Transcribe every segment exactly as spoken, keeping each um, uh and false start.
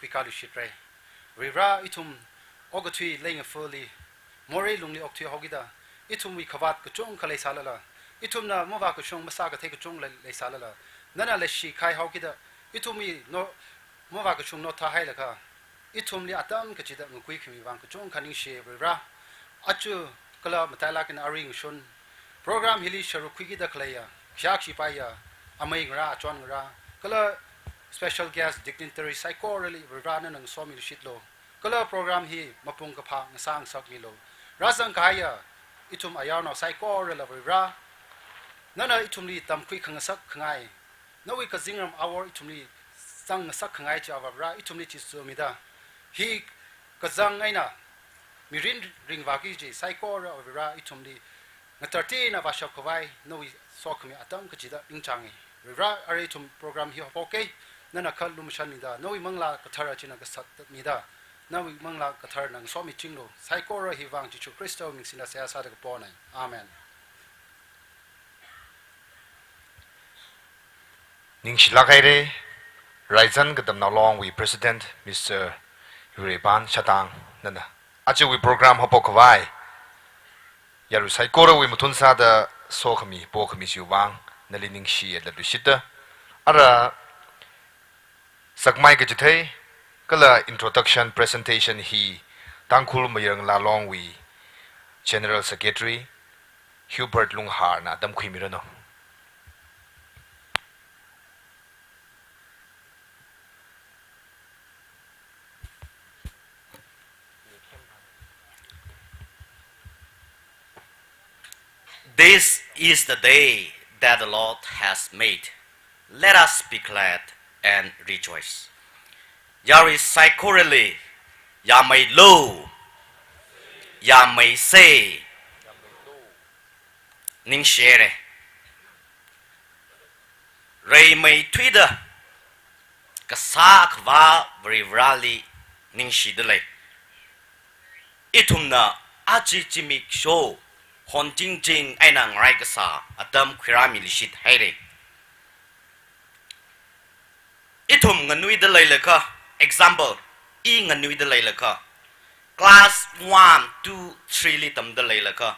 pika lushitra. Varivara, ithum okathui leingaphali, morei lungli okthui haokida, ithumwui khavāt kachungkha leisālala, ithumna mavākashung masākathei kachungkha lei-, leisālala, nana leishikahai haokida, ithumwui no-, mavākashung nothāhailaga, ithumli atam kachida ngakuikhami vang kachungkha ningshi Varivara. Aja kala matailāk eina aring shun, program hili sharuk khuikida khaleiya, khayākshipaiya, amei ngarā, achon ngarā, kala special guest dignitary saikorali Varivara nana ngasomiluishitlu. Kala program hi mapung kaphā ngasā ngasakmilu. Rāzangkahaiya ithum ayarnao saikorala Varivara, nana ithumli tamkhui khangasak khangai, nawui kazingram awor ithumli zang ngasak khangai chi Avā Varivara, ithumli chi sumida, hi kazang eina mirin ringvāki kaji saikora Avā Varivara, ithumli ngatartina vāshap khavai nawui sokhami atam kachida ningchāngi. Varivara, arui ithum program hi haophokei, nana kha lumashanmida, nawui Manglā Kathara china kasat tatmida, nawui Manglā Katharana ngasomichinglu. Saikora hi vang Jishu Khristawui ming singda seihā sāda kaponai. Amen. Ningshilāk haira, Raizan Katamnao Longwui President, Mister Yureipan Shatang, nana ajawui program haophok khavai yarui saikorawui mathun sāda sokhami, pokhami chiwui vang nali ningshida luishita. Ara sakmai kachithei kala introduction presentation hi Tangkhul Mayar Ngalā Longwui General Secretary Hubert Lungharna tamkhuimiranu. This is the day that the Lord has made. Let us be glad and rejoice. Yarui saikorali, yāmeilu, yāmeisa. Ningshira. Reimeithuida kasā Akhava Varivarali ningshida lei. Ithumna aja zimiksho honchingching eina ngarai kasā atam khuirāmiluishit haira. Ithum nganuida leilakha, example, i nganuida leilakha, class one, two, three li tamda leilakha,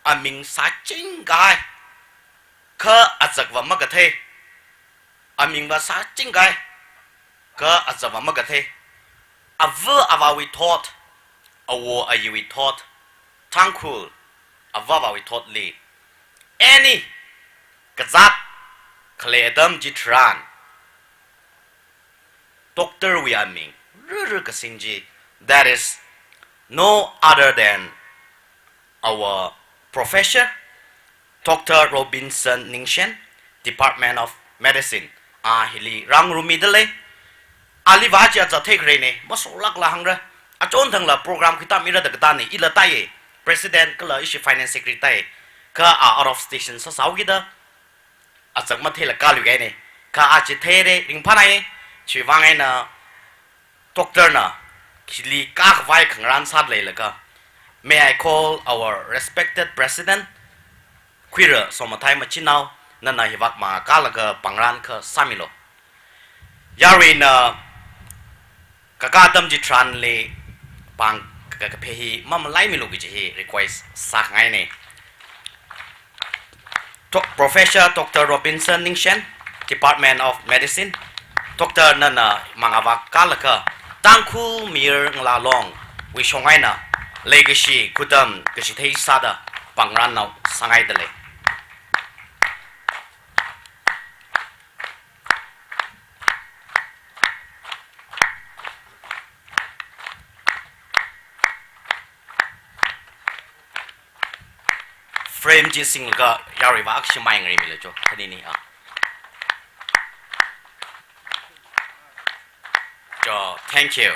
aming sāchingkahai, kha azakva makathei, amingva sāchingkahai, kha azakva makathei, ava avāwui thot, awo ayiwui thot, Tangkhul ava avāwui thotli, any kazāt khalei atam chitharan, doctor wui aming ruru kasing chi, that is no other than our professor, Doctor Robinson Ningshen, Department of Medicine, a hili rāngarumida lei. Aliva chi aja theikharena, masolākla hāngra. Achonthangla program khuitāmira da katāna, ila tāya, President kala ishi Finance Secretary tāya. Kha a out of station sāsāhaokida, azak matheila kaluikahaina. Kha a chi theira, ringphānai, chiwui vang eina doctor na hili kākhavai khangarān sāda leilakha. May I call our respected President, Khuira Somathai Machinao, nana hivak mangā kālaga pāngran akha sāmilu. Yaruina kakā atam chitharanli pāng ka-, kaphei hi mamalaimilu kaji hi request sāngaina. Doc-, Professor Doctor Robinson Ningshen, Department of Medicine, Doctor nana mangā vak kālaga Tangkhul Mayar Ngalā Longwui shong eina leikashi khudam kachithei sāda pāngrannao sāngaida lei. Frame chi singlaga yaruiva akhashi mai ngareimilu cho, khanini a. Cho, thank you.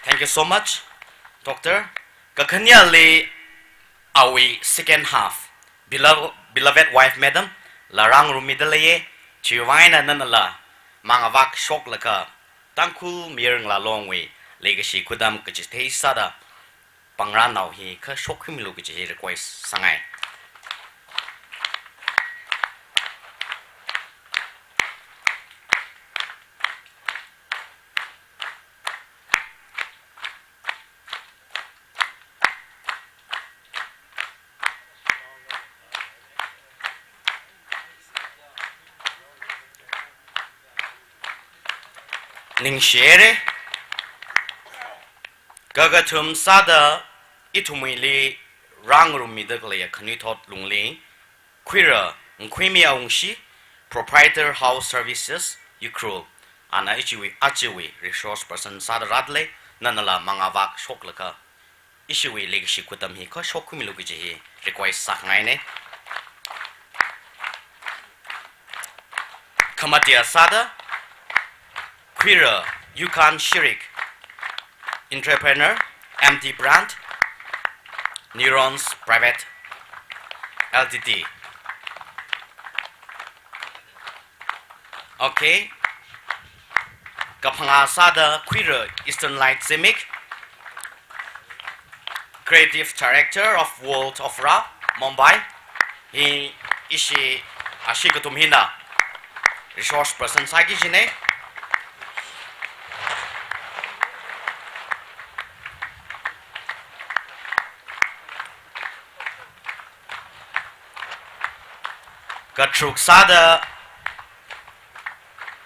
Thank you so much, Doctor. Kakhaneli awui second half, beloved, beloved wife madam la rāngarumida leiya, chiwui vang eina nanala mangā vak shoklaga Tangkhul Mayar Ngalā Longwui leikashi khudam kachithei sāda pāngrannao hi kha shokhuimilu kaji hi request sāngai. Ningshire. Kakathum sāda ithumwuili rāngarummida khaleiya khanuithot lungli khuira Ngkhuimi Awungshi, Proprietor House Services, Ukhrul, ana ishiwui ajawui resource person sāda rāda lei, nanala mangavak shoklaga ishiwui leikashi khutam hi kha shokkhuimilu kaji hi request sāngaine. Khamatiya sāda khuira Yukan Shirik, entrepreneur, M T Brand, Neurons Private Limited. Okay. Kaphangā sāda khuira Eastern Light Zimik, Creative Director of World of Ra, Mumbai. Hi ishi ashi kathum hina resource person sāki kajine. Katharuk sāda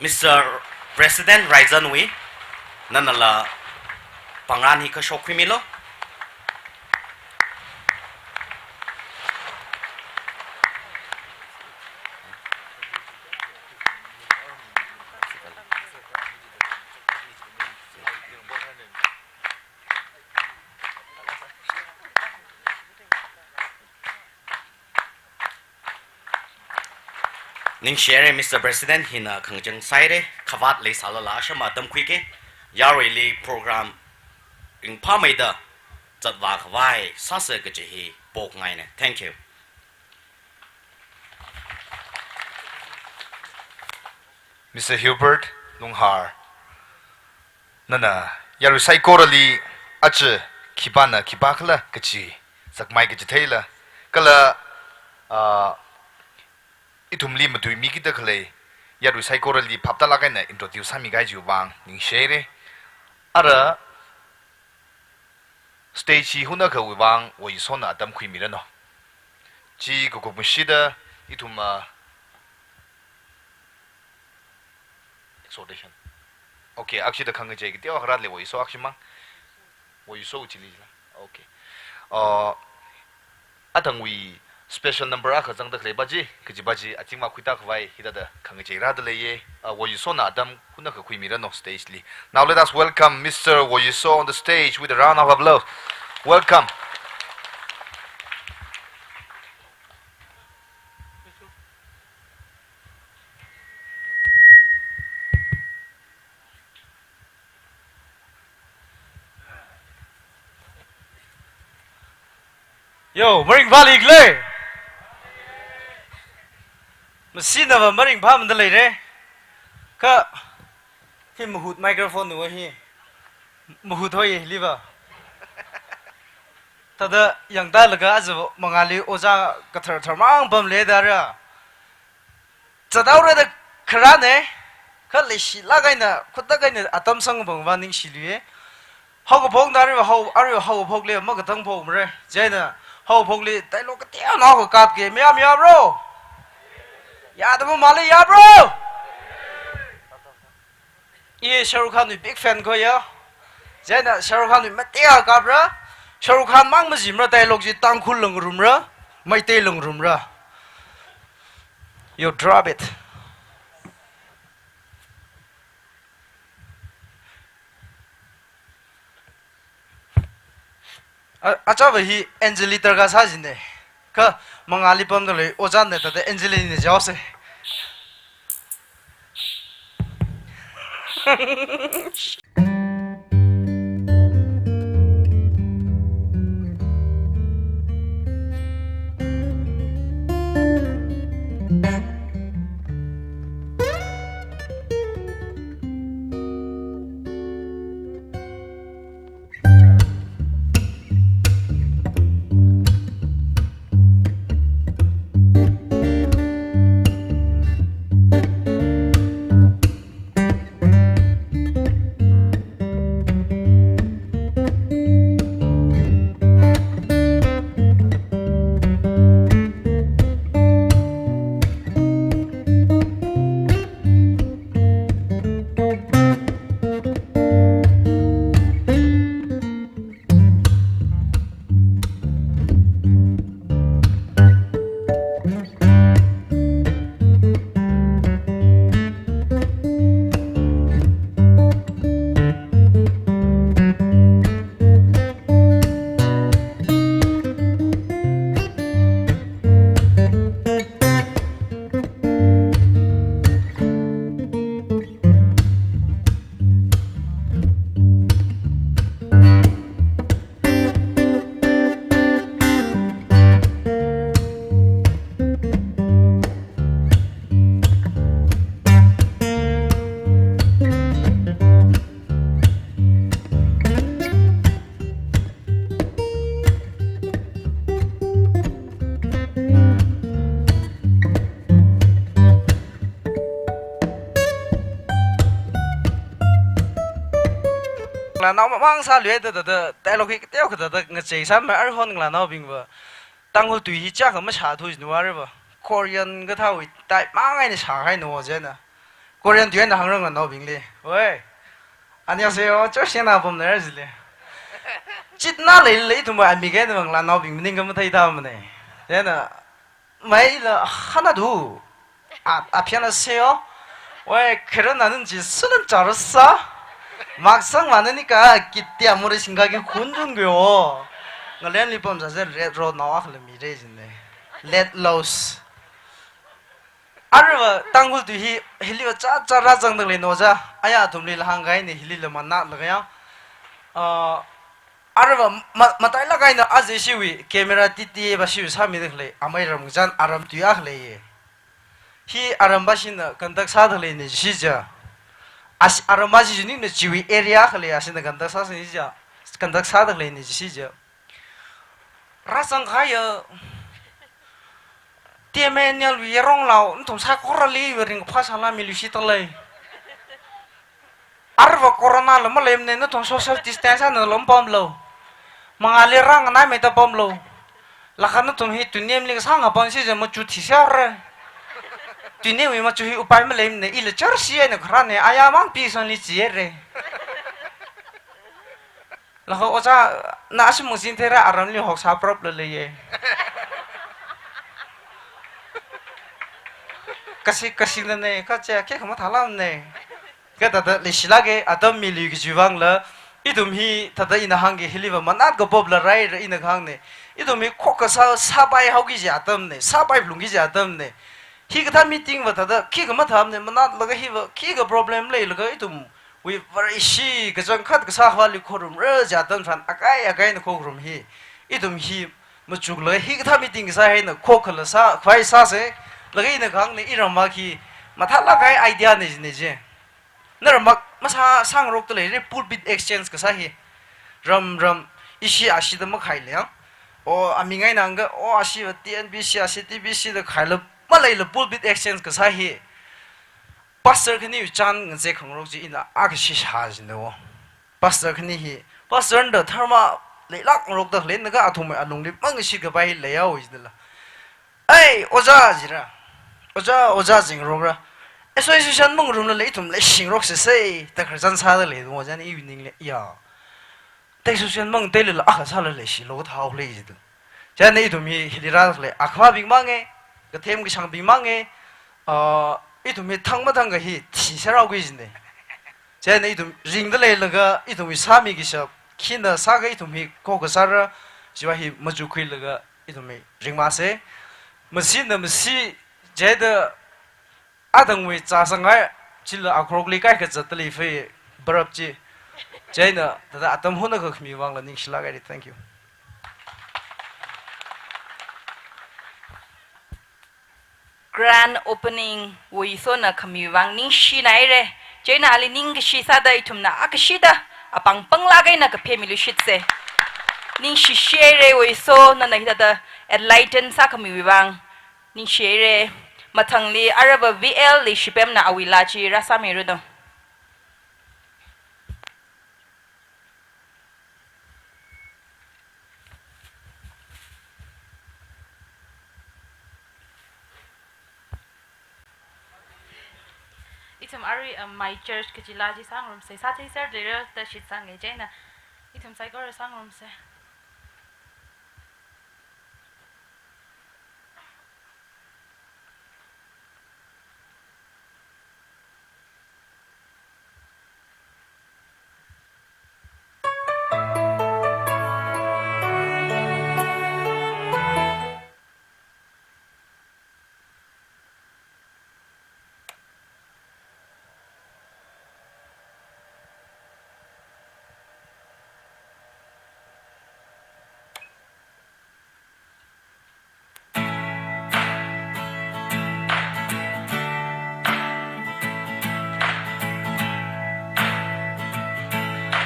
Mister President Raizanwui, nanala pangran hi kha shokkhuimilu. Ningshire, Mister President, hina khangachang sāire, khavāt leisālala ashama tamkhuike, yaruili program ringphāmeida zatvā khavai sāsa kaji hi pokngaine. Thank you. Mister Hubert Lunghar, nana yarui saikorali aja khipāna khipākhala kaji zakmai kaji theila, kala, ah, ithumli matuimikida khalei yarui saikorali phaptālāk eina introduce sāmi kahaiwui vang ningshire. Ara stage hi hunakhawui vang Woyisona atam khuimiranu. Chi kakup mashida ithum, ah, exhortation. Okay, akshida khangachei kateokha rāda lei Woyiso akshimang. Woyiso chili la. Okay. Uh, athangwui special number akha zangda khalei baji, kaji baji, achingma khuitā khavai, hithāda khangachei rāda leiye. Uh, Woyisona atam hunakha khuimiranu stage li. Now let us welcome Mister Woyiso on the stage with a round of applause. Welcome. Yo, maringphāli khala? Masinava maringphāmada leire. Kha, hi mahut microphone nuwa hi. Mahut hoi liva. Thāda yangtālaga aja mangāli ojā kathar tharmang pamle dara. Chataurada kharāne, kha leishilāk eina, khutlāk eina atam sangpamva ningshiluiye. Haokaphok nariva hao, ariva haokaphokli makatang phokmare. Chieina haokaphokli dialogue kateonao kakapke, mayā mayābro? Yāda mamāle yābro? I Shah Rukh Khan wui big fan khoya. Chieina Shah Rukh Khan wui Meitei a kapra. Shah Rukh Khan mang majimra, dialogue chi Tangkhul ngarumra, Meitei ngarumra. You drop it. A, achāva hi Anjali tarka sāsine. Kha mangāli pamda lei ojāne, thāda Anjali ne jaose. Ngalānao mamāng sāluida da, da, dialogue hi kateokha da, da, ngachei sāmei, aruihon ngalānaobingva Tangkhul tui hi chiyākha mashāthu jinu areva. Korean kathāwui type māng eina shāhainu chieina. Korean tui eina hāngra ngalānaobingli. Oi. 안녕하세요. 저 시나 봄 내야지래. chitna leilei ithumwui amik eina ngalānaobing maningakha matheithamana. Chieina, maila hānatu. 아, 안녕하세요. 왜 그런 나는지 쓰는 줄 알았어? 막상 많으니까 기대 아무리 생각이 hunhun 거요. Ngalemli pamsāsa red road nawa khala mira jine. Let loose. Areva Tangkhul tui hi, hiliva cha cha rāzangda leina oja. Aya athumlila hāngkahaina, hilila manālaga ya. Ah, areva ma-, matailāk eina aja ishiwui camera titi va shiwui sāmida khalei, amei ramkachan aram tui akha leiya. Hi aram va shina conduct sāda leina jishi ja. Ash-, aram va shi juningna chiwui area akha lei, ashina conduct sāsāni ja. Conduct sāda leina jishi ja. Rāzangkahaiya. T M N L wui yarongnao, nathum saikorali ringphā sāla miluishitda lei. Areva corona la maleimana, nathum social distance eina lom pamlu. Mangāli rānganaimeida pamlu. Laga nathum hi tuinemli kasā ngapangsi ja machu thiserra. Tuinemwui machu hi upai maleimana, ila jersey eina kharāna, aya māng pisangli jihaira. Laga oja, na ashi mungsin thera aramli hoksā prop la leiya. Kasi, kasi na ne, kache, khikha mathālamana. Kha thāda leishilāka, atam miluiki chiwui vangla, ithum hi thāda ina hāngki hiliva manākapop la raira ina kahāngna. Ithum hi khokkha sā, sāpaihaoki kaji atamna, sāpaiphalungki kaji atamna. Hikathā meeting va thāda khikha mathāmana, manālaga hiva khikha problem leilaga ithumwui Vareshi kachangkhat kasā Akhava li khorumra kaji atam tharan akai akaina khorum hi. Ithum hi machukla hikathā meeting kasā hi eina khokkhala sā, khavai sāsa, laga ina kahāngna iram va khi mathālāk kahai idea na jina ji. Naram va masā sāngarokda leira pulpit exchange kasā hi. Ram ram, ishi ashida makhailu yang. O, aming eina hāngga, o, ashiva T N B C, ashi T B C da khaila maleila pulpit exchange kasā hi. Pastor khaniwui chān ngazek khangarok chi ina akha shishā jina o. Pastor khani hi, pastor na da dharma leilāk ngarokda khaleina kha athumwui alungli mangashitkhavai hi leihaowa jinala. Ei, oja jira. Oja, oja jingrokra. Association mangarumlala ithum leishingrok sāsa, da khararchan sāda lei, oja ni evening li, ya. Association mangateilala akha sāla leishilu thao lei jidu. Chieina ithum hi hili rālaga Akhavabing mānga, kathem kashāngbing mānga, ah, ithum hi thang mathangkha hi thiserhaoki jina. Chieina ithum ringda leilaga ithum hi sāmiki shap, khina sākha ithum hi khokkha sāra, chiva hi machukkhuilaga ithum hi ringmasa. Masina masi, chieina atangwui chāsangngai, chila akhorokli kaikha zatda lei fei, barap chi. Chieina, thāda atam hunakha khami vangla ningshilāk haira, thank you. Grand opening wui sona khami vang ningshinaira. Chieina ali ningkashi sāda ithumna akashida, apāng panglāk eina kaphemiluishitsa. Ningshishihaira wui so, nana hithāda enlighten sākhamiwui vang. Ningshihaira, mathangli arava V L Leishipemna awui laa chi rāsāmiranu. Ithum arui, um, My Church kaji laa chi sāngarumsa, sātheiserda leira da shitsanga chieina. Ithum saikora sāngarumsa.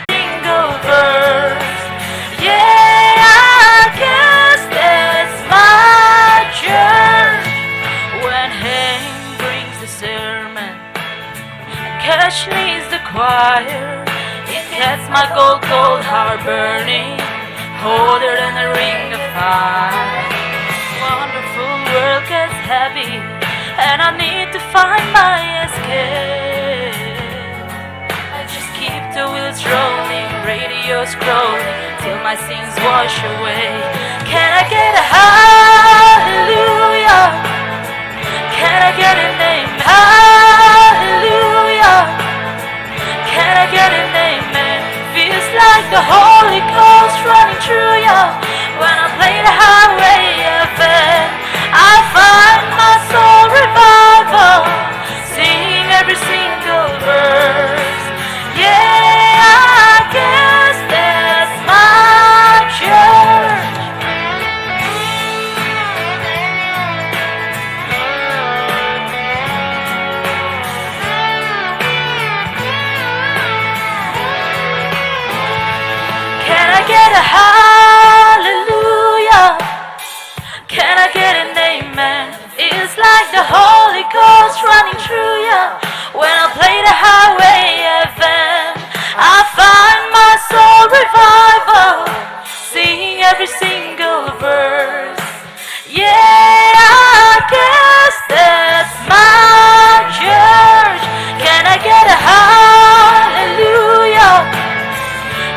Single verse. Yeah, I guess that's my church. When Hank brings the sermon, Cash leads the choir. In That's my gold, gold heart burning, hotter than a ring of fire. Wonderful world gets heavy, and I need to find my escape. I just keep the wheels rolling, radio scrolling, till my sins wash away. Can I get a hallelujah? Can I get an amen? Hallelujah. Can I get an amen? Feels like the Holy Ghost running through ya. When I play the Highway F M, I find my soul revival, singing every single verse. Yeah, I guess that's my church. Can I get a hallelujah? Can I get an amen? It's like the Holy Ghost running through ya. When I play the Highway F M, I find my soul revival, singing every single verse. Yeah, I guess that's my church. Can I get a hallelujah?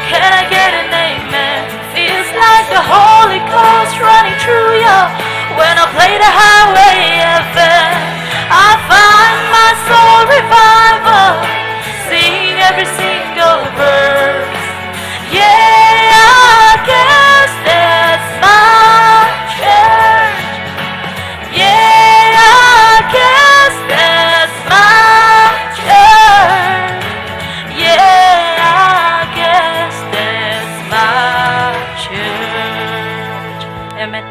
Can I get an amen? Feels like the Holy Ghost running through ya. When I play the Highway F M, I find my soul revival, singing every single verse. Yeah, I guess that's my church. Yeah, I guess that's my church. Yeah, I guess that's my church. Amen.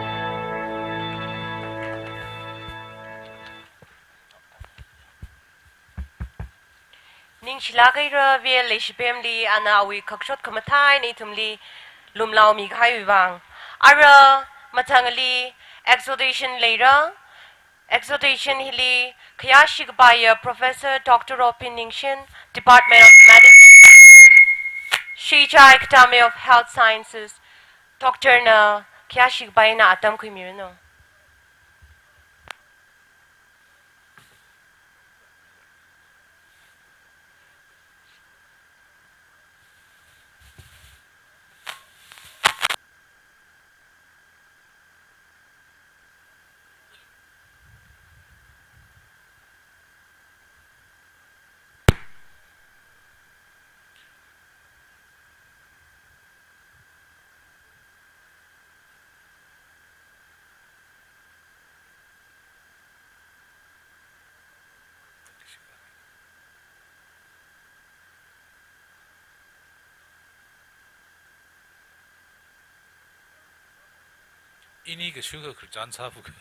Ningshilāk haira, V L Leishipemli ana awui khakshot khamathā eina ithumli lumlaomi kahaiwui vang. Ara mathangli exhortation leira. Exhortation hili khayāshi kapaiya Professor Doctor Ropin Ningshin, Department of Medicine, Shijai Academy of Health Sciences, Doctor na khayāshi kapai eina atam khuimiranu. Ini kashuka khararchan sāpuk.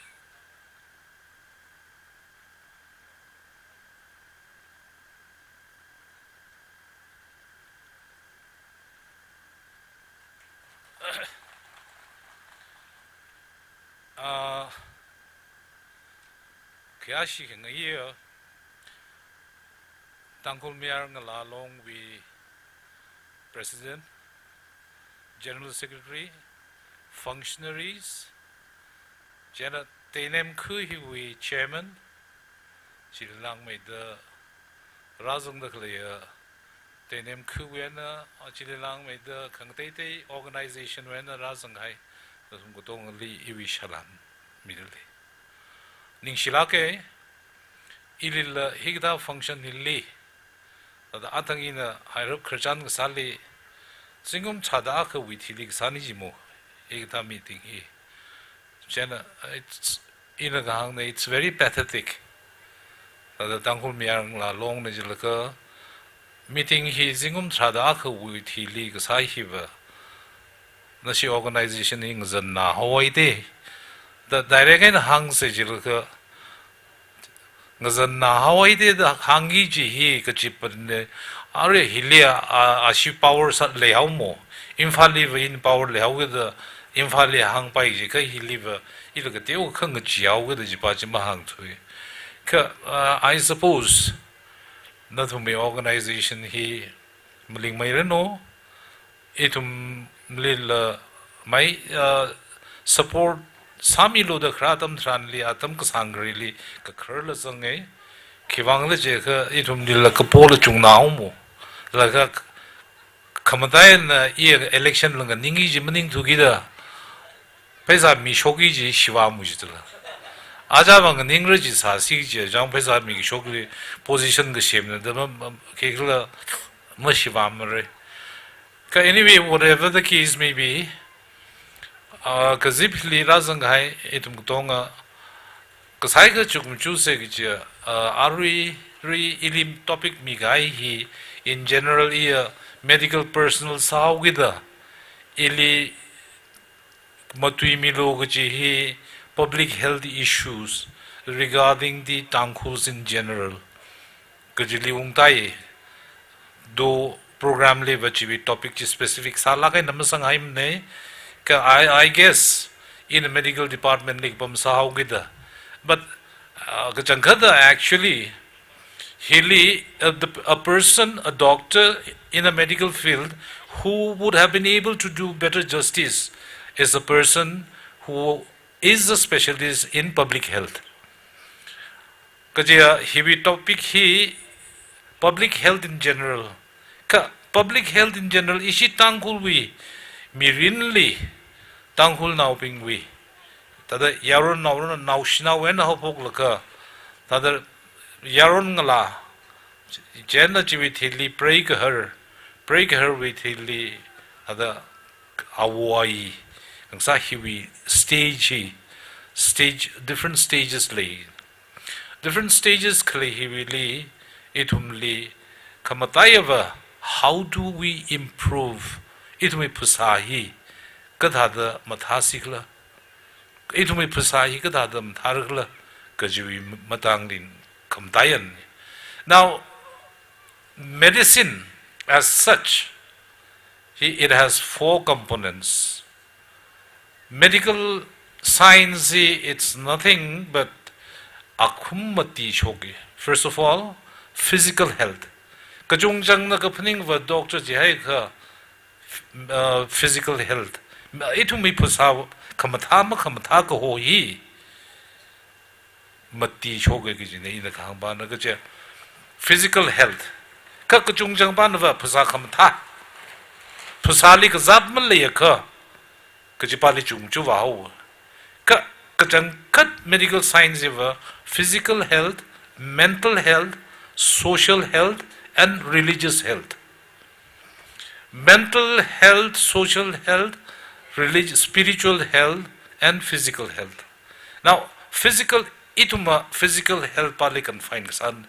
Ah, khayāshi khangaiya Tangkhul Mayar Ngala Longwui President, General Secretary, functionaries, chieina Teinem khu hiwui Chairman, chili langmeida rāzangda khaleiya Teinem khu wena, chili langmeida khangateitei organization wena rāzanghai, nathum katongali iwui salam midalei. Ningshilāka, ilila hikathā function hili, thāda athang ina hairap khararchan kasāli, zingkum tharāda akhawui thili kasāna jimo, hikathā meeting hi. Chieina, it's, ina kahāngna, it's very pathetic. Thāda Tangkhul Mayar Ngala Longna jilaga, meeting hi zingkum tharāda akhawui thili kasā hiva, nashi organization hi ngazanna haowa da, da direct eina hāngsa jilaga, ngazanna haowa da da hāngki kaji hi kachipana, arui hili a, a, ashi power sā leihaomo, Imphalli va in power leihaowa da, Imphalli hāngpai jikha hili va, ila kateokha ngacheehaowa da jipa chi mahāngthui. Kha, uh, I suppose, nathumwui organization hi Malingmeiranu, ithumlila mai, uh, support sāmilu da kharā atam tharanli, atam kasāngkhareili kakharla zange. Khiwuivang khala jiakha ithumlila kapola chungnaomu. Laga khamataina iya election langa ningki kaji maningthuki da. Pheisā mishokki kaji shivāmu jitala. Aja vang ningra kaji sāsi kaji, chang pheisā mishokli position kasemna da ma, ma, khikhala mashivāmara. Kha anyway, whatever the case may be, uh, kazipli rāzanghai ithum katonga, kasai kachuk machuse kaji, uh, arui, rui ili topic mikahai hi, in general iya medical personnel sāhaokida, ili matuimilu kaji hi public health issues regarding the Tangkhuls in general kajili ungtai. Do program liva chiwui topic chi specific sālāk eina masanghaimana. Kha I, I guess in medical department li pamsāhaokida. But, uh, kachangkhatta actually, hili, uh, the, a person, a doctor in a medical field who would have been able to do better justice is a person who is a specialist in public health. Kaja hiwui topic hi public health in general. Kha public health in general ishi Tangkhulwui mirinli, Tangkhulnaobingwui, thāda yaron naoron naoshinao eina haophoklaga, thāda yaron ngalā, chieina chiwui thili preigahar, preigaharwui thili, thāda āwo āyi, khangsā hiwui stage hi, stage, different stages lei. Different stages khalei hiwuili, ithumli, khamataiya va, how do we improve ithumwui phasā hi kathāda mathāsi khala, ithumwui phasā hi kathāda mathāra khala kajiwui matangli khamataiya. Now, medicine as such, hi, it has four components. Medical science hi, it's nothing but akhum mati shoki. First of all, physical health. Kachungchangna kaphaning va doctor jihaiakha, uh, physical health. Ithumwui phasā khamathā makhamathā kaho hi mati shoka kajina ina kahāngpana kaja physical health. Kha kachungchangpana va phasā khamathā. Phasāli kazat maleiakha, kajipāli chungchu vāhao. Kha kachangkhat medical science va physical health, mental health, social health, and religious health. Mental health, social health, relig-, spiritual health, and physical health. Now, physical, ithumva physical health pāli confine kasāna.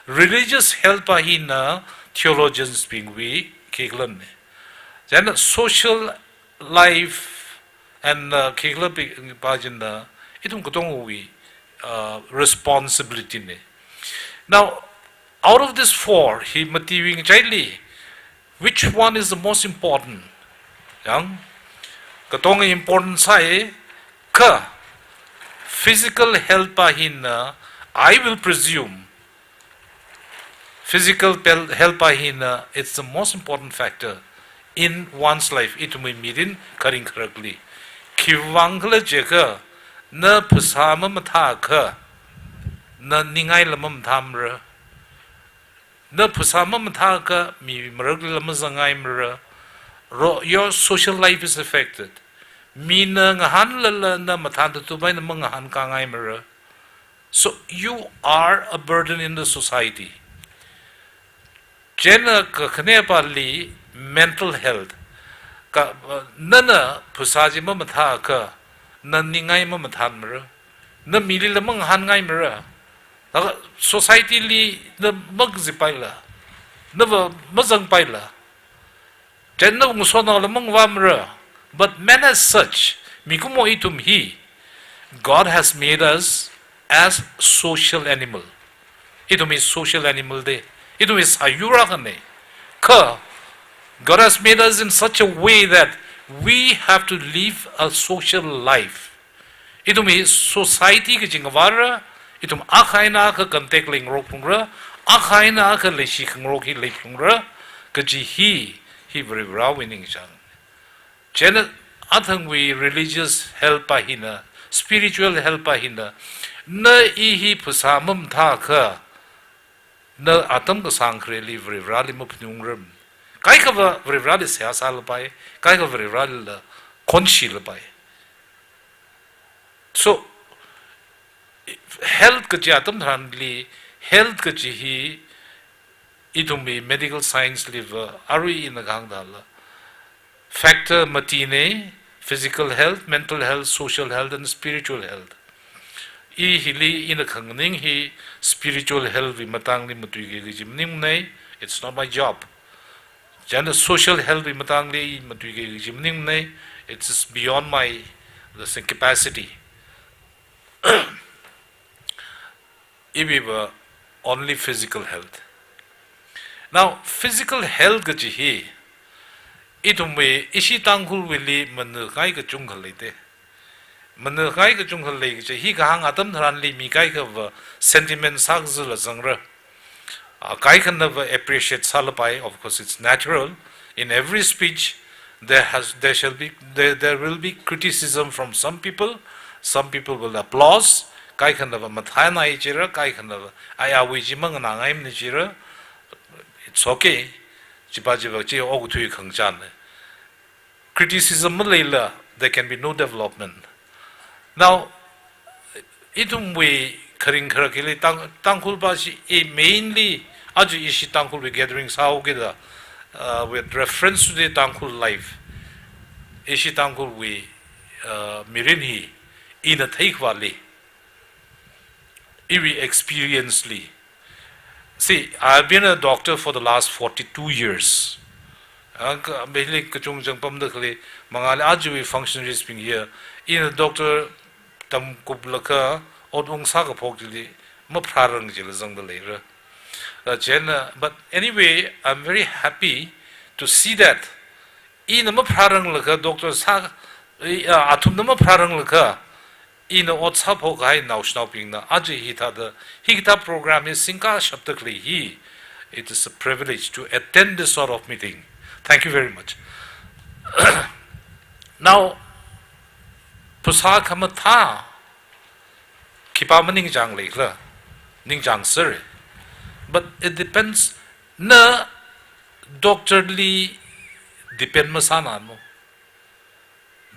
Religious health pā hina theologians bingwui khikhalanna. Then social life and, uh, khikhala pi-, pā china, ithum katongawui, uh, responsibility na. Now, out of this four, hi matiwui ngachaili, which one is the most important? Yang, katonga important sāi, kha physical health pā hina, I will presume, physical pel-, health pā hina, it's the most important factor in one's life, ithumwui mirin kharing kharakli. Khiwuivang khala jiakha, na phasā mamathāakha, na ningngaila mamathāmara. Na phasā mamathāakha, mi maraklila mazangngaimara. Ro, your social life is affected. Mina ngahānlala na mathān tatupai na mangahānkāngaimara. So you are a burden in the society. Chieina kakhanepāli mental health. Kha, uh, nana phasā chi mamathāakha, na ningngai mamathānmara. Na milila mangahānngaimara. Laga society li na makazipaila. Nava mazangpaila. Chieina ngasotnaola mangavāmara. But man as such, mikumo ithum hi, God has made us as social animal. Ithum hi social animal da. Ithum hi sāyur akhana. Kha, God has made us in such a way that we have to live a social life. Ithum hi society kaji ngavāra, ithum akha eina akha contact leingarokphungra, akha eina akha leishi khangarok hi leiphalungra, kaji hi, hi Varivarawui ningchāng. Chieina athangwui religious health pa hina, spiritual health pa hina, na i hi phasā mamathākha, na atam kasāng khareli Varivarali maphanungra. Kaikhava Varivarali seihā sālapai, kaikhava Varivaralila khonshilapai. So, health kaji atam tharanli, health kaji hi ithumwui medical science liva arui ina kahāng thāla factor matina, physical health, mental health, social health, and spiritual health. I hili ina khanganing hi spiritual health wui matangli matuikei kaji maningmana, it's not my job. Chieina social health wui matangli matuikei kaji maningmana, it's beyond my, the same capacity. Iwuiva only physical health. Now, physical health kaji hi, ithumwui ishi Tangkhulwuili manganai kachungkha leida. Manganai kachungkha lei kaji hi kahāng atam tharanli mi kaikhava sentiment sākazāla zangra. Uh, kaikhanava appreciate sālapai, of course, it's natural. In every speech, there has, there shall be, there, there will be criticism from some people. Some people will applause. Kaikhanava mathānai jira, kaikhanava ayawui chi manganāngaimana jira. It's okay. Chipa chipa chi okathui khangachāna. Criticism maleila, there can be no development. Now, ithumwui kharing kharak hili Tang-, Tangkhul pa chi, eh, mainly, aja ishi Tangkhulwui gathering sāhaokida, uh, with reference to the Tangkhul life, ishi Tangkhulwui, uh, mirin hi, ina theikhavāli, iwui experience li. See, I've been a doctor for the last forty-two years. Ang ka, mehli kachungchang pamda khalei, mangāli ajawui functionaries bing hi, ina doctor tamkuplaga, ot ung sākaphok chili, mapharāranglala zangda leira. Uh, chieina, but anyway, I'm very happy to see that ina mapharāranglakha doctor sā, eh, ah, athumna mapharāranglakha, ina ot sāphok kahai naoshinaobingna, aja hithāda, hikathā program hi singkashapda khalei hi, it is a privilege to attend this sort of meeting. Thank you very much. Now, phasā khamathā, khipā maningchāng leikhala, ningchāngser. But it depends, na doctor li depend masānano.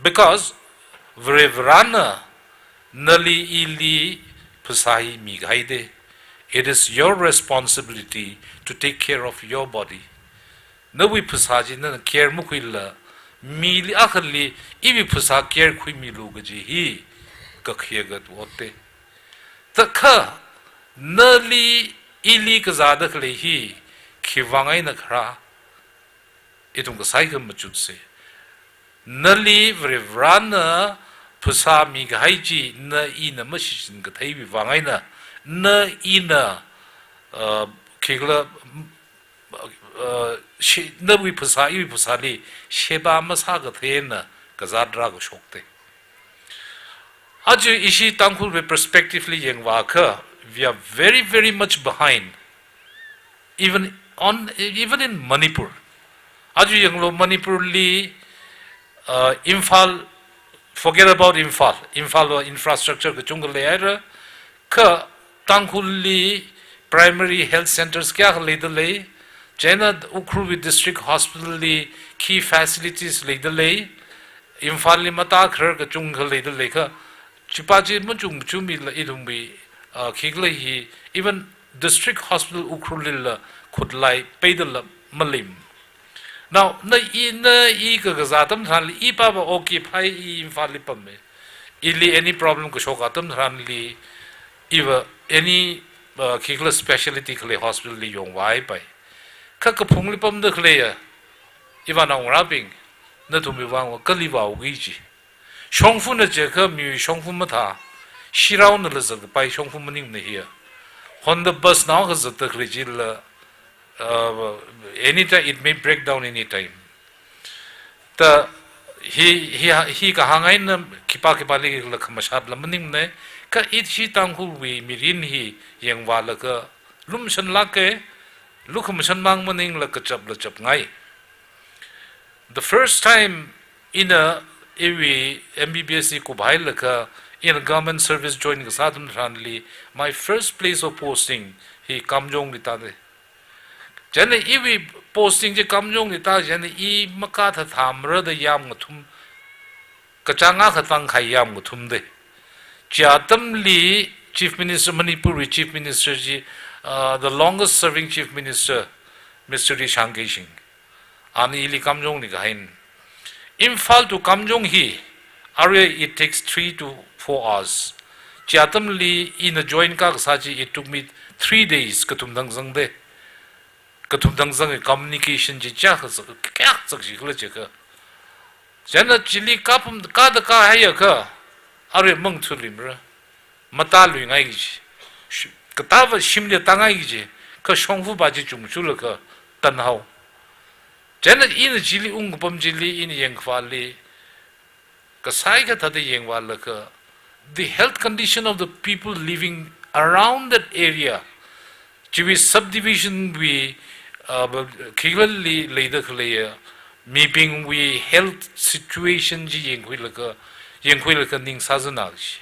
Because Varivarana nali ili phasā hi mikahaida. It is your responsibility to take care of your body. Nawui phasā chi nana care makhuila, mili akhali iwui phasā care khuimilu kaji hi kakhayaka otte. Thākha, nali ili kazāda khalei hi, khiwuivang eina khala, ithum kasai khamachutse. Nali Varivarana phasā mikahai chi, na ina mashichin katheiwui vang eina, na ina, uh, khikhala, uh, shi-, nawui phasā, iwui phasāli, sheba masā kathei eina, kazāt rākashokte. Aja ishi Tangkhulwui perspective li yangvākha, we are very, very much behind. Even on, even in Manipur. Aja yanglu Manipur li, uh, Imphal, forget about Imphal. Imphal va infrastructure kachungkha leihaira. Kha Tangkhulli primary health centers kayākha leida lei. Chieina Ukhrulwui district hospital li khi facilities leida lei. Imphalli matākharar kachungkha leida lei kha. Chipa chi machung machungmila ithumwui, uh, khikhala hi, even District Hospital Ukhrul lila khutlai peidala malim. Now, na i, na i kakazā atam tharanli, i papa okay phai i Imphalli pamme. Ili any problem kashok atam tharanli, iva any, uh, khikhala specialty khalei hospital li yongvāpai. Kha kaphungli pamda khaleiya, iva naongarābing, nathumwui vangva kali vāuki ji. Shongfana jiakha mi shongfa mathā, shiraonala zatkapai shongfa maningmana hiya. Honda bus naokha zatda khalei chila, uh, anytime, it may break down anytime. Ta hi, hi, hi kahāng eina khipā khipāli la khamashatla maningmana, kha ishi Tangkhulwui mirin hi yangvālaga lumshanlāka, Lukhamashan mang maningla kachapla chapngai. The first time ina iwui M B B S hi kuphailaga ina government service join kasā atam tharanli, my first place of posting hi Kamjongli tāda. Chieina iwui posting chi Kamjongli tā, chieina i makathathamara da yamngathum, kachāng akha tangkhai yamngathum da. Chi atamli Chief Minister, Manipurwui Chief Minister chi, uh, the longest serving Chief Minister, Mister Rishang Keishing, ana ili Kamjongli kahaina. Imphal to Kamjong hi, arui it takes three to four hours. Chi atamli ina join kakasā chi, it took me three days, kathum thang zangda. Kathum thang zanga communication chi chā kazak, kayākha zakshi khala jiakha. Chieina chili kapam, kāda kāhaiakha, arui mangthulimara. Matāluingai kaji. Shi-, katāva shimli tāngai kaji. Kha shongfaba chi chungshulaga tanhao. Chieina ina chili ungkapam chili ina yangkhavāli, kasai kathāda yangvālaga, the health condition of the people living around that area, chiwui subdivision wui, uh, khikhalali leida khaleiya mibingwui health situation chi yangkhuilaga, yangkhuilaga ning sāzana kaji.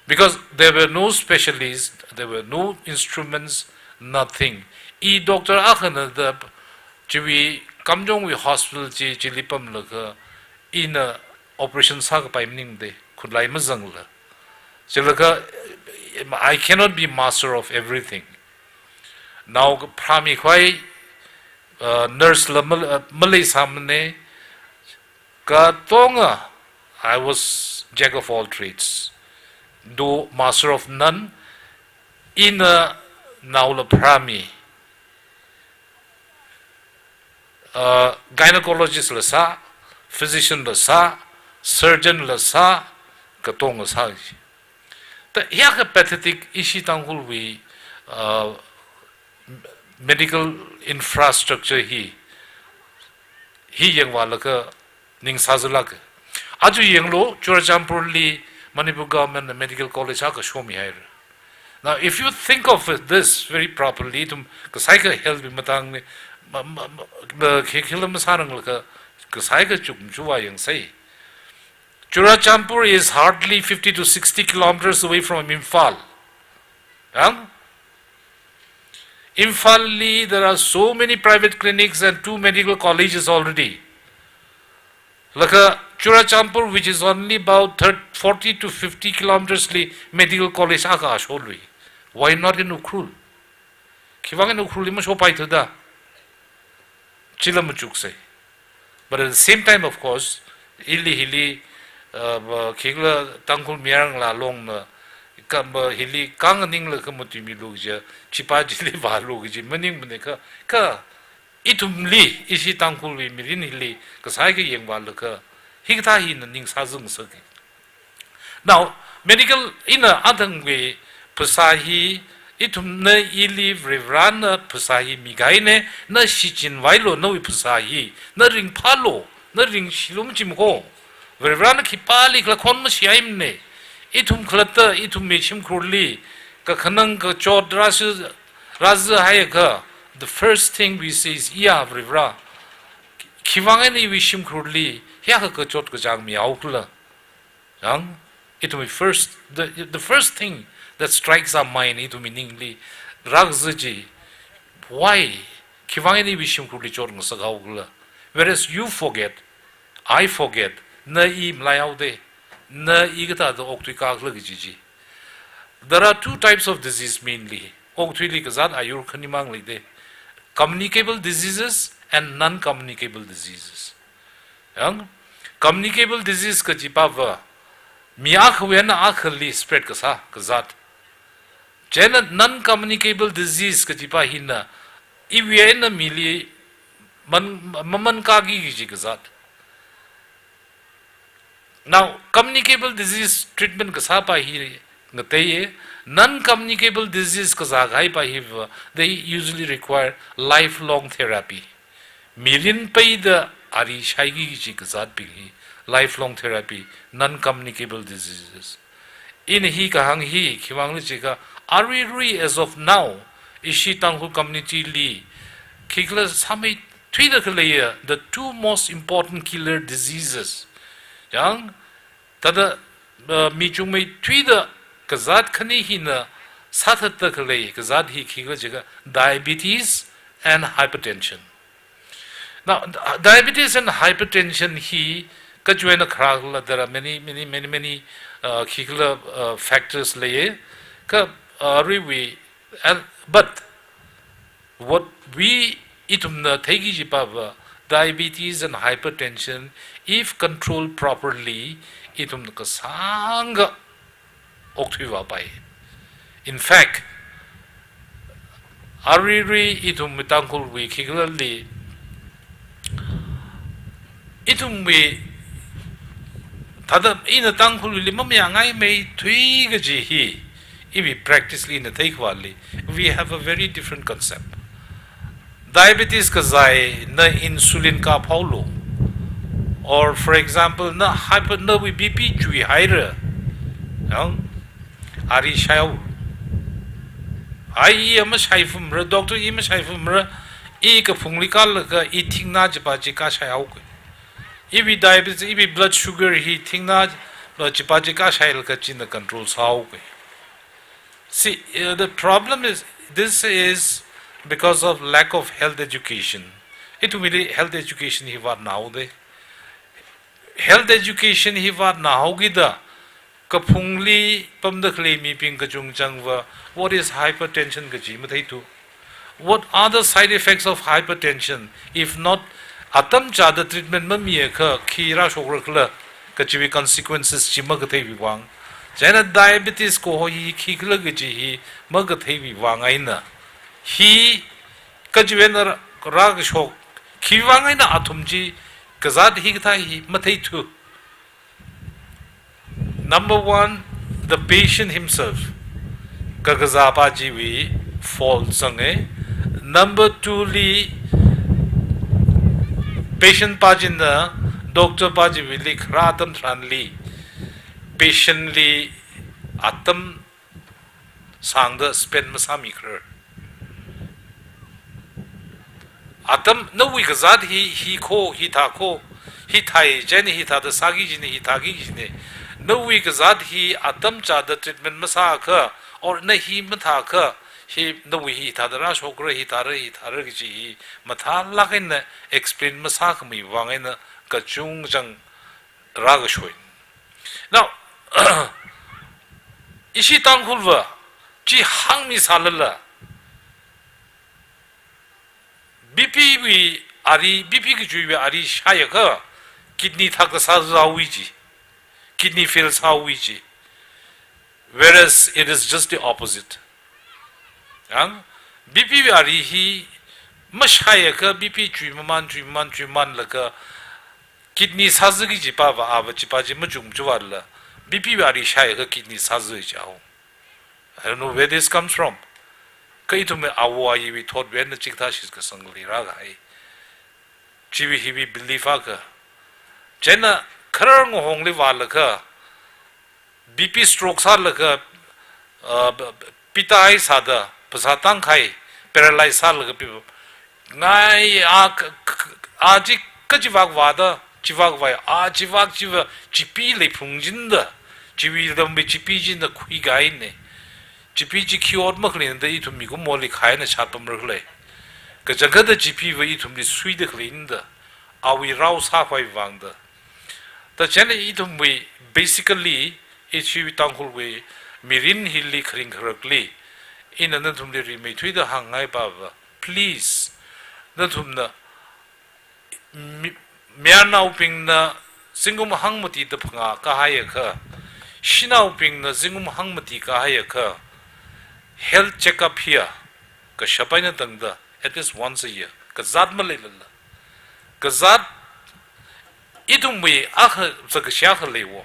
Because there were no specialists, there were no instruments, nothing. I doctor akhana da chiwui Kamjongwui hospital chi, chili pamlaga ina operation sākapai maningda, khutlai mazangla. Chilaga, I cannot be master of everything. Nao pharāmi khavai, uh, nurse la mal-, uh, maleisāmana, katonga, I was jack of all trades, though master of none. Ina naola pharāmi, uh, gynecologist la sā, physician la sā, surgeon la sā, katonga sā. Ta hiyākha pathetic ishi Tangkhulwui, uh, medical infrastructure hi, hi yangvālaga ning sāzalāka. Aja yanglu, Churachandpurli Manipur government na medical college akha shomihaira. Now, if you think of it this very properly, ithum kasai ka health wui matangli, ma, ma, ma, ma, khi-, khikhala masāranglaga, kasai ka chukmajava yangsei. Churachandpur is hardly fifty to sixty kilometers away from Imphal. Ang? Imphalli, there are so many private clinics and two medical colleges already. Laga Churachandpur, which is only about thirty, forty to fifty kilometers li medical college akha asholui. Why not in Ukhrul? Khiwuivang in Ukhrulli mashopaithuda? Chila machuksei. But at the same time, of course, ili hili, uh, ba, khikhala Tangkhul mayarla longna, kamba hili kang ninglaga matuimilu kaja, chipa chili vālu kaji, maningmana kha, kha, ithumli, ishi Tangkhulwui mirin hili, kasai ka yangvālaga, hikathā hina ning sāzangasaka. Now, medical ina athangwui phasā hi, ithumna ili Varivarana phasā hi mikahaina, na shichinvailu nawui phasā hi, na ringphālu, na ringshilu machimkho. Varivarana khipālikhala khon mashihaimana. Ithum khalatta, ithumwui shimkhurli, kakhanang kachot rāshi, rāzahaiakha, the first thing we say is, "Iya, Varivara, khiwuivang eina iwui shimkhurli, hiyākha kachot kachāng mihaokhala?" Ang, ithumwui first, the, the first thing that strikes our mind, ithumwui ningli rākazā chi, why? Khiwuivang eina iwui shimkhurli chotngasakhaokhala? Whereas you forget, I forget, na i malaihaoda, na i kathāda okthui kakhala kaji chi. There are two types of disease mainly. Okthuili kazāt ayur khani mang leida. Communicable diseases and non-communicable diseases. Ang, communicable disease kajipava, mi akhawui eina akhali spread kasā, kazāt. Chieina non-communicable disease kajipa hina, iwui eina mili man, mamankāki kaji kazāt. Now, communicable disease treatment kasāpa hi ngateiya, non-communicable disease kazā kahaipa hiva, they usually require lifelong therapy. Mirin peida ari shaiki kaji kazātbing hi, lifelong therapy, non-communicable diseases. Ina hi kahāng hi, khiwuivangli jiakha, aruirui as of now, ishi Tangkhul community li, khikhala sāmeithuida khaleiya, the two most important killer diseases. Yang, thāda, uh, mi chungmeithuida kazāt khani hina sāthatda khalei kazāt hi khikhala jiakha diabetes and hypertension. Now, diabetes and hypertension hi kachiwui eina kharā khala, there are many, many, many, many, uh, khikhala, uh, factors leiya. Kha, uh, aruiwui, and, but what we, ithumna theiki kajiva, diabetes and hypertension, if controlled properly, ithumna kasāngkha okthuivāpai. In fact, aruirui ithum Tangkhulwui khikhalali, ithumwui, thāda ina Tangkhulwuili mamayāngaimeithui kaji hi, iwui practice li ina theikhavāli, we have a very different concept. Diabetes kazāi na insulin kāphaolu. Or, for example, na hyper, nawui B P chuihaira. Yang, ari shaihaowa. Ai, i mashaiphumra, doctor i mashaiphumra, i kaphungli kālaga i thingnā chiva chi kāshaihaoga. Iwui diabetes, iwui blood sugar hi thingnā chiva chi kāshailaga china control sāhaoga. See, uh, the problem is, this is because of lack of health education. Ithumwuili health education hi vātnāhaoda. Health education hi vātnāhaokida, kaphungli pamda khalei mibing kachungchangva, what is hypertension kaji matheithu. What are the side effects of hypertension? If not, atam chāda treatment mamiakha khi rāshokra khala kajiwui consequences chi makatheiwui vāng. Chieina diabetes kaho hi khikhala kaji hi makatheiwui vāng eina, hi kajiwui eina rā, rākashok, khiwui vāng eina athum chi kazāt hikathā hi matheithu. Number one, the patient himself. Kakazāpa chiwui fault zanga. Number two li, patient pa china doctor pa chiwuili kharā atam tharanli, patient li atam sāngda spend masāmikharar. Atam, nawui kazāt hi, hi kho, hithā kho, hithāi, chieina hithāda sāki kajina, hithāki kajina. Nawui kazāt hi atam chāda treatment masāakha, or na hi mathāakha, hi nawui hithāda rāshokra, hithāra, hithāra kaji hi mathālāk eina explain masākhamei vāng eina kachungchang rākashok. Now, ishi Tangkhulva chi hāngmisālala, B P wui ari, B P kachuiwui ari shaiakha, kidney thak kasā sāhaowa ji, kidney fail sāhaowa ji. Whereas it is just the opposite. Yang, B P wui ari hi mashaiakha, B P chuimaman, chuimaman, chuimamanlaga, kidney sāzaki kajiva, ava chiva chi machung chivala, B P wui ari shaiakha kidney sāza jihaowa. I don't know where this comes from. Kha ithumwui āwo āyiwui thotwui eina chikathā shitkasangli rākahai. Chiwui hiwui belief akha. Chieina kharar ngahongli vālaga, B P stroke sālaga, uh, b-, b-, pitai sāda, phasā tangkhai, paralyze sālaga pi-, ngai a k-, k-, a chi kachivak vāda, chivak vāi, a chivak chiva, chipi leiphung chida, chiwui lamwui chipi chida khuikahaina. Chipi chi khi ot makhalei da ithum mikumoli khaina shatpamra khalei. Kachangkhatta chipiva ithumli suida khaleina da, awui rao sākhavai vāngda. Thāda chieina ithumwui, basically, ishi Tangkhulwui mirin hili kharing kharakli, ina nathumli rimeithuida hāngngaipa va, please, nathumna, mi-, mayarnaobingna zingkum hangmati da phangā kahaiakha, shanaobingna zingkum hangmati kahaiakha, health checkup hiya, kashap eina tangda, at least once a year, kazāt maleilala. Kazāt ithumwui akha zakkashi akha leiwo.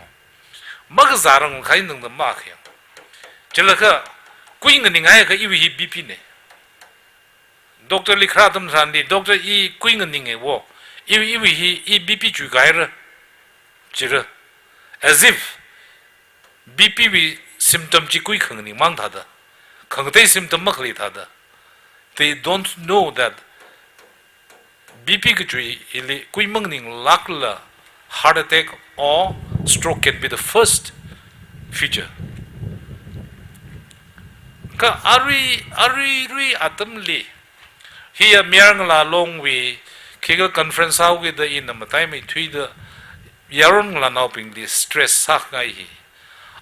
Makazārang khai nangda makhayang. Chilakha, kui nganingaiakha iwui hi B P na. Doctor li kharā atam tharanli, "Doctor, i kui nganinga wo. I, iwui hi, i B P chuikahaira," jira. As if B P wui symptom chi kui khanganingmang thāda, khangatei symptom makhalei thāda. They don't know that B P kachuili kuimang ninglākla heart attack or stroke can be the first feature. Kha arui, aruirui atamli, hiya Mayar Ngalā Longwui khikha conference haokida ina mataimeithuida yaron ngalānaobingli stress sāngai hi.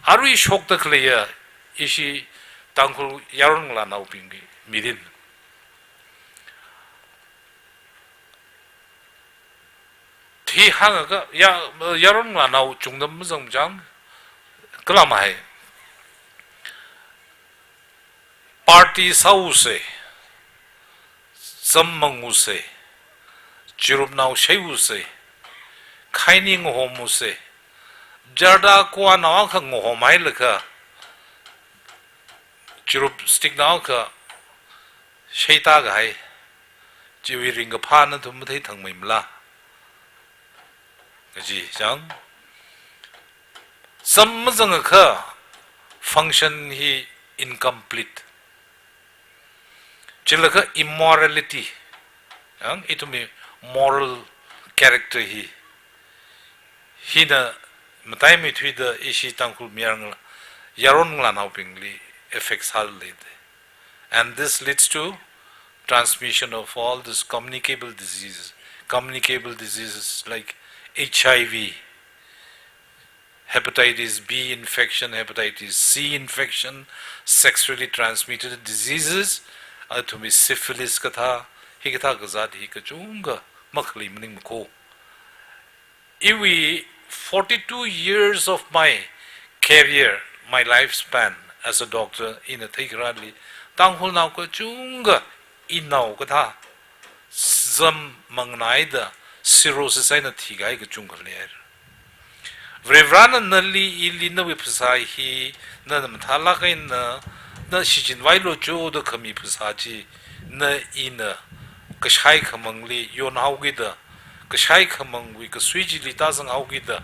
Arui shokda khaleiya ishi Tangkhul yaron ngalānaobingwui mirin. Thi hāngakha ya, yaron ngalānao chungda mazangchang, kala mahai. Party sāusa, zam mangausa, chirupnao shaiusa, khaini ngahomsa, Jardakwa nao akha ngahomhailaga, chirup stick nao akha shaita kahai, chiwui ringkaphā nathum matheithangmeimala kaji chang. Zam mazangakha function hi incomplete. Chilakha immorality, yang ithumwui moral character hi, hina mataimeithuida ishi Tangkhul mayar ngalā, yaron ngalānaobingli effect sālei de. And this leads to transmission of all these communicable diseases, communicable diseases like H I V, hepatitis B infection, hepatitis C infection, sexually transmitted diseases, athumwui syphilis kathā, hikathā kazāt hi kachungkha makhalei maningmana ko. Iwui forty-two years of my career, my lifespan as a doctor, ina theikharāli, Tangkhulnao kachungkha inao kathā, zam mangnaida cirrhosis eina thikahai kachungkha leira. Varivarana nali ili nawui phasā hi nana mathālāk eina, na shichinvailu chida khami phasā chi, na ina kashai khamangli yonhaokida, kashai khamangwui kasui chili tāzanghaokida,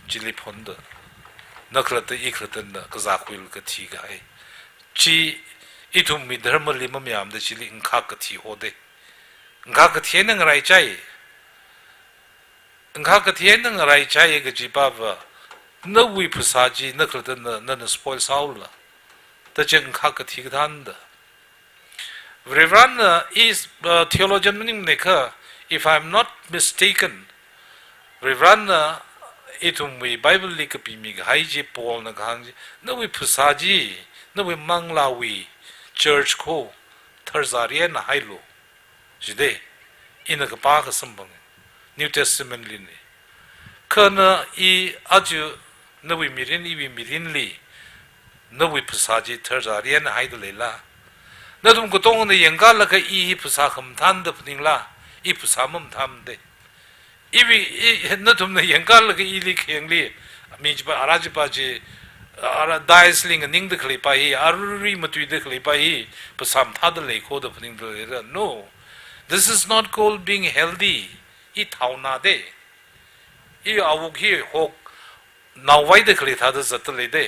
chili phonda, na khalatta i khalattana kazākhuilaga thikahai. Chi ithumwui dharmali mamayāmada chili ngkhak kathi hode. Ngkhak kathi eina ngaraichai. Ngkhak kathi eina ngaraichai kaji pava, nawui phasā chi na khalattana, nana spoil sāhaola. Tachi ngkhak kathi kathāna da. Varivarana is, uh, theologian maningmana kha, if I am not mistaken, Varivarana ithumwui Bible li kapimi kahai chi Paulna kahāng chi, nawui phasā chi, nawui manglāwui church kho tharzari eina hailu. Chide, ina kapā kasamphang, New Testament lina. Kha na i aja nawui mirin, iwui mirinli, nawui phasā chi tharzari eina haida leila? Nathum katongana yangkalaga i hi phasā khamathāna da phaningla, i phasā mamathāmana de. Iwui, i, nathumna yangkalaga ili khayangli, mi chipa, ara chipa chi, ara dais li nganingda khalei pa hi, arui matuida khalei pa hi, phasā mathāda lei kho da phaningda leira. No. This is not called being healthy. I thaona de. I awuk hi hok naovaida khalei thāda zatda lei de.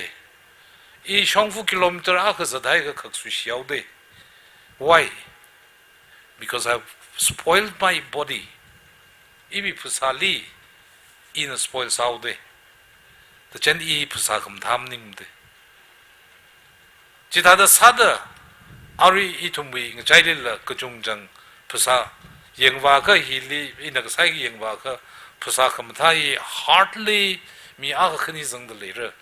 I shongfa kilometer akha zathaiakha khaksui shihao de. Why? Because I've spoiled my body. Iwui phasāli ina spoil sāhaoda. Tachen i phasā khamathā maningmana de. Chithāda sāda, arui ithumwui ngachailila kachungchang phasā yangvāakha hili, ina kasāki yangvāakha, phasā khamathā hi hardly mi akha khani zangda leira.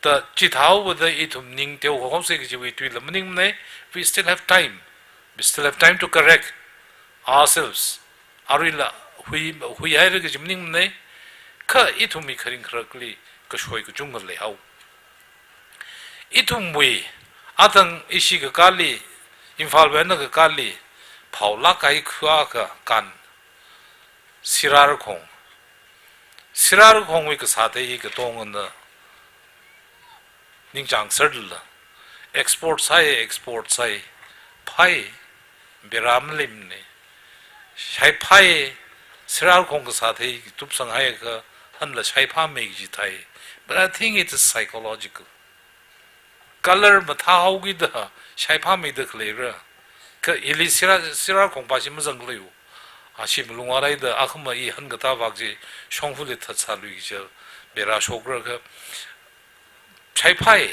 Ta chithāhaoda ithum ning teohaosa kajiwui tuila maningmana, we still have time. We still have time to correct ourselves. Aruila hui, huihaira kaji maningmana, kha ithumwui kharing kharakli kashoi kachungkha leihao. Ithumwui, athang ishi kakāli, Imphal wui eina kakāli, phaolāk kahai kha akha kan, Sirarakhong. Sirarakhongwui kasāthei hi katongana ningchāng serdala. Export sāi, export sāi. Phai, bera malimni. Shaiphai, Sirarakhong kasāthei tupsanghaiakha, hanla shaiphāmei kaji thai. But I think it is psychological. Color mathāhaokida shaiphāmeida khaleira. Kha hili sira, sira khongpa chi mazang leiyu. Ashi malung arai da akhama i han kata vak chi shongfali thatsālui kaji bera shokra kha. Shaiphai.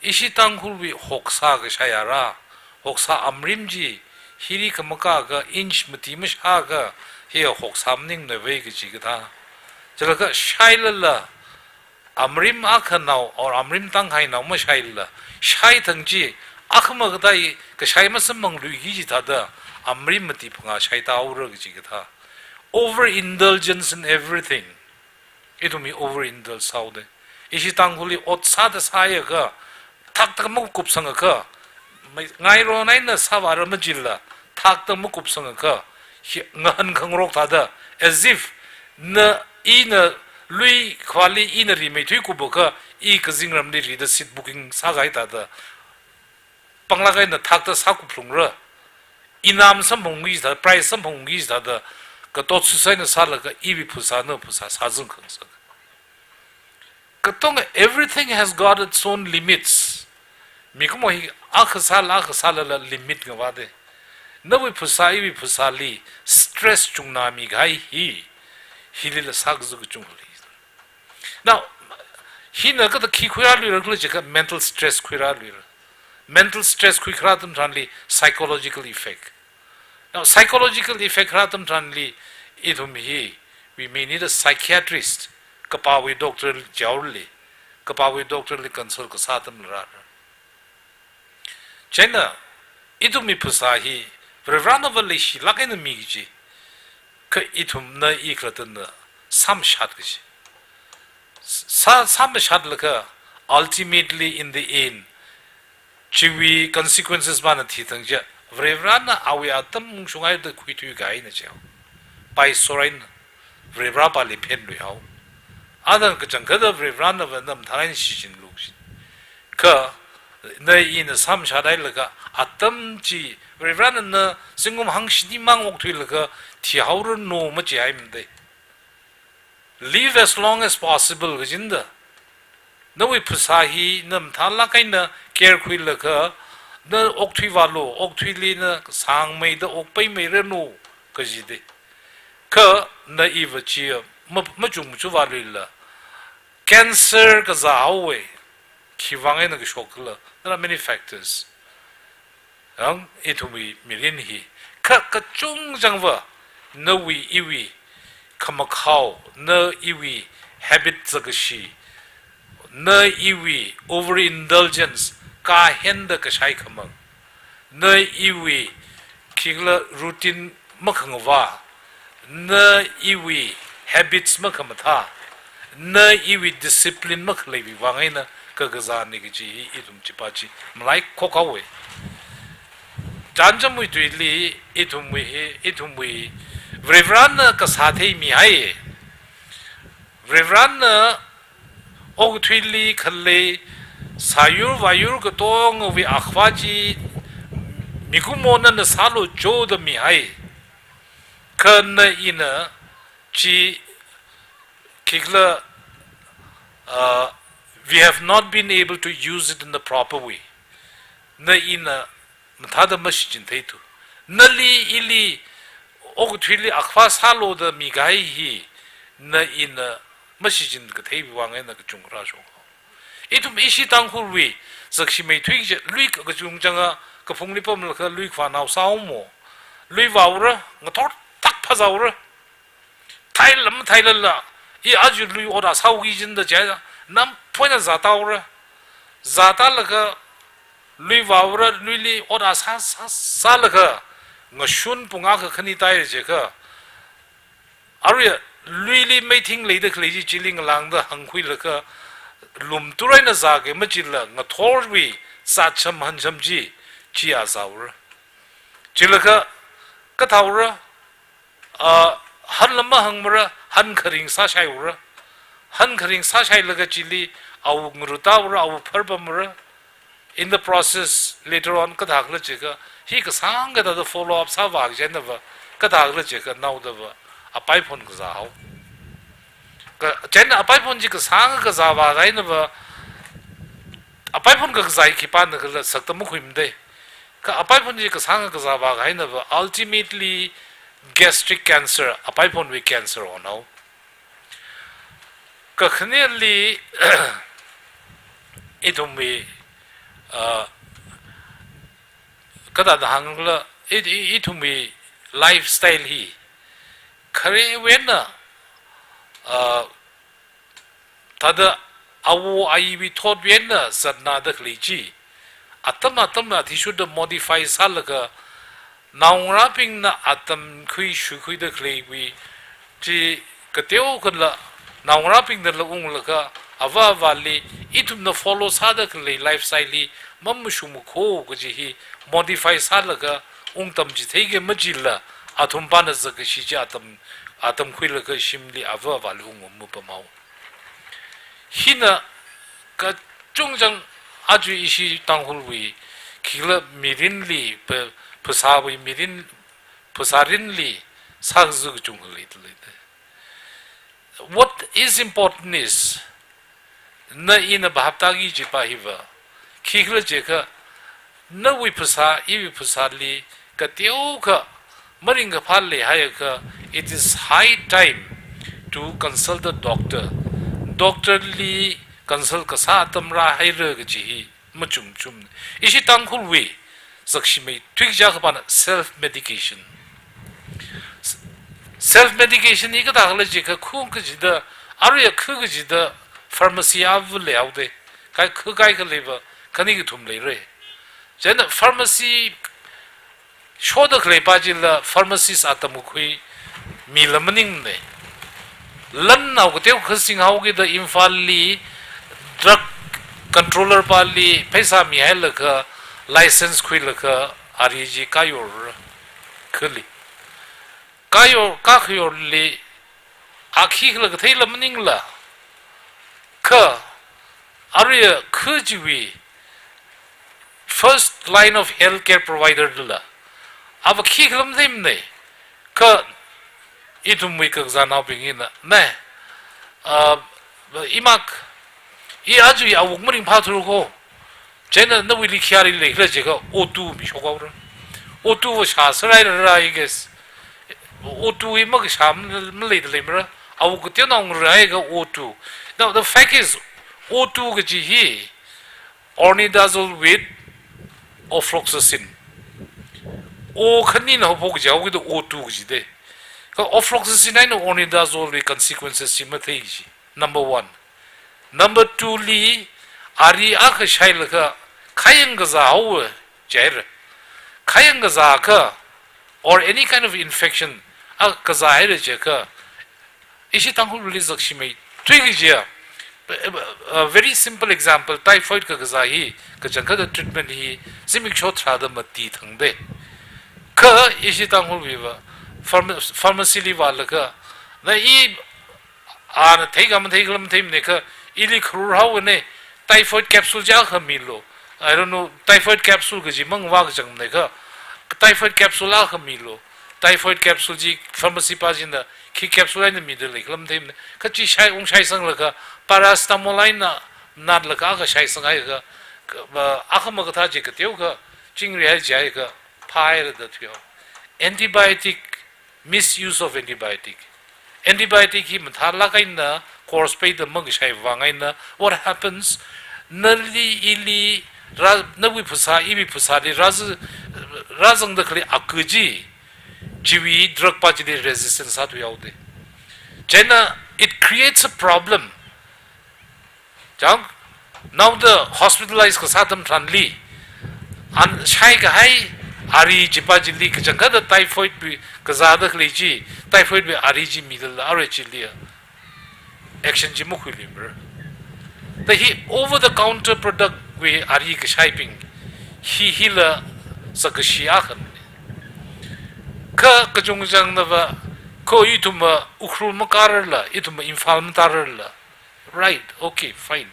Ishi Tangkhulwui hoksā kashai ara. Hoksā amrim chi hili khamakā kha inch mati mashā kha hi hoksā maningna vei kaji kathā. Chila kha shailala amrim akhanao or amrim tanghainao mashailala, shai thang chi akhama katai kashai masamphangluiki chithāda amrim mati phangā shaitaura kaji kathā. Overindulgence in everything. Ithum hi overindulge sāhaoda. Ishi Tangkhulli ot sāda sāya kha, thakta makupsang kha, mai-, ngairon eina sāvāra majila, thakta makupsang kha, hi ngahānkhangarok thāda, as if na, ina lui khali ina rimeithui kup kha, i kazingramli rida seat booking sākahai thāda, panglāk eina thakta sākuplungra. Inam samphangki thā, prize samphangki thāda, katot susaina sālaga iwui phasā na phasā sāzang khangasak. Katonga, everything has got its own limits. Mikumo hi akha sāla, akha sālala limit ngavāda. Nawui phasā, iwui phasāli stress chungnāmi kahai hi, hilila sākazā kachungkha lei. Now, hina kathā khi khuirāluira khala jiakha mental stress khuirāluira. Mental stress khuikharā atam tharanli psychological effect. Now, psychological effect kharā atam tharanli ithum hi, we may need a psychiatrist, kapāwui doctor jaorli, kapāwui doctor li consult kasā atam rāra. Chieina, ithumwui phasā hi, Varivarana va leishilāk eina mi kaji, kha ithumna i khalattana sāmashat kaji. Sā, sāmashatlaga, ultimately in the end, chiwui consequences mana thithang chiakha, Varivarana awui atam ungshunghaida khuithui kahaina chiao. Paisoraina, Varivarapāli phenluihao. Adan kachangkhatta Varivarana va na mathālāk eina shichinlu kaji. Kha, na ina sāmashat hailaga, atam chi, Varivarana na zingkum hangshini mang okthuilaga, thihaoranu machihaimada. Live as long as possible kajina da. Nawui phasā hi na mathālāk eina care khuilaga, na okthuivālu, okthuili na sāngmeida okpaimeiranu kajida. Kha na iva chi ma, machung machuvāluila, cancer kazāhaowa, khiwuivang eina kashok khala, there are many factors. Ang ithumwui mirin hi, kha kachungchangva, nawui iwui khamakhao, na iwui habit zakashi, na iwui overindulgence, kahenda kashai khamang, na iwui khikhala routine makhangavā, na iwui habits makhamathā, na iwui discipline makhaleiwui vang eina kakazāna kaji hi ithum chipā chi malaikhok haowa. Chānjamwui tuili ithumwui hi, ithumwui Varivarana kasā theimihai. Varivarana okathuili khalei sāyur vāyur katongawui akhava chi mikumona na sālu jo da mihai. Kha na ina chi khikhala, uh, we have not been able to use it in the proper way. Na ina mathāda mashichin theithu. Nali ili okathuili akhava sālu da mikahai hi, na ina mashichin katheiwui vang eina kachungkha rāshok. Ithum ishi Tangkhulwui zakshi meithui chi lui kachungchanga kaphungli pamlaga lui khavānao sāhaomo. Lui vāura, ngathor thak phazāura. Thailam thailala, i aja lui ot sāhaoki kajina da chieina, namphoina zātāura. Zātālaga, lui vāura, luili ot sā, sā, sālaga, ngashun pung akha khani tāhaira jiakha, aruiya, luili meithing leida khalei chi chili ngalāngda hāngkhuilaga, lumturaina zāki machila, ngathorwui zācham hancham chi, chia zāura. Chilaga, kathāura, ah, hanlam mahāngmara, han kharing sāshaiura. Han kharing sāshailaga chili, awu ngarutāura, awu pharpamara. In the process, later on, kathākhala jiakha, hi kasāng kathāda follow up sāvā kaji einava, kathākhala jiakha naodava, apaiphon kazāhao. Ka, chieina apaiphon chi kasāng kazāvā einava, apaiphon kakazā hi khipānakhala sakta makhuimada. Kha apaiphun chi kasāng kazā vākahaina va, ultimately gastric cancer, apaiphunwui cancer honhao. Kakhaneli, ithumwui, uh, kathāda hāngkhala, i, i, ithumwui lifestyle hi, kharewui eina, uh, thāda awo ayiwui thotwui eina zatnada khalei chi, atam atamna athishurda modify sālaga, naongarābingna atam khui shukhuida khaleiwui chi kateokhala, naongarābingnala unglaga, ava avāli, ithumna follow sāda khalei lifestyle hi mamashungmakho kaji hi modify sālaga ungtam chitheiki majila, athumpana zakkashi chi atam, atam khuilaga shimli ava avāli ungmapamhao. Hina kachungchang aja ishi Tangkhulwui khikhala mirinli, pha-, phasāwui mirin, phasā rinli sākazā kachungkha leida leida. What is important is, na ina bhap tāki kajipa hiva, khikhala jiakha, nawui phasā, iwui phasāli kateokha maringkaphā leihaiakha, it is high time to consult a doctor. Doctor li consult kasā atam rāhaira kaji hi machum chum. Ishi Tangkhulwui zakshimeithui kaja akhapana self medication. Self medication hi kathākhala jiakha, khu kachida, aruiya khu kachida pharmacy ava leihaoda. Kai khu kaikha leiva, khani kathum leira. Chieina pharmacy shoda khaleipa chila pharmacist atam kakhui mila maningmana. Lannao kateokha singhaokida Imphalli drug controller pali pheisā mihailaga license khuilaga ari chi kāyor khali. Kāyor, kākhayorli a khikhala katheila maningla. Kha aruiya khu chiwui first line of healthcare provider dala, ava khikhala matheimana. Kha ithumwui kakazānaobing hina, ne, ah, imak, i aja awuk maringphāthura kho. Chieina nawuili khayāli leikhala jiakha O two mishokhaora. O two va shāsārai rāra, I guess. O two hi makashā ma-, maleida leimara. Awuk kateonao ngarāhaiakha O two. Now, the fact is, O two kaji hi ornithazole with ofloxacin. O khanina haophok kaji haokida O two kajida. Kha ofloxacin eina ornithazole wui consequences chi mathei kaji. Number one. Number two li, ari akha shailaga khayang kazāhaowa jihaira. Khayang kazāakha, or any kind of infection akha kazāhaira jiakha, ishi Tangkhulli zakshimeithui kajiya, a very simple example, typhoid kakazā hi, kachangkhatta treatment hi zimiksho tharāda mati thangda. Kha ishi Tangkhulwui va, pharma-, pharmacy li vālaga, na i ana theikha matheikhala matheimana kha, ili kharur haowa ne, typhoid capsule chi akha milu. I don't know, typhoid capsule kaji mangvā kachangmana kha, typhoid capsule akha milu. Typhoid capsule chi pharmacy pa china khi capsule eina mida leikhala matheimana. Kha chi shai, ungshaisanglaga paracetamol eina natlaga akha shaisanghaiakha, kha, ba, akha makathā chi kateokha chingrihai jiakha phāhaira da thuihao. Antibiotic, misuse of antibiotic. Antibiotic hi mathālāk eina course peida makashai vang eina, what happens? Nali ili rā, nawui phasā, iwui phasāli rāza-, rāzangda khalei aku chi, chiwui drug pa chili resistance sāthuihaoda. Chieina it creates a problem. Chang, naoda hospitalize kasā atam tharanli, an shaikahai ari chipa chili kachangkhatta typhoid wui kazāda khalei chi, typhoid wui ari chi midala arui chili action chi makhuiluimara. Da hi over the counter product wui ari kashaibing hi, hila zakkashi akhana. Kha kachungchangna va, kho ithumva Ukhrul makārarla, ithumva Imphal matararla, right, okay, fine.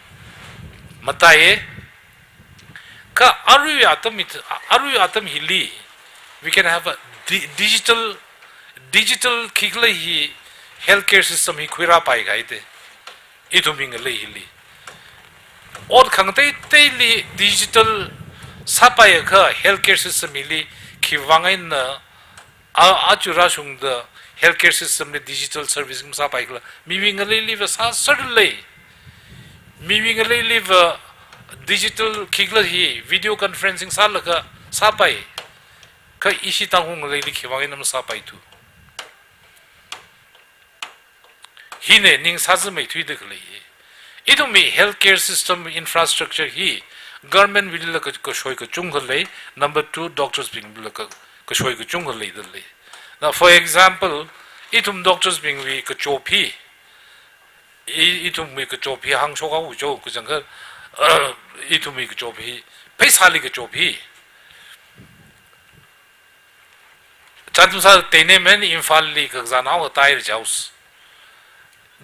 Matāiya. Kha arui atam it-, arui atam hili, we can have a di-, digital, digital khikhala hi healthcare system hi khuirāpai kahaida. Ithumwui ngalei hili. Ot khangateiteili digital sāpaiakha healthcare system hili khiwuivang eina a, aja rāshungda healthcare system li digital service masāpai khala. Miwui ngaleiliva sāserlei. Miwui ngaleiliva digital khikhala hi video conferencing sālaga sāpai. Kha ishi Tangkhul ngaleili khiwuivang eina masāpaithu. Hina ning sāzāmeithuida khalei hi. Ithumwui healthcare system infrastructure hi government wuilila ka, kashoi kachungkha lei, number two, doctors bingwuila ka, kashoi kachungkha leidalei. Now, for example, ithum doctors bingwui kachop hi, i, ithumwui kachop hi hāngshok haowa jo, kachangkha, ithumwui kachop hi, pheisāli kachop hi. Chānjam sā Teinem eina Imphalli kakazānao kataira jaosa.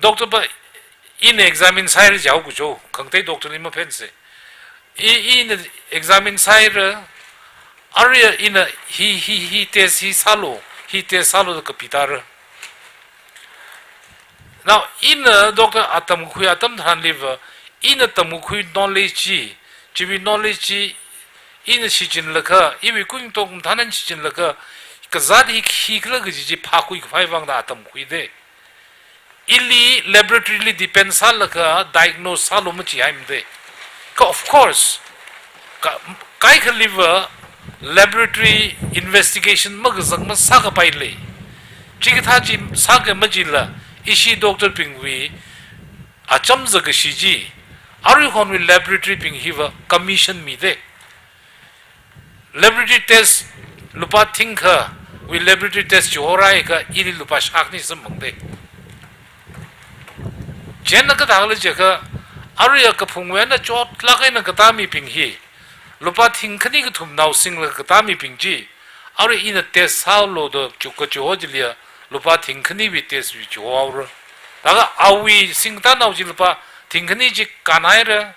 Doctor pa ina examine sāhaira jao kajo, khangatei doctor li maphensa. I, ina examine sāhaira, arui ina hi, hi, hi test hi sālu, hi test sālu da kapitāra. Now, ina doctor atam kakhui atam tharanliva, ina tamkakhui knowledge chi, chiwui knowledge chi, ina shichinlaga, iwui kuingatong mathān eina shichinlaga, kazāt hi khikhala kaji chi phākhui khavai vangda atam kakhuida. Ili laboratory li depend sālaga diagnose sālu machihaimada. Kha of course, ka, kaikhaliva laboratory investigation makazang masākapai lei. Chikathā chi sāka majila, ishi doctor bingwui acham zakashi chi, aruihonwui laboratory bing hiva commission mida. Laboratory test lupā thingkhawui laboratory test chihorai kha ili lupā shākhani samphangda. Chieina kathākhala jiakha, arui kaphungwui eina chotlāk eina katā mibing hi, lupā thingkhani kathumnao singlaga katā mibing chi, arui ina test sālu da chuk kachiho chiliya, lupā thingkhaniwui test wui chihohaora. Laga awui singkatānao chi lupā thingkhani chi kānhaira,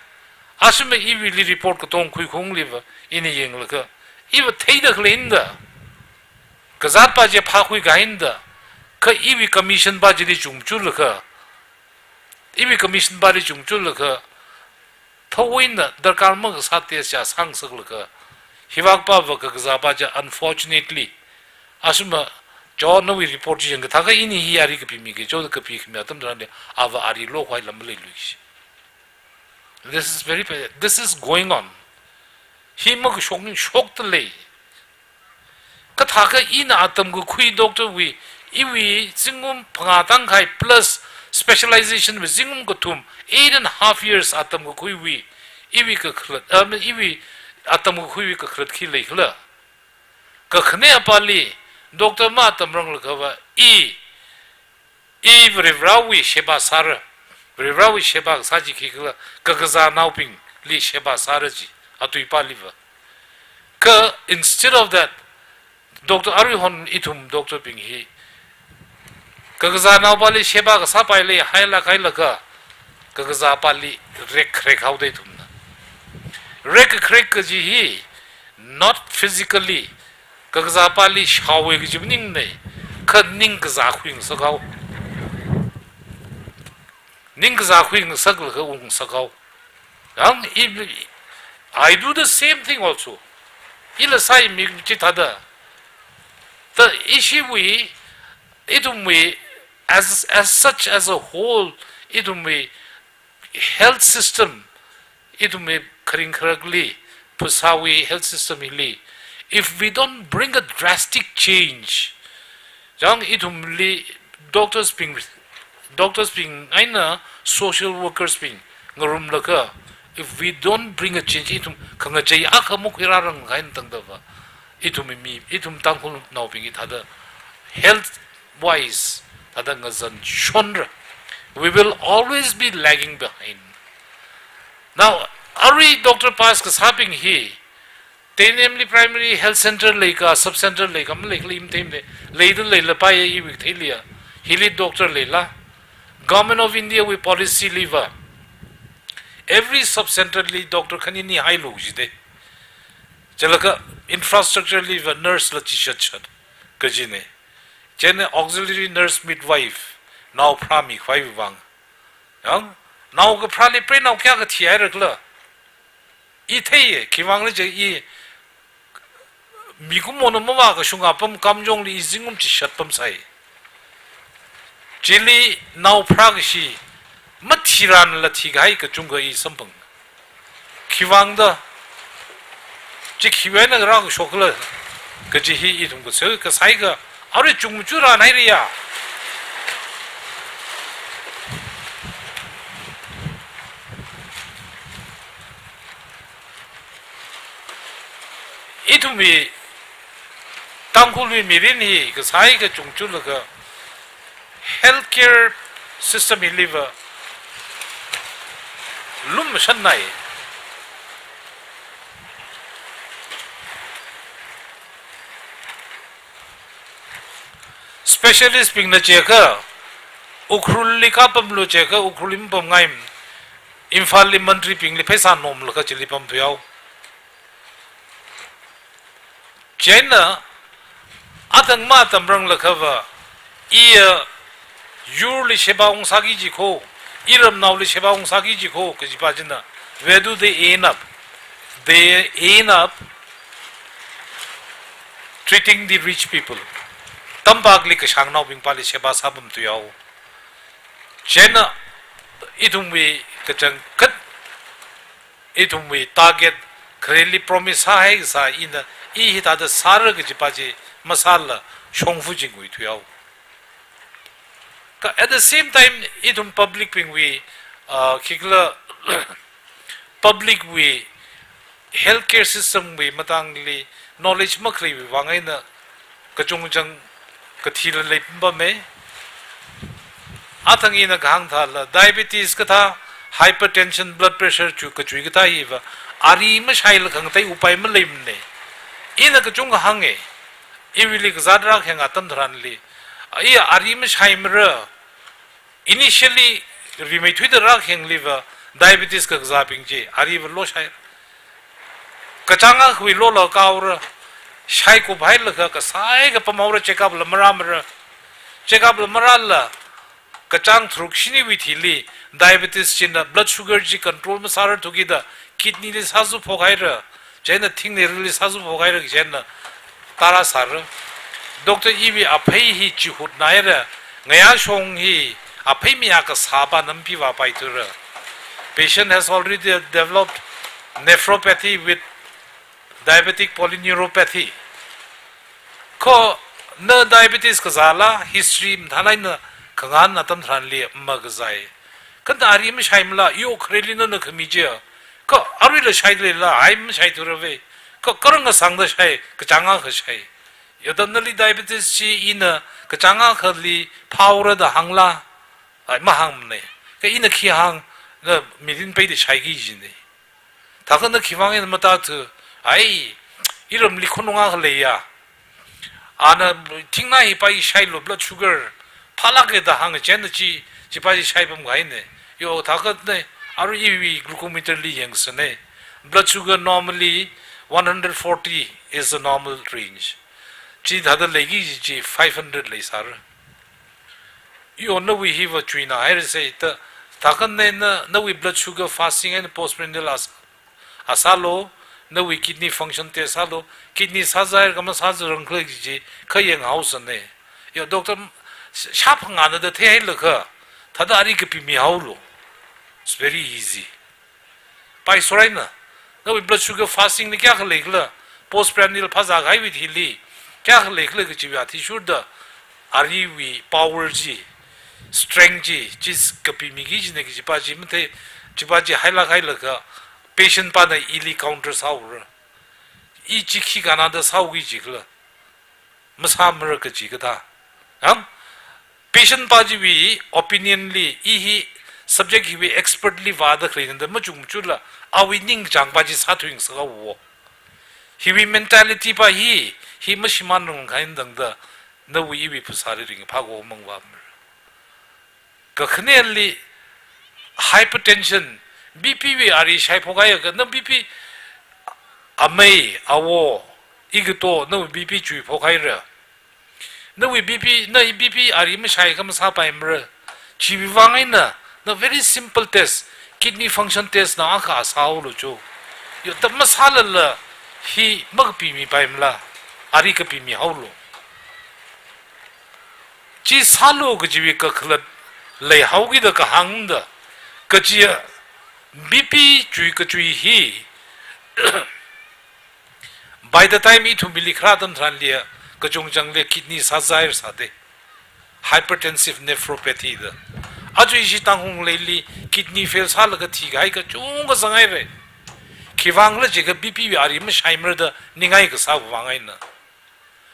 asuma iwuili report katong khuikhungliva, ina yanglaga, iva theida khalei eina da, kazāt pa chi phākhui kahai eina da, kha iwui commission pa chili chungchurlaga, iwui commission pali chungchurlaga, thawui eina darkar makasā test chi sāngasaklaga, hivak pava kakazā pa chi unfortunately, asuma, jo nawui report chi yangkathā kha ini hi ari kapimiki, jo kapikhami atam tharanli, ava ari lokhavai lam maleiluishi. This is very bad. This is going on. Hi makashok, shokdalei. Kathākha ina atam kakhui doctor wui, iwui zingkum phangā tangkhai plus specialization wui zingkum kathum, eight and a half years atam kakhuiwui, iwui kakhalat, um, iwui atam kakhuiwui kakhalat khi leikhala. Kakhane apāli, doctor matamranglakha va, i, i Varivarāwui sheba sāra, Varivarāwui sheba kasā chi khikhala, kakazānaobingli sheba sāra ji, atuipāliva. Kha instead of that, doctor aruihon ithum doctor bing hi, kakazānaopāli sheba kasāpai leihailāk hailaga, kakazāpāli rekkharek haoda ithumna. Rekkharek kaji hi, not physically, kakazāpāli shaowa kaji maningna, kha ningkazā khuingasak hao. Ningkazā khuingasaklaga ungngasak hao. Yang, if, I do the same thing also. Ila sāmi chithāda. Ta ishiwui, ithumwui, as, as such as a whole, ithumwui health system, ithumwui kharing kharakli, phasāwui health system hili, if we don't bring a drastic change, yang ithumli doctors bing, doctors bing eina social workers bing ngarumlaga, if we don't bring a change, ithum khangachei akha makhuirārang kahaina tangdava, ithum mi, ithum Tangkhulnaobing hi thāda health wise, thāda ngazanshonra. We will always be lagging behind. Now, arui doctor pass kasābing hi, Teinemli primary health center leika, sub center leika, maleikhala matheimana, leida leilapaiya iwui theiliya, hili doctor leila. Government of India wui policy liva, every sub center li doctor khanini hailu jida. Chilaga infrastructure liva nurse la chishat shat kajina. Chieina auxiliary nurse midwife, nao pharāmi khavai vang. Yang, nao kapharāli preinao kayākha thihairakhala. I theiya, khiwuivang khala jiakha i Mikumona mavākashung apam Kamjongli i zingkum chi shatpamsai. Chili nao pharākashi, mathiranla thikahai kachungkha i samphang. Khiwuivangda, chi khiwui eina rākashokla, kaji hi ithum kasā, kasāi kha, arui chungmachut rānhaira ya. Ithumwui Tangkhulwui mirin hi kasāi kachungchutlaga healthcare system hiliva lumshannai. Specialist bingna chiakha, Ukhrulli kapamlu chiakha, Ukhrulli mapamngai, Imphalli mantribingli pheisā nomlaga chili pamthuihao. Chieina, atang matamranglakhava, iya yurli sheba ungsāki jikho, iramnaoli sheba ungsāki jikho, kajipa china, where do they end up? They end up treating the rich people. Tampakli kashāngnaobingpali sheba sāpamthuihao. Chieina, ithumwui kachangkhat, ithumwui target, khareli promise sāhai kasā ina, i hithāda sāra kajipa chi masāla shongfa chingwui thuihao. Kha at the same time, ithum public bingwui, ah, khikhala, public wui healthcare system wui matangli knowledge makhaleiwui vang eina kachungchang kathila leipamei. Athang ina kahāng thāla, diabetes kathā, hypertension, blood pressure chu kachui kathā hiva, ari mashaila khangatei upai maleimana. Ina kachungkha hānga, iwuili kazāt rākhayang atam tharanli, iya ari mashaimara, initially rimeithuida rākhayangliva diabetes kakazābing chi, ariva loshai. Kachāng akhawui lola kaora, shaikup hailaga kasāi kapamhaora, check up la marāmara. Check up la marāla, kachāng tharuk shiniwui thili diabetes china blood sugar chi control masārarthukida kidney li sāzu phokhaira, chieina thingnerli sāzu phokhaira, chieina tara sāra. Doctor, iwui aphei hi chihutnaira, ngayāshong hi aphei mayā kasāpa nampi vāpaithura. Patient has already developed nephropathy with diabetic polyneuropathy. Kho na diabetes kazāla, history mathālāk eina khangahān atam tharanli makazāi. Kha na ari mashaimala, yo khareli nana khami chiya. Kha aruila shailala, ai mashaithurave. Kha kharāng kasāngda shai, kachāng akha shai. Yo da nali diabetes chi ina kachāng akhali phāhaora da hāngla, ai mahāngmana. Kha ina khi hāng, na mirin peida shaiki jina. Thākha na khiwui vang eina matāthu, ai, iramli khonung akha leiya. Ana thingnai hipa i shailu blood sugar phālāka da hānga, chieina chi, chipa chi shaipamkahaina. Yo, thākha na, arui iwui glucometer li yangsāna. Blood sugar normally one hundred forty is the normal range. Chithāda leiki kaji chi five hundred leisāra. Yo, nawui hiva chuinahairasai da, thākha na, na, nawui blood sugar fasting eina postprandial as-, asālu, nawui kidney function test sālu, kidney sāzāhaira kha masāzārangkhala kaji chi, kha yanghaosāna. Yo, doctor, sh-, shāphangāna da theihailaga, thāda ari kapimihaolu. It's very easy. Paisoraina, nawui blood sugar fasting li kayākha leikhala, postprandial phāzākahaiwui thili kayākha leikhala kajiwui athishurda, ariwui power chi, strength chi, chi kapimiki jina kajipa chi mathei, chipa chi hailāk hailaga, patient pana ili counter sāhaora. I chi khi kanada sāuki jikhala. Masāmara kaji kathā. Ang? Patient pa chiwui opinion li, i hi subject hiwui expert li vāda khaleina da machungmachula, awui ningchāngpa chi sāthuingasakhaowo. Hiwui mentality pa hi, hi mashimānrangkhaina tangda, nawui iwui phasāli ringphākho mangvāmara. Kakhaneli hypertension, B P wui ari shaiphok haiakha, na B P amei, awo, igato, nawui B P chuiphok haira. Nawui B P, na B P ari mashaiakha masāpaimara. Chiwui vang eina, na very simple test, kidney function test na akha sāhaolu cho. Yo, ta masālala, hi makapimipaimala. ari kapimihaolu. Chi sālu kajiwui kakhalat leihaokida kahāngda, kajiya B P chui kachui hi, by the time ithum mili kharā atam tharanli, kachungchangli kidney sāzāhaira sāda. Hypertensive nephropathy da. Aja ishi Tangkhul ngaleili kidney fail sālaga thikahai kachungkha zanghaira. Khiwuivang khala jiakha B P wui ari mashaimara da ningai kasā vang eina.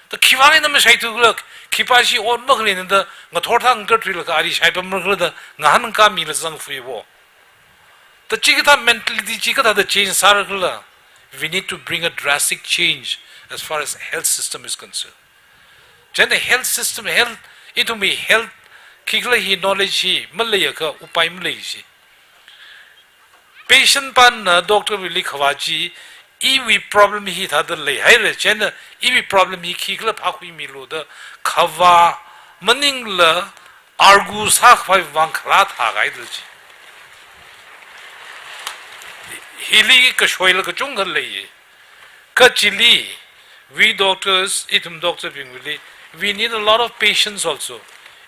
Da khiwuivang eina mashaithu khala, khipāshi ot makhaleina da ngathor thang kar thuilaga ari shaipamra khala da ngahānkāmila zangfui wo. Da chikathā mentality chikathāda change sāra khala, we need to bring a drastic change as far as health system is concerned. Chieina health system, health, ithumwui health, khikhala hi knowledge hi maleiakha upai maleishi. Patient pana doctor wuili khavā chi, iwui problem hithāda leihaira, chieina iwui problem hi khikhala phākhuimilu da khavā maningla argue sākhavai vang kharā thākahaida chi. Hili kashoila kachungkha lei. Kha chili, we doctors, ithum doctor bingwuili, we need a lot of patience also.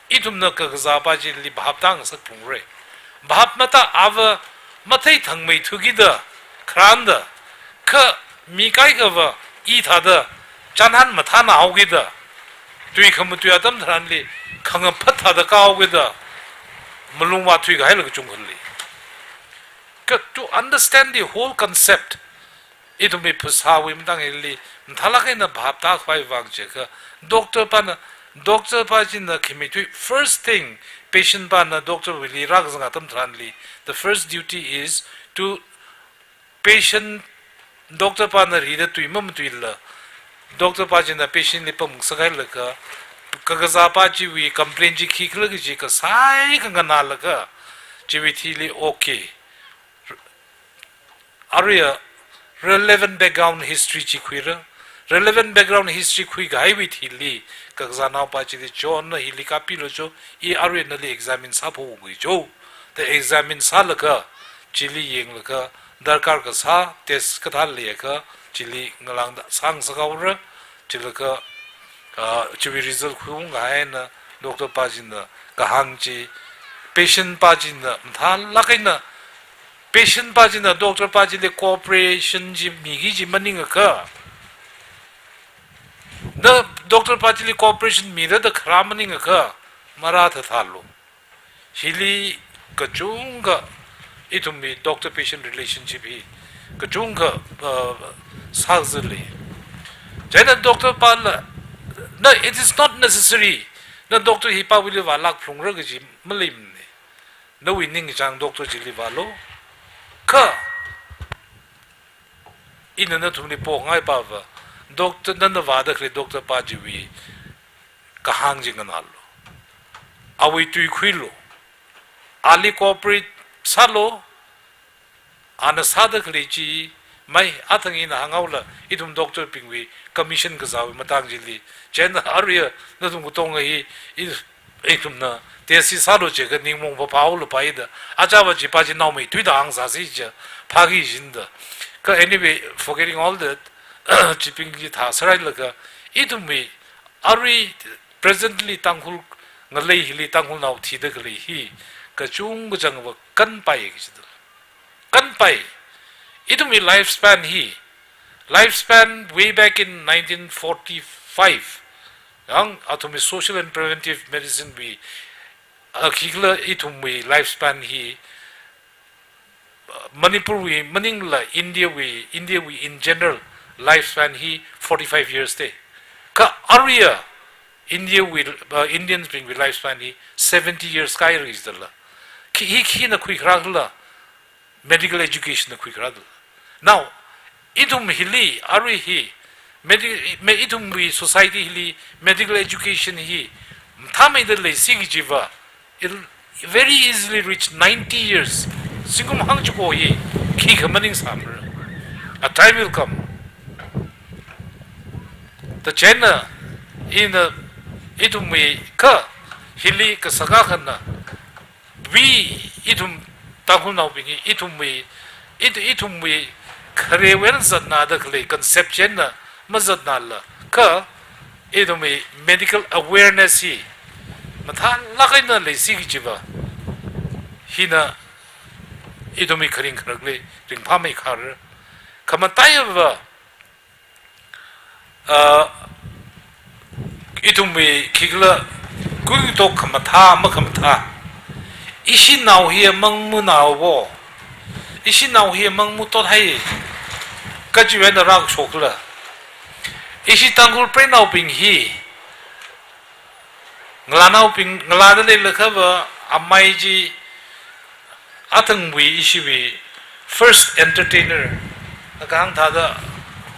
Ithumna kakazāpa chili bhap tāngasakphungra. Bhap matā ava mathei thangmeithu kida, kharānda, kha mi kaikhava ithāda chānhan mathānhaokida, tui khamatui atam tharanli khangaphat thāda kahaokida, malung vāthuikahai la kachungkha lei. Kha to understand the whole concept, ithumwui phasāwui matang hili, mathālāk eina bhap tākhavai vang jiakha, doctor pana, doctor pa china khi mi thui, first thing, patient pana doctor wuili rākazang atam tharanli, the first duty is to patient, doctor pana rida tui mamatuila, doctor pa china patient li pamngasakhailaga, kakazāpa chiwui complaint chi khikhala kaji kasai khanganālaga, chiwui thili okay. Aruiya relevant background history chi khuira. Relevant background history khuikahaiwui thili, kakazānaopa chili chonna hili kapilu cho, i aruiya nali examine sāphokhui cho. Da examine sālaga, chili yanglaga, darkar kasā test kathā leiakha, chili ngalāngda sāngasakhaora, chilaga, ah, chiwui result khuiungkahai eina, doctor pa china kahāng chi, patient pa china, mathālāk eina, patient pa china doctor pa chili cooperation chi miki kaji maningakha, na doctor pa chili cooperation mira da kharā maningakha, marāthathālu. Hili kachungkha ithumwui doctor patient relationship hi kachungkha, uh, sāzāli. Chieina doctor pala, na, it is not necessary, na doctor hi pawuili vālākphungra kaji maleimana. Nawui ningchāng doctor chili vālu. Kha ina nathumli pongaipa va, doctor, nana vāda khalei doctor pa chiwui kahāng chi nganālu. Awui tui khuilu. Ali cooperate sālu. Ana sāda khalei chi, mai, athang ina hānghaola, ithum doctor bingwui commission kazāwui matang chili. Chieina aruiya nathum katonga hi, i, ithumna test sālu jiakha ningmong phāphāhaolu paida. Achāva chipa chi naomeithuida hāngsāsi jiakha phāki kajina da. Kha anyway, forgetting all that, chibing chi thāsārailaga, ithumwui arui presently Tangkhul ngalei hili Tangkhulnao thida khalei hi, kachungkha changva kanpai kajida. Kanpai. Ithumwui lifespan hi, lifespan way back in nineteen forty-five, yang athumwui social and preventive medicine wui, ah, khikhala ithumwui lifespan hi, Manipurwui maningla Indiawui, Indiawui in general lifespan hi forty-five years da. Kha aruiya Indiawui, uh, Indians bingwui lifespan hi seventy years kahaira jidala. Khi, hi khina khuikharā khala, medical education na khuikharā dala. Now, ithum hili, arui hi, medi-, me ithumwui society hili medical education hi mathāmeida leisi kajiva, it'll very easily reach ninety years. Zingkum hangchiko hi khikha maningsāmara. A time will come. Da chieina, ina, ithumwui kha, hili kasaka khana, we, ithum Tangkhulnaobing hi, ithumwui, ith-, ithumwui kharewui eina zatnada khalei concept chieina mazatnala, Kha ithumwui medical awareness hi mathālāk eina leisi kajiva, hina ithumwui kharing kharakli ringphāmei khara. Khamataiya va, ah, ithumwui khikhala kuitok khamathā, makhamathā. Ishi nao hi mangmu nao wo. Ishi nao hi mangmu tot hai. Kachiwui eina rākashok khala. Ishi Tangkhul preinaobing hi, ngalānaobing, ngalāda leilakha va amei chi athangwui ishiwui first entertainer. Akha hāng thāda,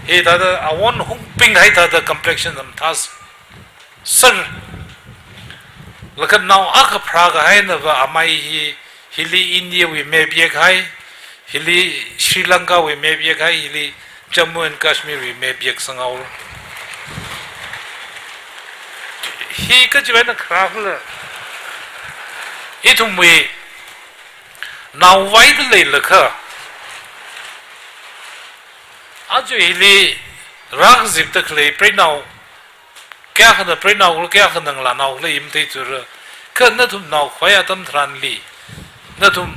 hithāda awon hungping haithāda complexion am thas. Sir, laga nao akha pharākahaina va amei hi, hili India wui map yekhai, hili Sri Lanka wui map yekhai, hili Jammu and Kashmir wui map yek sangao. Hi kachiwui eina kharā khala. Ithumwui nao vaida leilakha, aja hili rākazipda khalei preinao, kayākhana preinao khala, kayākhana ngalānao khala i matheithura. Kha nathum nao khavai atam tharanli, nathum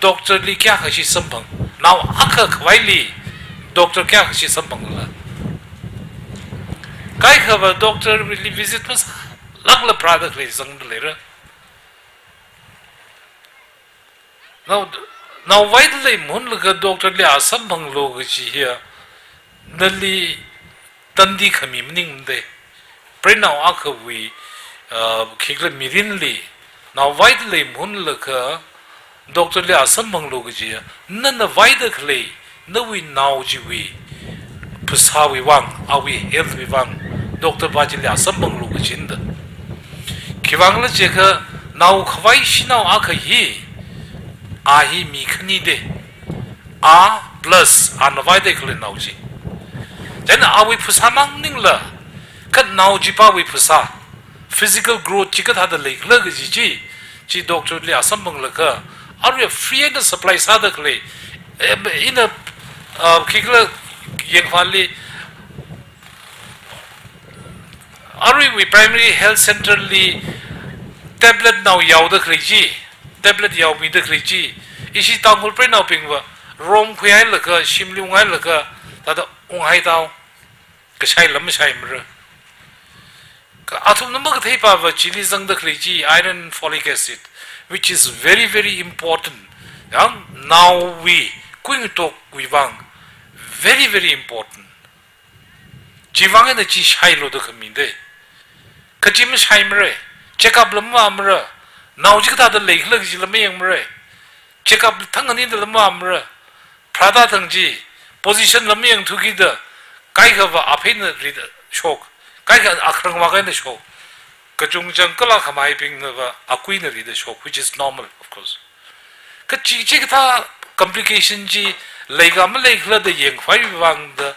doctor li kayākha shi samphang, nao akha khavaili doctor kayākha shi samphang khala. Kaikha va doctor li visit masālākla pharāda khalei zangda leira. Nao, nao vaida lei mahunlaga doctor li a samphanglu kaji hiya, nali tandi khami maningmade. Preinao akhawui, ah, khikhala mirinli, nao vaida lei mahunlaga doctor li a samphanglu kaji hiya, nana vaida khalei, nawui nao chiwui phasāwui vang, awui health wui vang, doctor pa chili a samphanglu kajina da. Khiwuivang khala jiakha nao khavai shanao akha hi, a hi mi khanide. A plus ana vaida khalei nao chi. Chieina awui phasā mang maningla, kha nao chipawui phasā, physical growth chi kathāda leikhala kaji chi, chi doctor li a samphanglaga, arui free eina supply sāda khalei, em, ina, ah, khikhala yangfali, aruiwui primary health center li tablet nao yaoda khalei chi, tablet yaomida khalei chi, ishi Tangkhul preinaobing va, rom khuihailaga, shimli unghailaga, thāda unghai tao. Kashai lam mashaimara. Kha athumna makatheipa va chili zangda khalei chi, iron, folic acid, which is very, very important. Yang naowui kuingatokvang, very, very important. Chiwuivang eina chi shailu da khamide. Kha chi mashaimara. Check up la mavāmara. Nao chi kathāda leikhala kaji la mayangmara. Check up thang ani da la mavāmara. Pharāda thang chi, position la mayangthuki da, kaikha va aphei eina rida shok, kaikha akharang vākha eina shok. Kachungchang kala khamaibingna va akui eina rida shok, which is normal, of course. Kha chi, chikathā complication chi leika maleikhala da yangkhavai vang da,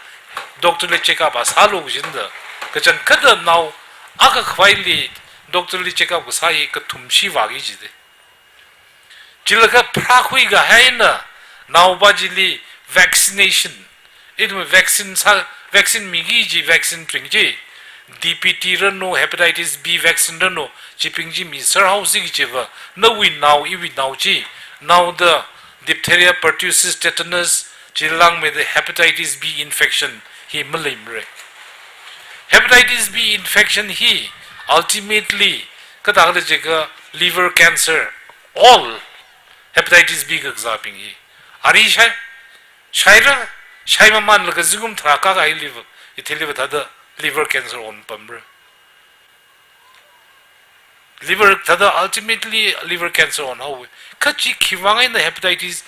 doctor li check up a sālu kajina da. Kachangkhatta nao akha khavaili doctor li check up kasā hi kathum shi vāki jide. Chilakha pharākhui kahaina, naopa chili vaccination. Ithum vaccine sā, vaccine miki kaji vaccine bing chi, D P T ranu, hepatitis B vaccine ranu, chibing chi miser haosi kajiva, nawui nao, iwui nao chi, naoda diphtheria, pertussis, tetanus, chili langmeida hepatitis B infection hi maleimara. Hepatitis B infection hi ultimately kathāda jiakha liver cancer, all hepatitis B kakazābing hi. Ari shai, shaira, shai mamanlaga zingkum tharā kākahai liver, ithili va thāda liver cancer onpamra. Liver thāda ultimately liver cancer onhaowa. Kha chi khiwuivang eina hepatitis,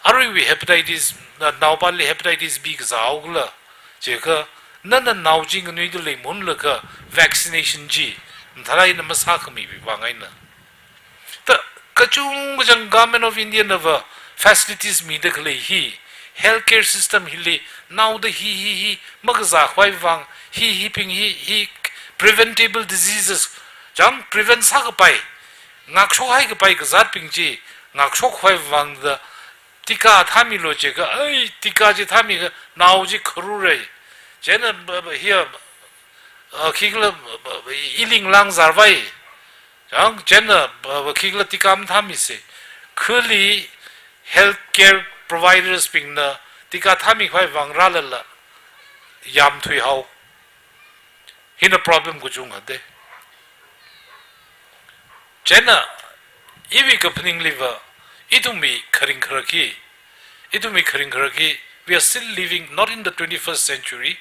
aruiwui hepatitis, na, naopali hepatitis B kazāhaokhala jiakha, nana nao chi nganuida leimahunlaga vaccination chi mathālāk eina masākhamiwui vang eina. Ta, kachungkachang Government of India na va facilities mida khalei hi, healthcare system hili, naoda hi, hi, hi makazākhavai vang, hi, hibing hi, hi preventable diseases, chang prevent sākapai, ngākshokhai kapai kazātbing chi ngākshokkhavai vang da, tika thāmilu jiakha, ai, tika chi thāmikha nao chi kharura. Chieina ba, ba, hiya uh, khikhala, uh, iling lang zarvai. Yang, chieina, uh, khikhala tika mathāmise. Khali healthcare providers bingna tika thāmi khavai vang rālala yamthui hao. Hina problem kachungkha de. Chieina, iwui kaphaningliva, ithumwui kharing kharak hi, ithumwui kharing kharak hi, we are still living not in the twenty-first century,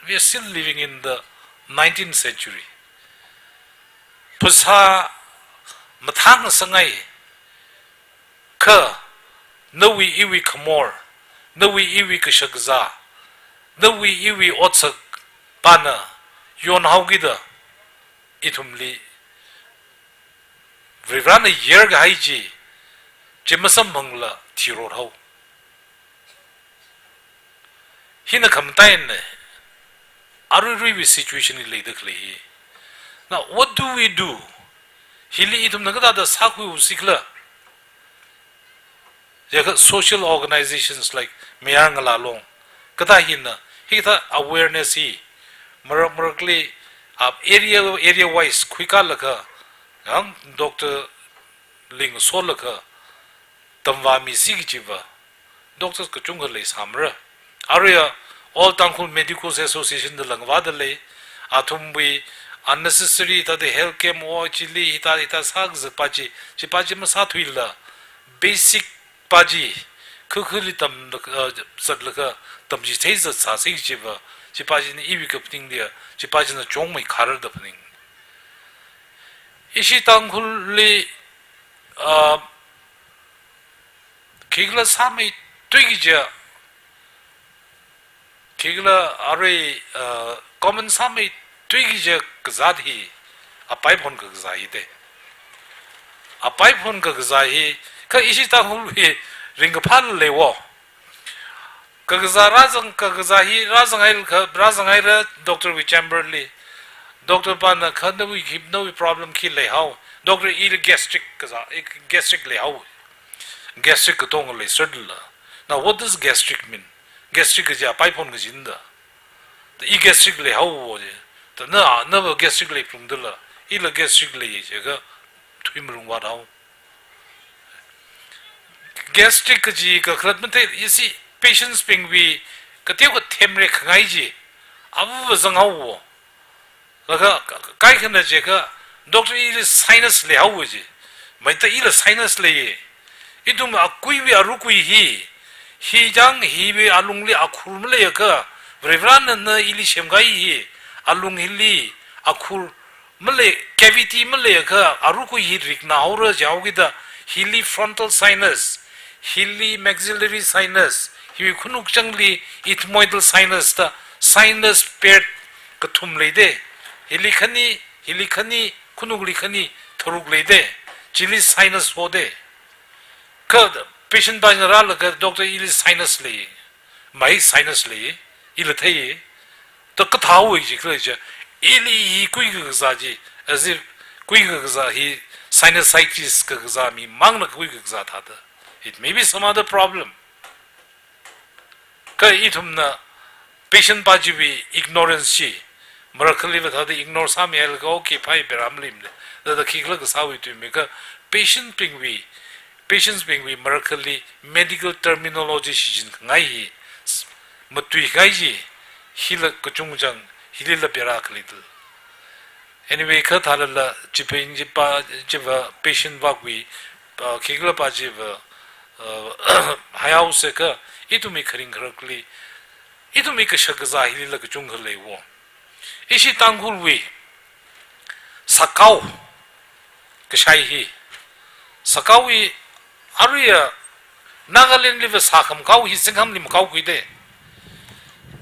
we are still living in the nineteenth century. Phasā mathāngasangai, kha, nawui iwui khamor, nawui iwui kashakazā, nawui iwui otsak pana yonhaokida, ithumli Varivarana yerkahai chi, chi masamphangla thirot hao. Hina khamataina, aruiruiwui situation hi leida khalei hi. Now, what do we do? Hili ithumna kathāda sākhuiusi khala? Jiakha social organizations like Mayar Ngala Long, kathā hina, hikathā awareness hi, marak marakli, ah, area, area wise khuikalaga, yang doctor ling solaga, tamvāmisi kajiva, doctors kachungkha leisāmara. Aruiya All Tangkhul Medicos Association da langvāda lei, athumwui unnecessary thāda health camp o chili hithā hithā sākazatpa chi, chipa chi masāthuila, basic pa chi, khakhali tam, uh, zatlaga, tamchitheizat sāsi kajiva, chipa china iwui kaphaningli, chipa china chungmei kharar da phaning. Ishi Tangkhulli, uh, khikhala sāmeithui kaja, khikhala arui, uh, common sāmeithui kaja kazāt hi, apai phon kakazā hi de. Apai phon kakazā hi, kha ishi Tangkhulwui ringkaphā lei wo. Kakazā rāzang, kakazā hi rāzanghaikha, rāzanghaira doctor wui chamber li. Doctor pana kha nawui khi, nawui problem khi leihao. Doctor ili gastric kazā, i gastric leihao. Gastric katonga leiserla. Now, what does gastric mean? Gastric kaja apai phon kajina da. Da i gastric leihao wo je. Da na, nava gastric leiphungdala. Ila gastric leiye jiakha thui malungvāt hao. Gastric kaji kakhalat mathei, you see, patients bingwui, kateo kathemrek khangai chi, avu zanghaowo. Laga, kaikhana jiakha, doctor ili sinus leihaowo ji. Maita ila sinus leiye. Ithum akuiwui arukui hi, hi chang hiwui alungli akhur maleiakha, Varivarana ili semkahai hi, alung hili akhur malei, cavity maleiakha, arukui hi riknā haora jihaokida, hili frontal sinus, hili maxillary sinus, hiwui khanuk changli ethmoidal sinus da, sinus paired kathum lei de. Hili khani, hili khani, khanukli khani, tharuk lei de. Chili sinus ho de. Kha patient pa china rālaga doctor ili sinus lei. Mai sinus lei, ila thei, da kathāwui ji khala ji, ili hi kui kakazā ji, as if kui kakazā hi sinusitis kakazā mi mangna kui kakazā thāda. It may be some other problem. Kha ithumna patient pa chiwui ignorance chi, marakhali va thāda ignore sāmihailaga, okay, phai, beram lim de. Da da khikhala kasāwui tuimi kha patient bingwui, patients bingwui marakhali medical terminology shichin khangai hi, s-, matuikahai chi, hila kachungchang, hilila bera khalei dal. Anyway, kha thālala, chipin chipa, chiva patient pa kui, uh, khikhala pa chiva, uh, haihaosa kha, ithumwui kharing kharakli, ithumwui kashakazā hilila kachungkha leiwo. Ishi Tangkhulwui sakao kashai hi. Sakao hi aruiya Nagaland liva sākhamakao hi zinghamli makaokhui de.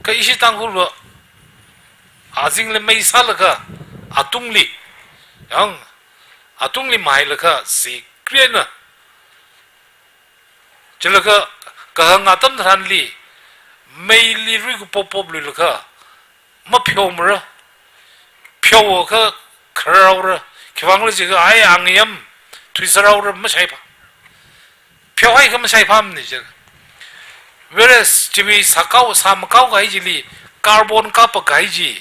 Kha ishi Tangkhulva azingli mei sālaga atungli, yang atungli mahailaga zikriana. Chilaga kahāng atam tharanli, meili rui kupop pop luilaga, mapheomara, pheoakha khararhaora, khiwuivang khala jiakha ai angayam, thuisārhaora, mashaiphā. Pheohaikha mashaiphāmana jiakha. Whereas, chiwui sakao, sāmakaokahai chili, carbon kapakahai chi,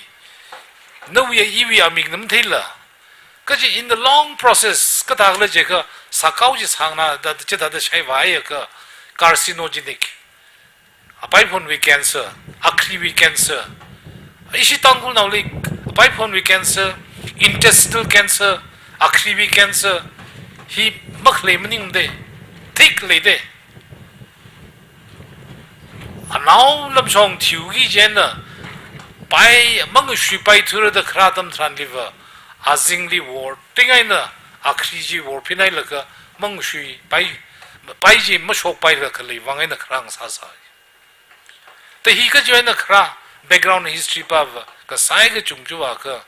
Nawui iwui amik na matheila. Kaji in the long process, kathākhala jiakha, sakao chi sāngnada, chithāda shaiva akha, carcinogenic. Apaiphunwui cancer, akhriwui cancer. Ishi Tangkhulnaoli apaiphunwui cancer, intestinal cancer, akhriwui cancer, hi makhalei maningde, thik leide. Anao lamshong thiuki chieina, pai, mangashui paithura da kharā atam tharanliva, azingli worting eina, akhri chi worphun hailaga, mangashui pai, pai chi mashokpaila khalei vang eina kharā ngasāsai. Ta hi kaji eina kharā background history pava, kasai kachungkha chiva kha,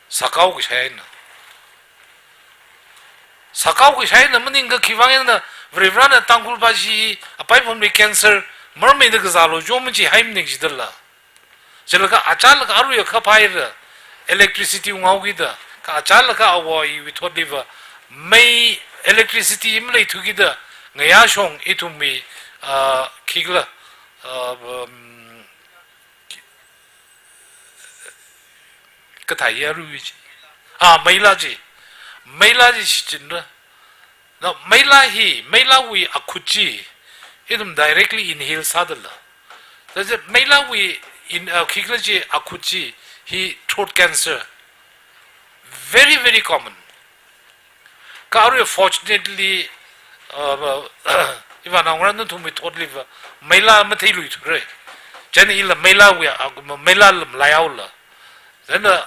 sakao kashai eina. Sakao kashai eina maningakha khivang eina, Varivarana Tangkhulpa chi, apaiphunwui cancer, marmeida kazālu jo maji hai maning jidala. Chilaga achālaga arui akha phaira, electricity unghaokida, kha achālaga awui thotliva, mei electricity maleithukida, ngayā shong ithumwui, ah, khikhala, ah, um, kathā ya ruichi. Ah, meila chi. Meila chi shichinra. Now, meila hi, meilawui akhut chi, ithum directly inhale sādala. That's it, meilawui in, uh, khikhala chi akhut chi, hi throat cancer. Very, very common. Kha arui fortunately, uh, iva naongarā nathumwui thotliva, meila matheiluithura. Chieina ila meilawui, uh, meila lam laiaula. Then, uh,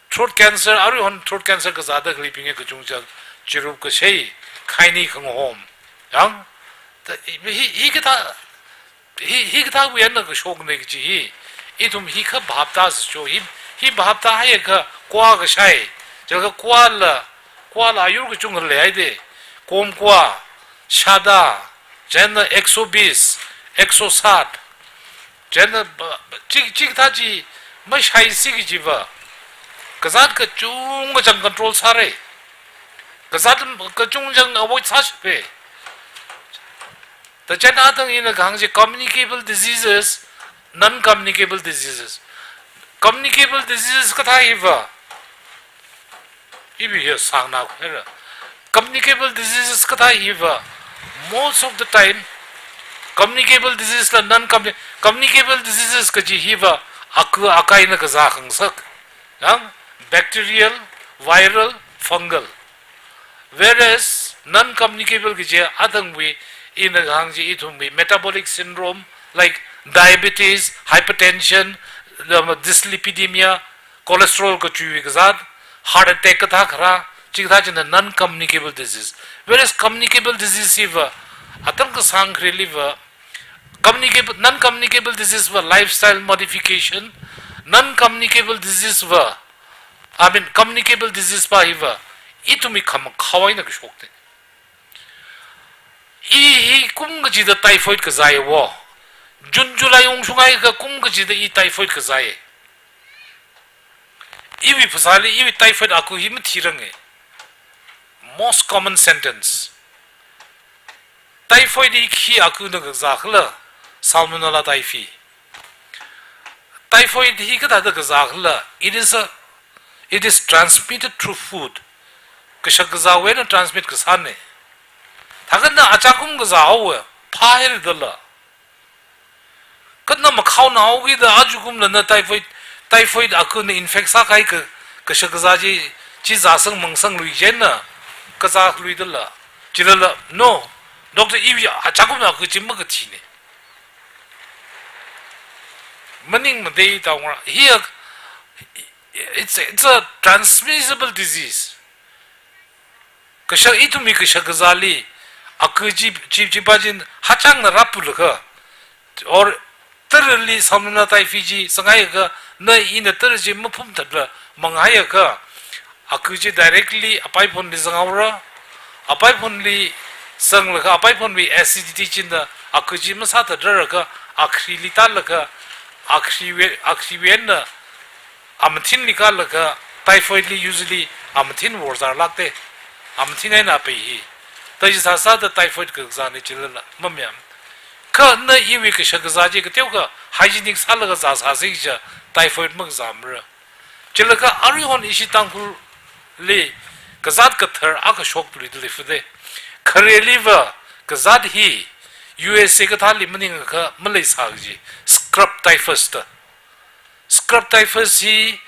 throat cancer, aruihon throat cancer kazāda khaleibing kachungchang, chirup kashei, khaini khangahom. Yang, ta, hi, hi kathā, hi, hikathāwui eina kashokna kaji hi, ithum hi kha bhap tāsa jo, hi, hi bhap tāhaiakha kwa kashai, chiakha kwala, kwala ayur kachungkha leihaide, komkwa, shada, chieina ekso bis, ekso sat, chieina ba, ba, chi, chikathā chi mashaisi kajiva, kazāt kachungkha chang control sāra. Kazāt kachungkha chang avoid sāshapa. Ta chieina athang ina kahāng chi communicable diseases, non-communicable diseases. Communicable diseases kathā hiva, iwui hi sāngna khuira. Communicable diseases kathā hiva, most of the time, communicable diseases la non-communi-, communicable diseases kaji hiva, aku akai eina kazā khangasak. Yang, bacterial, viral, fungal. Whereas, non-communicable kaji athangwui, ina kahāng chi ithumwui metabolic syndrome, like diabetes, hypertension, um, dyslipidemia, cholesterol kachuiwui kazāt, heart attack kathā kharā, chikathā china non-communicable disease. Whereas communicable disease hiva, atam kasāng khareliva, communicable, non-communicable disease va lifestyle modification, non-communicable disease va, I mean, communicable disease pa hiva, ithumwui khamakhao eina kashokte. I hi kum kachida typhoid kazāya wo. June, July ungshunghaiakha kum kachida i typhoid kazāya. Iwui phasāli, iwui typhoid aku hi mathiranga. Most common sentence. Typhoid hi khi akuna kazākhala, Salmonella typhi. Typhoid hi kathāda kazākhala, it is a, it is transmitted through food. Kashak kazāwui eina transmit kasāna. Thākha na achakum kazāhaowa, phāhaira dala. Kha na makhaonahaokida ajakumla na typhoid, typhoid aku na infect sākahai ka, kashak kazā chi, chi zāsang mangsanglui chieina, kazāluidala. Chilala, no, doctor iwui achakum aku chi makathina. Maningmada taongra. Hi a, it's, it's a transmissible disease. Kashak, ithumwui kashak kazāli, aku chi, chi, chipa chin hachangna rāpulaga, or tarali Salmonella typhi chi sanghaiakha, na ina tara chi maphumthatla manghaiakha, aku chi directly apaiphunli zanghaora, apaiphunli zanglaga, apaiphunwui acidity china aku chi masāthatrarlaga, akhrili tālaga, akhriwui, akhriwui eina amathinli kālaga, typhoid li usually amathin vorzarlākte, amathin eina apai hi. Ta chi sāsāda typhoid kazāna chilala, mamayam. Kha na iwui kashak kazā chi kateokha hygienic sālaga zāsāsi kaja typhoid makazāmara. Chilaga aruihon ishi Tangkhulli kazāt kathar akha shokluida leifute. Khareliva kazāt hi U S A kathāli maningakha maleisā kaji scrub typhus da. Scrub typhus hi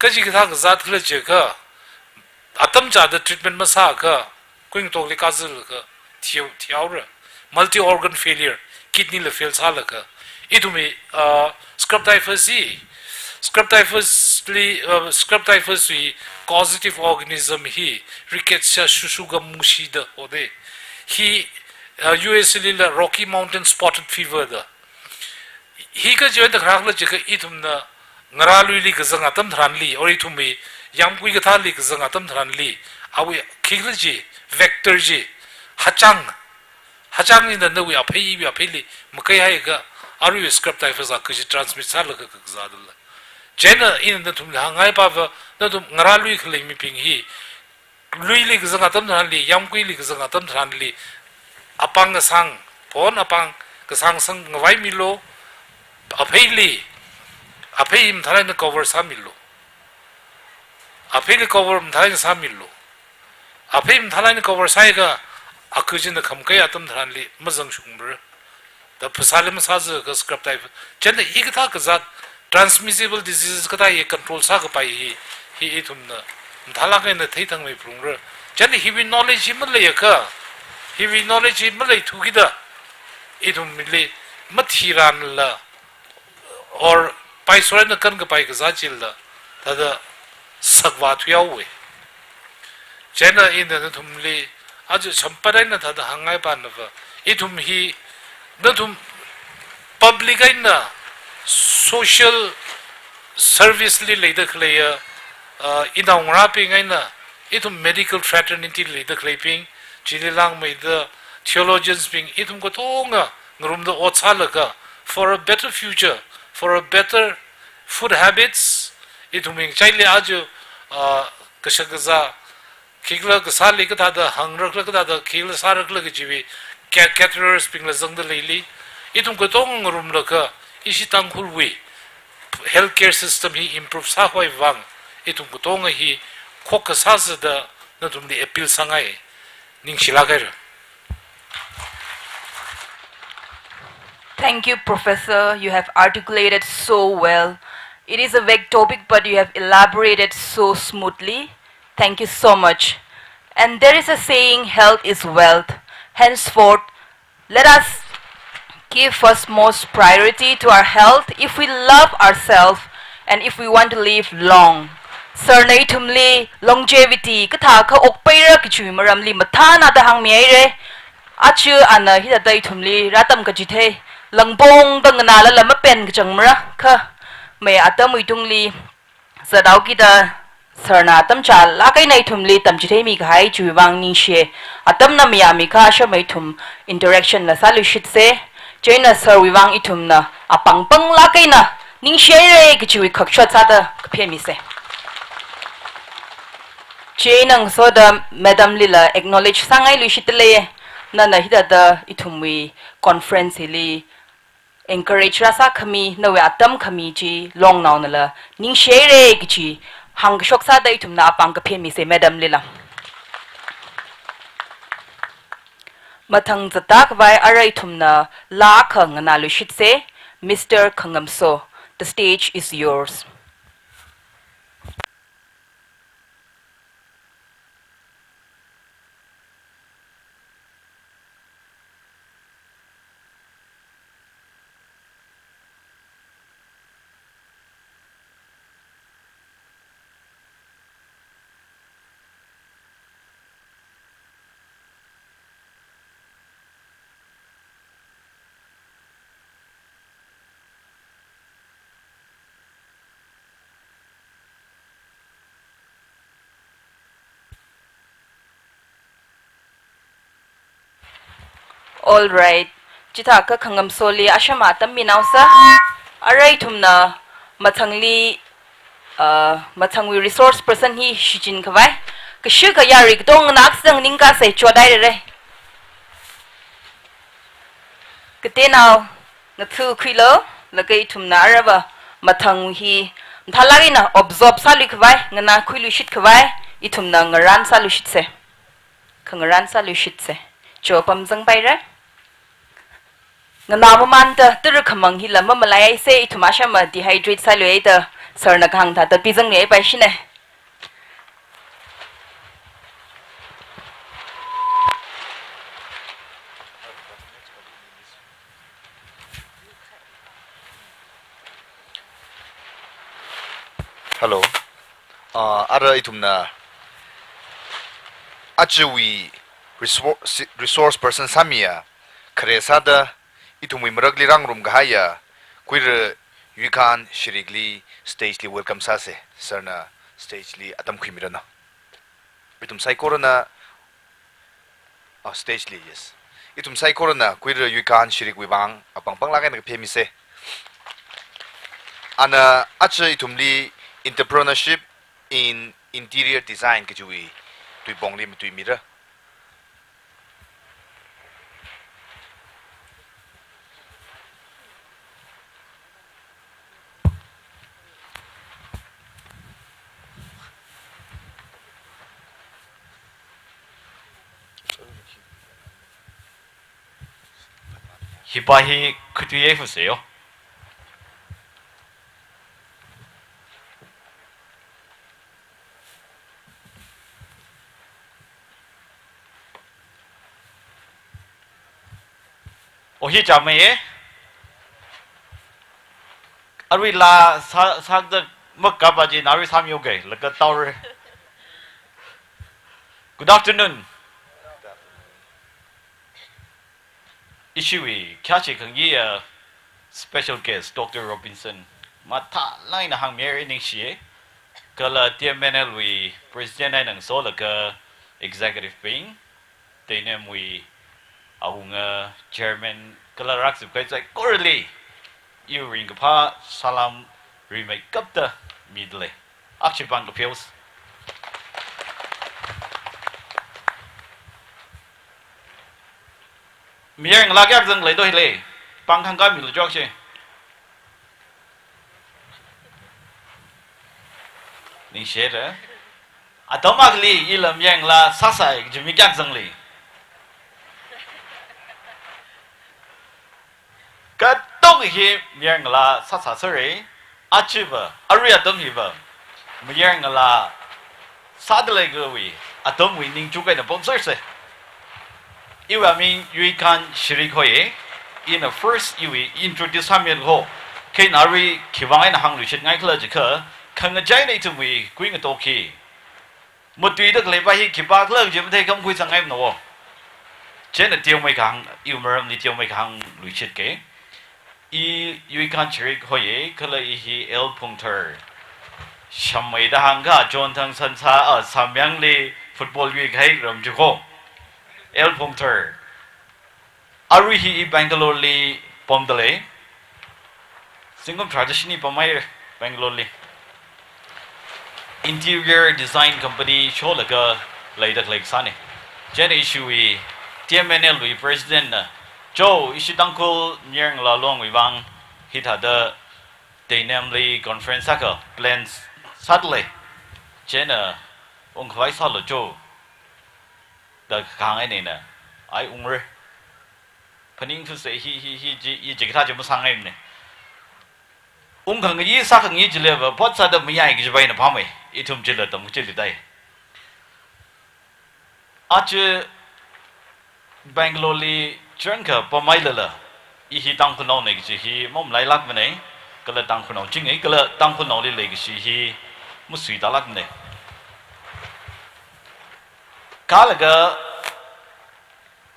kachikathā kazāt khala jiakha, atam chāda treatment masāakha, kuingatokli kazālaga thiu, thihaora. Multi organ failure, kidney la fail sālaga. Ithumwui, uh, scrub typhus hi, scrub typhus li, uh, scrub typhus wui causative organism hi Rickettsia susukam mushi da hode. Hi, uh, U S A lila Rocky Mountain Spotted Fever da. Hi kajiwui eina kharā khala jiakha ithumna ngarāluili kazang atam tharanli, or ithumwui yāmgui kathāli kazang atam tharanli, awui khikhala chi, vector chi, hachang, hachang china nawui aphei, iwui apheili makai haiakha, aruiwui scrub typhus akha chi transmit sālaga kazā dala. Chieina ina nathumli hāngngai pava, nathum ngarālui khalei mibing hi, luili kazang atam tharanli, yāmguili kazang atam tharanli, apāng kasāng, phon apāng kasāng sangngavaimilu, apheili, aphei mathālāk eina cover sāmilu. Apheili cover mathālāk eina sāmilu. Aphei mathālāk eina cover sāhaiakha, akha china khamkei atam tharanli mazangshungmara. Da phasāli masāzakha scrub typhus. Chieina hikathā kazāt transmissible diseases kathā hi control sākapai hi, hi ithumna mathālāk eina theithangmei phalungra. Chieina hiwui knowledge hi maleiakha, hiwui knowledge hi maleithukida, ithumli mathiranla, or paisoraina kankapai kazā chila, thāda sakvā thuihaowe. Chieina ina nathumli, aja champat eina thāda hāngngai panava, ithum hi, nathum public eina social service li leida khaleiya, uh, inaongarābing eina, ithum medical fraternity li leida khaleibing, chili langmeida theologians bing, ithum katonga ngarumda ot sālaga, for a better future, for a better food habits, ithum ngachaili aja, ah, kashak kazā, khikhala kasāli kathāda hāngrakhala kathāda khikhala sārakhala kajiwui ca-, caterers bingla zangda leili. Ithum katonga ngarumlaga, ishi Tangkhulwui healthcare system hi improve sākhavai vang, ithum katonga hi khokkha sāsa da nathumli appeal sāngai. Ningshilāk haira. Thank you, Professor. You have articulated so well. It is a vague topic, but you have elaborated so smoothly. Thank you so much. And there is a saying, "Health is wealth." Henceforth, let us give first most priority to our health if we love ourselves and if we want to live long. Sir na ithumli longevity kathākha okpaira kajiwui maramli mathānada hāngmihaira. Aja ana hithāda ithumli rātam kachithei, langpongda nganālala mapen kachangmara, kha mei atamwui tungli zathaokida sir na atam chālāk eina ithumli tamchitheimi kahai chiwui vang ningshi. Atamna mayāmi kha ashamei ithum interaction la sāluishitsa. Chieina sir wui vang ithumna apāng pānglāk eina ningshihaira kajiwui khakshot sāda kaphemisa. Chieina ngasoda madam lila acknowledge sāngailuishitdalei, nana hithāda ithumwui conference hili encourage rāsā khami, nawui atam khami chi longnaonala ningshihaira kaji hāngkashok sāda ithumna apāng kaphemisa madam lila. Mathang zatda khavai arui ithumna laa akha nganāluishitsa, Mister Khangamso, the stage is yours. All right. Chithākha Khangamsoli ashama tammi naosa. Arui ithumna mathangli, uh, mathangwui resource person hi shichin khavai, kashikha yarui katongana akha zang ningkasei chothairara. Kateonao, ngathukhuilu, laga ithumna aruiva mathang hi Mathālāk eina absorb sāluikhavai, nganākhuiluishit khavai, ithumna ngarān sāluishitse. Khangarān sāluishitse. Cho pamzangpaira. Nganā mamānda tara khamang hila mamalaiaise, ithum ashama dehydrate sāluida, sir na kahāng thāda pizanglui paishine. Hello. Ah, ara ithumna ajawui resource, resource person sāmiya, khare sāda ithumwui marakli rāngarum kahaiya Kuira Yuikhan Shirikli stage li welcome sāse, sir na stage li atam khuimiranu. Ithum saikorana, oh, stage li, yes. Ithum saikorana Kuira Yuikhan Shirikwui vang apang panglāk eina kaphemise. Ana aja ithumli Entrepreneurship in Interior Design kajiwui tuipongli matuimira. Hipa hi khuitui yai fuseyo. Oh, hi chāmeiye. Arui laa sā, sāda makapa chi, arui sāmiuke, laga taure. Good afternoon. Ishiwui khayāshi khangayi, uh, special guest, Doctor Robinson, mathālāk eina hāngmira, ningshiye. Kala T M N L wui President eina ngasolaga executive bing, Teinemwui awunga, chairman, kala rākazip kahai saikorali iwui ringkaphā salam rimeikapta midalei. Akshi pāng kapheosa. Mayarngalā kayākha zangleido hili, pāng khangkā milu chokshi. Ningshire. Atam akhali ila mayarngalā sāsai kaji mi kayākha zanglei? Katonga hi mayarngalā sāsāsere, ajava, arui atam hiva, mayarngalā sādalei kawui atamwui ningchuk eina pamserse. Iwui aming Yuikhan Shirik hoiye, ina first iwui introduce sāmilu ho, kha ina arui khiwui vang eina hāngluishitngai khala jiakha, khangachei eina ithumwui kuingatok hi matuida khaleipa hi khipākhala kaji matheikhamkhui sāngaimana wo. Chieina teomei kahāng, iwui maramli teomei kahāng luishitke. I Yuikhan Shirik hoiye, kala i hi L Phungthar. Shammeida hāngkha, John Thang Sansa, ah, Samyangli football yuikahai ramchuk ho. L Phungthar. Arui hi i Bangalore li pamdalei. Zingkum tharāda shini pamhaire Bangalore li. Interior design company sholaga leida khalei kasāne. Chieina ishiwui T M N L wui president na, "Cho, ishi Tangkhul mayarngalā luongwui vang hithāda Teinemli conference sākha plans sādalei. Chieina ungkhavai sālu cho," da kahāng eina ina, ai ungre. Phaningthusa hi, hi, hi, chi, i chikathā chi masāngaimane. Ungkhangayi sākhangayi chiliva, phot sāda mayai kajiva ina phāmei, ithum chila tamkachili dai. Aja Bangalore li churn kapamhailala, i hi Tangkhulnaone kaji hi mamalailākmane, kala Tangkhulnao chinge, kala Tangkhulnaoli leikashi hi masuitālākmane. Kalaga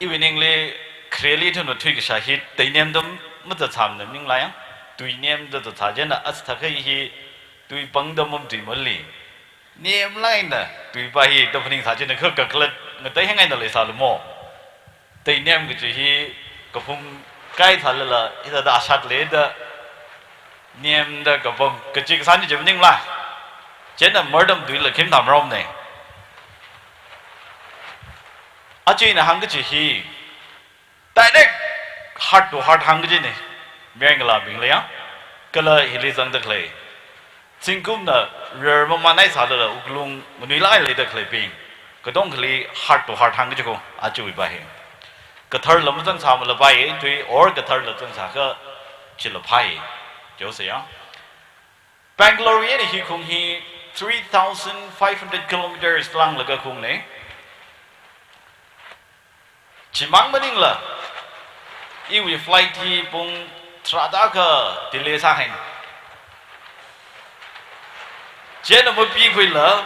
iwui ningli khareli ithumna thuikashā hi Teinem dam mazatsam na ninglaiya. Tuinem da zatsā chieina asthakha hi tui pangda mamatuimali. Nemlāk eina tuipa hi da phaningsā chieina kha kakhalat ngatei hāngngaina leisālu mo. Teinem kaji hi kaphung kai thālala, hithāda ashat leida, nemda kapam kaji kasāni chi maningla. Chieina mardam tuila khim thamromne. Aja ina hāngkaji hi direct heart to heart hāngkajine. Mayarngalābingli ya, kala hili zangda khalei Zingkumna rer mamanai sālala wuklung manuilāk eina leida khaleibing, katongali heart to heart hāngkachi ko, aja iva hi. Kathar lam zang sāmalapai, tui or kathar lam zang sākha chila phai. Chiusai ya. Bangalore eina hi khaung hi three thousand five hundred kilometers lānglaga khaungne. Chimang maningla, iwui flight hi pung tharāda kha delay sāhaina. Chieina mapikhuila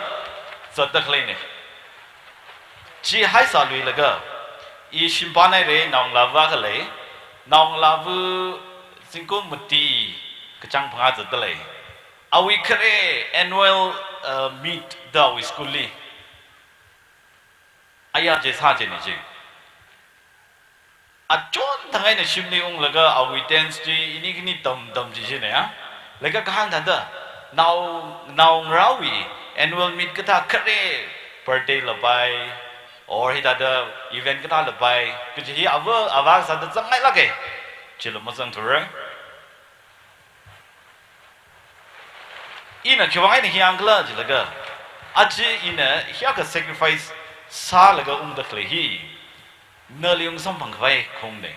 zatda khaleine. Chi haisāluilaga, i shimpan haire, naongalāva khalei, naongalāva zingkum mati kachāng phangā zatda lei. Awui khare annual, uh, meet da awui school li. Aya je sā je ni je. Achon thang eina shimli unglaga awui dance chi ini khani tam tam chi jine ya. Laga kahāng thāda, nao, naongarāwui annual meet kathā khare birthday lapai, or hithāda event kathā lapai, kaji hi ava, ava sāda zangngailāke. Chila mazangthura. Ina khiwuivang eina hi hāngkhala jilaga, aja ina hiyākha sacrifice sālaga ungda khalei hi, nali ungsamphang khavai khaungne.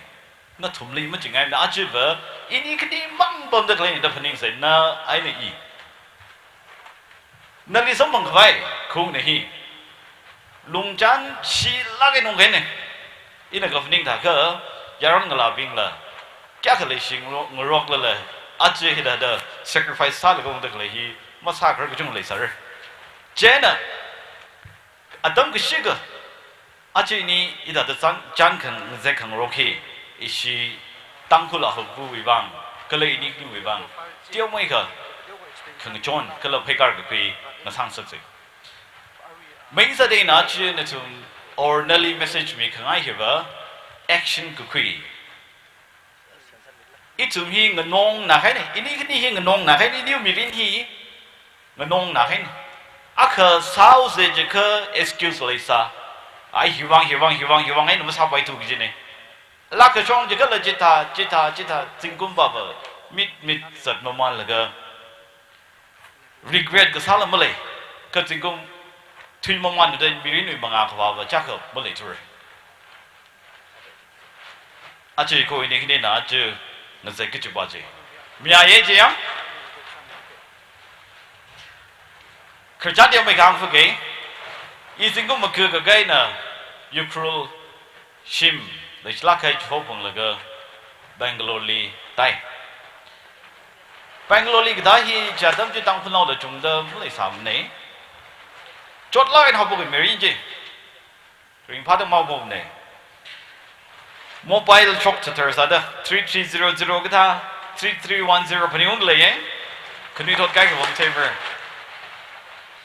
Nathumli machingaimana, ajava ini khanimang pamda khaleine da phaningsai, na eina i. Nali samphang khavai khaungne hi. Lungchān shilāk eina ungkahaine. Ina kaphaning thākha, yaron ngalābingla kayākha leishi ngaro-, ngaroklala, aja hithāda sacrifice sālaga ungda khalei hi masākharar kachungkha leisāra. Chieina, atam kashikha, aja ini hithāda chān, chān khang, ngazek khangarok hi, ishi Tangkhul ahaowui vang, kala ini khaniwui vang, teomeikha khangachon, kala pheikar kakhui ngasāngasaksei. Main sāda ina aja nathum or nali message mikhangai hiva, action kakhui. Ithum hi nganong nakahaine, ini khani hi nganong nakahaine, ini mirin hi nganong nakahaine. Akha sāhaosa jiakha excuse leisā. Ai hiwuivang, hiwuivang, hiwuivang, hiwuivang eina masāpaithu kajine. Lākashong jiakhala chithā, chithā, chithā, zingkum vava, mit, mit zat mamanlaga. Regret kasāla malei, kha zingkum thui mamanluda mirinwui mangā khavāva chākha maleithura. Aja ko ini khanina aja ngazek kachiva chi. Miya ye je yang? Khararchan teomeikha hāngphake, i zingkum makakhui eina Ukhrul shim, leishilāk kahai chihou phunglaga Bangalore li tai. Bangalore li katā hi chi atam chi Tangkhulnaola chungda maleisāmane. Chotlāk eina haophok mirin chi. Ringphāda maophokhane. Mobile shok thathar sāda three three zero zero kathā, three three one zero phaningung leiye. Khanuithot kaikha wang chamber.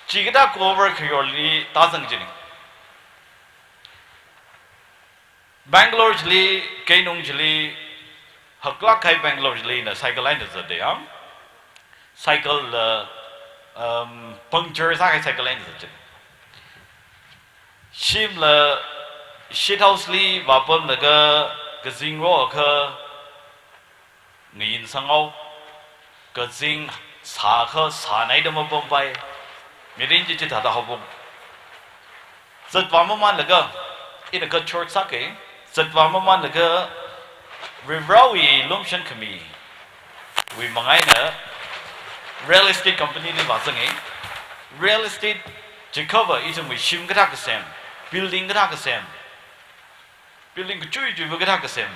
Chi kathā cover khayorli tāzang jine. Bangalore chili, keinung chili, haklāk kahai Bangalore chili ina cycle eina zatde ya. Cycle la, um, puncture sākahai cycle eina zatde. Shimla shithouse li vāpamlaga kazing rokha, ngayin sanghao, kazing sākha sānaida mapampai, mirin chi chithāda haophok. Zatvā mamanlaga, ina kha short sāke, zatvā mamanlaga, Varivarāwui lumashan khamiwui manga eina real estate company li vāzange. Real estate jiakhava ithumwui shim kathā kasem, building kathā kasem, building kachui chuiva kathā kasem,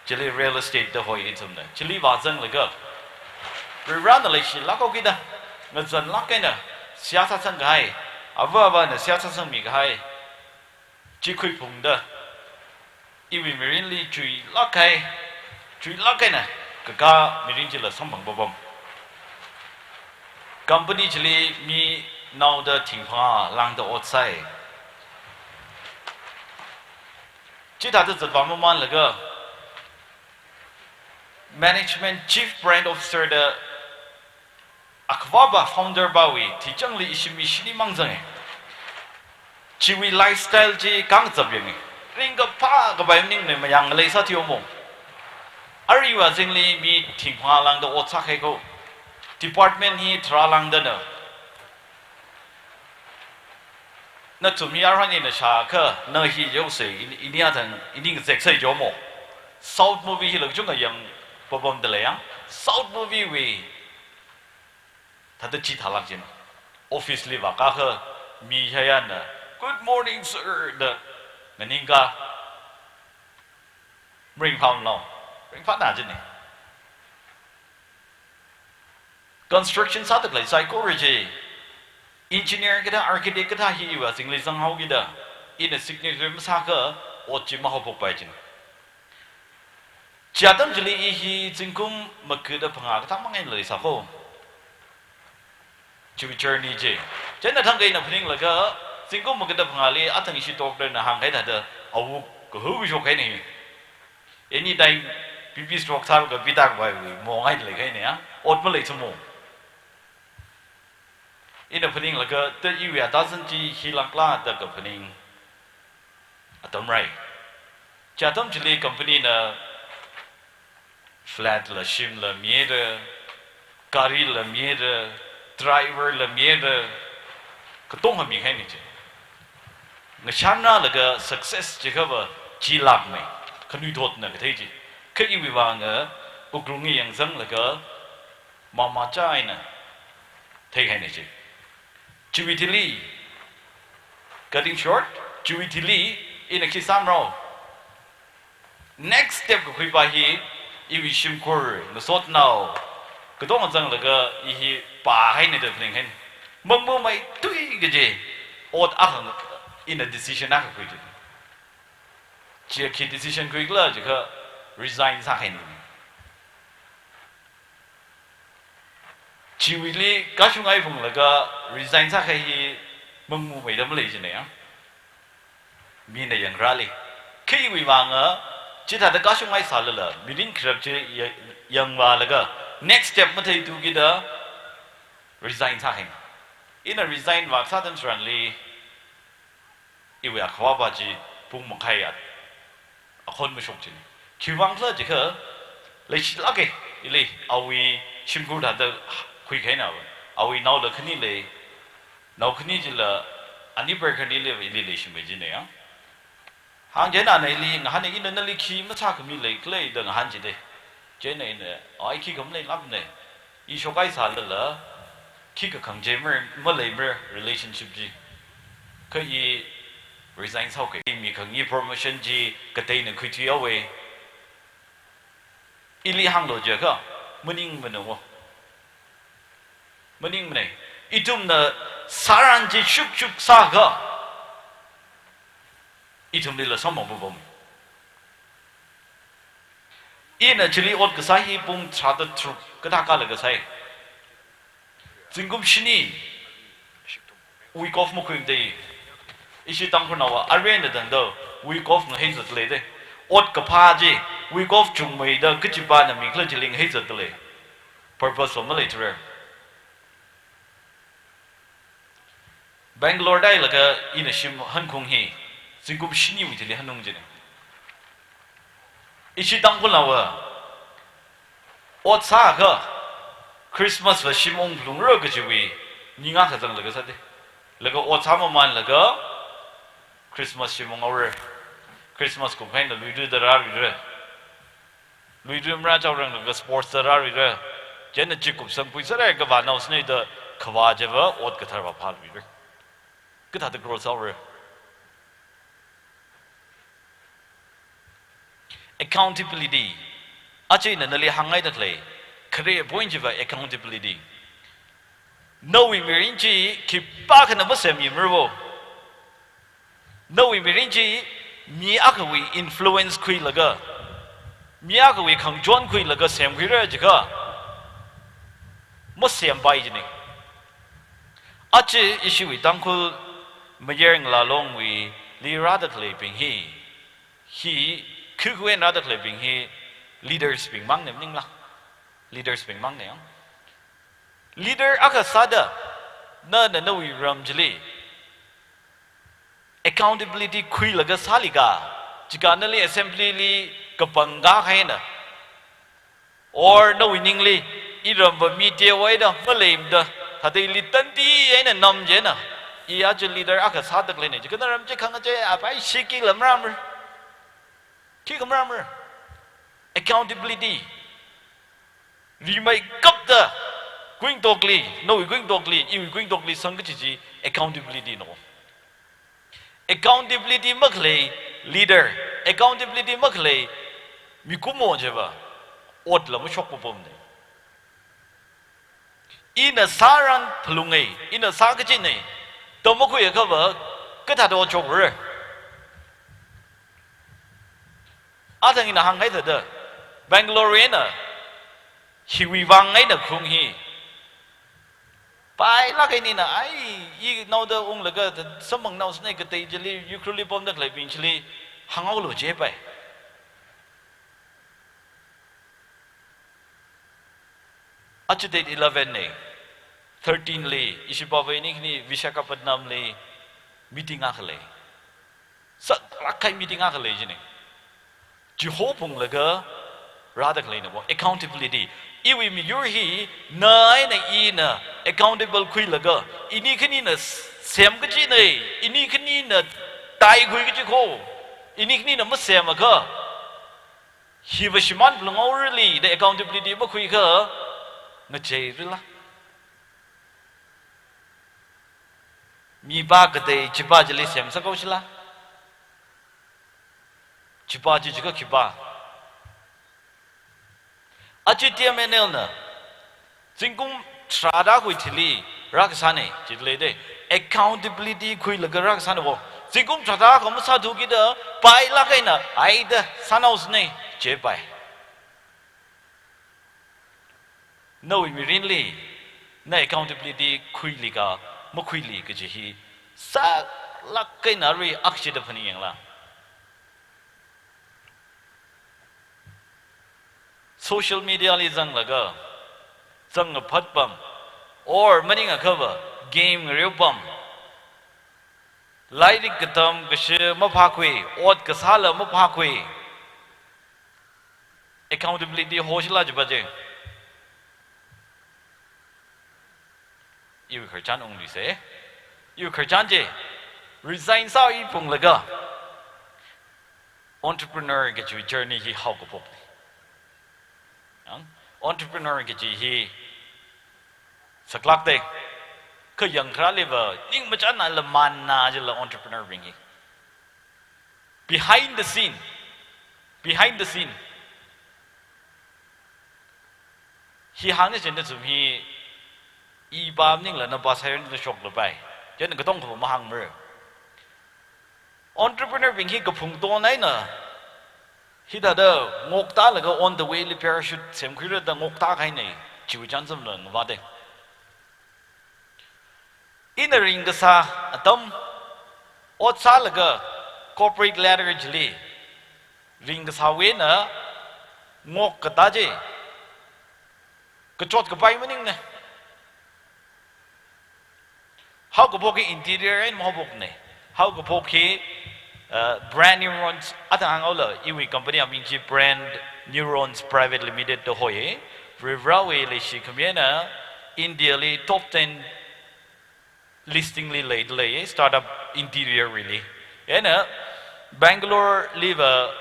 chili real estate da hoi ithumna. Chili vāzanglaga, Varivarāna leishilāk haokida, ngazanlāk eina seihā sāsang kahai, ava avāna seihā sāsangmi kahai chi khuiphungda, iwui mirinli chuilāk kahai, chuilāk eina kakā mirin chila samphang papam. Company chili mi naoda thingphangā lāngda ot sāi. Chithāda zatvā mamanlaga, management chief brand officer da akhavāpa founder pawui thichangli ishi mi shinimang zange. Chiwui lifestyle chi kangazap yange. Ringkaphā kapai maningne, mayang ngalei sāthiu mo. Aruiva zingli mi thingphangā lāngda ot sākahai ko. Department hi tharā lāngdana. Nathum hi arhān ina shākha, na hi yaosei, ini, ini athang, ini ngazek sai jomo. South movie hi lāngchung ayang papam dalei ya. South movie wui thāda chithālāk jin. Office li vākakha, mi hayana, "Good morning, sir," da nganingka. Ringphāmalo. Ringphāna jin ni. Construction sāda khalei saikora chi, engineer kathā, architect kathā hi iwui azingli zanghaokida, ina signature masākha, ot chi mahaophokpai jin. Chi atam chili i hi zingkum magada phangā kathā mang eina leisāko. Chiwui journey chi. Chieina thangkha ina phaninglaga, zingkum magada phangāli athang ishi doctor na hāngkahai thāda, awuk kahu kashok kahaina hi. Anytime B P stroke sālaga pitākhavai mong eina leikahaina ya. Ot maleithumo. Ina phaninglaga, ta iwui atazan chi hilākla da kaphaning atam rāi. Chi atam chili company na flat la, shim la mira, gari la mira, driver la mira, katonga mikahaina chi. Ngashanrālaga success chiakhava chilākmei, khanuithotna kathei chi. Kha iwui vānga, Ukhrulli yangzanglaga, mamacha eina theikahaina chi. Chiwui thili, cutting short, chiwui thili, ina khi sāmrao. Next step kakhuipa hi, iwui shimkhur, ngasotnao, katonga zanglaga i hi pāhaina da phaninghaina. Mangmumeithui kaji, ot akha ina decision akha khui jin. Chi khi decision khuikhala jiakha resign sākahaina. Chiwuili kashungai phunglaga resign sākahai hi mangmumeida malei jina ya. Mina yangrāli. Kha iwui vānga, chithāda kashungai sālala, mirin kharap chi ya-, yangvālaga, next step matheithu kida resign sākahaina. Ina resign vākasā atam tharanli, iwui akhavāpa chi pung makhai a, akhon mashok jina. Khiwuivang khala jiakha, leishilāka, ili, awui shimkhur thāda khuikahaina, awui naola khani lei, nao khani chila, ani par khani lei, ili leishimei jina ya. Hāngchieina ana ili ngahāna, ina nali khi masākhami leikhala da ngahān jida. Chieina ina, ai khikha maleilākmana. I shokkahai sālala, khikha khangachei mar, maleimara relationship chi. Kha i resign sāhaoka. I mi khangi promotion chi kateina khuithuihaowa. Ili hānglu jiakha, maningmana mo. Maningmana. Ithumna sāran chi shukshuk sākha, ithumlila samphang papam. Ina chili ot kasā hi pung tharāda tharuk kathā kala kasā. Zingkum shini week off makhuimada. Ishi Tangkhulnaova arena tangda week off ngahei zatleida. Ot kaphā chi week off chungmeida kachipāna mikhala chili ngahei zatda lei. Purpose va maleithura. Bangalore dailaga ina shim hankhung hi, zingkum shiniwui thili hanung jina. Ishi Tangkhulnaova, ot sākha, Christmas va shim ungphalungra kajiwui, ninga kazanglaga sāda. Laga ot sāmamanlaga, Christmas shim unghaora. Christmas kumkhaina luiluida rāluira. Luiluimara chaoranglaga sports da rāluira. Chieina chikup sangpui sāra kavā naoshinada kavā chiva ot kathar vāphāluira. Kathāda grow sāhaora. Accountability. Aja ina nali hāngngaida khalei. Khare point chiva accountability. Nawui mirin chi khipākhana masemmimaravo. Nawui mirin chi mi akhawui influence khuilaga, mi akhawui khangachon khuilaga semkhuira jiakha, masempai jina. Aja ishiwui Tangkhul mayar ngalā longwuili rāda khaleibing hi, hi, khikhuiwui eina rāda khaleibing hi, leaders bing mangna maningla. Leaders bing mangna yang. Leader akha sāda, nana nawui ram chili accountability khuilaga sālikha, jiakha nali assembly li kapangkā kahaina, or nawui ningli Iramva mi teohaida maleimada, thāda ili tanti eina nam china, i aja leader akha sāda khaleina, chikana ram chi khangachei apai shiki lamramra. Khikha maramra. Accountability. Rimeikapta kuingtokli, nawui kuingtokli, iwui kuingtokli sangkachi chi accountability no. Accountability makhalei leader, accountability makhalei mikumo chiva, otla mashokpapamne. Ina sāran phalungai, ina sākachinai, da makhuiakhava, kathāda chokra. Athang ina hāngngai thāda, Bangalore eina, hiwui vang eina khaung hi. Pailāk eina, ai, inaoda unglaga, samphangnaosei katei chili, Ukhrulli pamda khaleibing chili, hānghaolu jipai. Aja date eleven ne, thirteen li, ishi pāvai ini khani Visakhapatnam li meeting akha lei. Saklāk kahai meeting akha lei jine. Chiho phunglaga rāda khaleina bo, accountability. Iwui miyur hi, na eina ina accountable khuilaga, ini khanina s-, semkachinai, ini khanina taikhui kachi kho, ini khanina masemakha, hiva shimān phalungaorali da accountability makhuikha, ngacheirala. Mipā katei chipā chili semsakhaoshila. Chipā chi chikha khipā. Aja T M N L na, zingkum tharāda khui thili rākasāne, chili de, accountability khuilaga rākasāne bo. Zingkum tharāda kha masāthukida, pailāk eina, aida, sānaosei, jipai. Nawui mirinli, na accountability khuili ka, makhuili kaji hi, saklāk eina ri akshida phaningyangla. Social media li zanglaga, zangaphat pam, or maningakhava, game ngareo pam, lairik katam kashi maphākhui, ot kasāla maphākhui, accountability hoshila jipa je. Iwui khararchan ungluise. Iwui khararchan je, resign sāi phunglaga, entrepreneur kaji journey hi haokaphokne. Yang, entrepreneur kaji hi saklāk de. Kha yangkharāliva, ningmachānala manna jila entrepreneur bing hi. Behind the scene. Behind the scene. Hi hāngchinda chum hi, i pā maningla na pā sairan na shoklapai. Chieina katongkhava mahāngmara. Entrepreneur bing hi kaphung tong eina, hithāda ngoktālaga on the way li parachute semkhuira da ngoktākahaine, chiwui chānjamla ngavāde. Ina ringkasā atam, ot sālaga corporate ladder chili ringkasāwui eina ngokkatā je, kachot kapai maningne. Haokaphok hi interior eina mahaophokne. Haokaphok hi, uh, brand neurons, athang hānghaola, iwui company aming chi Brand Neurons Private Limited da hoi. Varivarāwui leishi khami eina India li top ten listing li leida lei, startup interior wui li. Eina Bangalore liva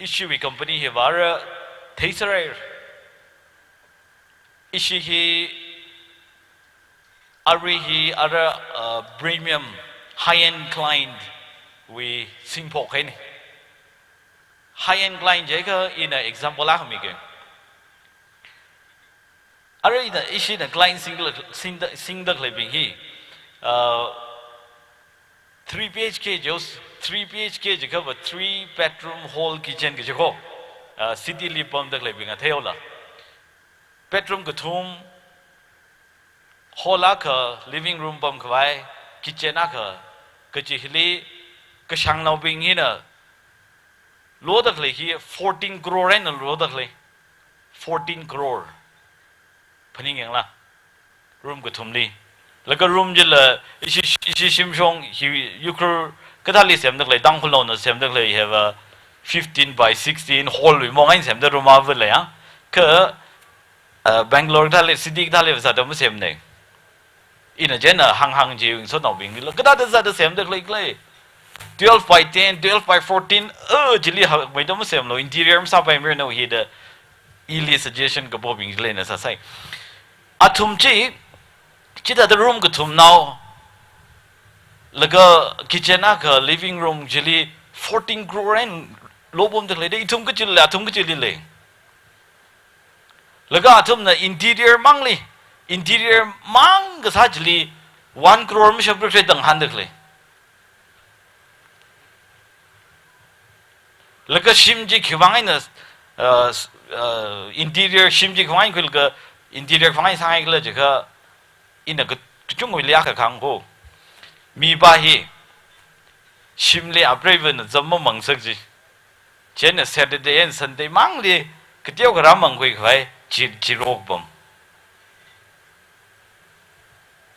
ishiwui company hiva ara theisarai. Ishi hi, arui hi ara, uh, premium high-end client wui singphok haine. High-end client jiakha ina example akha mike. Arui ina ishina client singda, singda, singda khaleibing hi, uh, three B H K jihaosa, three B H K jiakhava three bedroom hall kitchen kaji kho, uh, city li pamda khaleibingna theihaola. Bedroom kathum, hall akha, living room pamkhavai, kitchen akha, kaji hili, kashāngnaobing hina loda khalei hi fourteen crore eina loda khalei. Fourteen crore. Phaningyangla. Room kathumli. Laga room chila ishi, ishi shimshong hi Ukhrul kathāli semda khalei, Tangkhulnaona semda khalei hiva fifteen by sixteen hall wui mong eina semda room ava lei ya. Kha Uh, Bangalore thāli, city thāli sāda masemnei. Ina chieina hānghāng chi ngasotnaobinglila, kathāda sāda semda khalei khalei. Twelve by ten, twelve by fourteen, uh, chili hāngmeida masemlu, interior masāpaimiranu hi da, ili suggestion kapobing chili eina sāsai. Athum chi, chithāda room kathumnao, laga kitchen akha living room chili fourteen crore eina lopamda khalei da, ithum kachili, athum kachili lei. Laga athumna interior mangli, interior mang kasā chili one crore mashapra kre tang hānda khalei. Laga shim chi khiwuivang eina, uh, s-, uh, interior shim chi khiwuivang eina khuilaga interior khiwuivang eina sāngai khala jiakha, ina ka-, kachungwuili akha kahāngko. Mipā hi shimli apreivana zam mamangsak chi. Chieina Saturday and Sunday mangli kateo kharā mangkhui khavai chi, chirok pam.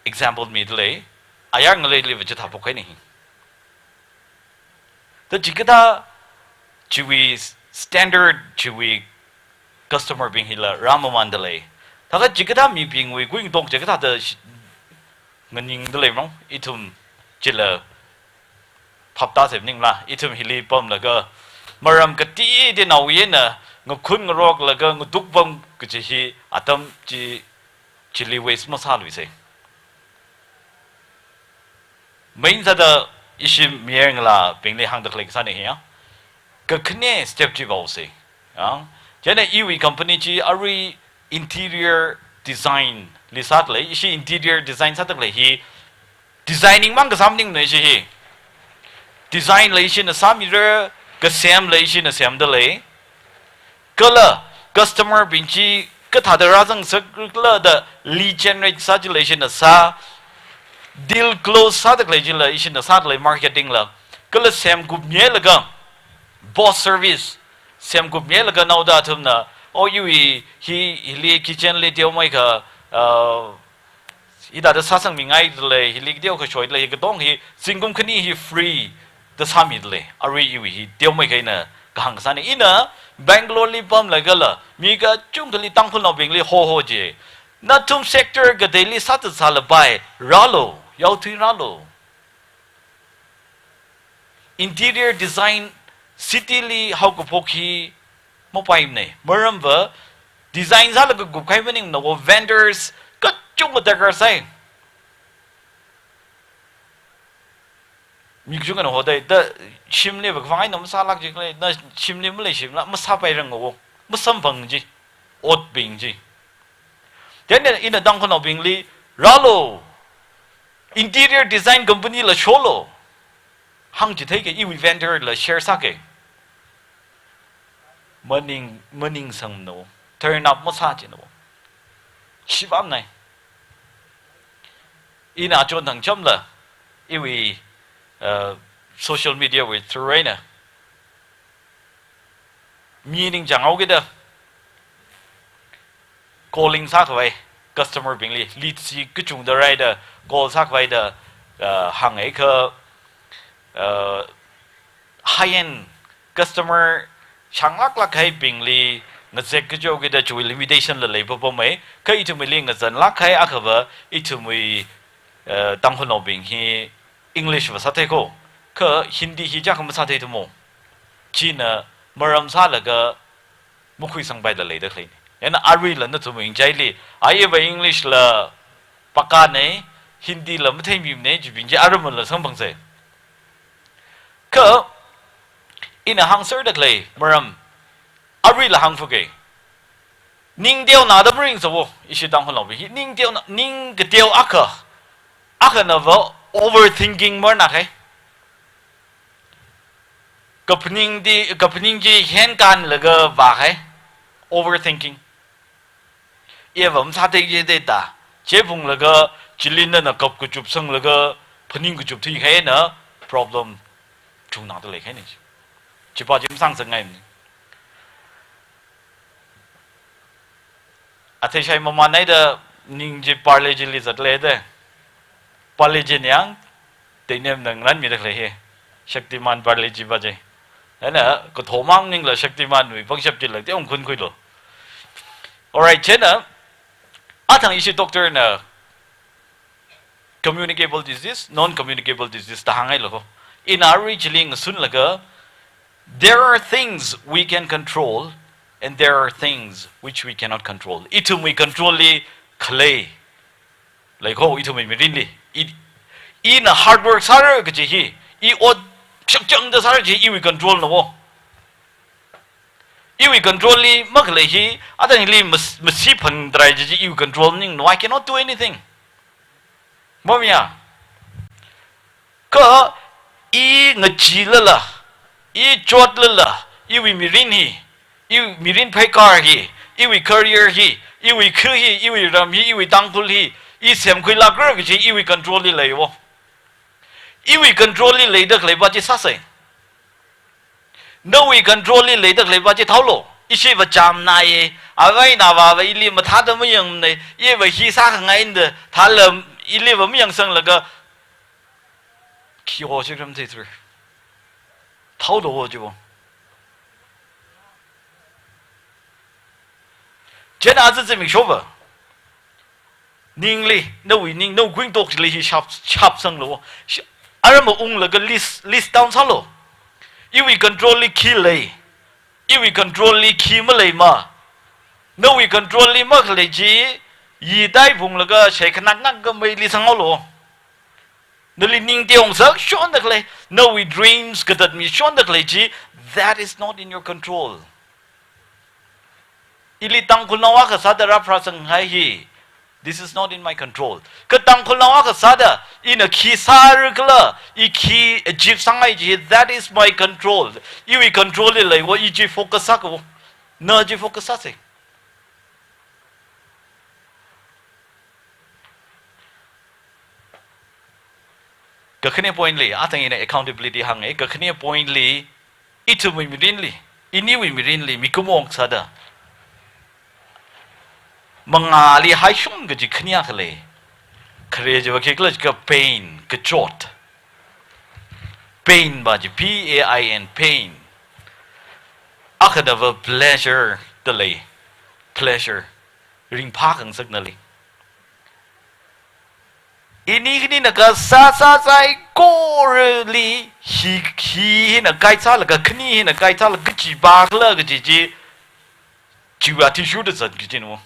Example mida lei, ayar ngaleiliva chithāphok kahaina hi. Da chikathā chiwui standard, chiwui customer bing hila rāmamanda lei. Thākha chikathā mibingwui kuingatok chikathāda shi-, nganingda lei mang, ithum chila phaptāsei maningla, ithum hili pamlaga, maram katida naowui eina ngakhun ngaroklaga ngatuk pam kaji hi atam chi, chili waste masāluisei. Main sāda ishi mayarngalābingli hāngda khalei kasāna hiya. Kakhane step chi vaosei. Ya. Chieina iwui company chi arui interior design li sāda lei, ishi interior design sāda khalei hi designing mang kasā maningmana ishi hi. Design la ishina sāmira, kasem la ishina semda lei. Kala customer bing chi kathāda rāzangsak khala da lead generate sā chila ishina sā, deal close sāda khalei chila ishina sāda lei, marketing la. Kala semkupmilaga, post service, semkupmilaga naoda athumna, oh, iwui hi, hili kitchen li teomeikha, uh, hithāda sāsangmingaida lei, hili teokha shoida lei, hi katong hi, zingkum khani hi free da sāmida lei, arui iwui hi teomeikha eina kahāng kasāna. Ina Bangalore li pamlagala, mi kachungkhali Tangkhulnaobingli hoho ji. Nathum sector kateili sāthat sālapai, rālu, yaothui rālu. Interior design city li haokaphok hi mapaimanei. Maramva design sālaga kupkahai maningmana, wo vendors kachungkha darkar sai. Mi kachungkhana hodai, da shimliva kavang eina masālāk jikle, na shimli malei shimla, masāpairang wo, masamphang ji, otbing ji. Then ina Tangkhulnaobingli, rālu, interior design company la sholu, hāngchitheike, iwui vendor la share sāke. Maning, maningsangmana, turn up masā china. Shibamnai. Ina achon thangchamla, iwui, uh, social media wui through eina mi ningchānghaokida calling sākhavai, customer bingli, lead chi kachungda rāhaida, call sākhavai da, uh, hānghai kha, uh, high-end customer shānglāklāk kahaibingli ngazek kajihaokida chiwui limitation la leipapamei, kha ithumwuili ngazanlāk kahai akhava ithumwui, uh, Tangkhulnaobing hi English va sātheiko, kha Hindi hi chiyākha masātheithumo. China maram sālaga makhuisangpaida leida khaleina. Chieina aruila nathum ngachaili, aiva English la pakka nei, Hindi la matheimimanei, chibing chi aruimala samphangsei. Kha, ina hāngserda khalei maram, aruila hāngphake. Ning teonada maringsawo, ishi Tangkhulnaobing hi, ning teona, ning kateo akha, akhanava overthinking marnakahai. Kaphaning di, kaphaning chi henkānlaga vākahai, overthinking. Iva masāthei jidei da, chephunglaga, chili nana kap kachup sanglaga, phaning kachup thuikahaina, problem chungnāda leikahaina chi. Chipā chi masāngasakngaimana. Athei shai mamānhaida ning chi Parle-G li zatle da. Parle-G na yang, teinem nang ranmida khalei hi. Shaktiman Parle-G va je. Chieina, kathomang maningla Shaktiman wui pangshap chila teong khunkhuilu. Alright, chieina, Athang ishi doctor na communicable disease, non-communicable disease da hānghailu ko. Ina arui chili ngasunlaga, there are things we can control and there are things which we cannot control. Ithumwui control li khalei lei ko, ithumwui mirinli. I, ina hard work sāra kaji hi, i ot shakchangda sāra kaji iwui control na wo. Iwui control li makhalei hi, athang ili mas-, masi phangdrai kaji iwui control ning, no, I cannot do anything. Mamiya. Kha i ngachee lala, i chot lala, iwui mirin hi, iwui mirin pheikar hi, iwui career hi, iwui khu hi, iwui ram hi, iwui Tangkhul hi, i semkhuilākra kaji iwui control li lei wo. Iwui control li leida khalei pa chi sāsei. Nawui control li leida khalei pa chi thaolu. Ishi va cham nai, avā eina avāva ili mathāda mayangmana, iva hi sākhangai da, thāla ili va mayangsanglaga, khi ho chi kram thei thur. Thaolu wo chi wo. Chieina aja zimiksho va ningli, nawui ning, nawui kuintok chili hi shap, shapsanglu. Sh-, aram unglaga list, list down sālu. Iwui control li khi lei, iwui control li khi maleima. Nawui control li makhalei chi, yidai phunglaga shai khanaknak khamei li sanghaolu. Nali ning teongsak shonda khalei, nawui dreams katatmi shonda khalei chi, that is not in your control. Ili Tangkhulnao akha sāda rāpharāsanghai hi, this is not in my control. Kha Tangkhulnao akha sāda, ina khi sārakhala, i khi achieve sāngai chi, that is my control. Iwui control li lei wo, i chi focus sāka wo. Na chi focus sāsei. Kakhane point li, athang ina accountability hānga, kakhane point li, ithumwui mirinli, iniwui mirinli, mikumo sāda mangāli haishon kaji khani akha lei. Khare chiva khikhala jiakha pain, kachot. Pain pa chi, P A I N, pain. Akhana va pleasure da lei. Pleasure. Ringphā khangasak nali. Ini khanina kasā sāsaikorali hi, hi hina guide sālaga, khani hina guide sālaga, kachi pa khala kaji chi, chiwui athishurda zat kajina wo.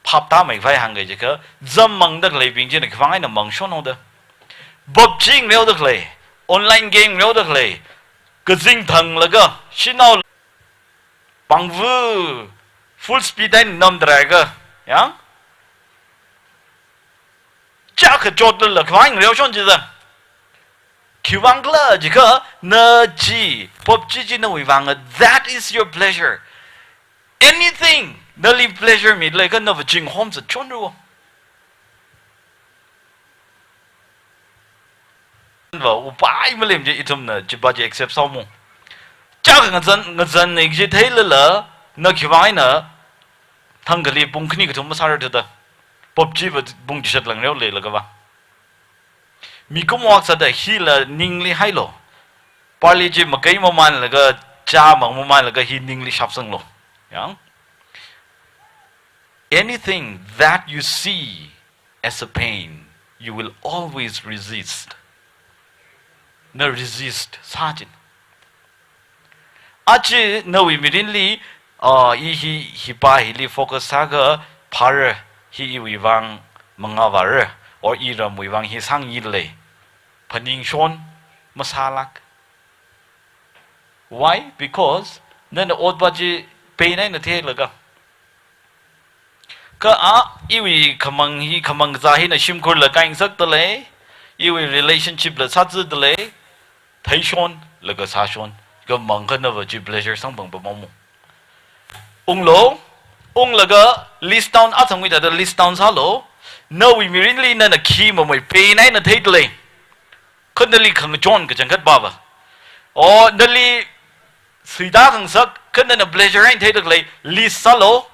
Phap tāmeikhavai hāngkahai jiakha, zam mangda khaleibing china khiwuivang eina mangshon haoda. PUBG ngareoda khalei, online game ngareoda khalei, kazing thanglaga, shanao pangvu, full speed eina namda raiakha, ya? Chā kachot lala, khiwuivang ngareoshon chida. Khiwuivang khala jiakha, na chi, PUBG chi nawui vang, that is your pleasure. Anything nali pleasure mileiakha na va chinghom zatshonra wo. Va upai maleimana, ithumna chipa chi accept sāmo. Chā ngazan, ngazan ni chi theilala, na khiwuivang eina thangkhali pung khani kathum masāra thuda. PUBG va pung chishat lang reo leilaga va. Mikumo akha sāda hila ningli hailu. Pali chi makai mamanlaga, chā mang mamanlaga hi ningli shapsanglu. Ya? Anything that you see as a pain, you will always resist. Na resist sāchin. Aja nawui mirinli, ah, i hi, hipa hili focus sāakha phāra, hi iwui vang mangāvāra, or iramwui vang hi sāngayi lei. Phaningshon masālāk. Why? Because nana otpa chi pain eina theilaga. Kha a, iwui khamang hi, khamang kazā hina shimkhurla kaingasakta lei, iwui relationship la sāzada lei, theishonlaga sāshon, khamang khanava chi pleasure samphang pamamo. Unglu, unglaga list down, athangwui thāda list down sālu, nawui mirinli nana khi mamei pain eina theida lei. Kha nali khangachon kachangkhat pava. O, nali suida khangasak, kha nana pleasure eina theida khalei list sālu.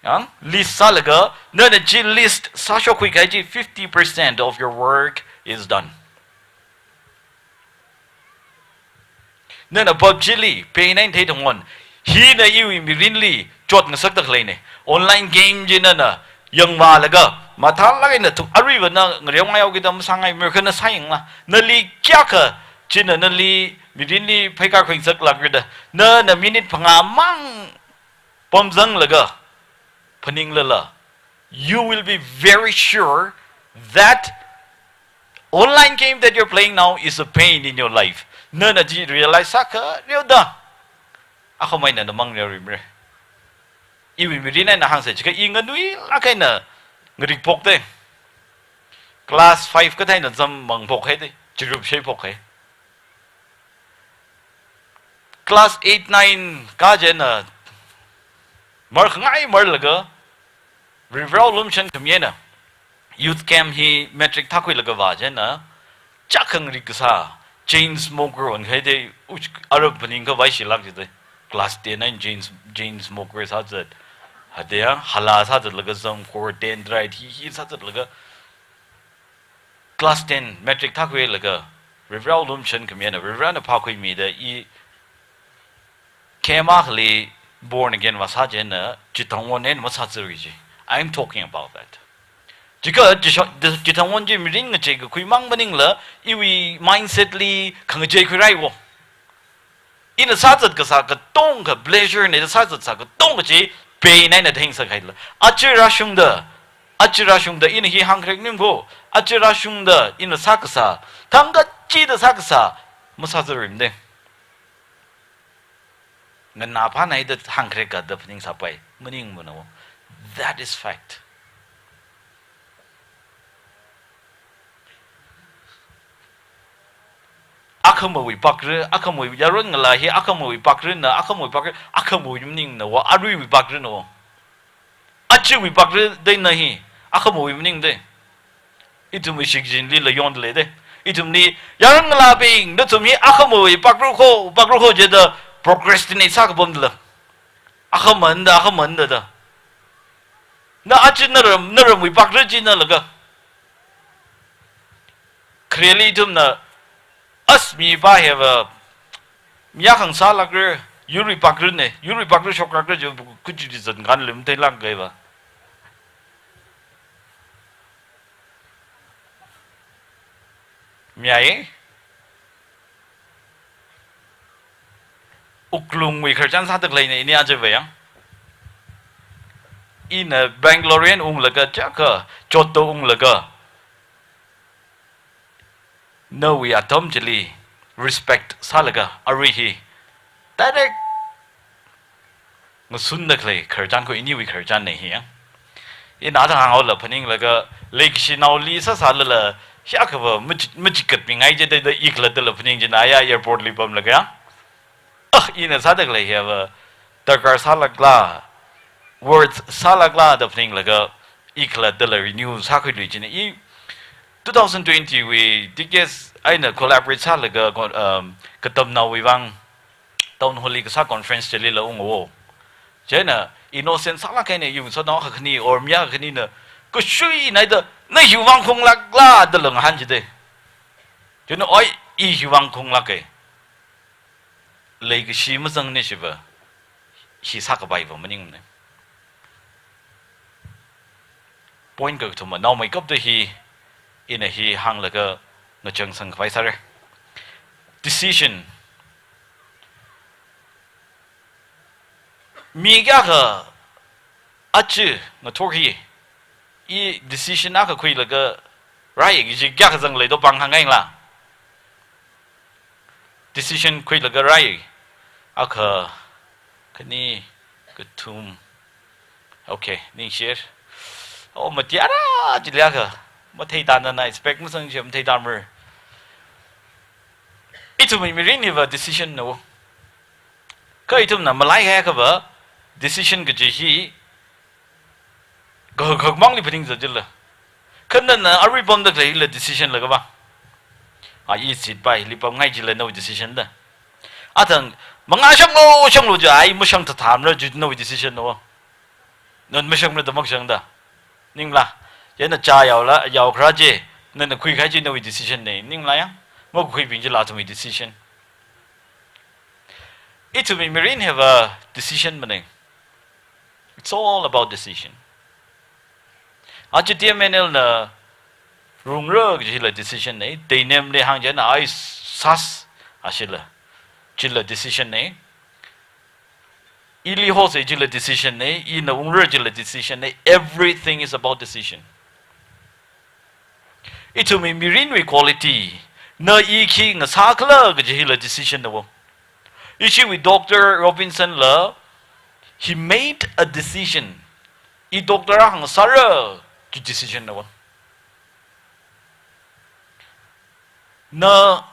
Yang, list sālaga, nana chi list sāshok khuikahai chi fifty percent of your work is done. Nana PUBG li pain eina theida ngon, hina iwui mirinli chotngasakda khaleina. Online game chi nana yangvālaga, mathālāk eina thuk aruiva na ngareongai haokida masāngai, mirkha na sāyangla. Nali kayākha china nali mirinli pheikar khuingasaklākra da. Nana minute phangā mang pamzanglaga phaninglala, you will be very sure that online game that you're playing now is a pain in your life. Nana chi realize sākhareo da. Akhamei nana mangreo rimre. Iwui mirin eina hāngsa chiakha i nganuilāk eina ngarikphok da. Class five kathā eina zam mangphok haida, chirup shaiphok hai. Class eight, nine kā chieina, markhangai marlaga, Varewui lungli shānkhamina, youth camp hi matric thākhuilaga vā chieina, chākhangarik kasā, chain smoker onhaida, uch, arap phaningkha vaishilāk jida. Class ten eina chain, chain smoker sāzat. Hithāda, hala sāzatlaga zam, khor ten, try, hi, hi sāzatlaga. Class ten, matric thākhuilaga, Varewui lungli shānkhamina, Varena phākhuimida i, kema khali born again vāsā chieina, chithang won eina masāzarki ji. I'm talking about that. Chiakha, chisho-, chithang won chi mirin ngacheikakhui mang maningla, iwui mindset li khangachei khuirai wo. Ina sāzat kasā katongkha, pleasure na sāzat sā katongkha chi, pain eina theingasakhaila. Aja rāshungda, aja rāshungda, ina hi hāngkharek ningko, aja rāshungda, ina sā kasā, thangkachida sā kasā, masāzarmana. Nganāphānaida hāngkharek kada phaningsāpai, maningmana wo. That is fact. Akhamawui pakra, akhamawui yaron ngalā hi, akhamawui pakra na, akhamawui pakra, akhamawui maningna wo, aruiwui pakra na wo. Ajawui pakra da ina hi, akhamawui maningda. Ithumwui shichinlila yonda leida. Ithumli, yaron ngalābing, nathum hi akhamawui pakra kho, pakra kho jida procrastinate sākapamdala. Akhamanda, akhamanda da. Na aja naram, naramwui pakra chi nalaga. Khareli ithumna, as mi pa hiva, mi akha ngasālākra, yurwui pakra na, yurwui pakra shoklākra jiakha, kuchi chi zangkhan lim theilāk kahai va. Mi ai, wuklungwui khararchan sāda khaleina ini aja va yang. Ina Bangalorean unglaga chiakha, chotto unglaga, nawui atam chili respect sālaga arui hi direct ngasunda khalei khararchan kho iniwui khararchanna hi yang. Ina thang hānghaola phaninglaga leikashinaoli sāsālala, shakha va machi-, machigatmingai jida da i khalattala phaning chieina aya airport li pamlaga yang. Ah, ina sāda khalei hiva darkar sālākla, worth sālākla da phaninglaga, i khalattala renew sākhuilui chieina i two thousand twenty wui T K S eina collaborate sālaga, um, katamnaowui vang town hall li kasā conference chilila ungwo. Chieina innocent sālāk eina yungsānao akha khani or mi akha khanina, kashui naida, na hiwui vang khaunglākla dala ngahān jida. Chieina oi, i hiwui vang khaunglāka. Leikashi mazangna shiva, hi sākapai va maningmana. Point kakathuma, naomeikapta hi, ina hi hānglaga ngachangsang khavai sāra. Decision. Mi kayākha aja ngathor hi, i decision akha khuilaga rai kaji kayākha zangleido pāng hāngngaila. Decision khuilaga rai. Akha, khani, kathum. Okay, ningshir. Oh, matiara chili akha. Mathei tāna na expect masang chi mathei tāmar. Ithumwui mirin hiva decision na wo. Kha ithumna malaikahai akha va decision kaji hi, kakhak mangli phaning zat jila. Kha nana arui pamda khaleila decision la kava. A, i seat pa hili pamngai jila nawui decision da. Athang, mangā shanglo, shanglo ji, ai mashang thathamra ji nawui decision na wo. Nana mashangra da makashang da. Ningla. Chieina chā yaola, yaokharā ji, nana khuikahai ji nawui decision na. Ningla yang. Makhuibing jila athumwui decision. Ithumwui mirin hiva decision mana. It's all about decision. Aja T M N L na rungra kaji hila decision nei, Teinem li hāngchina ai sas, ashila, chila decision nei. Ili hose chila decision nei, ina ungra chila decision nei. Everything is about decision. Ithumwui mirinwui quality, na i khi ngasākhala kaji hila decision na wo. Ishiwui Doctor Robinson la, he made a decision. I doctor akha ngasāra, chi decision na wo. Na,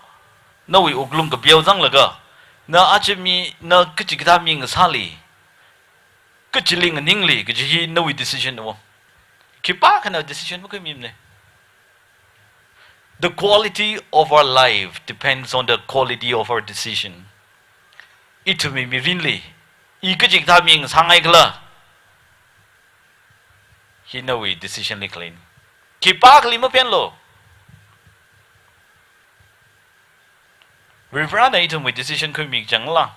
nawui wuklung kapiao zanglaga, na aja mi, na kachikathā mi ngasāli, kachili nganingli, kaji hi nawui decision na wo. Khipākhana decision makhuimimana. The quality of our life depends on the quality of our decision. Ithumwui mirinli, i kachikathā mi ngasāngaikhala, hi nawui decision li khaleina. Khipākhali mapenlu. Varivarana ithumwui decision khuimi changla,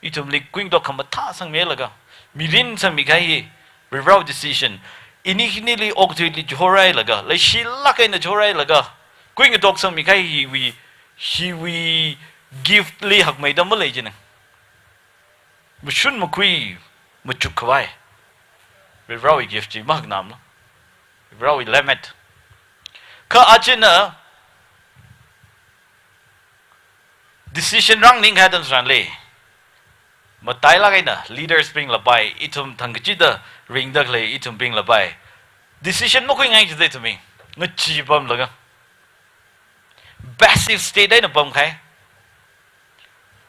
ithumli kuingatok khamathā sangmilaga, mirin sangmikahai hi Varivarawui decision. Ini khanili okathuili chihorhailaga, leishilāk eina chihorhailaga, kuingatok sangmikahai hiwui, hiwui gift li hakmeida malei jina. Mashun makhui, machuk khavai. Varivarawui gift chi mahaknamna. Varivarawui lemmet. Kha ajana decision rānganingkahai atam tharanli, matailāk eina leaders bingla pai, ithum thangkachida ringda khalei ithumbingla pai, decision makhuingai jida ithumwui ngacheepamlaga, passive state eina pamkahai.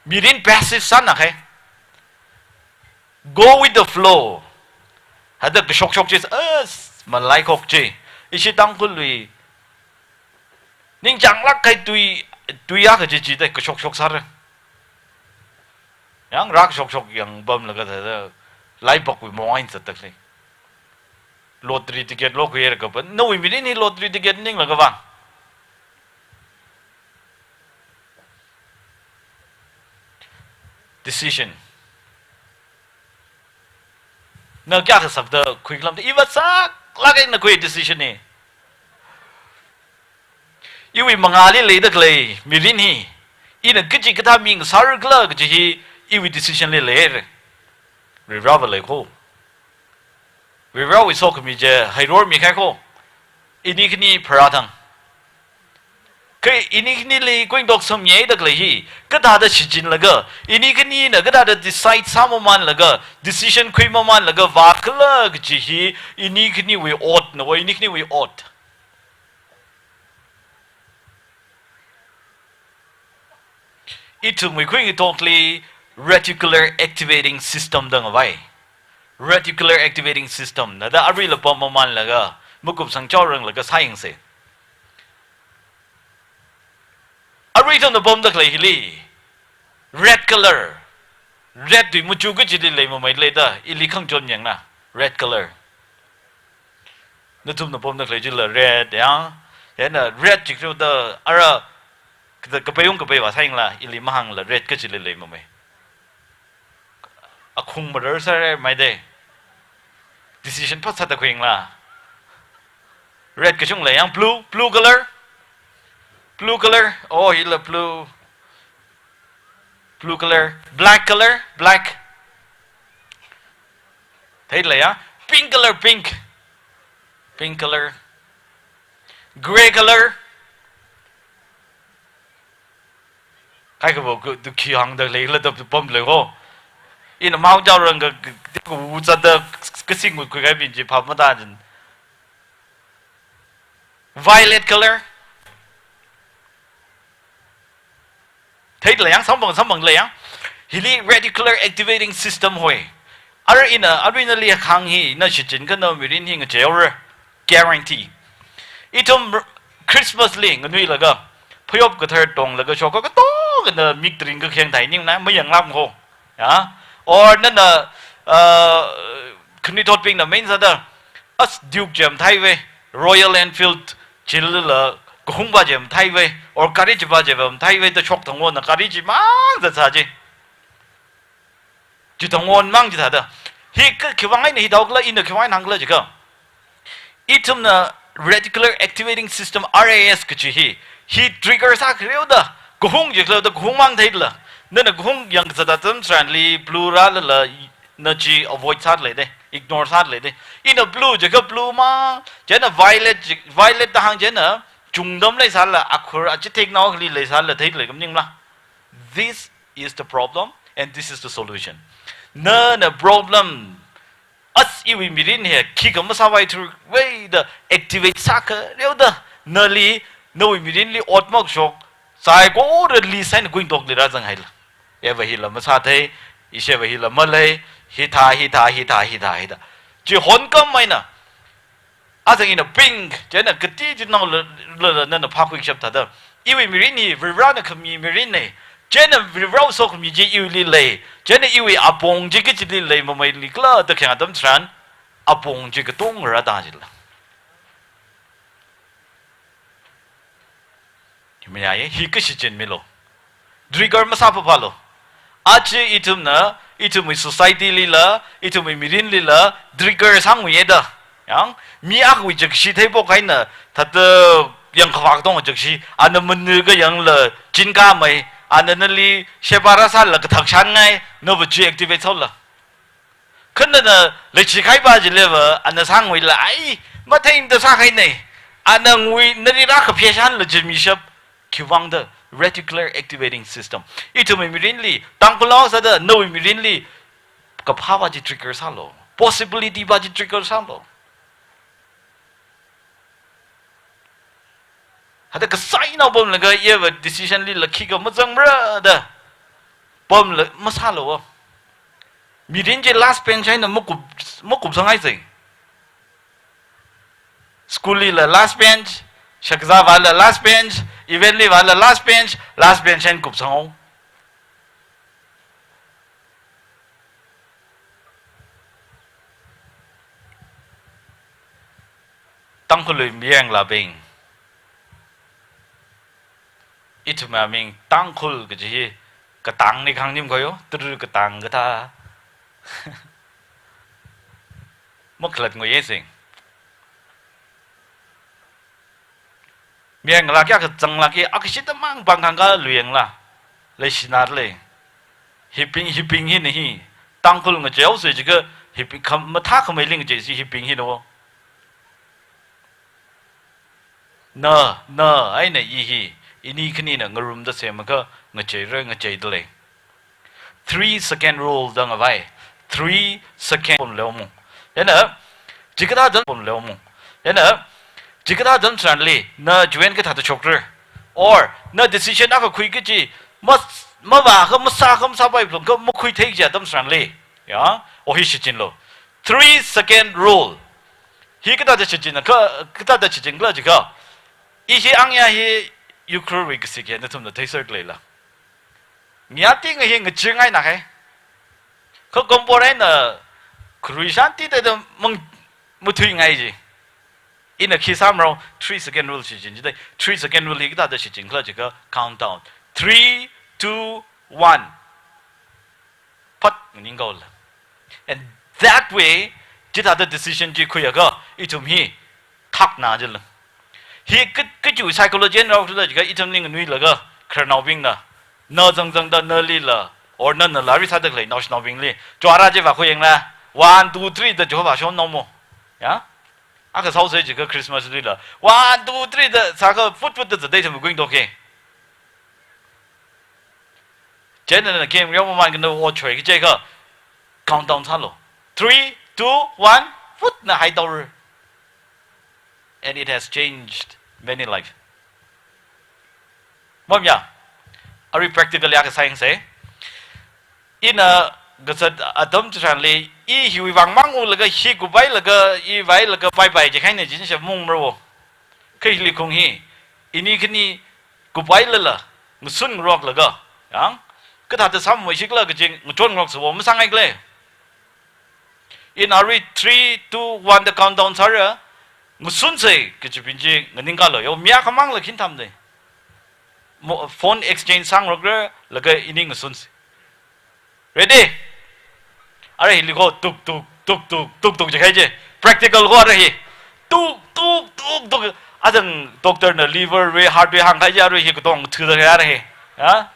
Mirin passive sānakahai. Go with the flow. Hithāda kashokshok chi, as, malaikhok chi. Ishi Tangkhulwui ningchānglāk kahai tui, tui akha chi chida kashokshok sāra. Yang rākashokshok yang pamlaga thāda, laipakwui mong eina zatda khalei. Lottery ticket lokhuilaga pa, nawui mirin hi lottery ticket ninglaga vang. Decision. Na kayākha sakda khuikhala da, iva saklāk eina khui decision hi. Iwui mangāli leida khalei mirin hi, ina kachikathā mi ngasārakhala kaji hi, iwui decision li leira. Varivarava lei kho. Varivarawui sokhami chi heirormikahai kho. Ini khani pharāthang. Kha ini khanili kuingatok sangmihaida khalei hi, kathāda shichinlaga, ini khanina kathāda decide sāmamanlaga, decision khuimamanlaga vākhala kaji hi, ini khaniwui otna wo, ini khaniwui ot. Ithumwui kuingatokli reticular activating system da ngavai. Reticular activating system na da aruila pammamanlaga, makup sangchaoranglaga sāyangsa. Arui ithumna pamda khalei hili, red color. Red tui machu kachili leimamei leida, ili khangachon yangna, red color. Nathumna pamda khalei chila red ya, yana red chi kathāda ara, kathā kapeiung kapeiva sāyangla, ili mahāngla red kachili leimamei. Akhung marar sāra maida. Decision phāsāda khuiyangla. Red kachungla yang blue, blue color. Blue color. Oh, hila blue. Blue color. Black color. Black. Theila ya. Pink color. Pink. Pink color. Grey color. Kaikhava kha, tu khi hāngda leila da pamlei ho. Ina maungchaorang kha, kha, kha, u zatda, kasing khuikahai bing chi phap matāchin. Violet color. Theila yang, samphang, samphangla yang. Hili reticular activating system hoi. Ara ina, aruina li hāng hi, na shichin kha na mirin hi ngacheehaora. Guarantee. Ithum r-, Christmas li nganuilaga, phayop kathar tonglaga shoka katongana mik tring kakheng thai ningna, mayanglāk ho. Ya? Or nana, uh, khanuithotbingna main sāda, as Duke chi matheiva, Royal Enfield chilala, kahungva chi matheiva, or gari chiva chi matheiva, da shok thangona gari chimang zatsā chi. Chithang onmang chithāda. Hi ka khiwuivang eina hi thaokhala, ina khiwuivang eina hāngkhala jiakha, ithumna reticular activating system, R A S kaji hi, hi trigger sākhareoda, kahung jiakha leoda, kahung mang theila. Nana kahung yangkazat atam tharanli blue rālala, na chi avoid sāda leida, ignore sāda leida. Ina blue jiakha blue mang, chieina violet ji-, violet da hāng chieina, chungda maleisāla, akhur achitheknao akhali leisāla theida lei kha maningla. This is the problem and this is the solution. Nana problem, as iwui mirin hi khikha masāpaithuwei da activate sākhareoda, nali, nawui mirinli ot makashok saikorali sign kuingatok leira zanghaila. Eva hila masāthei, isheva hila malei, hithā, hithā, hithā, hithā, hithā. Chihon kam eina, azang ina pink, chieina kati chinaola, la, la, nana phākhuikashap thāda. Iwui mirin hi Varivarana khami mirinna. Chieina Varivarawui sokhami chi iwuili lei. Chieina iwui apong chi kachili lei, mameilikhala da khayang atam tharan, apong chi katonga rāda jila. Hi mayāya, hi kashichin milu. Trigger masāpaphalu. Aja ithumna, ithumwui society lila, ithumwui mirinlila, trigger sāngwui eina da. Yang, mi akhawui jakshi theiphok eina, thāda yangkhavā katonga jakshi, ana manu kayangla, chin kamei, ana nali sheba rāsāla kathak shānngai, nava chi activate sāhaola. Kha nana leishi kahaipa chileva, ana sāngwuila, ai, matheida sākahaina. Ana ngui, nali rākaphe shānla jimishap, khiwuivang da reticular activating system. Ithumwui mirinli, Tangkhul sāda, nawui mirinli, kaphāpa chi trigger sālu. Possibility pa chi trigger sālu. Hithāda kasānao pamlaga iyava decision lila khikha mazangmara da pamla masālu. Mirin chi last bench eina makup, makupsanghai zing. School lila last bench, shakzāvāla last bench, event livāla last bench, last bench eina kupsanghao. Tangkhulwui miyanglabing, ithumwui aming Tangkhul kaji hi katang ni khangnim khayo, turu katang kathā. Makhalat ngui ye sing. Miyanglāk ya kazanglāk ya, akashita mang pangkhangkha luiyangla. Leishināt lei. Hibing, hibing hina hi. Tangkhul ngacheihaosa jiakha, hibing kham, mathā khameiling ngachei si hibing hina wo. Na, na, eina i hi. Ini khanina ngarumda semakha, ngacheira, ngacheida lei. Three second rule da ngavai. Three second pamleo mu. Chieina, chikathā atam pamleo mu. Chieina, chikathā atam tharanli, na join kathāda shokra. Or, na decision akha khui kaji, mas-, mavākha, masākha, masāpai phalungkha, makhuithei kaji atam tharanli. Ya, o hi shichinlu. Three second rule. Hi kathāda shichin, ka, kathāda shichinkhala jiakha. I hi angya hi Ukhrulwui kasik hi nathumna theiser leila. Ngayā ting hi ngachee ngaina hai. Kha kompor eina kharui shanti te da mang muthui ngai ji. Ina khi samro three second rule shichin jidai. Three second rule hi kathāda shichinkhala jiakha countdown. Three, two, one. Phat nganingkaola. And that way, chithāda decision chi khuiakha, ithum hi thakna jila. Hi ka, kachiwui psychology eina rāhaokhala jiakha ithumli nganuilaga, khararnaobingna, na zangzangda nalila, or nana lari sāda khalei naoshinaobingli, chora chi vākhuiyangla, one, two, three da Jehovah shon nao mo. Ya? Akha sāhaosa jiakha Christmas lila, one, two, three da sākha phut phut da zatda ithum kuingtoke. Chieina na game reomamān kha na ot choi kaji kha countdown sālu. Three, two, one, phut na haithaora. And it has changed many lives. Mamya, arui practical ya kasā yangsa. Ina kazat atam tharanli, i hiwui vang mang ulaga, hi kupailaga, i vailaga, bye bye jikhaina jinsha mungmaro. Kha hili kung hi, ini khani kupailala, ngasunroklaga, yang, kathāda sāmamoi shikhala kaji ngachonroksa wo masāngai khala. Ina arui three, two, one da countdown sāra, ngasunsa kajibing chi nganingkalu, yo, mi akhamangla khintham de. Mo-, phone exchange sāngarokra, laga ini ngasunsa. Ready? Arui hili ko tuk tuk, tuk tuk, tuk tuk jikhai je. Practical ko arui hi. Tuk tuk, tuk tuk. Adang doctor na liver wui, heart wui hāngkahai je, arui hi katong thuda khai arui hi. Ha?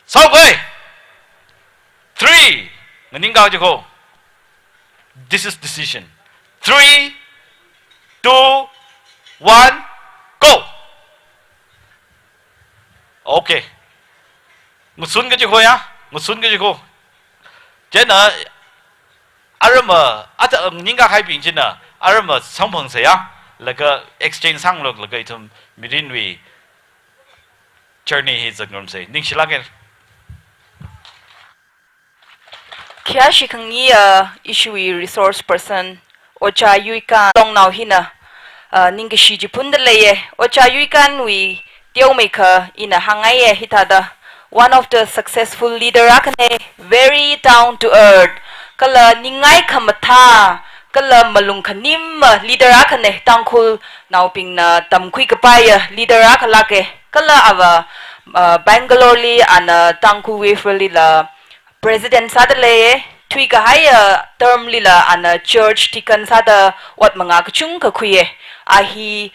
Saokhui. Three. Nganingkā jiko. This is decision. Three, two, one, go. Okay. Ngasun kaji ko ya, ngasun kaji ko. Chieina, arama, ata, ningkā kahaibing china, arama samphangsa ya, laga exchange sānglu, laga ithum mirinwui journey hi zatngarumsa. Ningshilāka. Khayāshi khangayi, uh, ishiwui resource person, Ojā Yuikan, longnao hina, uh, ningkashi chiphunda leiya. Ojā Yuikanwui teomeikha ina hāngngaiya hithāda. One of the successful leader akhana, very down to earth. Kala ningai khamathā, kala malung khanim, uh, leader akhana, Tangkhulnaobingna tamkhui kapaiya leader akhalāka. Kala ava, uh, Bangalore li ana Tangkhul Waverley la president sāda leiya, thuikahaiya term lila ana church deacon sāda ot mangā kachungkha khuiya. A hi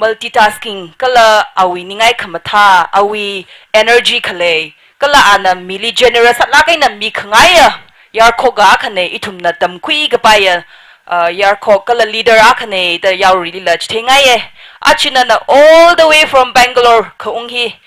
multitasking, kala awui ningai khamathā, awui energy khalei, kala ana mili generous sālāk eina mi khangaiya yarkhoka akhana, ithumna tamkhui kapaiya, uh, yarkhok kala leader akhana da yaruilila chitheingaiya. Achinana all the way from Bangalore khaung hi,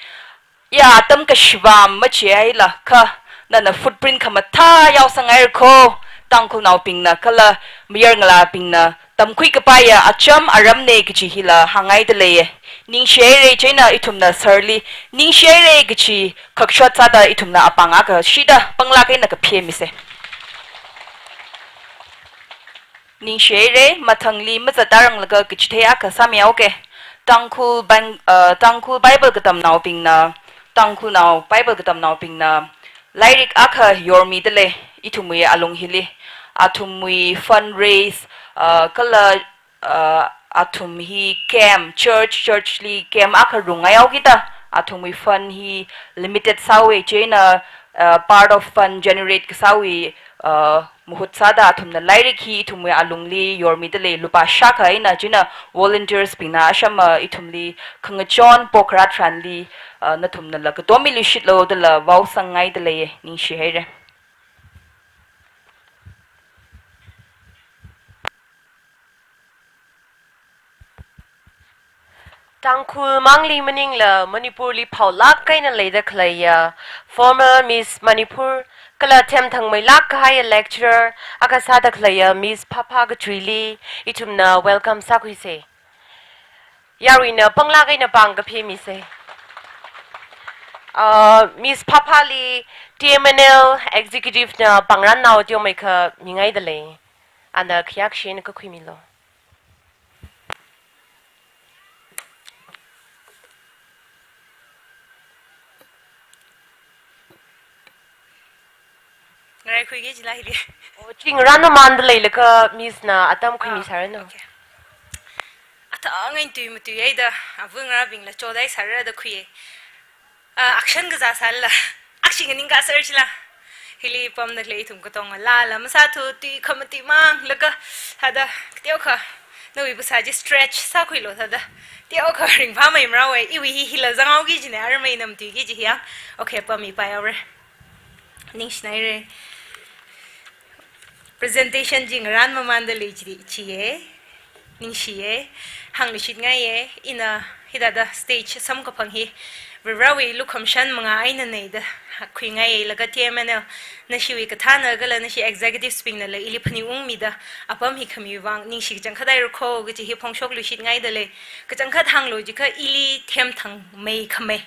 ya, atam kashivam machihaila kha, nana footprint khamathā yaosanghaira ko, Tangkhulnaobingna kala mayarngalābingna tamkhui kapaiya acham aramna kaji hila hāngngaida leiya. Ningshihaira, chieina ithumna sir li ningshihaira kaji khakshot sāda ithumna apāng akha shida panglāk eina kapheimisa. Ningshihaira, mathangli mazatda ranglaga kachithei akha sāmihaoka. Tangkhul Bang-, uh, Tangkhul Bible katamnaobingna, Tangkhulnao Bible katamnaobingna lairik akha yormida lei, ithumwui alung hili. Athumwui fundraise, uh, kala, uh, athum hi camp, church, church li camp akha rungngai haokida, athumwui fund hi limited sāhaowa, chieina, uh, part of fund generate kasāwui, uh, mahut sāda athumna lairik hi ithumwui alungli yormida lei, lupā shākha eina. Chieina volunteers bingna ashama ithumli khangachon pokharat tharanli, uh, nathumnala katom miluishitlu dala vaosang ngaida lei, ningshihaira. Tangkhul mangli maningla Manipur li phaolāk eina leida khaleiya former Miss Manipur, kala themthangmeilāk kahaiya lecturer akha sāda khaleiya Miss Phapha Kathuili ithumna welcome sākhuisa. Yaruina panglāk eina pāng kapheimisa. Uh, Miss Phapha li T M N L executive na pāngrannao teomeikha mingaida lei. Ana khayākshi eina kakhuimilu. Ngarai khuiki jila hili. Oh, chi ngaranmamānda leilaga Miss na atam khuimi Ah, sāranu. Okay. Athang eina tui matuihaida, avā ngarābingla chodai sāra da khuiya. Ah, action kazā sālala, action nganingkā sāra chila. Hili pamda khalei ithum katonga lala masāthu, tui khamatuimang, laga hithāda kateokha, nawui phasā chi stretch sākhuilu thāda. Teokha ringphāmei marāwai, iwui hi hila zanghaoki jina, armei namtuiki ji hiya. Okay, pammi paihaora. Ningshinaira. Presentation chi ngaranmamānda lei chi, chiya, ningshiya, hāngluishitngaiya, ina hithāda stage samkaphang hi Varivarāwui lukhamashan mangā einana da khuingaiya, laga T M N L, nashiwui kathāna kala nashi executives bingnala ili phaningungmida apam hi khamiwui vang ningshi kachangkhat haira ko kaji hi phongshokluishitngaida lei. Kachangkhat hānglu jiakha ili themthangmeikhamei,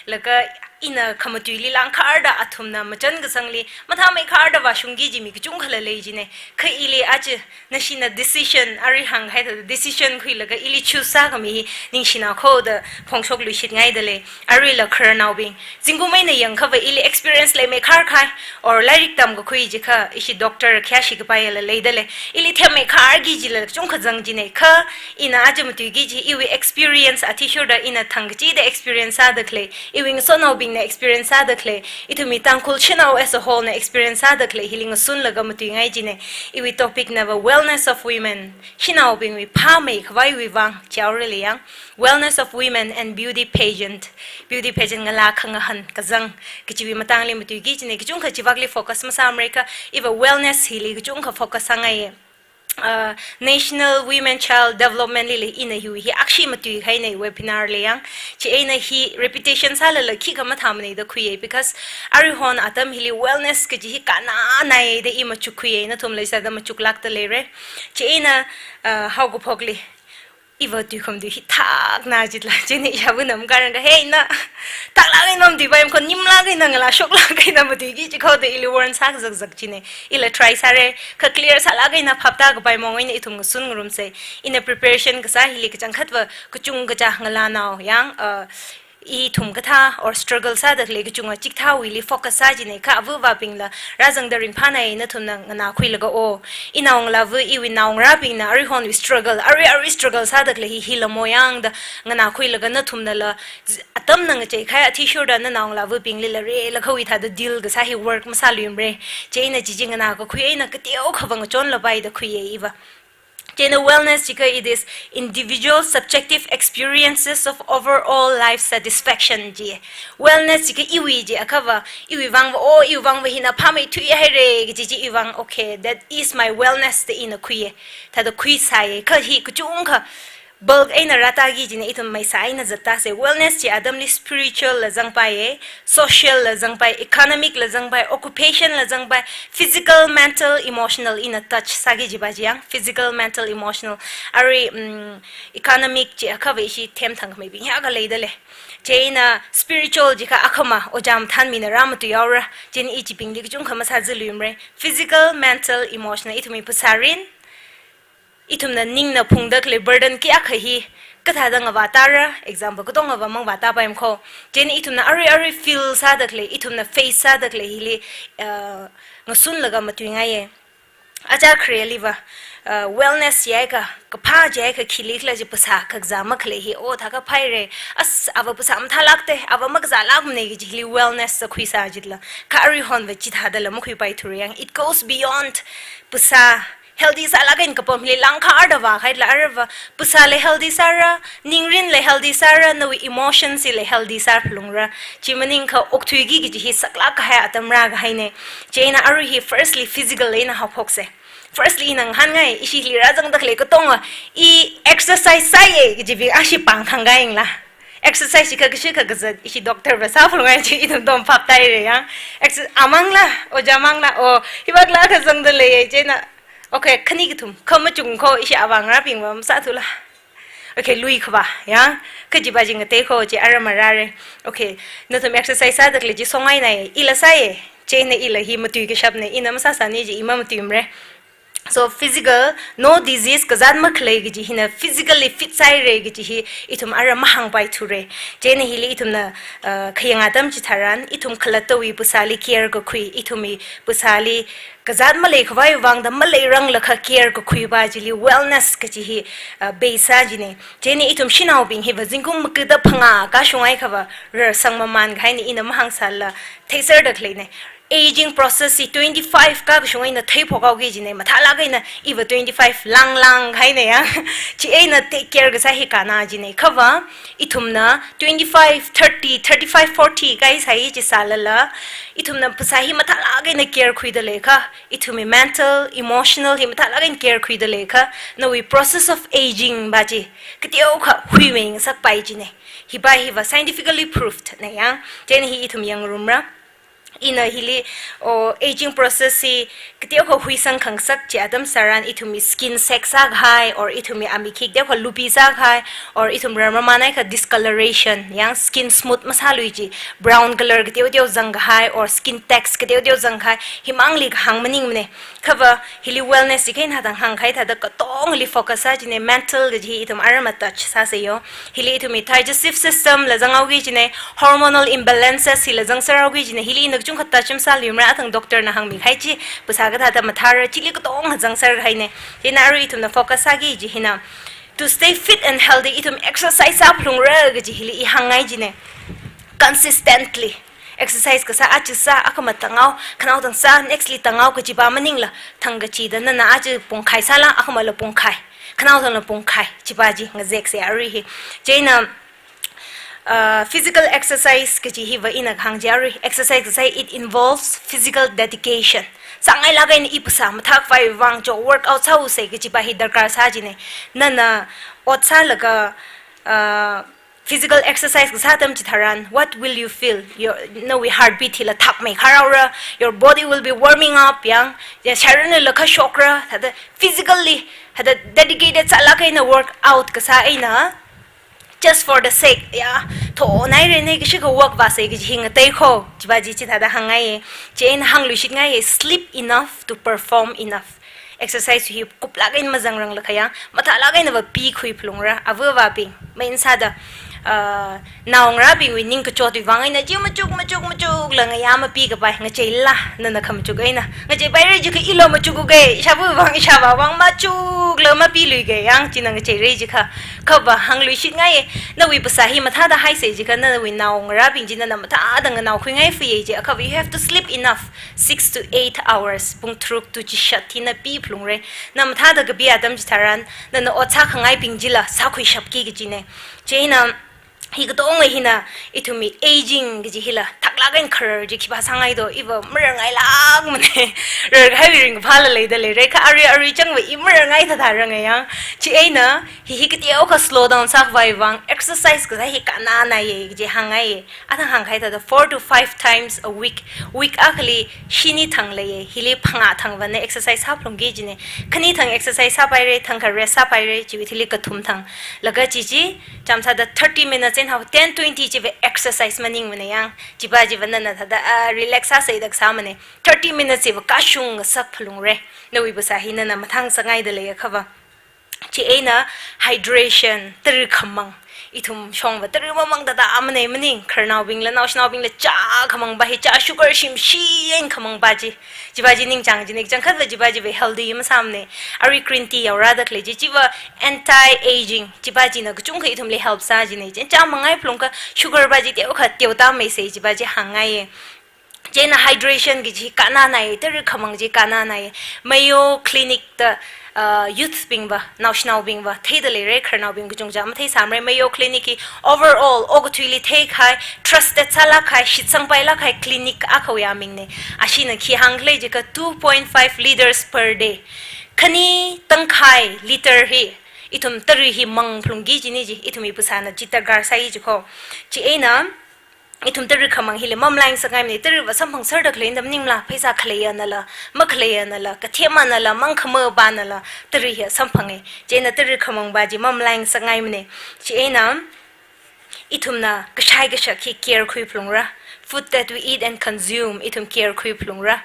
laga ina khamatuili langkharda athumna machān kasangli mathāmeikharda vāshungki ji mi kachungkhala lei jina. Kha ili aja nashina decision, arui hāngkahai thāda decision khuilaga ili choose sākhami hi ningshina ko da phongshokluishitngaida lei. Aruila khararnaobing, zingkum eina yangkhava ili experience leimeikharkahai, or lairik tamkakhui jiakha ishi doctor khayāshi kapaiyala leida lei. Ili themmeikharki jila kachungkha zang jina. Kha ina aja matuiki ji iwui experience athishurda ina thangkachida experience sāda khalei iwui ngasotnaobing na experience sāda khalei, ithumwui Tangkhul shanao as a whole na experience sāda khalei hili ngasunlaga matuingai jine. Iwui topic nava wellness of women. Shanaobingwui phāmeikhavaiwui vang, chiaorali yang. Wellness of women and beauty pageant. Beauty pageant ngalā khangahān kazang kachiwui matangli matuiki jine, kachungkha chivakli focus masāmara kha, iva wellness hili kachungkha focus sāngaiye. Uh, National Women Child Development lila ina hiwui hi akhashi matuikahaine webinar li yang. Chieina hi reputation sālala khikha mathāmane da khuiye, because aruihon atam hili wellness kaji hi kannanai da i machukkhuiye, nathumla sāda machuklākda leire. Chieina, uh, haokaphokli iva tuikhum tui hi thakna jitla, chieina ishāvana makarang kha, "Hey, na, thaklāk eina matuipai makho, nimlāk eina ngalā shoklāk eina matuiki," chi kho da ili warn sākazakzak jine. Ila try sāre, kha clear sālāk eina phaptākapai mong eina ithum ngasun ngarumsei. Ina preparation kasā hili kachangkhatva kachungkha ngalānao yang, uh, ithum kathā or struggle sāda khalei kachunga chikathāwuili focus sā jine, kha avāvabingla rāzangda ringphānai, nathumna nganākhuilaga o. Inaongalāva iwui naongarābingna aruihonwui struggle, arui arui struggle sāda khalei hi hila mo yang da nganākhuilaga nathumnala z-, atamna ngacheikahai athishurda nanaongalāvabinglila relakhawui thāda deal kasā hi work masāluimare. Chieina chi chi nganākakhui eina kateokha vang chonlapai da khuiye iva. Chieina wellness chi kha, it is individual subjective experiences of overall life satisfaction ji. Wellness chi kha iwui ji, akhava, iwui vangva, o, iwui vangva hina phāmeithuihaire kaji chi iwui vang, okay, that is my wellness da ina khuiye. Thāda khuisāye, kha hi kachungkha bulk eina rātāki jine, ithum maisā eina zattāse. Wellness chi atamli spiritual la zangpaiye, social la zangpai, economic la zangpai, occupation la zangpai, physical, mental, emotional ina touch sāki jiva chi yang, physical, mental, emotional. Arui, mm, economic chi akhava ishi themthang khameibing hiyākha leida lei. Chieina spiritual chi kha akhama ojā mathānmina rāmatuihaora. Chieina i chibingli kachungkha masāzāluimare. Physical, mental, emotional, ithumwui phasārin, ithumna ningna phungda khalei burden kayākha hi kathāda ngavātāra, example katongava mangavātāpai makho. Chieina ithumna arui arui feel sāda khalei, ithumna face sāda khalei hili, uh, ngasunlaga matuingaiye. Aja khareliva, uh, wellness jiakha, kaphā jiakha khili khala ji, phasā kakazā makhalei hi, o, thākha phaire, as, ava phasā mathālākte, ava makazālākmane kaji hili wellness da khuisā jitla. Kha aruihonva chithādala makhuipaithura yang. It goes beyond phasā, healthy sālāk eina kapam hili langkharda vākahaila, aruiva phasāla healthy sāra, ningrinla healthy sāra, nawui emotions hila healthy sāphalungra. Chi maningakha okthuiki kaji hi saklāk kahai atam rākahaine. Chieina arui hi firstly physical eina haophokse. Firstly ina ngahānngai, ishi hili rāzangda khalei katonga, i exercise sāye kajibing ashi pāng thangkahai yangla. Exercise chi kha kashi kha kazat, ishi doctor va sāphalungai chi ithum tong phaptāhaire yang. Exer-, amangla, ojā mangla, o, hivaklā kazangda leiye, chieina, okay, khani kathum, kha machung kho, ishi avāngarābingva masāthula. Okay, lui khavā yang, kajiva chi ngatei kho, chi aram arare. Okay, nathum exercise sāda khalei chi songainai, ila sāye, chieina ila hi matuikashapne, ina masāsāni ji i mamatuimare. So physical, no disease kazat makhalei kaji hina physically fit sāhaire kaji hi ithum ara mahāngpaithure. Chieina hili ithumna, uh, khayang atam chitharan, ithum khalattawui phasāli care kakhui, ithumwui phasāli kazat maleikhavai vangda maleiranglakha care kakhuiva chili wellness kaji hi, uh, base sā jine. Chieina ithum shanaobing hiva zingkum makuda phangā kashunghaiakhava rarsang mamānkahaine, ina mahāngsālala theiserda khaleine. Aging process hi twenty-five kakashung eina theiphokhaoki jine, mathālāk eina iva twenty-five langlangkahaine ya. Chieina take care kasā hi kanna jine. Khava, ithumna twenty-five, thirty, thirty-five, forty kaisai chi sālala, ithumna phasā hi mathālāk eina care khuida leiakha, ithumwui mental, emotional hi mathālāk eina care khuida leiakha, nawui process of aging va chi kateokha huiwui ngasakpai jine. Hiva hiva scientifically proved ne ya. Chieina hi ithum yangrumra. Ina hili, o, aging process hi kateokha huisang khangasak chi atam tharan ithumwui skin sag sākahai, or ithumwui amik hi kateokha lupi sākahai, or ithum rarmamānhaiakha discoloration, yang skin smooth masālui chi, brown color kateoteo zangkahai, or skin tags kateoteo zangkahai, himangli kahāng maningmane. Khava, hili wellness chi kha ina thāda hāngkahai thāda katongali focus sā jine, mental kaji hi ithum arama touch sāsei yo. Hili ithumwui digestive system la zanghaoki jine, hormonal imbalances hila zangserhaoki jine, hili ina kachungkha touch masāluimara, athang doctor na hāngmikahai chi, phasā kathāda mathāra, chili katonga zangserkahaine. Chieina arui ithumna focus sāki kaji hina, to stay fit and healthy, ithum exercise sāphalungra kaji hili i hāngngai jine. consistently exercise kasā, aja sā, akhama tangao, khanao tang sā, next li tangao kajipa maningla, thang kachida nana aja pungkhai sāla, akhamala pungkhai, khanao tangla pungkhai, chipa chi ngazeksa arui hi. Chieina, uh, physical exercise kaji hiva ina kahāng chi arui, exercise kasā, it involves physical dedication. Sāngailāk eina i phasā mathākhavai vang jo workout sāusa kajipa hi darkar sā jina. Nana ot sālaga, uh, physical exercise kasā atam chitharan, what will you feel? Your, nawui heartbeat hila thakmeikharāra, your body will be warming up, yang, ya, sharanla kashokra, thāda physically, thāda dedicated sālāk eina workout kasā eina, just for the sake, ya, thonai rene kashi ka work vāsa kaji hi ngatei kho, chipa chi chithāda hāngngaiya, chieina hāngluishitngaiya, sleep enough to perform enough. Exercise hi kuplāk eina mazangranglakhayang, mathālāk einava pikhui phalungra, ava avābing, main sāda, ah, naongarābingwui ningkachotwui vang eina chi machuk, machuk, machukla ngayā mapikapai, ngacheila, nana khamachuk eina. Ngacheipaira jikha ila machukuke, ishāvā vang, ishāvā vang machukla mapiluike, yang china ngacheira jikha. Khava hāngluishitngaiya, nawui phasā hi mathāda haisa jikha, nawui naongarābing chi nana mathāda nganaokhuingai fuye ji, khava you have to sleep enough, six to eight hours, pung tharuk to chishat hina pi phalungra. Na mathāda kapi atam chitharan, nana ot sākhangaibing chila sākhuishapki kajina. Chieina, hi katonga hina, ithumwui aging kaji hila, thaklāk eina kharar chi khipā sāngai do, iva mararngailākmana, rarkahaiwui ringkaphāla leida leira, kha arui arui changva i mararngai thāthāranga yang. Chieina, hi hi kateokha slow down sākhavai vang, exercise kasā hi kannanaiya kaji hāngngaiya. Athang hāngkahai thāda four to five times a week. Week akhali shini thang leiya, hili phangā thangva na exercise sāphalungki jina. Khani thang exercise sāpaira, thangkha rest sāpaira, chiwui thili kathum thang. Laga chi chi, chāmsāda thirty minutes eina haowa, ten twenty chiva exercise maningmana yang. Chipa chiva nana thāda, ah, relax sāsa dak sāmana. Thirty minutes chiva kashung ngasak phalungra. Nawui phasā hi nana mathāngasakngaida leiya khava. Chieina hydration, tara khamang. Ithum shongva tara mamang thāda amana maning, khararnaobingla, naoshinaobingla chā khamangpa hi, chā sugar shimshi eina khamangpa chi. Chipa chi ningchāng jina, kachangkhatva chipa chiva healthy masāmana. Arui green tea yaorāda khalei chi, chiva anti-aging, chipa china kachungkha ithumli help sā jina. Chieina chāmangai phalungkha sugar pa chi teokha teotāmeisa chipa chi hāngngaiya. Chieina hydration kaji kannanai, tara khamang chi kannanai. Mayo Clinic da, ah, youth bingva, naoshinaobingva theida leira, khararnaobing kachungkha matheisāmara. Mayo Clinic hi overall okathuili theikahai, trusted sālākkahai, shitsangpailākkahai clinic akhawui amingna. Ashina khi hāngkhala jikha two point five liters per day. Khani tangkhai liter hi, ithum tara hi mang phalungki jina ji, ithumwui phasāna chi darkar sāi ji kho. Chieina, ithum tara khamang hili mamalai ngasakngaimana, tarava samphangserda khalei eina da maningmala, pheisā khaleiyanala, makhaleiyanala, kathemanala, mangkhamapanala, tara hi samphanga. Chieina tara khamangpa chi mamalai ngasakngaimana. Chieina, ithumna kashai kashak hi care khui phalungra. Food that we eat and consume, ithum care khui phalungra.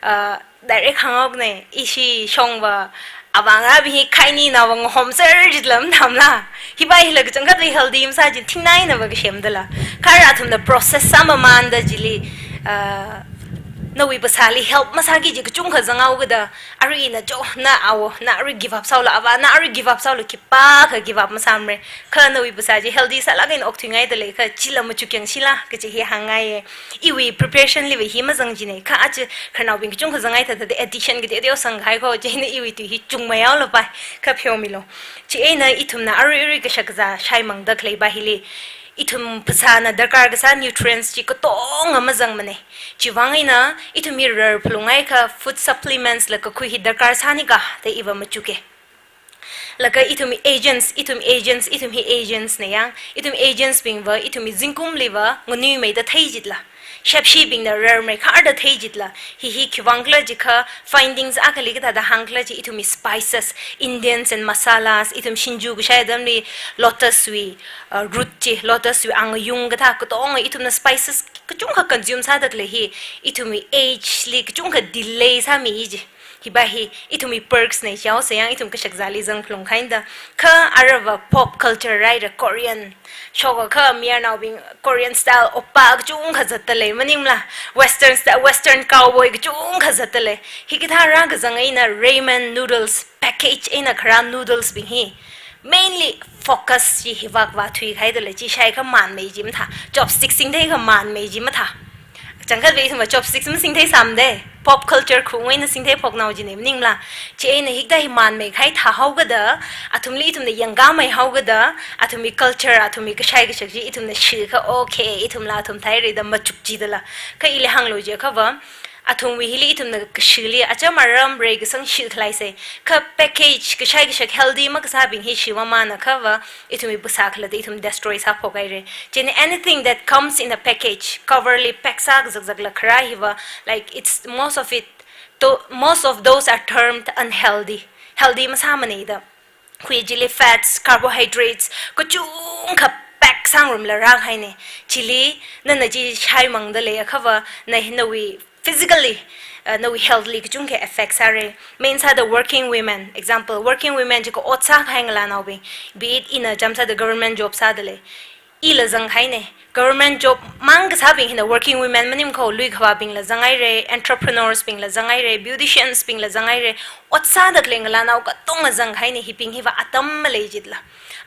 Ah, direct hānghaokna, ishi shongva, avāngarābing hi khaini naova ngahomser jitla mathāmala. Hipa hila kachangkhatva healthy masā jina, thingnainava kasem dala. Kha ara athumna process sāmamānda chili, ah, nawui phasāli help masāki ji kachungkha zanghaoda, arui na jo, na awo, na arui give up sāhaola, avā, na arui give up sāhaola, khipākha give up masāmara. Kha nawui phasā chi healthy sālāk eina okthuingaida leiakha, chila machuk yangshila, kaji hi hāngngaiya. Iwui preparation liva hi mazang jina, kha aja khararnaobing kachungkha zangngai thāda addiction kateo teo sangkahai kho, chieina iwui tui hi chungmeihaolapai, kha pheomilu. Chieina ithumna arui arui kashakazā shaimangda khaleipa hili, ithum phasāna darkar kasā nutrients chi katonga mazangmana. Chiwui vang eina, ithum hi rar phalungakha food supplements la kakhui hi darkar sānika da iva machuka. Laga ithumwui agents, ithum agents, ithum hi agents na yang, ithum agents bingva, ithumwui zingkumliva, nganuimeida thei jitla. Shepshibingna rarmeikharda thei jitla. Hi hi khiwui vangkhala jikha findings akhali kathāda hāngkhala ji, ithumwui spices, Indians and masalas, ithum shinju kashai atamli lotus wui, uh, root chi, lotus wui angayung kathā katonga ithumna spices kachungkha consume sāda khalei hi, ithumwui age li kachungkha delay sāmi ji. Hipa hi, ithumwui perks na jihaosa yang ithum kashakazāli zang phalungkahai eina da. Kha arava pop culture rāhaira Korean. Shokakha mayarnaobing Korean style oppa kachungkha zatda lei maningmala. Western style, Western cowboy kachungkha zatda lei. Hikathā rākazang eina ramen noodles, package eina kharā noodles bing hi. Mainly focus chi hivak va thuihaida lei, chi shaikha manmei chi mathā, chopstick singtheikha manmei chi mathā. Changkhat ve ithumva chopstick masingtheisāmada, pop culture khungwui eina singtheiphoknao china maningla. Chieina hikathā hi manmeikahai thāhaokida, athumli ithumna yangkāmeihaokida, athumwui culture, athumwui kashai kashak chi ithumna shikha, okay, ithumla athum thāhaira da machukchida lei. Kha ili hānglu jiakhava, athumwui hili ithumna kashili acham aram reikasang shikhalaisa. Kha package kashai kashak healthy makasābing hi shimamāna khava, ithumwui phasā khalatta ithum destroy sāphokhaira. Chieina anything that comes in a package, cover li pack sākazakzakla kharā hiva, like, it's most of it, tho-, most of those are termed unhealthy. Healthy masāmana da. Khui chili fats, carbohydrates, kachungkha pack sāngarumla rākahaina. Chili, nana chi shaimangda leiakhava, na hi nawui physically, uh, nawui health li kachungkha effect sāra. Main sāda working women, example, working women jiakha ot sākahai ngalānaobing, be it ina chām sāda government job sāda lei. Ila zangkahaina. Government job mang kasābing hina working women maning kho, lui khavābingla zanghaira, entrepreneurs bingla zanghaira, beauticians bingla zanghaira, ot sāda khalei ngalānao katonga zangkahaina, hibing hiva atam malei jitla.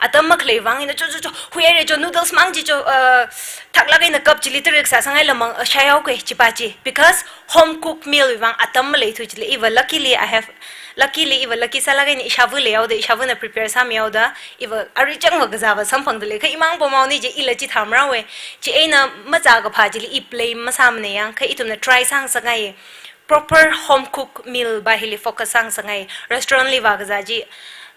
Atam makhalei vang hina cho cho cho, huihaira cho, noodles mang chi cho, uh, thaklāk eina cup chili tarik sāsanghaila mang, uh, shaihaoke chipa chi. Because home cooked meal wui vang atam maleithu chili, iva luckily I have, luckily iva lucky sālāk eina ishāva leihaoda, ishāvana prepare sāmihaoda, iva arui changva kazāva samphangda lei. Kha imang pomaoni je ila chi thamrāwe. Chieina machā kaphā chili i blame masāmana yang, kha ithumna try sāngasakngai. Proper home cooked meal va hili focus sāngasakngai. Restaurant li vākazā chi,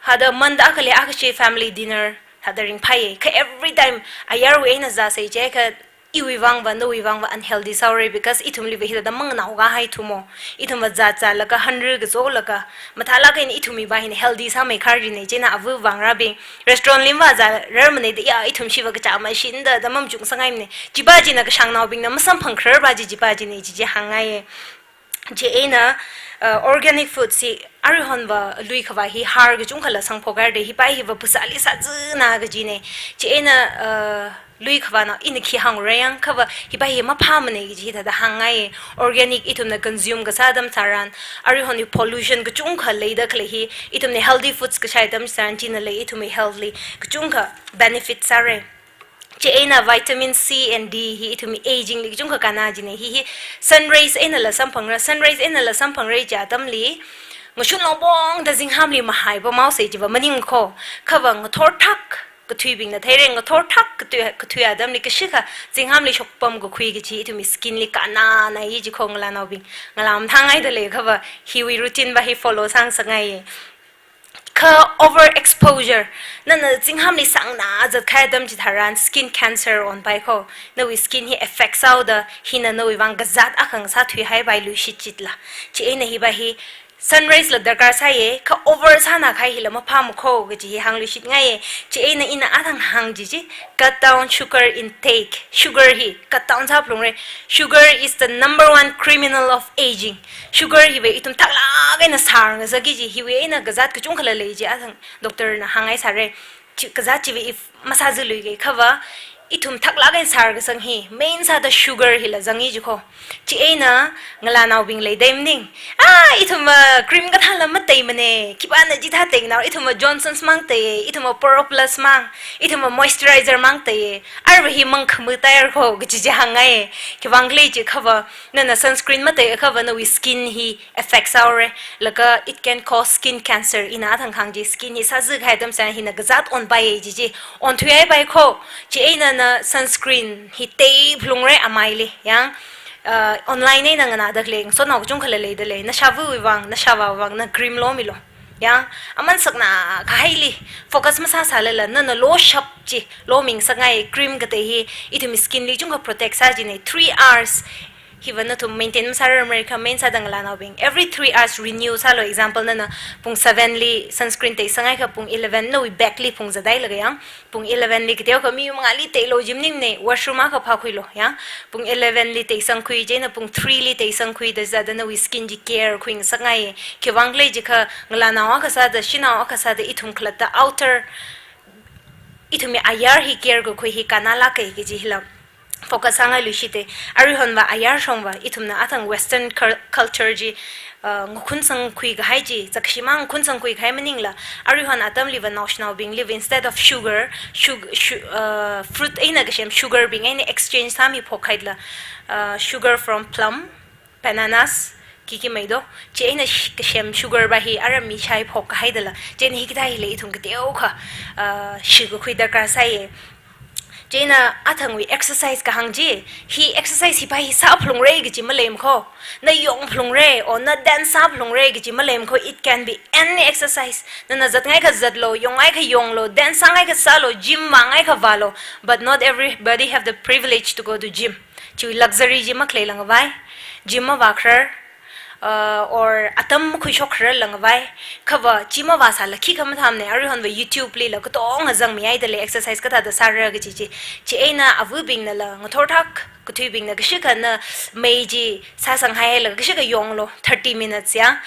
hada month akhali akhashi family dinner hada ringphāya. Kha every time ayarwui eina zāsa jiakha, iwui vangva, nawui vangva unhealthy sāhaora, because ithumliva hithāda manganao kahai thumo. Ithumva zat zatlaga, hanri kazolaga, mathālāk eina ithumwui va hina healthy sāmeikhar jina, chieina ava vangrābing restaurant li vāzārarmana da, ya, ithum shiva kachā mashinda da mamachuksangaimana. Chipa china kashāngnaobingna masamphangkhararpa chi, chipa china chi chi hāngngaiya. Chieina, uh, organic food chi aruihonva lui khavā hi har kachungkhala sangphokhaira da, hipa hiva phasāli sāzana kajina. Chieina, uh, lui khavāna ina khi hāngra yang khava, hipa hi maphāmana kaji hithāda hāngngai. Organic ithumna consume kasā atam tharan, aruihon hi pollution kachungkha leida khalei hi, ithumna healthy foods kashai atam tharan, china lei ithumwui health li kachungkha benefit sāra. Chieina vitamin C and D hi ithumwui aging li kachungkha kannā jina. Hi hi sun rays einala samphangra, sun rays einala samphangra chi atamli, ngashun longpongda zinghamli mahaipaosa jiva maning kho. Khava ngathor thak kathuibingna theira, ngathor thak kathui, kathui atamli kashikha zinghamli shokpam kakhui kaji ithumwui skin li kannāna ji kho ngalānaobing. Ngalā mathāngaida lei khava hiwui routine va hi follow sāngasakngai. Kha overexposure, nana zinghamli sāngna zatkahai atam chitharan skin cancer onpai kho. Nawui skin hi affect sāhaoda, hina nawui vang kazāt akha ngasā thuihaipai luishit chitla. Chieina hipa hi sun rays la darkar sāya, kha over sāna kahai hila maphāma kho kaji hi hāngluishitngaiya. Chieina ina athang hāng chi chi, cut down sugar intake. Sugar hi cut down sāphalungra. Sugar is the number one criminal of aging. Sugar hiva ithum thaklāk eina sārngasakki kaji, hiwui eina kazāt kachungkhala lei chi athang doctor na hāngngaisāra. Chi, kazāt chiva if masāzalui kei khava, ithum thaklāk eina sārkasang hi main sāda sugar hila zanga ji kho. Chieina ngalānaobing leida maning, ah, ithumva cream kathāla mateimana, khipāna chithā teinao, ithumva Johnson's mang tei, ithumva Pore Plus mang, ithumva moisturizer mang tei, arva hi mangkhamataira kho kaji chi hāngngai. Khiwuivang khala jiakhava, nana sunscreen mateiakhava nawui skin hi affect sāhaora, laga it can cause skin cancer. Ina athang hāng chi, skin hi sāzakahai atam tharan hina kazāt onpai ji chi, onthuihaipai kho. Chieina na sunscreen hi teiphalungra amaili, yang, uh, online eina nganāda khalei ngasotnao kachungkhala leida lei, nashāvawui vang, nashāvāwui vang na cream lomilu. Yang, aman sakna kahaili focus masāsālala, nana loshap chi lomingasakngai. Cream katei hi ithumwui skin li kachungkha protect sā jina, three hours. Hiva nathum maintain masārarmara kha main sāda ngalānaobing, every three hours renew sālu. Example, nana pung seven li sunscreen teisangakha pung eleven nawui bag li phungzatdailaga yang, pung eleven li kateokha mi mangāli teilu ji maningmana, washroom akha phākhuilu yang. Pung eleven li teisangkhui, chieina pung three li teisangkhuida zada nawui skin chi care khuingasakngai. Khiwuivang khala jiakha ngalānao akha sāda, shanao akha sāda ithum khalatta outer, ithumwui ayar hi care kakhui hi kannālāka kaji hila. focus sāngai luishite. Aruihonva ayarshongva ithumna athang Western cul-, culture chi, uh, ngakhunsang khuikahai chi, zakshimang ngakhunsang khuikahai maningla, aruihon atamliva naoshinaobingliva instead of sugar, sug-, su-, uh, fruit eina kasem sugar bing eina exchange sāmi phokhaila, uh, sugar from plum, bananas, kiki meido, chieina sh-, kasem sugar va hi ara mishai phokkahaidala, chieina hikathā hili ithum kateokha, uh, shikakhui darkar sāye. Chieina athangwui exercise kahāng chi, hi exercise hiva hi sāphalungra kaji maleimakho, na yongphalungra, or na dance sāphalungra kaji maleimakho, it can be any exercise. Nana zatngaikha zatlo, yongngaikha yonglo, dance sāngaikha sālo, gym vāngaikha vālo, but not everybody have the privilege to go to gym. Chiwui luxury chi makhalei langvai, gym mavākharar, uh, or atam makhuishok kharar langvai, khava chi mavāsāla khikha mathāmane, aruihonva YouTube lila katonga zangmihaidalei exercise kathāda sāra kaji chi. Chieina avabingnala ngathorthak, kathuibingna kashikha na mei chi sāsanghailaga kashikha yonglo, thirty minutes ya.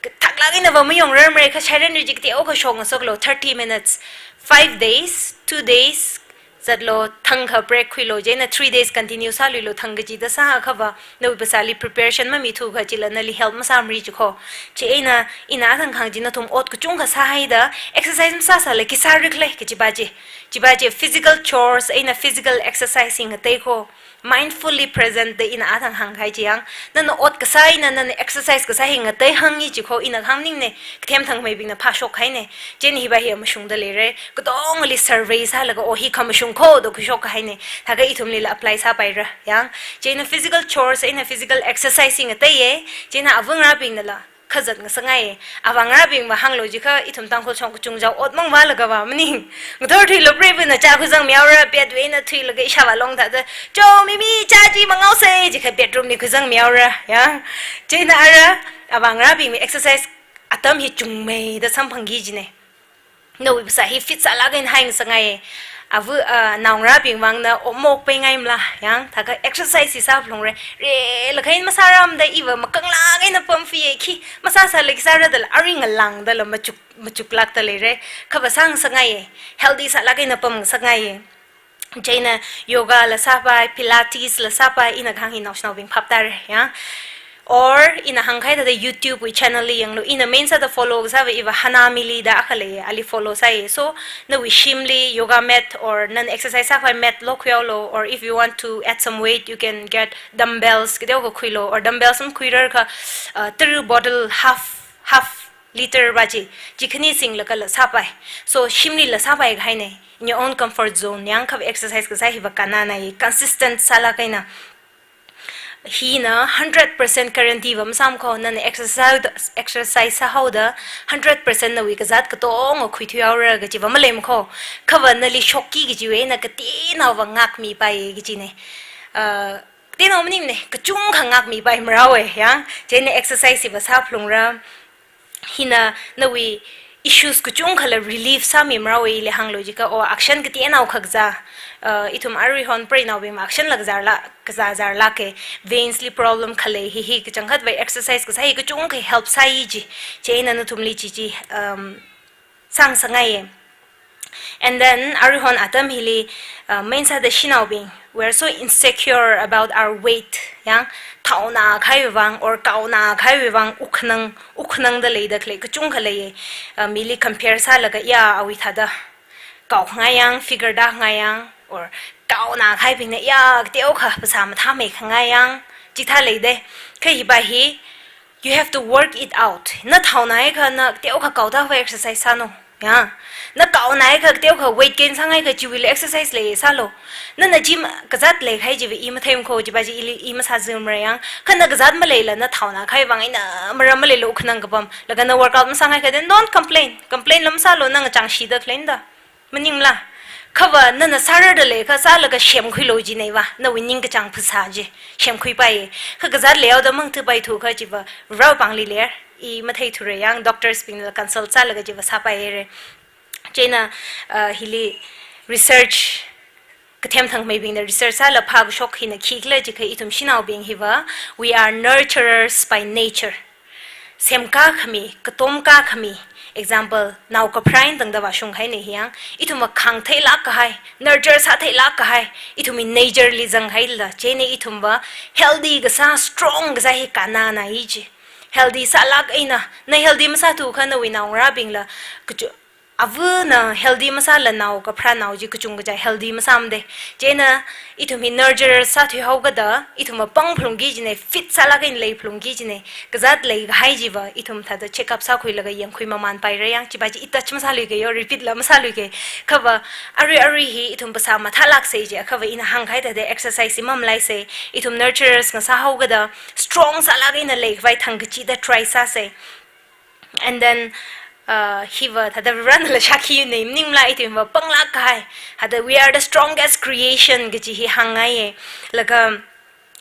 Thaklāk einava mayongrarmara kha shairanri chi kateokha shokngasaklo, thirty minutes, five days, two days, zatlo, thangkha break khuilo, chieina three days continue sāluilo, thang kachida sāakhava, nawui phasāli preparation mamithu kachila nali help masāmari chikho. Chieina, ina athang kahāng chi nathum ot kachungkha sāhaida, exercise masāsāla khi sāra khala kajiva chi. Chiva chi physical chores eina physical exercise hi ngateikho. Mindfully present da ina athang hāngkahai chi yang. Nana ot kasā eina, nana exercise kasā hi ngatei hāngi chikho, ina kahāng maningne, kathemthang meibingna phāshokhaine. Chieina hiva hi mashungda leira. Katongali survey sālaga, o hi khamashungkho da khuishokkahaine. Thākha ithumlila apply sāpaira, yang. Chieina physical chores eina physical exercise hi ngateiye. Chieina avangarābingnala khazat ngasakngaiye. Avangarābingva hānglo jikha ithum Tangkhul shong kachungchao ot mang vālagava maning. Ngathor thuilo, preivana chā khuizangmihaora, bed wui eina thuilaga ishāvā longthāda, "Cho, mimi, chā chi mangaosei," jikha bedroom li khuizangmihaora, ya. Chieina ara, avangarābingwui exercise atam hi chungmeida samphangki jine. Nawui phasā hi fit sālāk eina haingasakngaiye. Ava, ah, naongarābing vangna omok peingaimala, yang, thākha exercise hi sāphalungra. Relakha eina masārarmada iva makanglāk eina pamfiye, khi masāsāla khi sāradala, arui ngalāngdala machuk, machuklākda leira. Khava sāngasakngaiye. Healthy sālāk eina pamngasakngaiye. Chieina yoga la sāpai, Pilates la sāpai, ina kahāng hi naoshinaobing phap tāra, ya. Or ina hāngkahai thāda YouTube wui channel li yanglu, ina main sāda follow kasāva iva Hana Mili da akha leiye, ali follow sāye. So, nawui shimli yoga mat or nana exercise sākhavai mat lokhuihaolu, or if you want to add some weight, you can get dumbbells, kateokha khuilu, or dumbbells makhuirarkha, uh, tara bottle half, half liter va chi, chi khani singlagala sāpai. So, shimlila sāpai kahaine, in your own comfort zone, yang khava exercise kasā hiva kannanai, consistent sālāk eina. Hina hundred percent guarantee va masāmakho, nana exercise, exercise sāhaoda hundred percent nawui kazāt katonga khuithuihaora kajiva maleimakho. Khava nali shokki kajiwui eina kateonaova ngākmipaiye kajine. Uh, kateonao maningne, kachungkha ngākmipai marao e, yang. Chieina exercise hiva sāphalungra. Hina nawui issues kachungkhala relief sāmi maraowe ili hānglo jikha, o, action kateonao khak za, uh, ithum aruihon preinaobing ma action la kazarla, kazazarlāke, veins li problem khalei hi hi kachangkhatvai exercise kasā hi kachungkha help sāi ji, chieina nathumli chi chi, um, sāngasakngaiye. And then, aruihon atam hili, uh, main sāda shanaobing, we are so insecure about our weight, yang, thaona kahaiwui vang, or kaona kahaiwui vang, ukhanang, ukhanangda leida khalei kachungkha leiye, uh, mili compare sālaga, ya, awui thāda kaokhangai yang, figure tākhangai yang, or kaona kahaibingna, ya, kateokha phasā mathāmeikhangai yang, chithā leida, kha hiva hi, you have to work it out. Na thaonaiakha na teokha kaoda va exercise sālu. Ya. Na kaonaiakha teokha weight gain sāngaiakha chiwuila exercise lei sālu. Nana gym kazāt leikahai chiva i matheimkho chiva chi ili i masāzumra yang. Kha na kazāt maleila na thaona kahai vang eina maram maleila ukhanang kapam. Laga na workout masāngaiakha then don't complain. Complain la masālu, na ngachang shida khaleina da. Maningmala? Khava nana sārarda leiakha sālaga semkhuilu jineiva, nawui ningkachāng phasā chi semkhuipaiye. Kha kazāt leihaoda mangthuipaithu kha chiva Varewui pāngli leira, i matheithura yang, doctors bingla consult sālaga chiva sāpaihaira. Chieina, uh, hili research, kathemthangmeibingna research sālaga phākashok hina khikhala jikha ithum shanaobing hiva, we are nurturers by nature. Semkā khami, katomkā khami, Example, nao kapharā eina tangda vāshunghaina hi yang, ithumva khāngtheilāk kahai, nurture sātheilāk kahai, ithumwui nature li zanghaila, chieina ithumva healthy kasā, strong kasā hi kannana i chi. Healthy sālāk eina, na healthy masāthukha nawui naongarābingla, kachu-, avana healthy masāla nao kapharā nao chi kachungkha chi healthy masāmade. Chieina ithum hi nurture sāthuihaokada, ithumva pangphalungki jina, fit sālāk eina leiphalungki jina, kazāt leikahai chiva, ithum thāda check up sākhuilaga yangkhui mamanpaira yang, chiva chi i touch masāluike yo, repeat la masāluike. Khava, arui arui hi ithum phasā mathālāksa chiakhava ina hāngkahai thāda exercise hi mamalaisa, ithum nurturers ngasāhaokada, strong sālāk eina leikhavai thangkachida try sāsa. And then, uh, hiva thāda Varena la shākhi nei maningla ithumva panglāk kahai. Thāda we are the strongest creation kaji hi hāngngaiya. Laga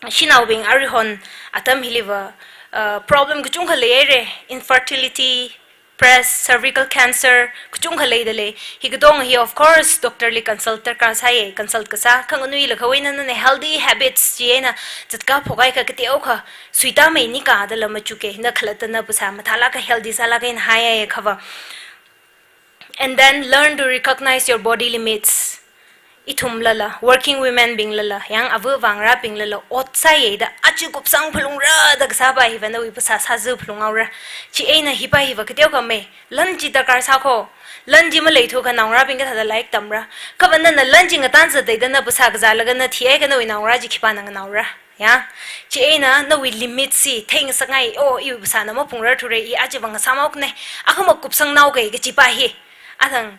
shanaobing aruihon atam hiliva, uh, problem kachungkha leihaira, infertility, breast, cervical cancer, kachungkha leidalei. Hi katonga hi, of course, doctor li consult darkar sāya, consult kasā, khanganuilakha eina nana healthy habits chieina zatkā phokhaikha kateokha suitāmei nika dala machuka, na khalattana phasā mathālāka, healthy sālāka eina haiya khava. And then learn to recognize your body limits. Ithumlala, working women binglala, yang ava vangarābinglala, ot sāya da, aja kupsang phalungra da kasāpa hiva nawui phasā sāzā phalunghaora. Chieina hipa hiva kateokha mei, lan chi darkar sākho, lan chi maleithukha naongarābing kathāda lairik tamra. Khava nana lan chi ngatā zatta da na phasā kazālaga na thihaikha nawui naongarā chi khipāna nganaora. Ya, chieina nawui limit chi theingasakngai, oh, iwui phasāna maphungrarthura, i aja vang sāmokne, akhama kupsangnaoka kajipa hi. Athang,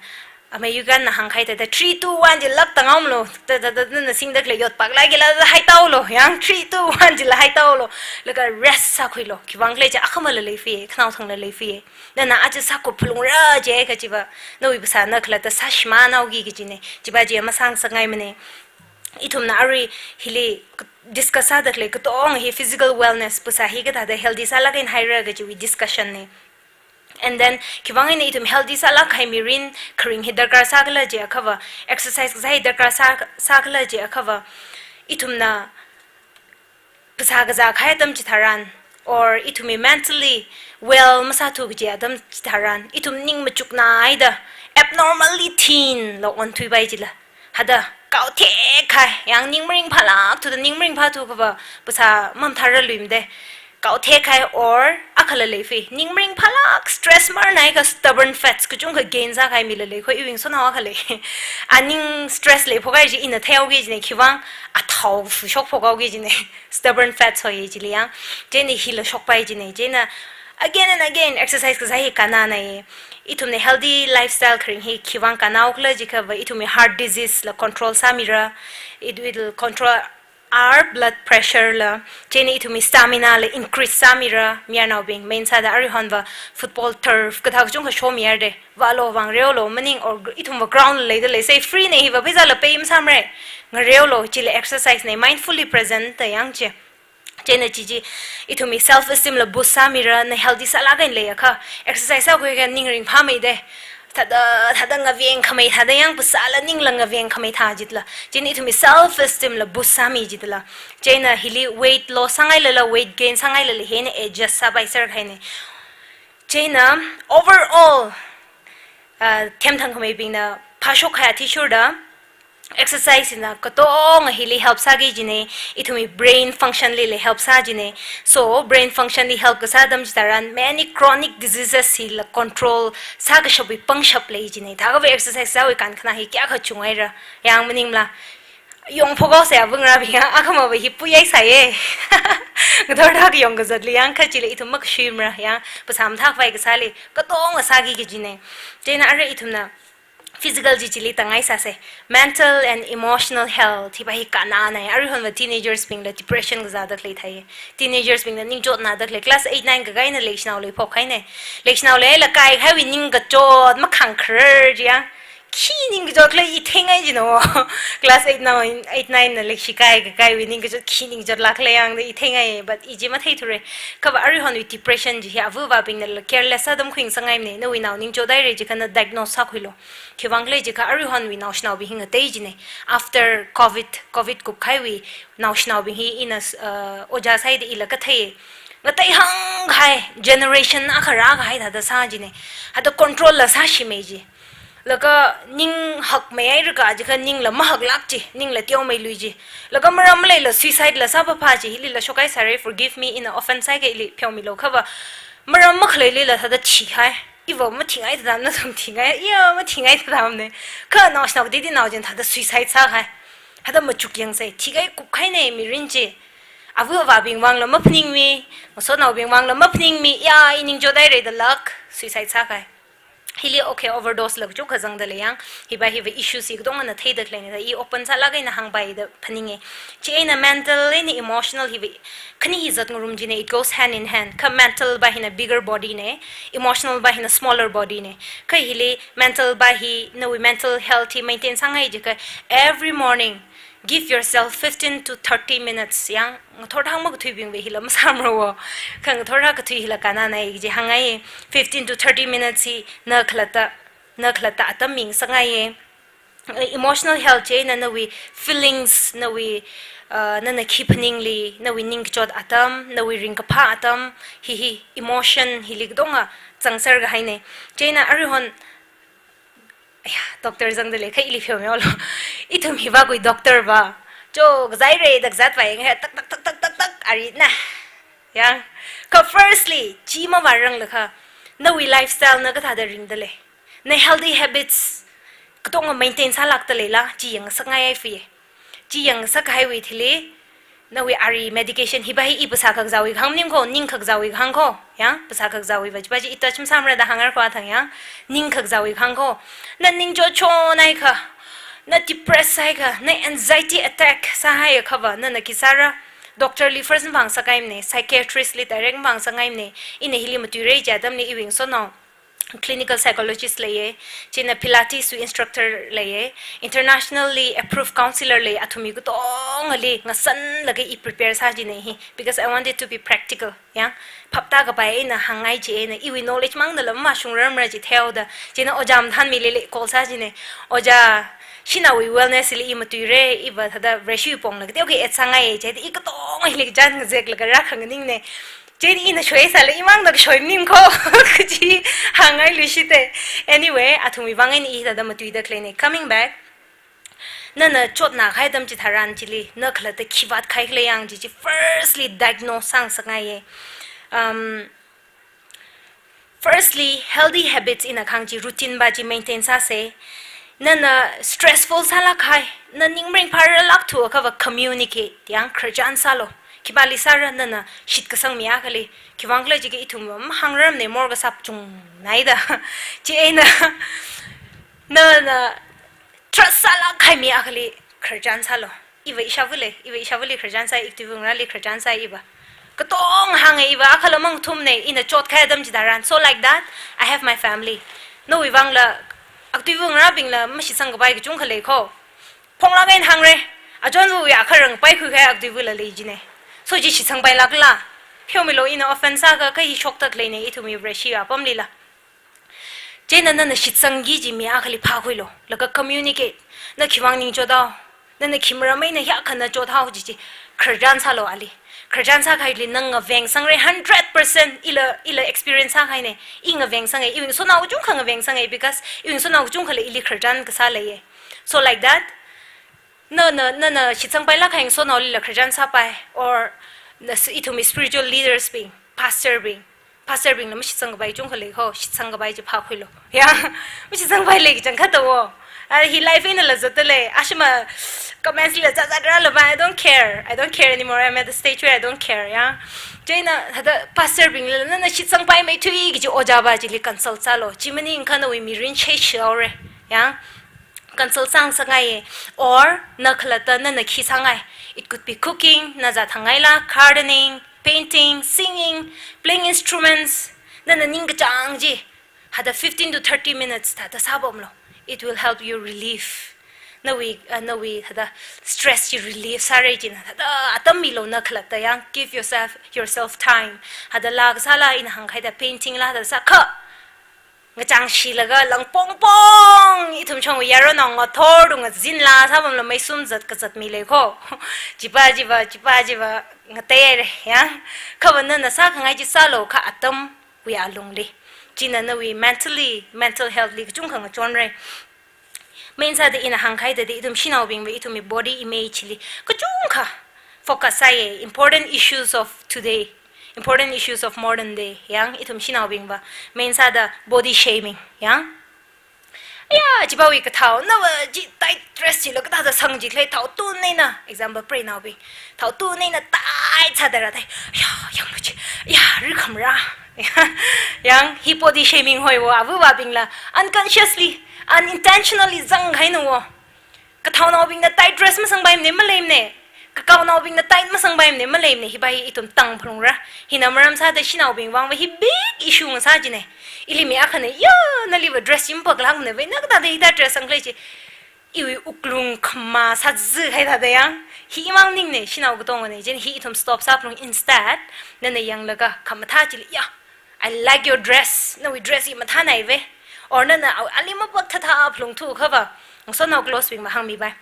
amei Yuganna hāngkahai thāda, three, two, one chi lak tāngaomlu, da, da, da, da, na singda khalei yotpaklāk eina la haitaolu, yang three, two, one chila haitaolu, laga rest sākhuilu, khivang khalei chi akhamala leifie, khanaothangla leifie. Nana aja sākup phalungra jiakha chiva, nawui phasāna khalatta sāshimānhaoki kajina, chiva chi masāngasakngaimana. Ithumna arui hili discuss sāda khalei katonga hi physical wellness, phasā hi kathāda healthy sālāk eina haira kajiwui discussion na. And then, khivang eina ithum healthy sālāk kahai mirin kharing hi darkar sākhala jiakhava, exercise kasā hi darkar sā, sākhala jiakhava, ithumna phasā kazā kahai atam chitharan, or ithumwui mentally well masāthu kaji atam chitharan, ithum ning machuknaida, abnormally thin la onthuipai chila. Thāda, kaothek kahai, yang ning maringphālākthuda, ning maringphāthukhava, phasā mamathārarluimade. Kaothek kahai or akhala leifie, ning maringphālāk, stress marnai kha stubborn fats, kachungkha gain sākahai mila lei, kho iwui ngasotnao akha lei. A ning stress leiphok kahai chi ina theihaoki jina, khivang, athao fu shokphok haoki jina. Stubborn fats hoiya chili yang. Chieina hila shokpai jina. Chieina again and again exercise kasā hi kannanai. Ithumna healthy lifestyle kharing hi khivang kannao khala jiakhava, ithumwui heart disease la control sāmira. It will control our blood pressure la. Chieina ithumwui stamina la increase sāmira. Mayarnaobing, main sāda aruihonva football turf kathā kachungkha shomiyarde. Vālo, vāngareolo, maning or gr-, ithumva ground la leidalei, sai free na hiva pheisāla pay masāmara. Ngareolo, chila exercise na, mindfully present da yang chi. Chieina chi chi, ithumwui self esteem la boost sāmira, na healthy sālāk eina leiakha, exercise sākhuiakha ning ringphāmeide. Thāda, thāda ngaveng khamei, thāda yang phasāla ningla ngaveng khamei thā jitla. Chieina ithumwui self esteem la boost sāmi jitla. Chieina hili weight loss sāngailala, weight gain sāngailala, hina adjust sāpaiser kahaina. Chieina overall, ah, themthang khameibingna phāshok kahai athishurda, exercise na katonga hili help sāki jina, ithumwui brain function lila help sā jina. So, brain function li help kasā atam chitharan, many chronic diseases hila control sākashapwui pangshap lei jina. Thākhava exercise sāwui kankhana hi kayākha chunghaira, yang maningla. Yongphok haosa ya vangarābing ya, akhamava hi puiyaisai ye. Ngathor thak yong kazatli yang kha chili ithum makashuimara yang, phasā mathākhavai kasāli, katonga sāki kajina. Chieina arui ithumna physical chi chili tangai sāsa. Mental and emotional health hiva hi kannanai. Aruihonva teenagers bingla depression kazāda khalei thai. Teenagers bingla ningchotnada khalei. Class eight, nine kakaina leishanao leiphok kahaina. Leishanao leila kaikhaiwui ningkachot makhāngkharar chi yang. Khi ningkachot khala i theingai jino. Class eight, nine, eight, nine na leishi kai kakaiwui ningkachot, khi ningkachot lāk khala yangda i theingai, but i chi matheithura. Khava aruihonwui depression chi hi ava avābingnala careless sāda makhuingasangngaimana, nawui nao ningchothaira jiakha na diagnose sākhuilu. Khivang khala jiakha aruihonwui naoshinaobing hi ngatei jina. After covid, covid kupkahaiwui naoshinaobing hi ina, uh, ojā sāhaida ila kathei. Ngateihang kahai, generation akha rākahai thāda sā jine. Thāda control la sāshimei ji. Laga ning hakmei ai rika jiakha ningla mahaklāk ji, ningla teomeilui ji. Laga maram maleila suicide la sāpapa ji, hilila shokkahai sāra, forgive me, ina offense sāhaikha ili pheomilu khava. Maram makhaleilila thāda thihai. Iva mathingai thāda, nathum thingai, iya mathingai thāda ne. Kha naoshinao didi nao jin thāda suicide sāhai. Thāda machuk yangsei, thihai kupkahaine mirin chi. Ava avābing vangla maphaningmi, ngasotnaobing vangla maphaningmi, ya, i ning chothaira da lāk, suicide sākahai. Hili okay, overdose la kachungkha zangda lei yang, hiva hiva issues hi katongana theida khaleine da, i open sālaga ina hāngpai da phaninge. Chieina mental eina emotional hiva khani hi zatngarum jine, it goes hand in hand. Kha mental va hina bigger body ne, emotional va hina smaller body ne. Kha hili mental va hi, nawui mental health hi maintain sāngai jiakha every morning, give yourself fifteen to thirty minutes. Yang ngathor thang makathuibingva hila masāmro wo. Kha ngathor thang kathui hila kannanai ji hāngai. Fifteen to thirty minutes hi na khalatta, na khalatta atam mi ngasakngaiye. Emotional health chieina nawui feelings, nawui, uh, nana khi phaningli, nawui ningkachot atam, nawui ringkaphā atam, hi hi emotion hili katonga zangser kahaine. Chieina aruihon, aya, doctor zangda lei, kha ili pheomilu. Ithum hiva kui doctor va. Cho, kazāhaira da kazāt vai ngai, tak, tak, tak, tak, tak, tak, ari na. Yang. Kha firstly, chi mavāranglakha, nawui lifestyle na kathāda ringda lei. Na healthy habits katonga maintain sālākda leila, chi yangsakngai ai fiye. Chi yangsakahaiwui thili, nawui ari medication hiva hi i phasā khakazāwui kahāng maning ko, ning khakazāwui kahāng ko, ya, phasā khakazāwui va, chiva chi i touch masāmara da hāngngarko athang ya, ning khakazāwui kahāng ko. Na ning chotchot haikha, na depress haikha, na anxiety attack sāhaiakhava, nana khi sāra, doctor li first mavāngasakngaimane, psychiatrist li direct mavāngasakngaimane, ina hili matuira chi atamli iwui ngasotnao clinical psychologist leiye, chieina Pilates wui instructor leiye, internationally approved counselor lei, athumwui katongali ngasanlaga i prepare sā jine hi, because I want it to be practical, ya. Phaptākapai eina hāngngai chieina, iwui knowledge mangnala mashungrarmara chi theihaoda, chieina ojā mathānmili call sā jine, ojā, shanaowui wellness li i matuira, iva thāda Vareshiwui pongla kateokha add sāngaiye, chieina i katonga hili kachān ngazeklaga rākhanganingne. Chieina ina shoisāla imangna kashoi maning ko, kaji hāngngailui shite. Anyway, athumwui vang eina i thāda matuida khaleine. Coming back, nana chotnā kahai atam chitharan chili, na khalatta khi vātkahai khala yang chi chi firstly diagnose sāngasakngaiye. Um, firstly, healthy habits ina kahāng chi, routine va chi maintain sāsei. Nana stressful sālāk kahai, na ning maringphārarlāk thuakhava communicate, yang khararchan sālu. Khipāli sāra, nana shitkasang mi akhali, khiwuivang khala jiakha ithum mahāngrarmane, morga sāp chungnaida. Chieina, nana trust sālāk kahai mi akhali khararchan sālu. Iva ishāvali, iva ishāvali khararchan sāi, iktuivungrali khararchan sāi iva. Katong hānge iva, akhala mang thumne, ina chotkahai atam chitharan. So like that, I have my family. Nawui vangla, aktuivungrabingla mashitsangkapai kachungkha lei ko. Phonglāk eina hāngre, achonvawui akharang paikhui kahai aktuivula lei jine. So chi shitsangpailākla. Pheomilu, ina offense sākha, kha hi shoktak leine, ithumwui Vareshi apamlila. Chieina nana shitsangki kaji mi akhali phākhuilu, laga communicate. Na khiwuivang ning chothao, nana khi maram eina hiyākha na chothao kaji chi khararchan sālu ali. Khararchan sākahaili na ngavengsangra hundred percent, ila, ila experience sākahaine. I ngavengsange, iwui ngasotnao kachungkha ngavengsange, because iwui ngasotnao kachungkhala ili khararchan kasā leiye. So like that, na, na, nana shitsangpailāk kahai ngasotnaolila khararchan sāpai, or na s-, ithumwui spiritual leaders bing, pastor bing, pastor bingla mashitsangkapai kachungkha lei ko, shitsangkapai chi phākhuilu. Ya, mashitsangpai lei kachangkhatta wo. Ah, hi live einala zatda lei, ashima comments lila zat zat rālapai, I don't care. I don't care anymore. I'm at the stage where I don't care, ya. Chieina, thāda pastor bingla, nana shitsangpaimeithui kaji ojā va chili consult sālu. Chi maningakha nawui mirin sheshihaora, ya. Consult sāngasakngaiye, or na khalatta nana khi sāngai. It could be cooking, na zat hāngngaila, gardening, painting, singing, playing instruments, nana ningkachāng chi, thāda fifteen to thirty minutes thāda sāpamlu. It will help you relieve. Nawui, uh, nawui thāda stress chi relieve sāra china, thāda atam milu na khalatta yang, give yourself, yourself time. Thāda laa kasāla ina hāngkahai thāda painting la thāda sākha, Ngachāngshilaga langpongpong, ithum shongwui yaronao ngathor dung ngazinla sāpamla meisum zat kazat mi lei kho. Chipa chiva, chipa chiva, ngateire, ya. Kha va nana sākhangai chi sālu kha atamwui alungli. China nawui mentally, mental health li kachungkha ngachonra. Main sāda ina hāngkahai thāda ithum shanaobingva ithumwui body image li kachungkha focus sāya, important issues of today, important issues of modern day, yang ithum shanaobingva. Main sāda body shaming, yang. Ya, chipawui kathao, nava chi tight dress chila kathāda sangchi khalei thao tun eina, example, preinaobing. Thao tun eina tight sāda rāthai. Ya, yanglu chi. Ya, rikhamra. Yang, hi body shaming hoi wo, avāvabingla unconsciously, unintentionally zangkahaina wo. Kathaonaobingna tight dress masangpaimana, maleimana. Kakaonaobingna tight masangpaimana, maleimana. Hipa hi ithum tangphalungra. Hina maram sāda shanaobing vangva hi big issue ngasā china. Ili mi akhana, ya, naliva dress chi mapaklākmana, vai na kathāda hithā dress sangkhalei chi. Iwui wuklung khama sāzakahai thāda yang. Hi imang ningna, shanao katongana, chieina hi ithum stop sāphalung, instead, nana yanglaga khamathā chili, ya, I like your dress, nawui dress hi mathānai ve. Or nana au ali mapakthāthā phalungthu khava, ngasotnao close bingva hāngmipai.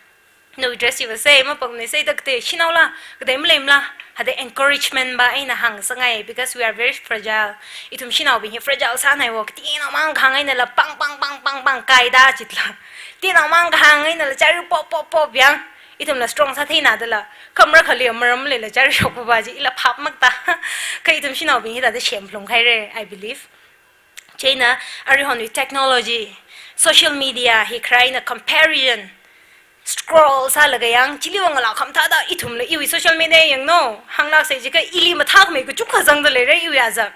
Nawui dress hiva sai mapakmana, sai da katei shanaola, katei maleimala, hithāda encouragement pa eina hāngsāngai, because we are very fragile. Ithum shanaobing hi fragile sānai wo, kateonao mang kahāng einala pang, pang, pang, pang, pang, kaida chitla. Teonao mang kahāng einala chari pop, pop, pop yang. Ithumla strong sātheina dala. Khamra khali maram leila chari shokpapa chi ila phap makta. Kha ithum shanaobing hithāda shemphalung kahaira, I believe. Chieina, aruihonwui technology, social media hi kharaina comparison, scroll sālaga yang, chili vang la khamathāda ithumla iwui social media yanglu, hānglāksei jiakha ili mathākhamei kachungkha zangda leira iwui azak.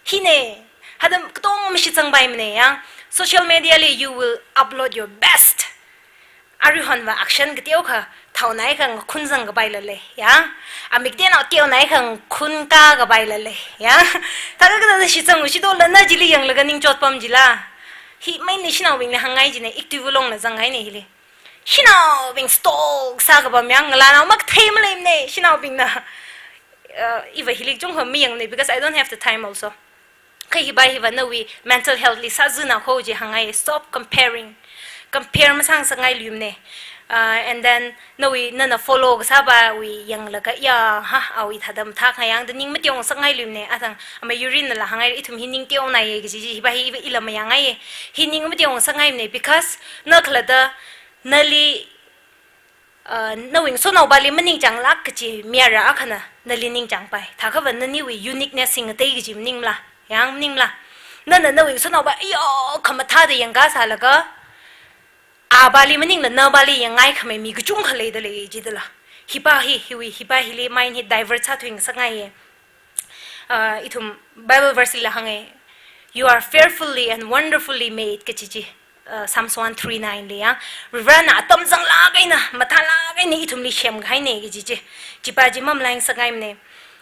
Hina, hithāda katong mashitsangpaimana yang, social media li you will upload your best. Aruihonva action kateokha thaonaikha ngakhun zangkapaila lei, ya. Amik teonao teonaikha ngakhun kākapaila lei, ya. Thākha kathāda shitsang ushi dola na chili yanglaga ningchot pam chila. Hi mainly shanaobingli hāngngai china, active longla zanghaina hili. Shanaobing stalk sākapam yang, ngalānao makathei maleimana, shanaobingna. Uh, iva hili kachungkha mayangmana, because I don't have the time also. Kha hipa hiva nawui mental health li sāzana kho chi hāngngai, stop comparing. Compare masāngasakngai luimana. Uh, and then nawui nana follow kasāpawui yanglaga ya ha, awui thāda mathākahai yang da ning mateongasakngai luimana. Athang amei Yurinla hāngngai, ithum hi ning teonaiya kaji chi, hipa hiva ila mayangngaiya. Hi ning mateongasakngaimana because na khalatta nali uh, nawui ngasotnaopali maningchānglāk kachi mayara akhana nali ningchāngpai. Thākhava naniwui uniqueness hi ngatei kaji maningmala, yang maningmala. Nana nawui ngasotnaopa, iyo, khamathāda yangkasālaga, apali maningla napali yangngaikhamei mi kachungkha leida lei jidala. Hipa hi, hiwui, hipa hili mind hi divert sāthuingasakngaiya. Uh, ithum Bible verse lila hānga, "You are fearfully and wonderfully made," kachi chi. Uh, Psalms one three nine li ya. Varivarana atam zanglāk eina, mathālāk eina ithumli semkahaina kaji chi. Chipa chi mamalaingasakngaimana.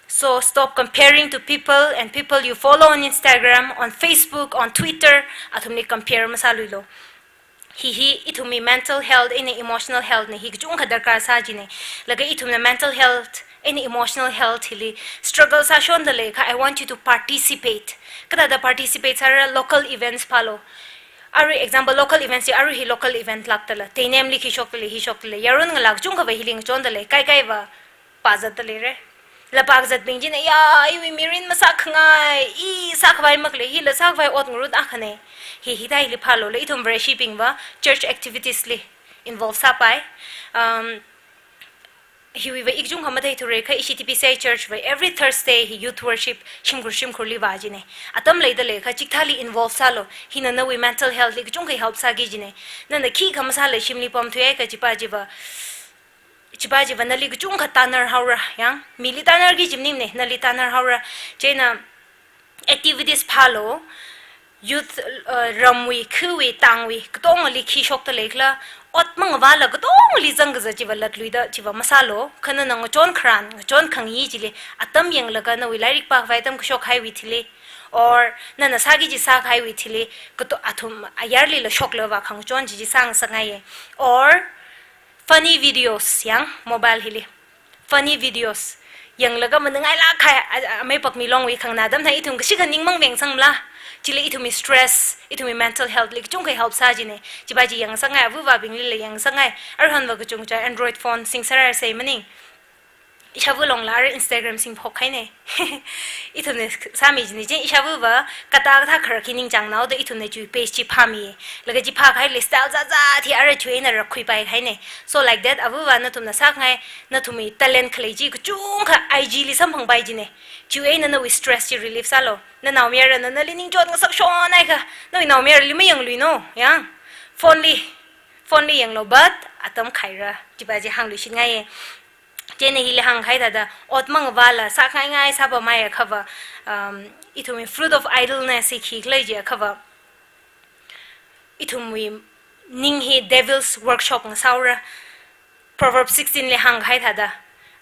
So stop comparing to people and people you follow on Instagram, on Facebook, on Twitter, athumli compare masāluilu. Hi hi ithumwui mental health eina emotional health na hi kachungkha darkar sā china. Laga ithumna mental health eina emotional health hili struggle sāshonda leikha, I want you to participate. Kathāda participate sāra? Local events phālu. Arui example, local events hi, arui hi local event lākdala. Teinem li khi shokdalei, hi shokdalei. Yaron ngalā kachungkhava hili ngachondalei. Kaikaiva pāzatda leira. La pākazatbing china, ya, iwui mirin masākhangai, i sākhavai makhalei, ila sākhavai ot ngarut akhana. Hi hithāli phālu, la ithum Vareshibingva church activities li involve sāpai. Um, hiwuiva i kachungkha matheithura kha ishi T B C I church va every Thursday hi youth worship shimkhur shimkhurli vā china. Atam leida leikha chikathāli involve sālu. Hina nawui mental health li kachungkha help sāki china. Nana khikha masāla shimli pamthuiakha chipa chiva, chipa chiva nali kachungkha tānar haora, yang. Mili tānarki chi maningmana, nali tānar haora. Chieina activities phālu, youth, uh, ramwui, khiwui, tangwui, katongali khi shokda leikhala, ot mangavāla katongali zangkazat chiva latluida chiva masālu, kha nana ngachon kharan, ngachon khangayi chili atam yanglaga nawui lairik pākhavai atam kashokhaiwui thili, or nana sāki kaji sākahaiwui thili, kato-, athum ayarlila shoklaga vākhangachon chi chi sāngasakngaiya. Or funny videos, yang, mobile hili. Funny videos. yanglaga manungngailāk kahai, a, a, amei pakmi longwui khanganā atam thāda ithum kashikha ningmang vengsangla. Chili ithumwui stress, ithumwui mental health li kachungkha help sā jine. Chiva chi yangsakngai, avāvabinglila yangsakngai. Aruihonva kachungcha Android phone singserhaisei maning. Ishāva longla ara Instagram singphok kahaine. Ithumna sāmi jine, chieina ishāvava kathā kathā kharā khi ningchānghaoda ithumna chiwui page chi phāmi. Laga chi phākahaili style zāzāt hi ara chiwui eina rakkhuipai kahaine. So like that, avāva nathumna sākhangai, nathumwui talent khalei chi kachungkha I G li samphangpai jine. Chiwui eina nawui stress chi relief sālu. Nanaomayarana nali ningchot ngasak shonhaiakha, nawui naomayarali mayangluino, yang. Phone li, phone li yanglu, but atam khaira. Chiva chi hāngluishitngaiye. Chieina hili hāngkahai thāda, ot mangavāla sākhangaingai sāpamhaiakhava, um, ithumwui fruit of idleness hi khikhala jiakhava, ithumwui ning hi devil's workshop ngasāhaora. Proverbs sixteen li hāngkahai thāda,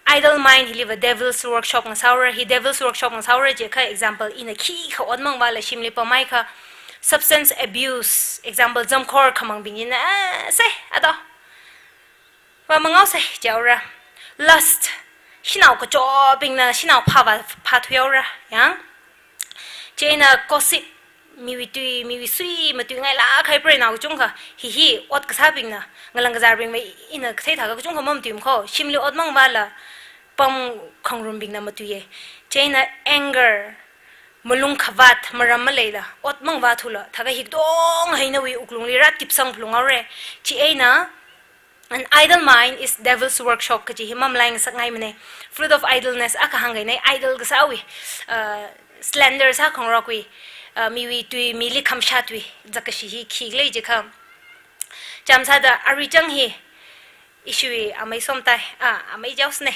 idle mind hiliva devil's workshop ngasāhaora. Hi devil's workshop ngasāhaora jiakha example, ina khikha ot mangavāla shimli pamhaiakha, substance abuse, example, zamkhor khamangbing china, ah, se, ato. Vāmanghaosei jihaora. Lust, shanao kachobingna shanao phāvā phāthuihaora, yang. Chieina gossip, miwui tui, miwui sui matuingailāk kahai preinao kachungkha, hi hi ot kasābingna, ngalang kazārbingva ina kathei thākha kachungkha mamatuimana kho, shimli ot mangavāla pam khangrumbingna matuiye. Chieina anger, malung khavāt, maram maleila ot mangavāthula, thākha hi katonga hi nawui wuklungli rātipsang phalunghaore. Chieina, an idle mind is devil's workshop kaji hi mamalai ngasakngaimane. Fruit of idleness akha hāngkahaine, idle kasāwui, uh, slander sākhangarokwui, uh, miwui tui, mili khamshatwui zakkashi hi khikhala jiakha, chāmsāda aruichang hi, ishiwui amei Somtai, ah, amei Jaosne.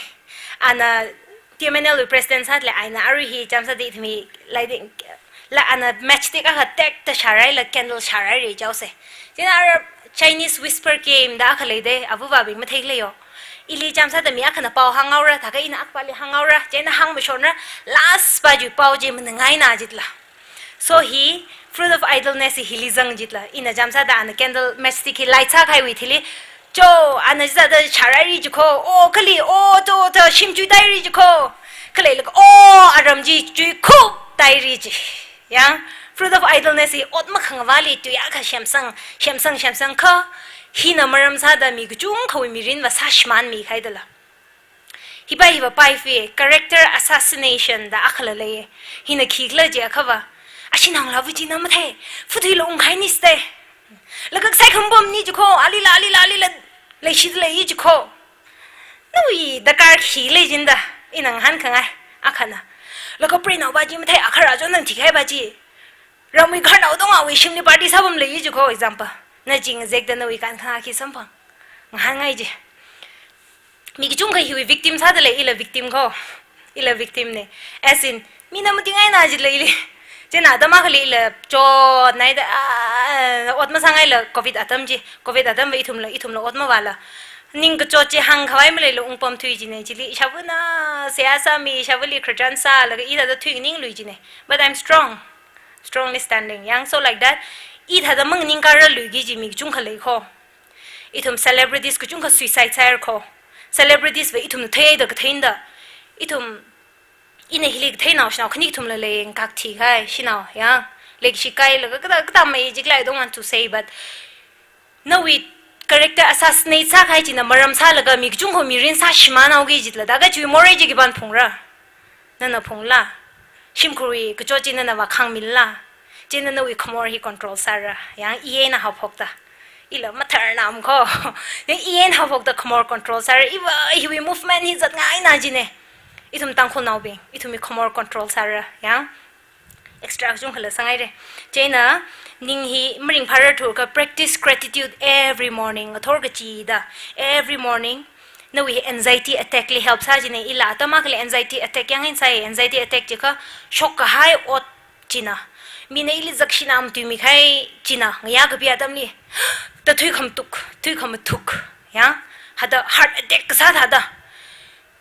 Ana T M N L wui president sālei, ina arui hi chāmsāda ithumwui laiding, la ana matchstick akha tekta shāraila candle shāraire jihaose. Chieina ara Chinese whisper game da akha leide, avāvabing matheikhala yo. Ili chāmsāda mi akhana pao hānghaora, thākha ina akpali hānghaora, chieina hāngmashonra, last pa chiwui pao chi manungngaina jitla. So hi, fruit of idleness hi hili zang jitla. Ina chāmsāda ana candle matchstick hi light sākahaiwui thili, cho, ana jida shārairi jikho, o kali, o to, to, shim chuitairi jikho. Khaleilaga, o, aram chi chuikhup tairi ji. Yang, fruit of idleness hi ot makhangavāli tui akha semsang, semsang, semsangakha, hina maram sāda mi kachungkhawui mirinva sāshimānmi kahaidala. Hiva hiva paife, character assassination da akhala lei. Hina khikhala jiakhava, ashinaola vāchina mathei, futhuila ungkhaini ste. Laga saikhambomni jikho, alila, alila, alila, leishida lei jikho. Nawui darkar khi lei jinda, ina ngahānkhangai, akhana. Laga preinaova chi mathei, akhara chonnan thikhaiva chi. Ramwui khararnao tongawui shimli party sāpam lei jikho, example. Na chi ngazekda nawui kankhanā khi samphang. Ngahānngai ji. Mi kachungkha hiwui victim sāda lei, ila victim kho. Ila victim ne. As in, mina matuingaina jitla ili. Chieina atam akhali ila chotnaida, ah, ot masāngaila covid atam chi. Covid atamva ithumla, ithumla ot mavāla. Ningkachot chi hāngkhavai maleila ungpamthui jine chili. Ishāvana, seihā sāmi, ishāvali khararchan sālaga ithāda thuinganinglui jine. But I'm strong. Strongly standing. Yang, so like that, ithāda manganingkāraluiki ji mi kachungkha lei kho. Ithum celebrities kachungkha suicide sāhaira kho. Celebrities va ithumna theida katheinda. Ithum, ina hili katheinao shanao khani kathumla lei, ngakak thikahai shanao, yang. Leikashi kailaga kathā, kathā mai jikla, I don't want to say, but nawui character assassinate sākahai china maram sālaga mi kachungkha mirin sāshimānhaoki jitla, thākha chiwui morei chi khipāna phungra. Nana phungla. Shimkhurwui kachot chi nana vākhangmila. Chieina nawui khamor hi control sāra. Yang, I eina haophokta. Ila matharnam kho. Yang, I eina haophokta khamor control sāra. Iva hiwui movement hi zatngaina jine. Ithum Tangkhulnaobing, ithumwui khamor control sāra. Yang, extra kachungkhala sāngaire. Chieina, ning hi maringphārarthukha practice gratitude every morning. Ngathor kachida, every morning. Nawui anxiety attack li help sā jine, ila atam akhali anxiety attack yang eina sāi, anxiety attack jiakha shokkahai ot china. Mina ili zakshina matuimi kahai china, ngayā kapi atamli. Da thui khamatuk, thui khamathuk. Yang, hada heart attack kasā thāda.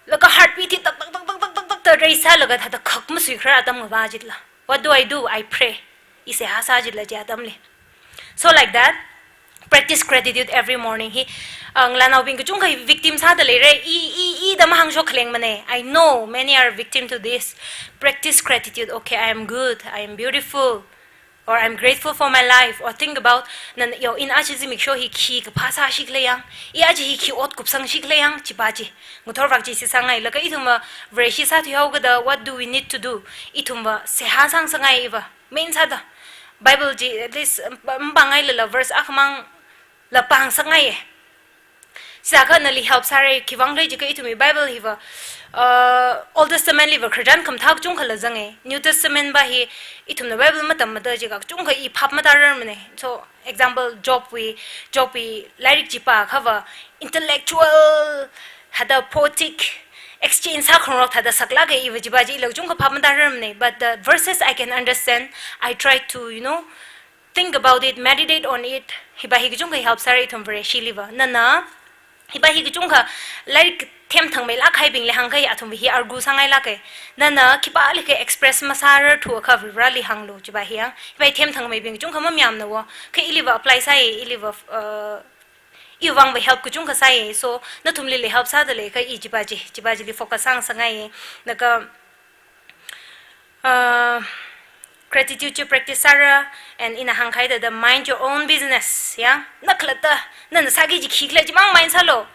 Laga heartbeat hi tak, tak, tak, tak, tak, tak, tak, da raise sālaga thāda khak masuikharar atam ngavā jitla. What do I do? I pray. I seihā sā jitla chi atamli. So like that, Practice gratitude every morning. Hi, uh, ngalānaobing kachungkha victim sāda leira. I, i, i da mahāngshok khaleng mane. I know many are victim to this. Practice gratitude. Okay, I am good. I am beautiful. Or I'm grateful for my life. Or think about, nana, yo, ina aja zimiksho hi khi kaphā sāshi khala yang. I aja hi khi ot kupsangshi khala yang, chipa chi. Ngathorvak chi shitsangailaga ithumva Vareshi sāthuihaokida, what do we need to do? Ithumva seihā sāngasakngai iva. Main sāda. Bible chi at least, um, mpāngailala verse akhamangla pāngasakngaiye. Sākha nali help sāra, khiwuivang khala jiakha ithumwui Bible hiva, uh, Old Testament liva khararchan khamathā kachungkhala zange. New Testament va hi ithumna Bible matammada jiakha kachungkha i phap matararmane. So, example, Jobwui, Jobwui lairik chi pākhava intellectual, hada poetic exchange sākhangarok thāda saklāka iva chipa chila kachungkha phap matararmane. But the verses I can understand, I try to, you know, think about it, meditate on it. Hipa hi kachungkha help sāra ithum Vareshiliva. Nana, hipa hi kachungkha lairik themthangmeilāk kahaibingli hāngkahai athumva hi argue sāngailāka. Nana khipālikha express masārarthuakha Varivarāli hānglu chipa hi yang. Hipa hi themthangmeibing kachungkha mamayāmana wo. Kha iliva apply sāi, iliva, uh, iwuivangva help kachungkha sāi. So, nathumlila help sāda leikha i chipa chi, chipa chili focus sāngasakngai. Laga, uh, gratitude chi practice sāra, and ina hāngkahai thāda mind your own business, ya. Na khalatta, nana sāki kaji khikhala chimang mind sālu.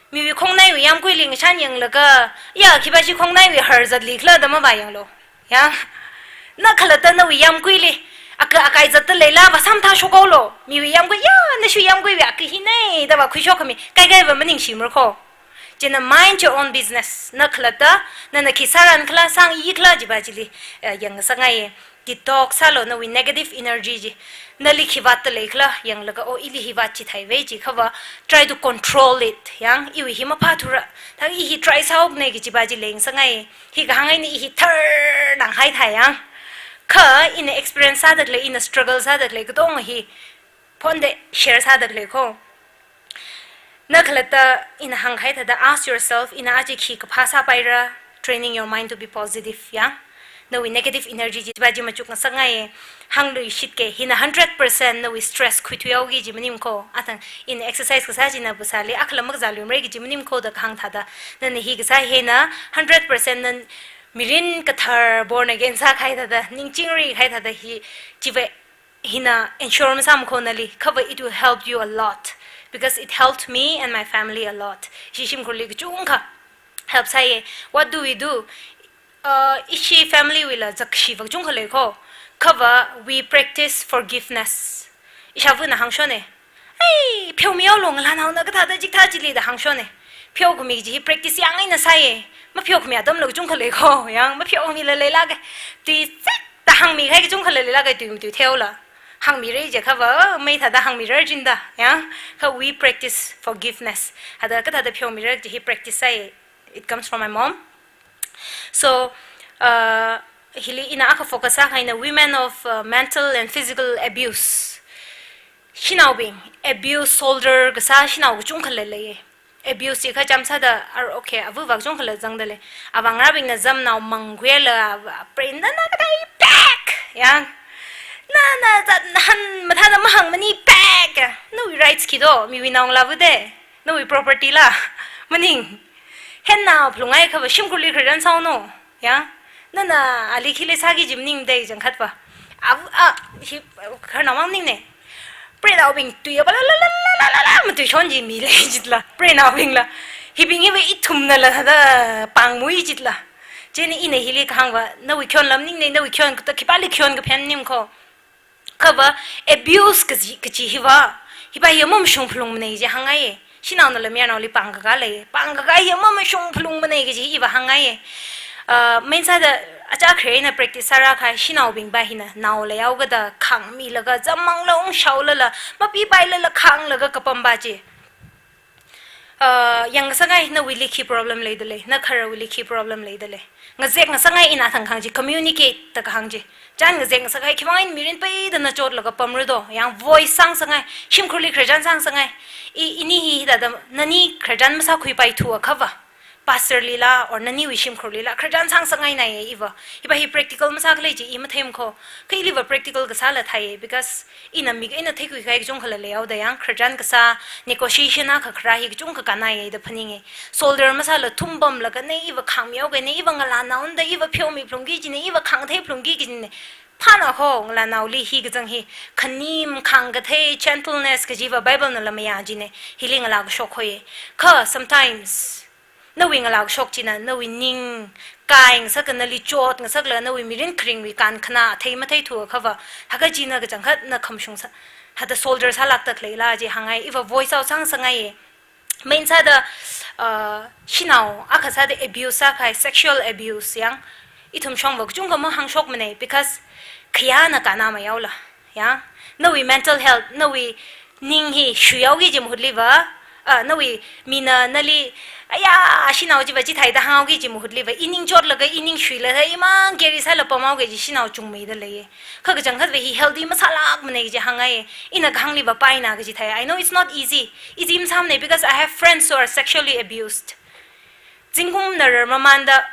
Miwui khongnaiwui yamkuili ngashan yanglaga, ya, khipa chi khongnaiwui har zatlikhala da mavāyanglu. Ya. Na khalatta nawui yamkuili, aka akai zatta leila vāsamtha shokhaolu. Miwui yamkui, ya, nashiwui yamkuiwui aka hina da vākhuishok khami kaikaiva maningshimara kho. Chieina mind your own business. Na khalatta, nana khi sāran khala, sāngi khala chipa chili, eh, yangngasakngaiye. Detox sālu nawui negative energy chi. Nali khi vātta leikhala yanglaga, oh, ili hi vāt chithaive jiakhava, try to control it. Yang, iwui hi maphāthura. Thang i hi try sāhaokane kajipa chi leingasakngai. Hi kahāng eina i hi thar nang haithai yang. Kha ina experience sāda khalei, ina struggle sāda khalei katonga hi phonda share sāda khalei kho. Na khalatta ina hāngkahai thāda ask yourself, ina aja khi kaphā sāpaira, training your mind to be positive, ya. Nawui negative energy chipa chi machukngasakngaiye, hāngluishit ke, hina hundred percent nawui stress khuithuihaoki kaji maning kho, athang ina exercise kasā china phasāli akhala makazāluimara kaji maning kho da kahāng thāda. Nana hi kasā hina hundred percent na mirin kathar born again sākahai thāda, ningchingri kahai thāda hi chiva hina ensure masāma kho nali, khava it will help you a lot, because it helped me and my family a lot. Ishi shimkhurli kachungkha help sāye. What do we do? Uh, ishi family wuila zakshiva kachungkha lei kho. Khava we practice forgiveness. Ishāvana hāngshone. Ei, pheomihaolu ngalānaona kathāda jikthā chili da hāngshone. Pheokhami kaji hi practice yang eina sāye. Mapheokhami atamla kachungkha lei kho, yang mapheokhamila leilāke. Tui zikda hāngmikahai kachungkhala leilāke, tui matuitheihaola. Hāngmira jiakhava, mei thāda hāngmirar jida, ya. Kha we practice forgiveness. Thāda kathāda pheomira kaji hi practice sāi. It comes from my mom. So, uh, hili ina akha focus sākahaina women of, uh, mental and physical abuse. Shanaobing, abuse, soldier kasā shanao kachungkhala leiye. Abuse chi kha chāmsāda, ar, okay, avava kachungkhala zangda lei. Avāngarābingna zamnao mangkhuilaga, preinana katai pack, yang. Nana zat han mathāda mahāngmani pack. Nawui rights khi do, miwui naongalāva de. Nawui property la. Maning. Hennao phalungai khava shimkhurli khararchan sāhaonu. Ya, nana ali khili sāki kaji maningmade jangkhatva. Av-, a, hi, khararnaomang maningne. Preinaobing tui apa la la la matuishon kaji mi lei jitla. Preinaobingla. Hibing hiva ithumnala thāda pāngmui jitla. Chieina ina hili kahāngva, nawui khayonla maningne, nawui khayon kathā khipāli khayon kaphen maning kho. Khava abuse kaji, kaji hiva, hiva hi mamashung phalungmane kaji hāngngaiye. Shanaonala mayarnaoli pāngkakā lei. Pāngkakā hi mamashung phalungmane kaji hiva hāngngaiye. Uh, main sāda achā khare eina practice sārākahai shanaobingva hina nao leihaokida khāngmilaga, zammangla ungshaolala, mapipailala khānglaga kapamva chi. Uh, yangngasakngai nawuili khi problem leida lei, na kharawuili khi problem leida lei. Ngazekngasakngai ina thang kahāng chi, communicate da kahāng chi. Chān ngazekngasakngai, khiwuivang eina mirin peida na chotlaga pamra do, yang voice sāngasakngai, shimkhurli khararchan sāngasakngai. I, ini hi thāda, nani khararchan masākhuipaithuakhava. pastor lila or naniwui shimkhurlila khararchan sāngasakngainaiya iva. Hiva hi practical masākhala chi i matheimana kho. Kha iliva practical kasāla theiya, because ina mik eina theikhui kahai kachungkhala leihaoda yang, khararchan kasā, negotiation akha kharā hi kachungkha kannaiya da phaninga. Soldier masāla thumpamlaga nei iva khāngmihaoga nei iva ngalānaona da iva pheomi phalungki kajina, iva khāngthei phalungki kajina. Phāna kho, ngalānaoli hi kachang hi, khanim, khāngkathei, gentleness kajiva Bible nala mayā kajina, hili ngalā kashok hoiya. Kha sometimes nawui ngalā kashok china nawui ning kaingasaka, nali chotngasakla nawui mirin kharingwui kankhanā thei matheithu akhava, haka china kachangkhat na khamashung sā, hada soldier sālākta khaleila chi hāngngai, iva voice out sāngasakngaiya. Main sāda, uh, shanao akha sāda abuse sākahai, sexual abuse yang, ithum shongva kachungkha mahāngshokmana, because khayāna kannā mayaola. Yang, nawui mental health, nawui ning hi shuihaoki kaji mahutliva, ah, nawui mina nali, aya, shanao chiva chithāi da hānghaoki kaji mahutliva, i ning chotlaga, i ning shuilaga, imang carry sālaga pamhaoki kaji shanao chungmeida leiya. Kha kachangkhatva hi healthy masālākmana kaji hāngngai, ina kahāngliva paina kaji thei. I know it's not easy. Easy masāmana, because I have friends who are sexually abused. Zingkumna rarmamanda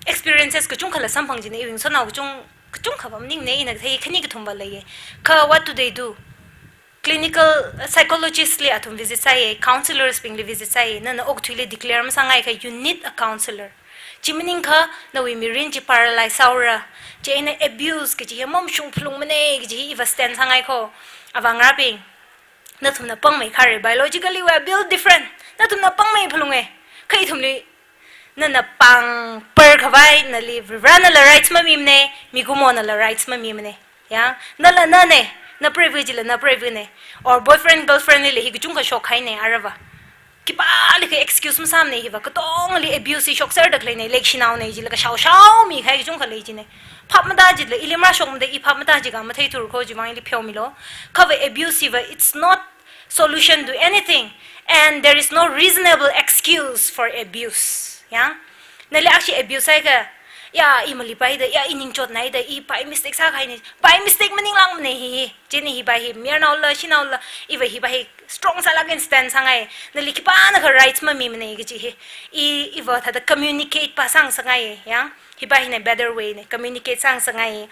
experiences kachungkhala samphang kajina, iwui ngasotnao kachung, kachungkha va maningmana, ina kathei khani kathumva leiya. Kha what do they do? Clinical, uh, psychologist li athum visit sāya, counselors bingli visit sāya, nana okathuili declare masāngaikha, you need a counselor. Chi maningakha nawui mirin chi paralyze sāhaora, chieina abuse kaji hi mamashung phalungmana kaji hi iva stand sāngai kho. Avāngarābing, nathumna pāngmei khare, biologically we are built different. Nathumna pāngmei phalunga. Kha ithumli, nana pāngpar khavai nali Varivarānala rights mamimana, mikumonala rights mamimana. Yang, nala nana, na preiva chila na preivana. Or boyfriend, girlfriend lila hi kachungkha shokhaina aruiva. Khipālikha excuse masāmana hiva, katongali abuse hi shokserda khaleina, leishinaona jila kashao shaomi kahai kachungkha lei kajina. Phap matā jila, ili marāshokmada i phap matā jiakha matheithura kho, chivang ili pheomilu. Khava abuse hiva, it's not solution to anything, and there is no reasonable excuse for abuse. Yang, nali akhashi abuse sāhaiakha, ya, i malipaida, ya, i ningchotnaida, i by mistake sākahaina, by mistake maninglākmana hi, hi. Chieina hiva hi, mayarnaola, shanaola, iva hiva hi strong sālaga stand sāngai, nali khipānakha rights mamimana kaji hi. I, iva thāda communicate pa sāngasakngai, yang, hiva hina better way na, communicate sāngasakngai.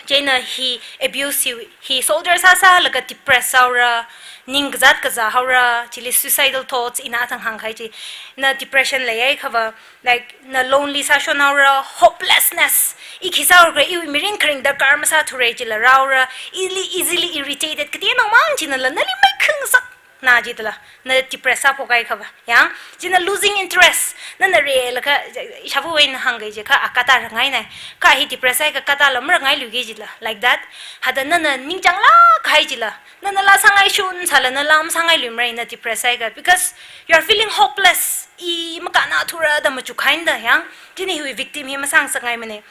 Chieina hi abuse hi, hi soldier sāsālaga depress sāhaora, ning kazāt kazā haora, chili suicidal thoughts ina athang hāngkahai chi. Na depression leihaiakhava, like, na lonely sāshon haora, hopelessness. I khi sāhaokhala, iwui mirin kharing darkar masāthura jila rāhaora, easily, easily irritated, kateonao mang chinala nali maikhungngasakna jila, na depress sāphokhaiakhava. Yang, china losing interest, nana rilaga, ishāvawui eina hāngkahai chiakha, a, kata rangaina. Kha hi depress sāhaiakha katala marangailuiki jila, like that. Hithāda nana ningchānglāk kahai jila, nanala sāngaishun sāla nala masāngailuimara na depress sāhaiakha, because you are feeling hopeless. I makannāthura da machukkahai da, yang, chieina hiwui victim hi masāngasakngaimana.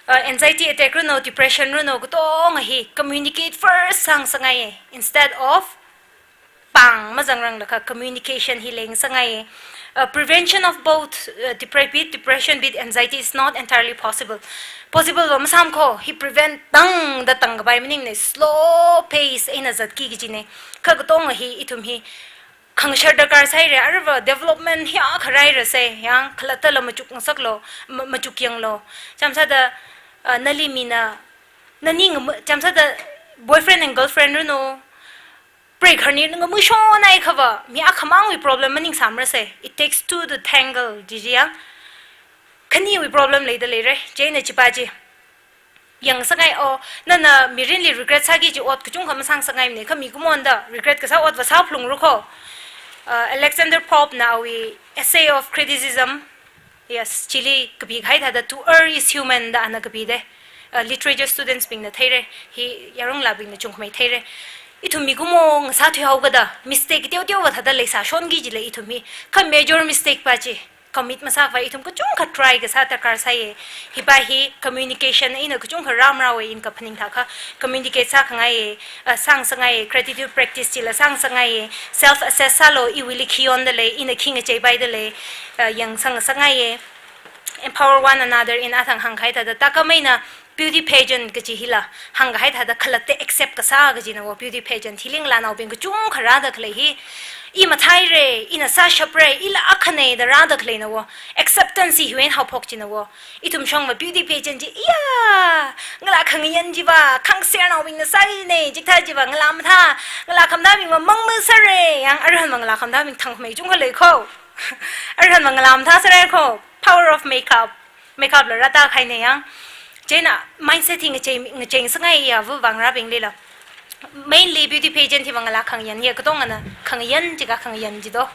Uh, anxiety attack runo, depression runo, katonga hi communicate first sāngasakngai, instead of pāng mazangranglakha communication hi leingasakngai. Uh, prevention of both, uh, depre-, be it depression, be it anxiety is not entirely possible. Possible va masāmana kho, hi prevent tangda tangkapai maningmana, slow pace eina zatki kajina. Kha katonga hi, ithum hi khangashar darkar sāhaira, aruiva development hiyākha rāhairasai, yang, khalattala machukngasaklu, ma-, machukyanglu. Chāmsāda, uh, nali mina, nani ngam-, chāmsāda boyfriend and girlfriend runo, preikharni ngamashonhaiakhava, mi akhamangwui problem maningsāmarasai. It takes two to tangle, jiji yang. Khaniwui problem leida leira, chieina chiva chi yangngasakngai. O, nana mirinli regret sāki kaji ot kachungkha masāngasakngaimana, kha mikumonda regret kasā otva sāphalungra kho. Uh, Alexander Pope na awui Essay of Criticism, yes, chili kapikahai thāda To Err Is Human da ana kapida. Uh, literature students bingna theira, hi yarong labingna chungkhamei theira. Ithum mikumo ngasāthuihaokada, mistake teoteova thāda leisāshonki jila ithum hi. Kha major mistake pa chi commit masākhavai ithum kachungkha try kasā darkar sāya. Hiva hi communication eina kachungkha rāmrāwui ina kaphaning thākha, communicate sākhangai, uh, sāngasakngai, gratitude practice chila sāngasakngai, self assess sālu, iwuili khi yonda lei, ina khi ngacheipaida lei, uh, yangsāngasakngai. Empower one another ina athang hāngkahai thāda, thākhameina Beauty pageant kaji hila, hāngkahai thāda khalatta accept kasā kajina wo, beauty pageant hili ngalānaobing kachungkha rāda khalei hi, i matheira, ina sāshapra, ila akhana da rāda khaleina wo, acceptance hiwui eina haophok jina wo. Ithum shongva beauty pageant chi, iya, ngalā khangayan chiva, khangasernaobingna sāi ne, chikathā chiva, ngalā mathā, ngalā khamathābingva mangmasāra, yang arui hanva ngalā khamathābing thangkhamei chungkha lei kho. Arui hanva ngalā mathāsāra kho, power of makeup. Makeup la rāda kahaina yang. Chieina mindset hi ngachei, ngachei sāngaiya wu vāngarābinglila. Mainly beauty pageant hiva ngalā khangayan hi katongana khangayan jiakha khangayan jido.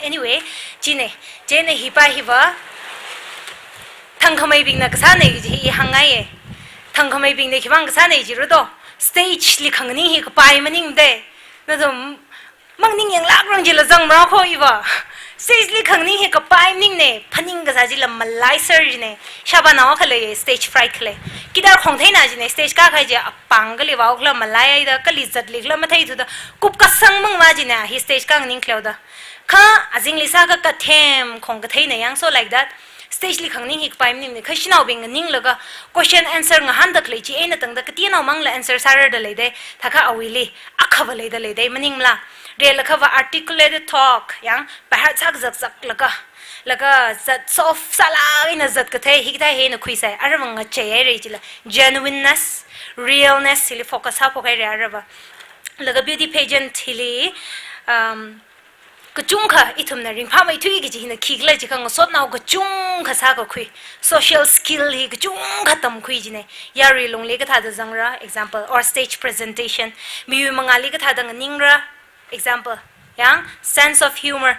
Anyway, chine, chieina hipa hiva thangkhameibingna kasāna kaji hi i hāngngaiya. Thangkhameibingna khivang kasāna jiakha do, stage li khanganing hi kapai maningmade. Nathum mang ningyānglākrang jila zangmara kho iva. Stage li khanganing hi kapai maningne, phaning kasā chila malaiser jine. Shāpanao akha lei, stage fright khalei. Kidar khongtheina jine, stage kākahai chi apāng kali vao khala malaiaida, kali zatli khala matheithuda, kupkasang mangva jine, hi stage kānganing khaleoda. Kha azingli sākha kathem khong katheina yang, so like that. Stage li khanganing hi kapai maningne, kha shanaobing nganinglaga question answer ngahānda khalei chi eina tangda kateonaomangla answer sārarda leide, thākha awuili akhava leida leide, maningmala? Relakhava articulated talk, yang, baihat sākazakzaklaga, laga zat soft sālāk eina zat kathei, hikathā hi eina khuisai, arui ngacheihaira chila. Genuineness, realness, hili focus sāphokhaira aruiva. Laga beauty pageant hili, um, kachungkha ithumna ringphāmeithui kaji hina khikhala jiakha ngasotnao kachungkha sākakhui. Social skill hi kachungkha tamkhui jine. Yarui lungli kathāda zangra, example, or stage presentation. Miwui mangāli kathāda nganingra, example. Yang, sense of humor.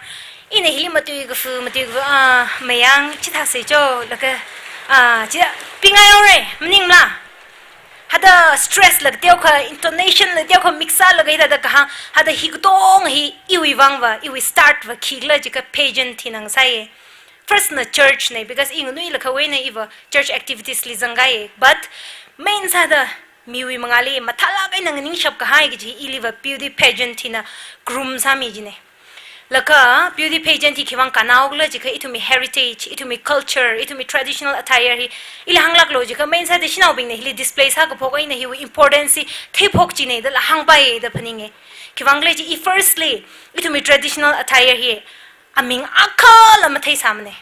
Ina hili matuikafu, matuikafu, ah, mayang, chithāsei cho, laga, ah, chi, pingai aure, maningmala? Hithāda stress la kateokha, intonation la kateokha, mix sālaga hithāda kahāng, hithāda hi katonga hi iwui vangva, iwui start va khikhala jiakha pageant hina ngasāya. First na church na, because i nganuilakha eina iva church activities li zangkahaiya. But main sāda miwui mangāli mathālāk eina nganingshap kahai kaji iliva beauty pageant hina groom sāmi jine. Laga beauty pageant hi khivang kannao khala jiakha ithumwui heritage, ithumwui culture, ithumwui traditional attire hi, ili hānglāklo jiakha main sāda shanaobingna hili display sākaphok eina hiwui importance hi theiphok jine dala hāngpai da phaninge. Khivang khala chi i firstly, ithumwui traditional attire hi aming akhala matheisāmane.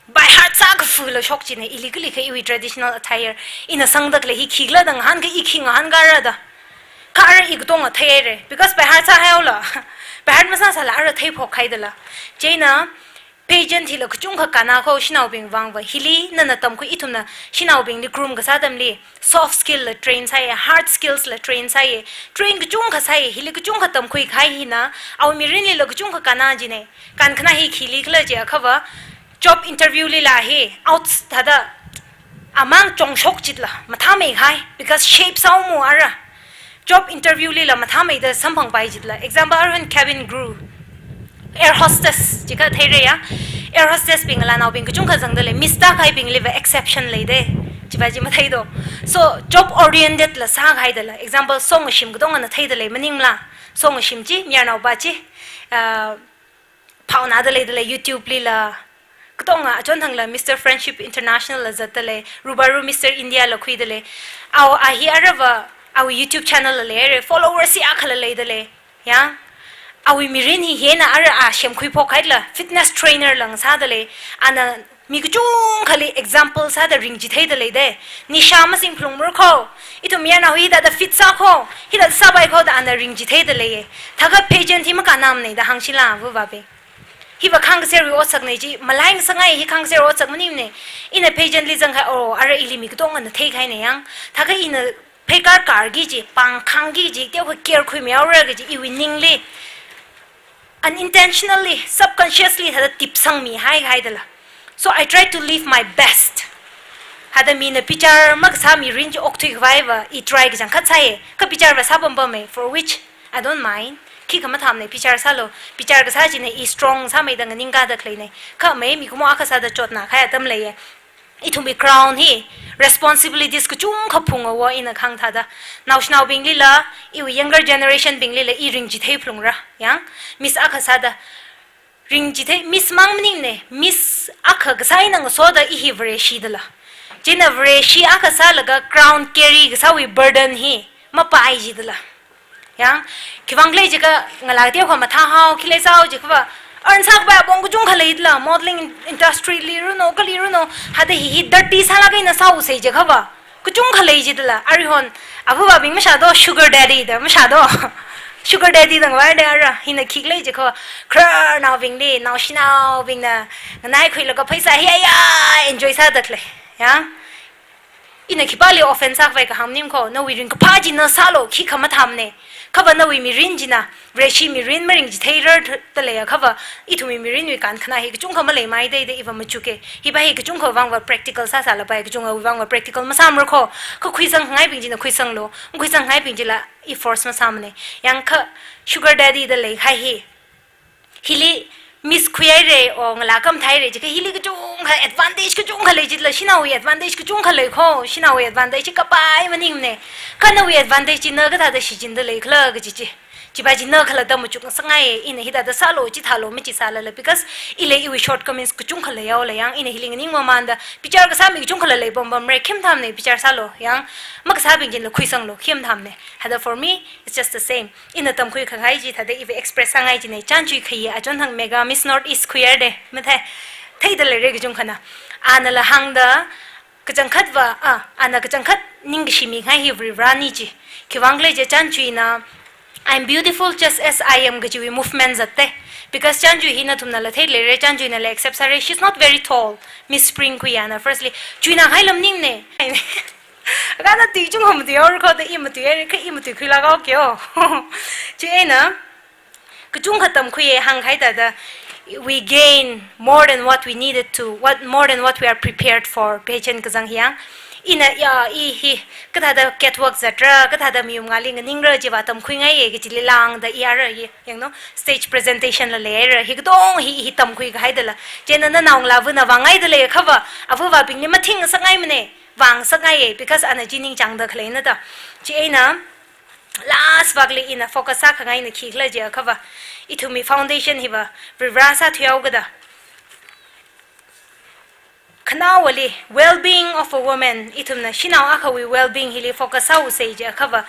Baihat sākafula shok jine, ili kalikha iwui traditional attire. Ina sangda khalei hi khikhala da ngahānkha i khi ngahānkara da. Kha arui i katonga theihaira. Because baihat sāhaihaola. Baihat masāsāla arui theiphokhaidala. Chieina, pageant hila kachungkha kannakho shanaobing vangva. Hili nana tamkhui, ithumna shanaobingli groom kasā atamli soft skill la train sāya, hard skills la train sāya. Train kachungkha sāya, hili kachungkha tamkhuikahai hina awui mirinlila kachungkha kanna jine. Kankhanā hi khili khala jiakhava, job interview lila hi, out thāda, amang chongshok chitla mathāmeikahai, because shape sāhaomo ara. Job interview lila mathāmeida samphangpai chitla. Example, arui han cabin crew, air hostess, jiakha theira ya. Air hostess bing ngalānaobing kachungkha zangda lei, miss tākahaibingliva exception leide. Chiva chi matheido. So, job oriented la sākahaidala. Example, songashim katongana theida lei, maningmala? Songashim chi, mayarnaova chi, ah, phaonada leida lei, YouTube lila. Katonga achonthangla Mister Friendship International la zatda lei, Rubaru Mister India la khuida lei. Awui a hi aruiva, awui YouTube channel la leira, followers yākhala leida lei. Ya. Awui mirin hi hina arui a semkhuiphokhaila, fitness trainer la ngasāda lei. Ana mi kachungkhali example sāda ringchitheida leide. Nisha masingphalungmara kho. Ithum mayarnao hi hithāda fit sākho, hithāda sāpaikho da ana ringchitheida leiye. Thākha pageant hi makannamane da hāngshila, wu vabe. Hiva khangaserwui otsakne chi, malai ngasāngai hi khangaserwui otsak maningmane. Ina pageant li zangkahai, oh, arui ili mi katongana theikahaina yang. Thākha ina pheikar karki chi, pāng khangki chi, teokha care khuimihaora kaji iwui ningli unintentionally, subconsciously, thāda tipsangmihai kahaidala. So I try to live my best. Thāda mina bichar makasā mirin chi okthuikhavaiva, i try kachangkhat sāye. Kha bicharva sāpampame, for which I don't mind. Khikha mathāmane, bichar sālo. Bichar kasā china i strong sāmeida nganingkada khaleine. Kha mai mikumo akha sāda chotnakahai atam leiye. Ithumwui crown hi responsibilities kachungkha phunga wo ina kahāng thāda. Naoshinaobinglila, iwui younger generation binglila i ringchitheiphalungra. Yang, miss akha sāda. Ringchithei, miss mang maningmane, miss akha kasā eina ngasoda i hi Vareshidala. Chieina Vareshi akha sālaga crown carry kasāwui burden hi mapai jidala. Yang, khiwuivang khala jiakha ngalā teokha mathāhao, khi leisāhao jiakhava, earn sākapai apong kachungkha leidala, modeling industry li runo, kali runo, hithāda hi hi dirty sālaga ina sāusei jiakhava, kachungkha lei jidala, arihon, avāvabing mashādo, sugar daddy da, mashādo. Sugar daddy da ngavai da ara, hina khikhala jiakhava, khararnaobingli, naoshinaobingna, nganaikhuilaga pheisā hi aya, enjoy sāda khalei. Yang, ina khipāli offense sākhavai kahāng maning kho, nawui ringkaphā chi na sālu, khikha mathāmane. Khava nawui mirin china, Vareshi mirin maringchitheirarda leiakhava, ithumwui mirinwui kankhanā hi kachungkha maleimei da da iva machuke. Hiva hi kachungkhawui vangva practical sāsālapai, kachungkhawui vangva practical masāmara kho. Kha khuisangngaibing china khuisanglu, makhuisangngaiwui chila i force masāmane. Yang kha sugar daddy da leikahai hi, hili miss khuihaire, o ngalā khamathāhaire, jiakha hili kachungkha advantage kachungkha lei jidala, shanaowui advantage kachungkha lei kho, shanaowui advantage chi kapai maningne. Kha nawui advantage chi na kathāda shichinda leikhala kaji chi. Chiva chi na khalatta machukngasakngai, ina hithāda sālu, chithālu, machithālala, because ili iwui shortcomings kachungkha leihaola, yang ina hili nganingmamanda, bichar kasā mi kachungkhala lei pam pamre, khi mathāmane, bichar sālu, yang, makasābing chila khuisanglu, khi mathāmane. Hithāda for me, it's just the same. Ina tamkhui khangai chi thāda iva express sāngai chine, Chānchui Khayi achon thang mega Miss Northeast khuihaire, mathei, theida leire kachungkhana. Anala hāngda, kachangkhatva, a, ana kachangkhat ningkashi mingai hi Varivarāne chi. Khiwuivang khala jiakha Chānchuina, "I'm beautiful just as I am" kajiwui movement zatte. Because Chānchui hi nathumnala theileire, Chānchuinala accept sāre, she's not very tall. Miss Spring khuiya na, firstly. Chuina khaila maningne. Akha na tui kachungkha matuihaora kho da i matuihaire, kha i matuikhuilāk haokeo. Chieina, kachungkha tamkhuiye hāngkahai thāda, we gain more than what we needed to, what, more than what we are prepared for, pageant kazang hi yang. Ina ya, i hi, kathāda catwalk zatra, kathāda mi mangāli nganingra chiva tamkhuingaiye kachili lāngda i ara hi, yangno, stage presentation la leira, hi katong hi, hi tamkhuikahaidala. Chieina nanaongalāvana vāngaida leiakhava, avāvabingli mathingngasakngaimane, vāngasakngaiye, because ana chi ningchāngda khaleina da. Chieina, last vakli ina focus sākhangaina khikhala jiakhava, ithumwui foundation hiva Varivarā sāthuihaokada. Khanaowali, well-being of a woman, ithumna shanao akhawui well-being hili focus sāusei jiakhava,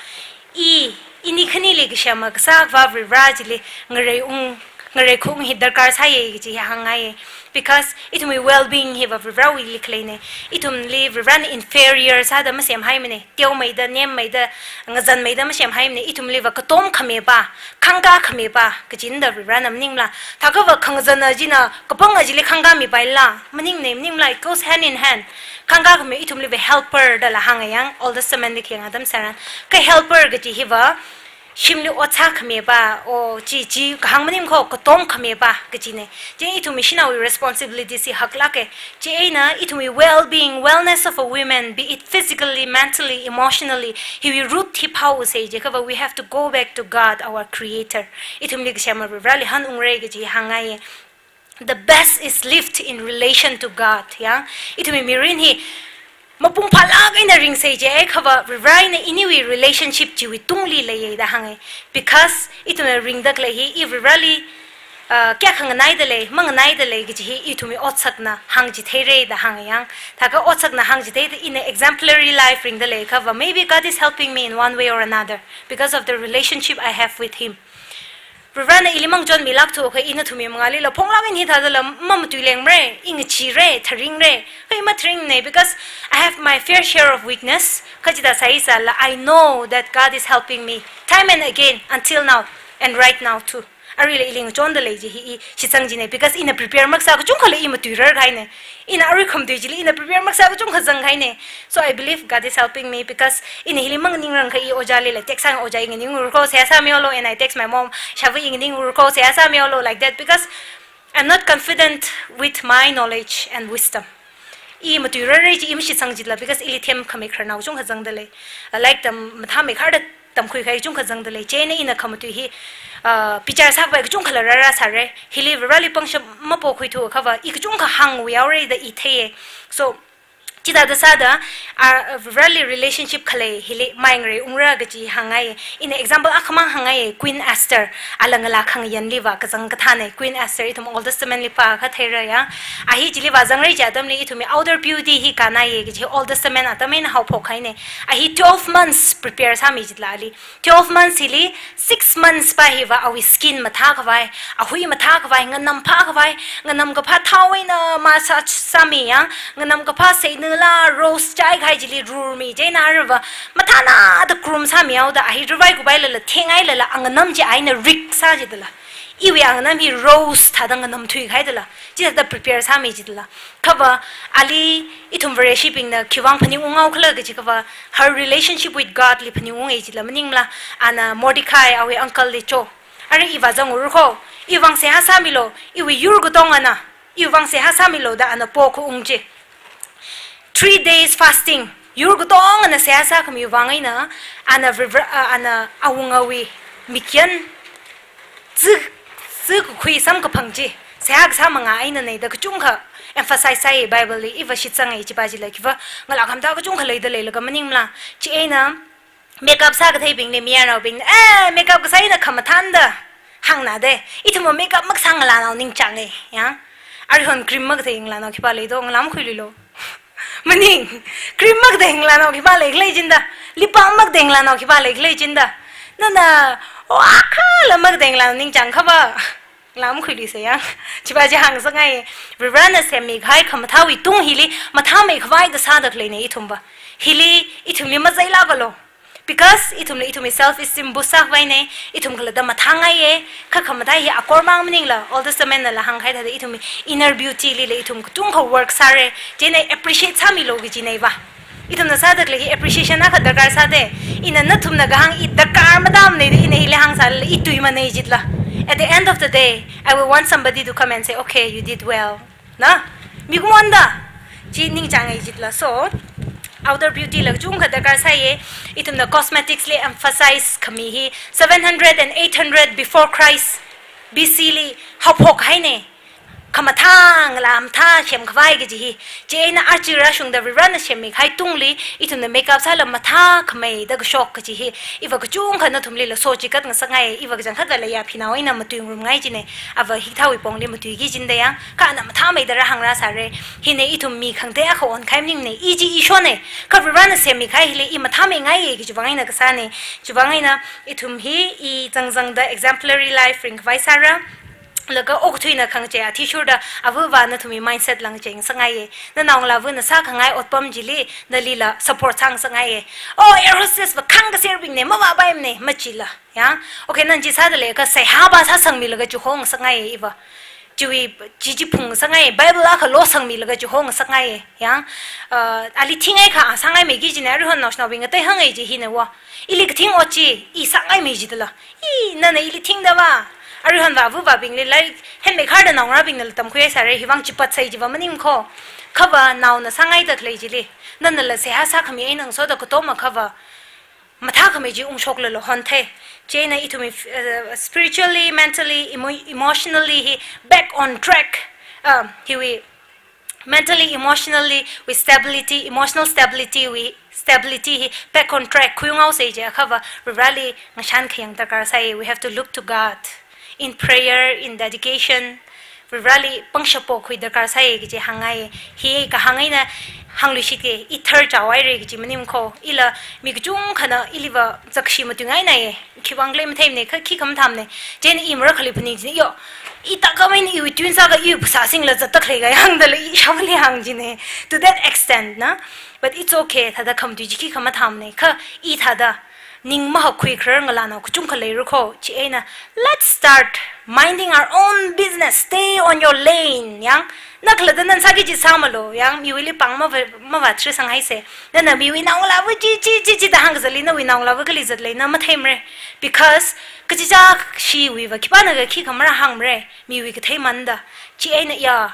i, ini khanili kasema kasā Akhava Varivarā chili ngareiung, ngareikhung hi darkar sāye kaji hi hāngngaiye. Because ithumwui well-being hiva Varivarāwuili khaleine. Ithumli Varivarāna inferior sāda masemhaimane. Teomeida, nemmeida, ngazanmeida masemhaimane. Ithumliva katom khamepā, khangkā khamepā kajina da Varivarāna maningla. Thākhava khangazana china kapanga chili khangkā mipaila. Maningne, maningla, it goes hand in hand. Khangkā khame ithumliva helper dala hānga yang, Old Testament li khayang atam tharan. Kha helper kaji hiva, shimli otsak khamepā, o chi chi kahāng maning kho, katom khamepā kajine. Chieina ithumwui shanaowui responsibility chi haklāke. Chieina ithumwui well-being, wellness of a woman, be it physically, mentally, emotionally, hiwui root hi phāusei jiakhava, we have to go back to God, our Creator. Ithumli kasema Varivarāli hanungre kaji hāngngaiye. The best is lived in relation to God, ya. Ithumwui mirin hi mapung phālāk eina ringsei jiakhava, Varivarā eina iniwui relationship chiwui tungli leiye da hānge. Because ithumna ringda khalei hi, i Varivarāli, uh, kayākha nganaida lei, manganaida lei kaji hi ithumwui otsakna hāngchitheire da hānge yang. Thākha otsakna hāngchitheida ina exemplary life ringda leiakhava, maybe God is helping me in one way or another because of the relationship I have with Him. Varivarāna ili mangachonmilākthu, kha ina nathumwui mangālila phonglāk eina hithādala mamatuilengmare, i ngacheere, tharingre, kha i matharingne, because I have my fair share of weakness, kha chithā sāsālala, I know that God is helping me time and again, until now, and right now too. Aruila ili ngachonda lei chi hi i shitsang chine, because ina prepare makasā kachungkhala i matuirar kahaine. Ina arui khamatui chili ina prepare makasā kachungkha zangkahaine. So I believe God is helping me because ina hili manganingrang kha i ojālila text sānga, ojā i nganingura kho, seihā sāmihaolu, and I text my mom, "Shavui i nganingura kho, seihā sāmihaolu," like that, because I'm not confident with my knowledge and wisdom. I matuirarra chi i mashitsang chila, because ili themkhami khararnao kachungkha zangda lei. Uh, like tam mathāmeikharda tamkhui kahai kachungkha zangda lei. Chieina ina khamatui hi, uh, bichar sākapai kachungkhala rāra sāre. Hili Varivarāli pangshap mapokhuithuakhava, i kachungkha hānghaowe da i theiye. So, Chithāda sāda, a, Vareli relationship khalei hili mai ngareirumra kaji hāngngai. Ina example akhamang hāngngai, Queen Esther. Ala ngalā khangayanliva kazang kathānei, Queen Esther, ithum Old Testament li pākha theira ya. A hi chiliva zangrei chi atamli ithumwui outer beauty hi kānnaiya kaji Old Testament atam eina haophok hainei. A hi twelve months prepare sāmi chitla ali. Twelve months hili, six months pa hiva awui skin mathākhavai, ahui mathākhavai, nganam phākhavai, nganam kaphā thao eina massage sāmi ya, nganam kaphā seinala rose chai khai chili rurmi, chieina arava mathānada krum sāmihaoda, a hi ravai kuvailala, thengailala, anganam chi a eina rik sā chitla. Iwui anganam hi rose thāda nganam thuikhaitla, chithāda prepare sāmi chitla. Khava ali ithum Vareshibingna khiwuivang phaningunghao khala kaji khava, her relationship with God li phaningungai chitla maningmala, ana Mordecai awui uncle li cho. Are iva zangurukho, iwuivang seihā sāmilo, iwui yur katongana, iwuivang seihā sāmilo da ana pokhaung chi. Three days fasting. Yur katongana seihā sākhamiwui vang eina, ana vivra, a, ana awungawui mikyan, zi, zi kakhui samkaphang chi seihā kasā manga einanei da kachungkha emphasize sāi Bible li, iva shitsangai chipa chila khiva, ngalā khamathā kachungkha leida leilaga maningmala. Chieina makeup sākatheibingli, mayarnaobingna, eh, makeup kasā eina khamathānda hāngna de. Ithumva makeup makasā ngalānao ningchānge, ya. Arihon cream makathei ngalānao khipā leido, ngalā makhuiluilo. Maning, cream makathei ngalānao khipā leikhalei jinda, lip balm makathei ngalānao khipā leikhalei jinda. Nana, wakhala makathei ngalānao ningchāngkhava, ngalā makhuiluisa ya. Chipa chi hāngsāngai, Varena semmikahai khamathāwui tung hili mathāmeikhavai da sāda khaleinei ithumva. Hili ithumli mazailāvalo. Because ithumli ithumwui self esteem boost sākhavainei, ithum khalatta mathāngaiye, kha khamathā hi akormang maningla, Old Testament nala hāngkahai thāda ithumwui inner beauty lila ithum kachungkha work sāre, chieina appreciate sāmilo kajineiva. Ithumna sāda khalei hi appreciation akha darkar sāde, ina nathumna kahāng i darkar matamnei da ina hili hāngsālala i tuimanei chitla. At the end of the day, I will want somebody to come and say, "Okay, you did well." Na, mikumonda, chi ningchāngai chitla. So, outer beauty la kachungkha darkar sāye, ithumna cosmetics li emphasize khami hi, seven hundred and eight hundred before Christ, B C li, haophok hainei, khamathā ngalā mathā semkhavai kaji hi, chieina aja rāshungda Varena semmikahai tungli, ithumna makeup sāla mathākhamei da kashok kaji hi, iva kachungkha nathumlila sochigat ngasakngai, iva kachangkhat kala yaphinao eina matuingarumngai jinei, ava hikathāwui pongli matuiki jinda ya, kha ana mathāmeida rāhāngrāsāre, hinei ithum mi khangatei akha onkahai maningnei, i chi ishonei, kha Varena semmikahai hili i mathāmeingaiye kajiwui vang eina kasānei, chiwui vang eina ithum hi i zangzangda exemplary life ringkhavai sāra, laga okathuina khangachei athishurda, avāva nathumwui mindset langchei ngasakngaiye. Nanaongalāvana sākhangai otpam chili, nalila support sāngasakngaiye. Oh, air hostess va khangkaserbingnei, mavāpaimnei, machila. Ya? Okay, nana chi sāda leiakha seihā va sāsangmilaga chiho ngasakngaiye iva. Chiwui, chi chi phungngasakngaiye, Bible akha losangmilaga chiho ngasakngaiye. Ya? Uh, ali thingai kha, a, sāngaimeiki jinei, arihon naoshinaobing ngatei hāngai chi hinei wa. Ili kathing ot chi, i sāngaimei chitla. I, nana ili thingda va. Arihonva avāvabingli lairik henmeikharda naongarābingnala tamkhuihaisāre, hiwui vang chipatsai chiva maningkho. Khava naona sāngaida khalei chili, nanala seihā sākhami eina ngasoda katom akhava mathākhamei chi ungshoklala honthei. Chieina ithumwui, uh, spiritually, mentally, emo-, emotionally hi back on track. Um, hiwui mentally, emotionally, with stability, emotional stability, with stability hi back on track khuiunghaosei jiakhava, Vareli ngashan khayang darkar sāi. We have to look to God in prayer, in dedication. Vareli pangshap pokhui darkar sāi kaji hāngngai. Hi kahāng eina hāngluishitke, i tharchaohaire kaji maningkho. Ila mi kachungkhana iliva zakshi matuingainaiye. Khiwui vang khalei matheimane, kha khikha mathāmane. Chieina i marakhali phaning china, yo, i takam eina iwui tui sākha iwui phasā singla zatda khalei kahai hāngdala i shāvali hāng jinei. To that extent, na. But it's okay, thāda khamatui chi khikha mathāmane. Kha i thāda ning mahakhui kharar ngalānao kachungkha leirukho. Chieina, let's start minding our own business. Stay on your lane, yang. Na khalatta nana sāki kaji sāmalo, yang, miwuili pāng mavā, mavāthrisanghaise. Nana miwui naongalāva chi, chi, chi, chi da hāngkazatli, nawui naongalāva kali zatlei na matheimare. Because kachichā shiwuiva khipānakha khikha marāhāngmare, miwui kathei manda. Chieina ya,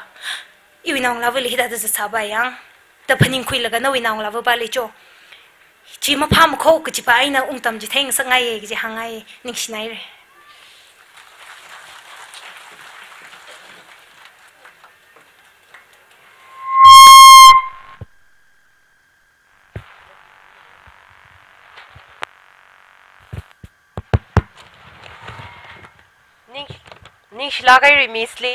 iwui naongalāvali hithāda zatsāpai yang, da phaningkhuilaga nawui naongalāvapali cho. Chi maphāmakho kajipa eina ungtam chithei ngasakngaiye kaji hāngngaiye, ningshinaire. Ningshilāk haira Miss li,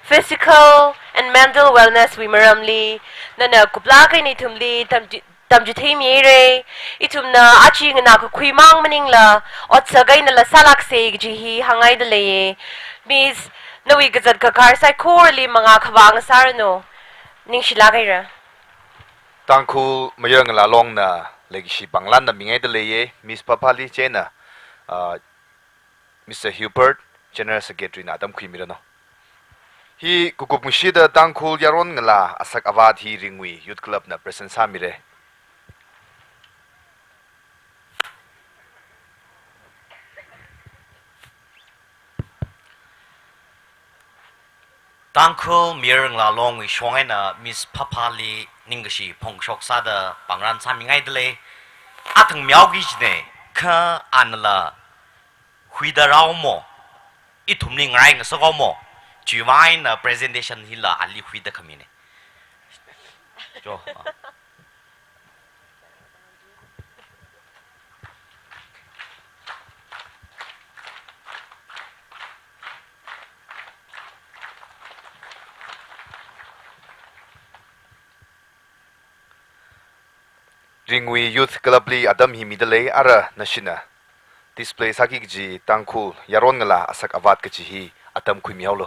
physical and mental wellness wui maramli, nana kuplāk eina ithumli tamchi-, tamchitheimihaira, ithumna aja nganākakhui mang maningla, otsak einala sālāksa kaji hi hāngngaida leiya. Miss, nawui kazat kakar saikorali mangā khavā ngasāranu. Ningshilāk haira. Tangkhul Mayar Ngala Longna leikashi pānglanna mingaida leiya, Miss Phaphali chieina, ah, Mister Hubert, General Secretary na atam khuimiranu. Hi kakupngashida Tangkhul Yaron Ngala asak avāt hi Ringui Youth Club na present sāmira. Tangkhul Mayar Ngala Longwui shong eina Miss Phaphali ningkashi phongshok sāda pānglan sāmingaida lei. Athang mihaoki kajina, kha anala huida rāomo, ithumli ngarai ngasak haomo, chiwui vang eina presentation hila ali huida khamina. Jo, ah. Ringui Youth Club li atam hi mida lei, ara nashina display sāki kaji Tangkhul Yaron Ngala asak avāt kaji hi atam khuimihaolu.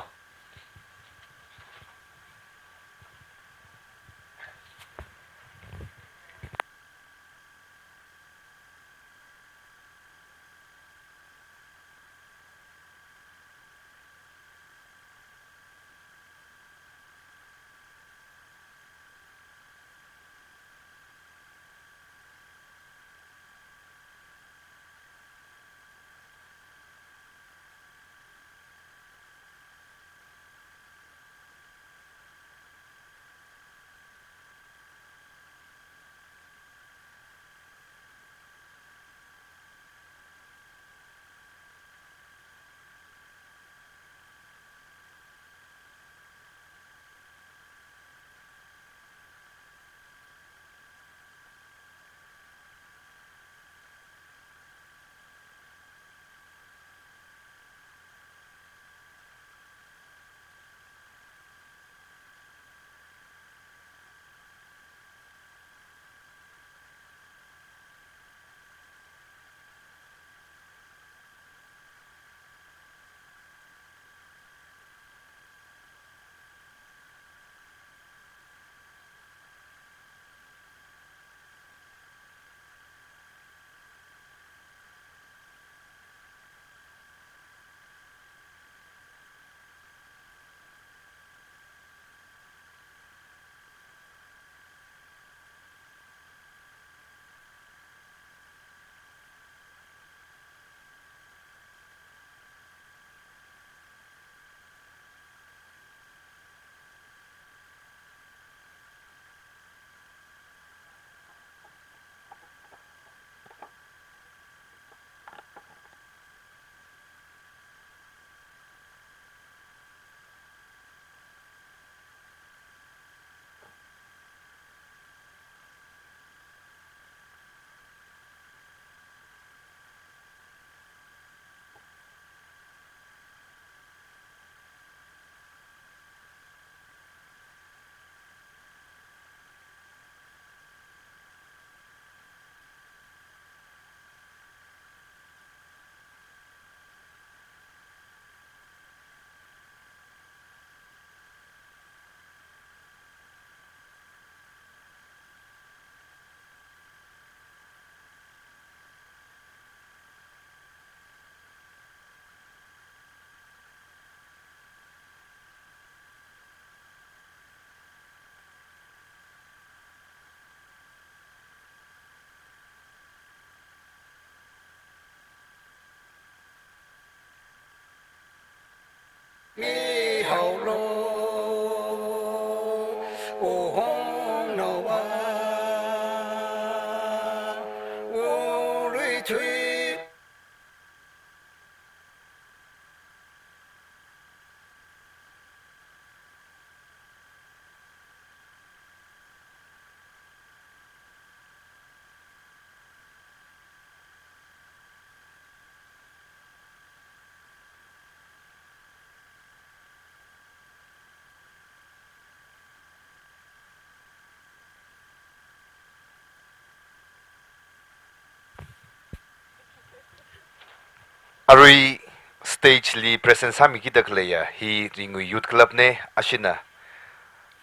Arui stage li present sāmikida khaleiya hi Ringui Youth Club na, ashina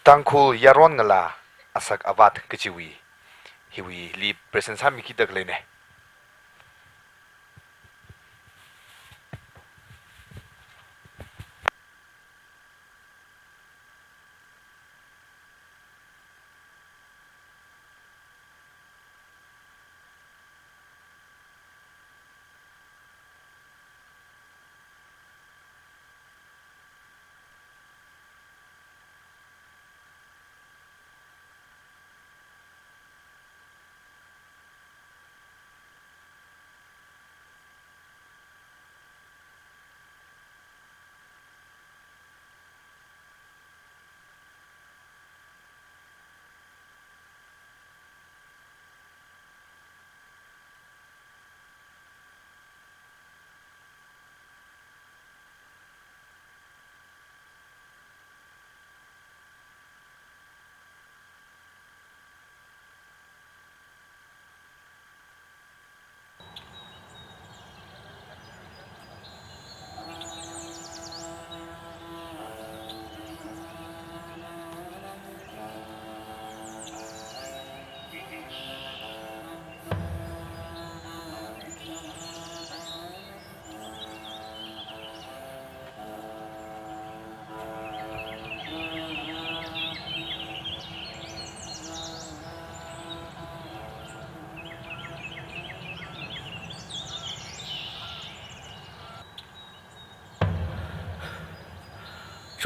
Tangkhul yaron ngalā asak avāt kachiwui, hiwuili present sāmikida khaleina.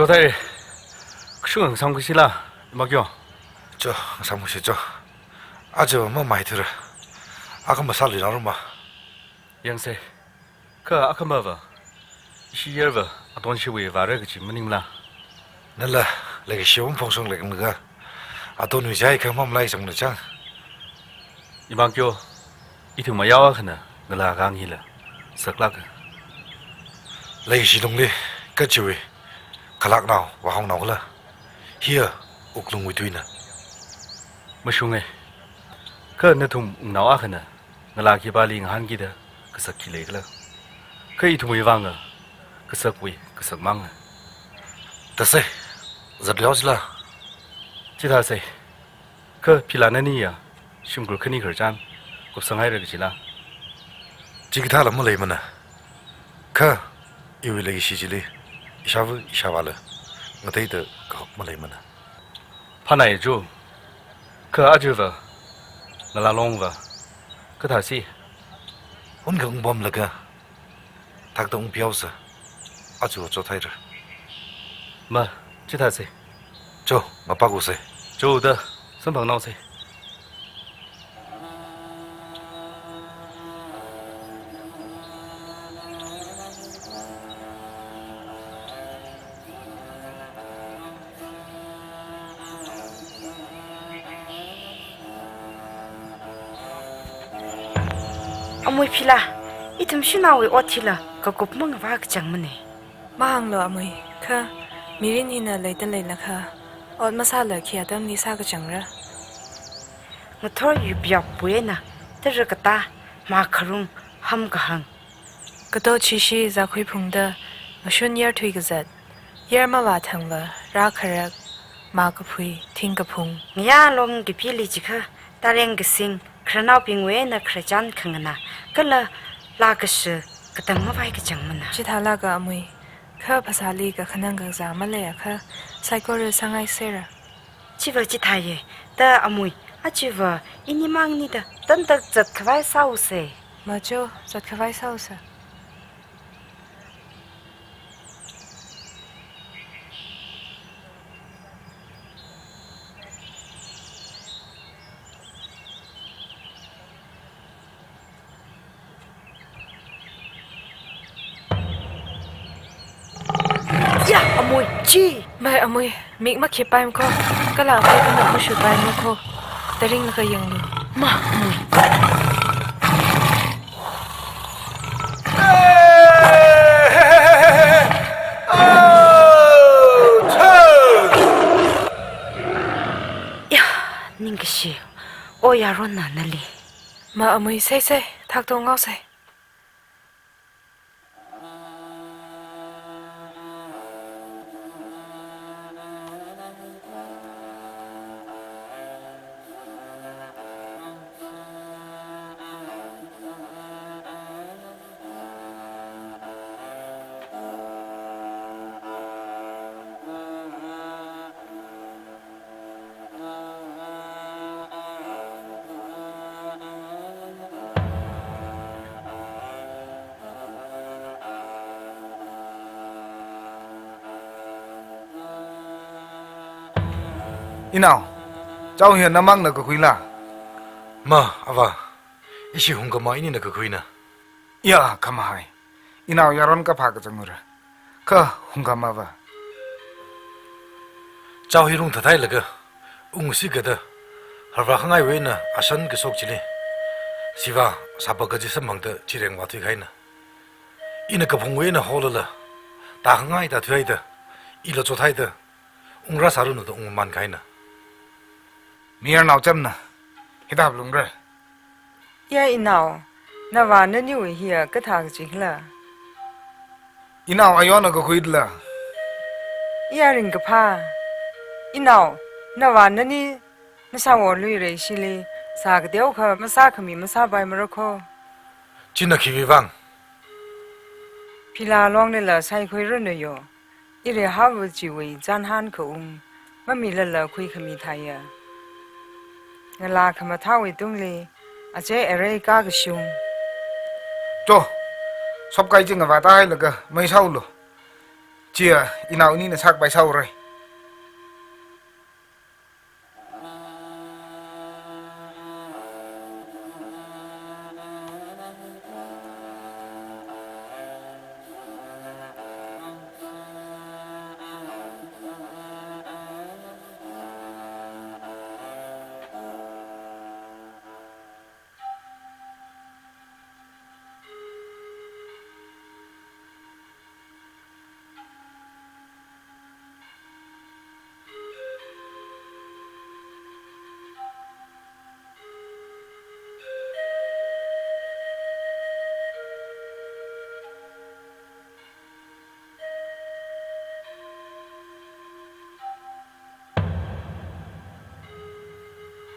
Chothai, kashung ngasam kashila, Imakyo. Cho, ngasam kashi cho. Aja mamaithura. Akha masāli naruma. Yangsa. Kha akhamava, ishi yarva, aton shiwui vāra kachi maningla. Nala, leikashi wungphongshong leikanglaga, atonwui jai kha mamalai changna chang. Imakyo, ithum mayao akhana, ngalā kang hila, saklāka. Leikashi lungli, kachiwui, khalaknao, vāhongnao kala, hiya, wuklungwui tuina. Mashunga. Kha nathum wungnao akhana, ngalā khipāli ngahānkida kasak khi leikhala. Kha ithumwui vānga, kasakwui, kasak manga. Thāsa, zatliao chila. Chithāsa. Kha phila naniya, shimkhur khani khararchan, kupsanghaira kachila. Chikathāla maleimana. Kha, iwui leikashi chili, ishāva, ishāvāla, ngateida kahok maleimana. Phanai jo, kha ajava, ngalā longva, kathāsi. Unkha ungpamlaga, thakta ungpihaosa, aja chothaira. Ma, chithāsa. Cho, ngapākusa. Cho da, samphangnaosa. Amui phila, ithum shanaowui ot hila, kakup mangavā kachangmana. Mahānglu amui, kha, mirin hina leida leilakha, ot masāla khi atamli sākachangra. Ngathor yuipyapwui eina, tara katā, mā kharung, ham kahāng. Kato chishi zākhui phungda, ngashun yarthui kazat, yar mavā thangva, rā kharak, mā kaphui, thing kaphung. Ngayā long kapili chikha, tareng kasing, khararnaobingwui eina khararchan khanganā, kala laa kasha, katang mavai kachangmana. Chithālāka amui, kha phasāli kakhanang kazā maleiakha, saikora sāngaisera. Chiva chithāya, da amui, ajava, ini mangnida, tantak zatkhavai sāusa. Ma cho, zatkhavai sāusa. Ya, amui, chi. Mai amui, mik makhippaimako, kala aphei kana mashuipaimakho. Taringlaga yanglu. Ma, amui. Ya, ningkashi, o yaronna nali. Ma amui, seisei, thakto ngaosei. Inao, chao hi namangna kakhuila? Ma, ava, ishi hungkhamā inina kakhuina. Ya, khamahai. Inao yaron kaphā kachangura. Kha hungkhamāva. Chao hi rungthathailaga, ungsi kada, harvā khangaiwui eina ashan kashok chili, siva sāpa kaji samphangda chireng vāthui kahaina. Ina kaphungwui eina holala, tākhangai tāthuihaida, ila chothaida, ungrāsāranu da ungman kahaina. Mayarnao chamna, hithāda lungra. Ya inao, nava naniwui hiya kathā kachikhala? Inao ayona kakhuidala? Ya ringkaphā. Inao, nava nani nasāwo luira ishili, sā kateokha masākhami masāpaimara kho. China khiwui vang? Phila longlila saikhuiranu yo. Ire havu chiwui chānhān kaung, mamilala khuikhami thāya. Ngalā khamathāwui tungli, ache arei kakashung. Cho, sopkai chi ngavātāhailaga, mei sāulu. Chiya, inao inina sākpai sāura.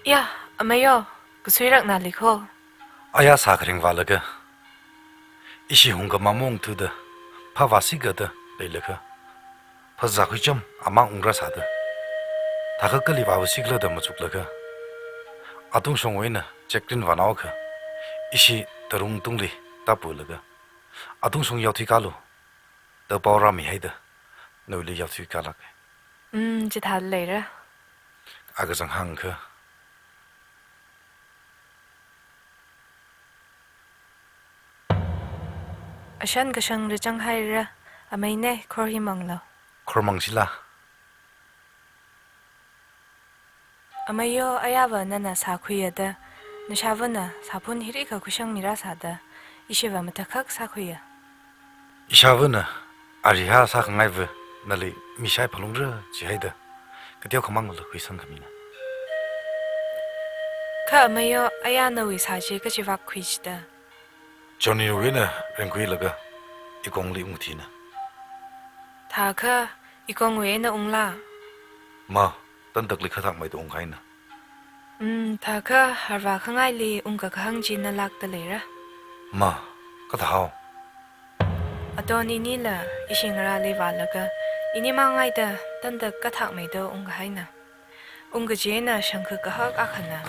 Ya, amei yo, kasuirak nali kho. Aya sākharing vālaga, ishi hungkhamā maungthuda, phāvāsi kada leilakha, phazā khuicham amang ungrāsāda, thākha kali vāvāsi khala da machuklaga, atungshongwui eina Jacqueline vānaokha, ishi tarung tungli tāpulaga, atungshong yaothui kalu da pao rāmihaida, nawuili yaothui kalak. Mm, chithā leira. Akachang hāngkha. Ashan kashang rachang haira, amei ne, khor hi manglu. Khor mangshila. Amei yo, ayava nana sākhuiya da, nashāvana sāphun hirikha khuishangmi rāsāda, ishiva matakhak sākhuiya. Ishāvana, ariha sākhangaiva, nali mishai phalungra jihaida, kateokha mangla khuisangkhamina. Kha amei yo, aya nawui sā chi kachivak khuichida. Johnny wui eina ringkhuilaga, ikongli ungthina. Thākha, ikongwui eina ungla? Ma, tantakli kathakmeida ungkahaina. Mm, thākha, harvā khangaili ungkakahāng chi nalākda leira. Ma, kathāhao. Aton inila, ishi ngarāli vālaga, ini mangaida, tantak kathakmeida ungkahaina. Ungkaji eina shangkha kahak akhana,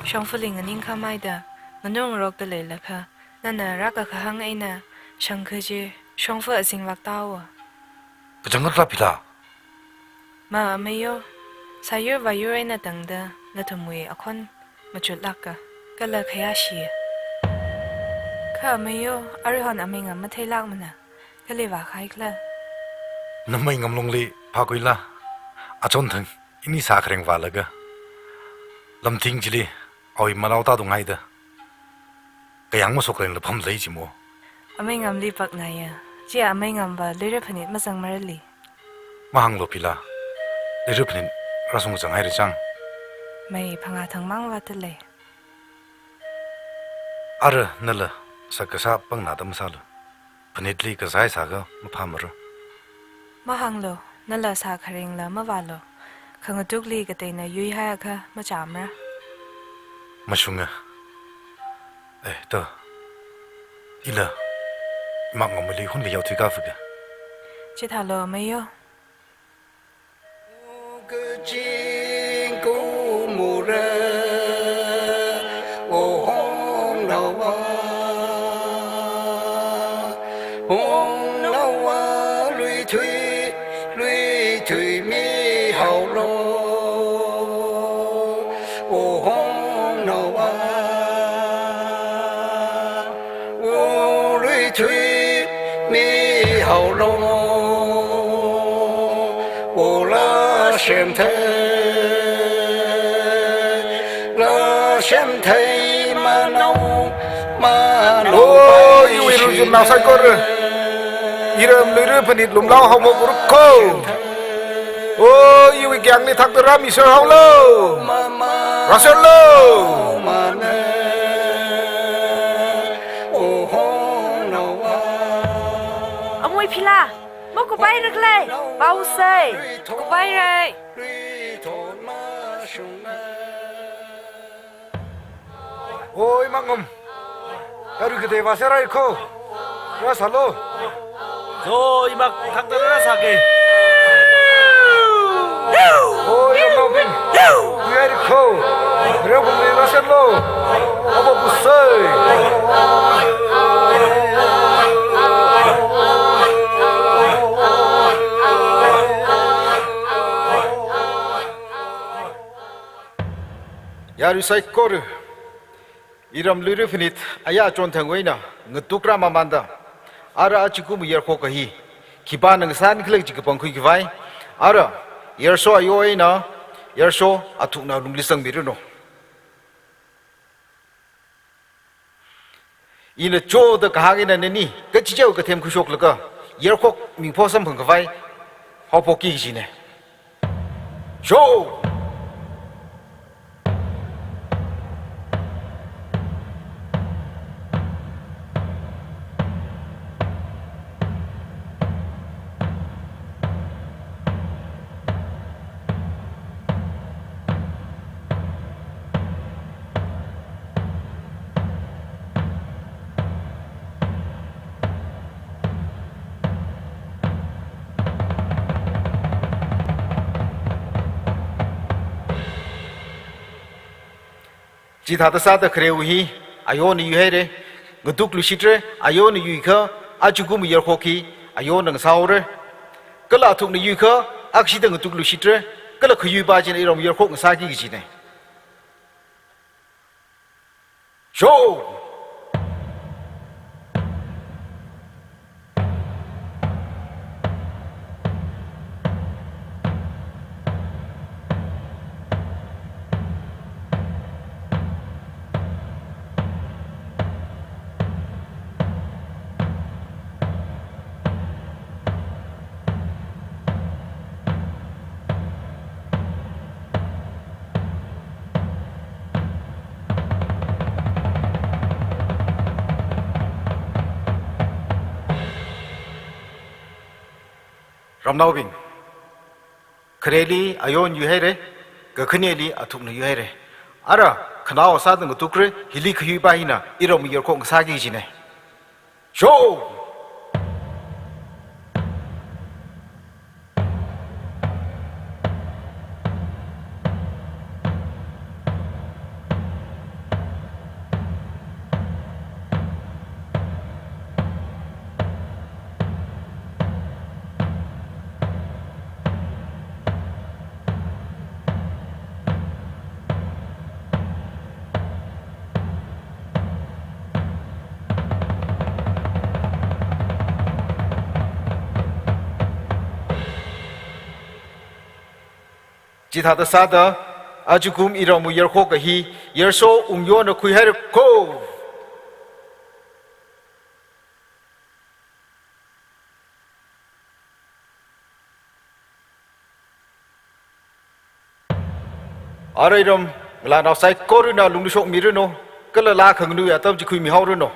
shongfali nganingkhamei da, nganungrokda leilakha, nana rākakahāng eina, shangkha chi shongfa azing vāktāhaowa. Kachangkhat rāphila? Ma amei yo, sāyur vāyur eina tangda, nathumwui akhon machutlāka, kala khayāshi. Kha amei yo, aruihon amei ngam matheilākmana, kali vākahai khala? Namei ngam longli phākhuila, achonthang. Ini sākharing vālaga, lamting chili awui manao tātunghaida, kayāng masokren lapam lei chimo. Amei ngamli paknaya, chi amei ngamva luira phanit mazangmarali. Mahānglu Pila, luira phanit rāsung kachang haira chang. Mei phangā thangmang vātale. Ara nala sākasā pangna da masālu. Phanitli kazai sākha maphāmara. Mahānglu, nala sākharingla mavālu. Khangatukli kateina yuihaiakha machāmara. Mashunga. Eh, to. Ila, imak ngamali hunli yaothui kavaka. Chithālu, amei yo. Ohong nawa, uluithui mihaolo, ola shemthei, la shemthei manao, manao. Oh, iwui rujum nao saikora. Iram luira phanit lumlao haomo guruk ko. Oh, iwui kyangli thakta rāmi sharhaolo. Rāsharlo. Amui phila, makupai rakle, pausei. Kupai rai. Oi, mangum. Aru kade vāsārai ko. Rāsālo. Zo, imak thakta rāsāke. Oi, mangum. Yari ko. Reo kung rāsālo. Abo kusai. Yaru saikora, iram luira phanit aya chonthang eina ngatuk rāmamanda, ara achikum yarkhok kahi khipāna ngasānkhala chi kapangkhui khavai, ara yarsho ayo eina yarsho athukna lungli sangmiranu. Ina choda kahāng eina nani kachichao kathem khuishoklaga yarkhok mingpho samphang khavai haophokki kajina. Sho! Chithāda sāda kharewui hi ayona yuihaira, ngatuk luishitra, ayona yuikha achikum yarkhok hi ayona ngasāhaora. Kala athukna yuikha akshida ngatuk luishitra, kala khayuipa china iram yarkhok ngasāki kajina. Sho! Ramnaobing, khareli ayona yuihaira, kakhaneli athukna yuihaira. Ara khanao sāda ngatukra, hili khayuipa hina iram yarkhok ngasāki kajina. Sho! Chithāda sāda, achikum iramwui yarkhok kahi, yarsho ungyona khuihaira ko. Ara iram ngalānao saikorana lungli shokmiranu, kala laa khanganui atam chi khuimihaoranu.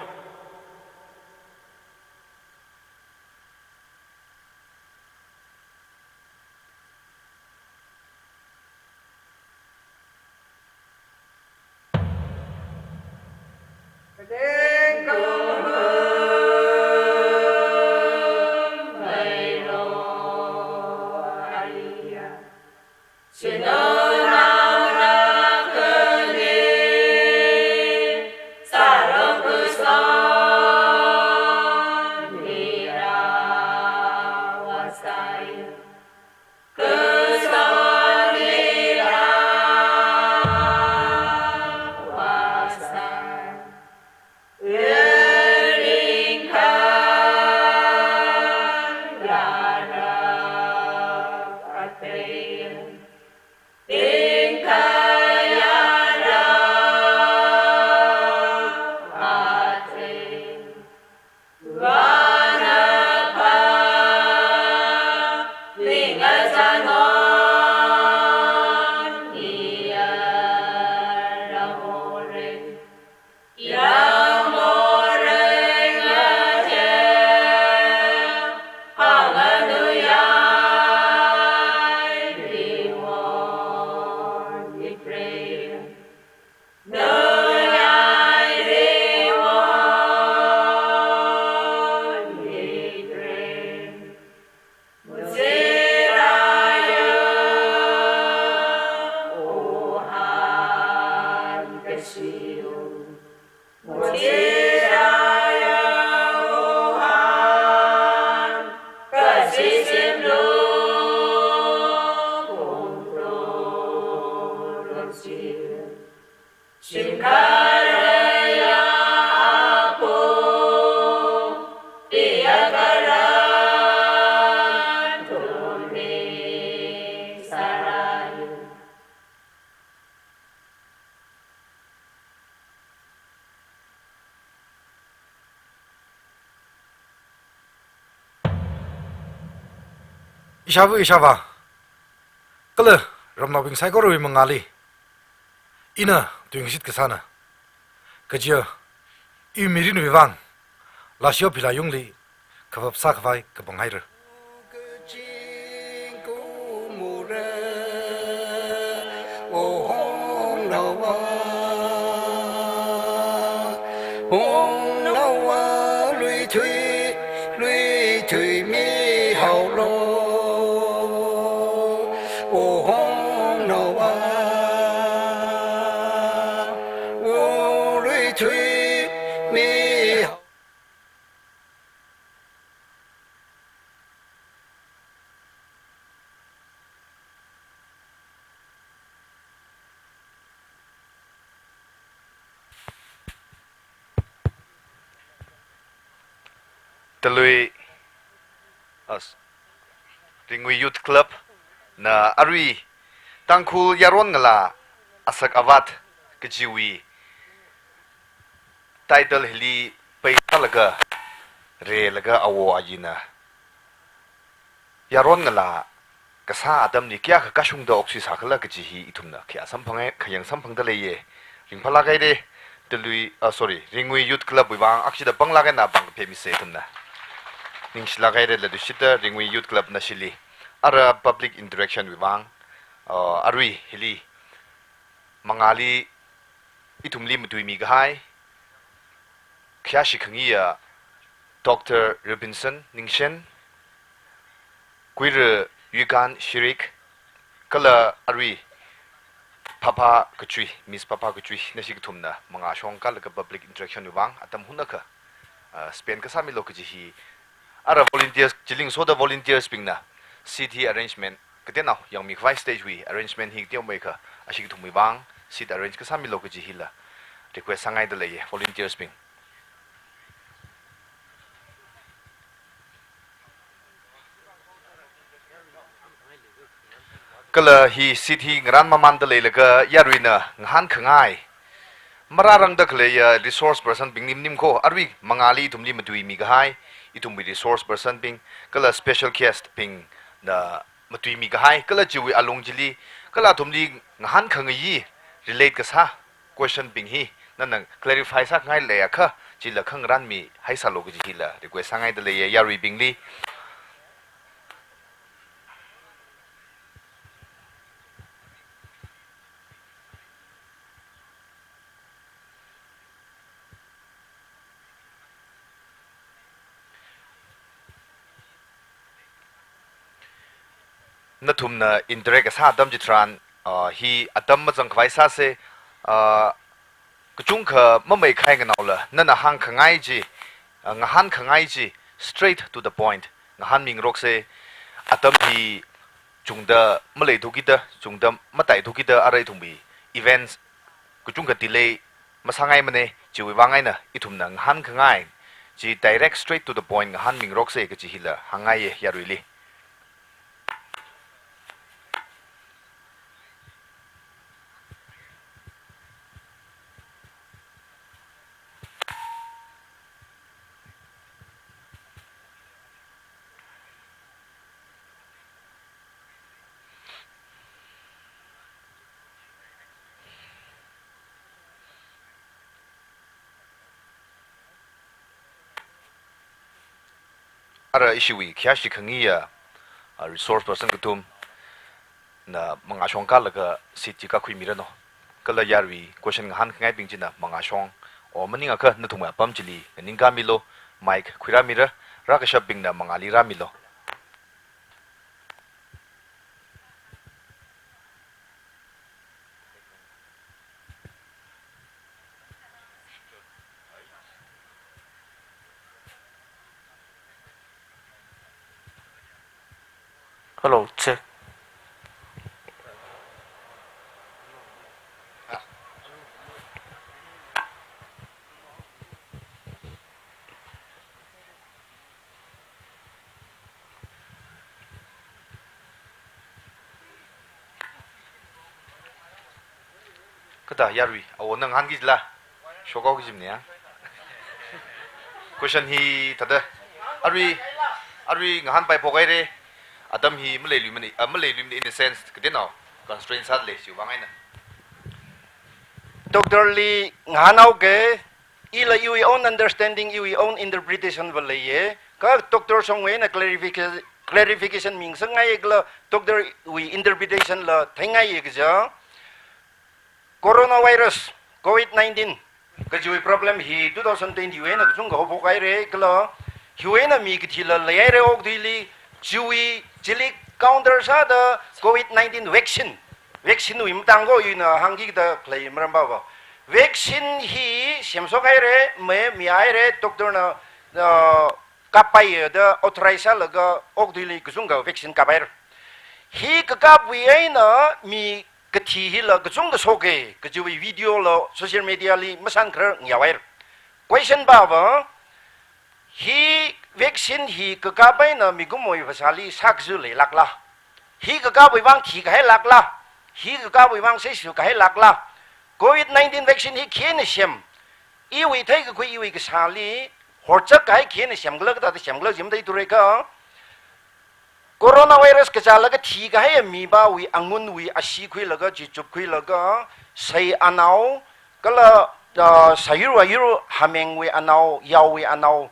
Ishāva, ishāvā, kala ramnaobing saikorawui mangāli ina tuingashit kasāna. Kaja, iwui mirinwui vang, Lashio Philayungli khavap sākhavai kapanghaira. Talui, as, Ringui Youth Club na arui Tangkhul yaron ngalā asak avat kajiwui title hili pei thālaga, relaga awo ayina yaron ngalā kasā atamli kayākha kashungda oksi sākhala kaji hi ithumna khayā samphang, khayang samphangda leiya. Ringphālāk haira, Talui, ah, sorry, Ringui Youth Club wui vang akshida panglāk eina pangkaphā misa ithumna. Ningshilāk haira, latluishitda Ringui Youth Club nashili ara public interaction wui vang, ah, arui hili mangāli ithumli matuimi kahai, khayāshi khangayi Doctor Robinson Ningshen, Kuira Yuikan Shirik, kala arui Phapha Kachui, Miss Phapha Kachui, nashi kathumna mangā shongkālaga public interaction wui vang atam hunakha, ah, spend kasāmilu kaji hi. Ara volunteers, chili ngasoda volunteers bingna seat hi arrangement, kateonao yangmikhavai stage wui arrangement hi kateomeikha, ashi kathumwui vang seat arrange kasāmilu kaji hila request sāngaida leiya, volunteers bing. Kala hi seat hi ngarān mamānda leilaga yaruina ngahānkhangai, marārangda khaleiya resource person bingli maning kho, arui mangāli ithumli matuimi kahai, ithumwui resource person bing, kala special guest bingna matuimi kahai, kala chiwui alung chili, kala athumli ngahānkhangayi relate kasā question bing hi nana clarify sāngai leiakha, chila khangarānmi haisālu kaji hila request sāngaida leiya yaruibingli. Nathumna interact kasā atam chitharan, ah, hi atam mazangkhavai sāsa, ah, kachungkha mamei khai nganaola, nana hāngkhangai chi, ah, ngahānkhangai chi, straight to the point ngahānmingaroksa. Atam hi chungda maleithukida, chungda mataithukida, ara ithumwui events kachungkha delay masāngaimana, chiwui vang eina ithumna ngahānkhangai chi direct, straight to the point ngahānmingaroksa kaji hila hāngngaiya yaruili. Ara ishiwui khayāshi khangayiya, ah, resource person kathumna mangā shongkālaga seat chi kākhuimiranu. Kala yarui question ngahānkhangaibing china mangā shong, o maningakha nathumwui apam chili nganingkāmilu, mic khuirāmira, rākashapbingna mangāli rāmilu. Hello, check. Kathā yarui, awo nang hāngkila. Shokao kajimne ya. Question hi thāda. Arui, arui ngahānpai phok haire. Atam hi maleiluimane, ah, maleiluimane in a sense, kateonao constraint sālei siwui vang eina. Doctor li ngahānhaoke, ila iwui own understanding, iwui own interpretation va leiye. Kha Doctor Shongwui eina clarifica-, clarification mingasakngaiye kala Doctor wui interpretation la theingaiye kaja. Coronavirus, covid nineteen, kajiwui problem hi two thousand twenty wui eina kachungkha haophok haire kala, hiwui eina mi kathila leihaire okathuili, chiwui, chili counter sāda covid nineteen vaccine, vaccine wui matang ko ina hāngkida khalei maram pava. Vaccine hi semshok haire, me mi haire, doctor na, uh, kaphai da authorize sālaga okathuili kachungkha vaccine kaphaire. Hi kakapwui eina mi kathi hila kachungkha shoke, kajiwui video la social media li masānkharar ngayaohaire. Question pava, hi vaccine hi kakap eina mikumowui phasāli sākazu leilākla? Hi kakapwui vang thikahailākla? Hi kakapwui vang seishu kahailākla? Covid nineteen vaccine hi khina sem? Iwui theikakhui iwui kasāli, horchak kahai khina semkhala kathāda semkhala jim theithura kha. Coronavirus kachālaga thikahai mipāwui angunwui ashee khuilaga, chi chupkhuilaga, sai anao, kala, ah, sayur ayur hamengwui anao, yaowui anao,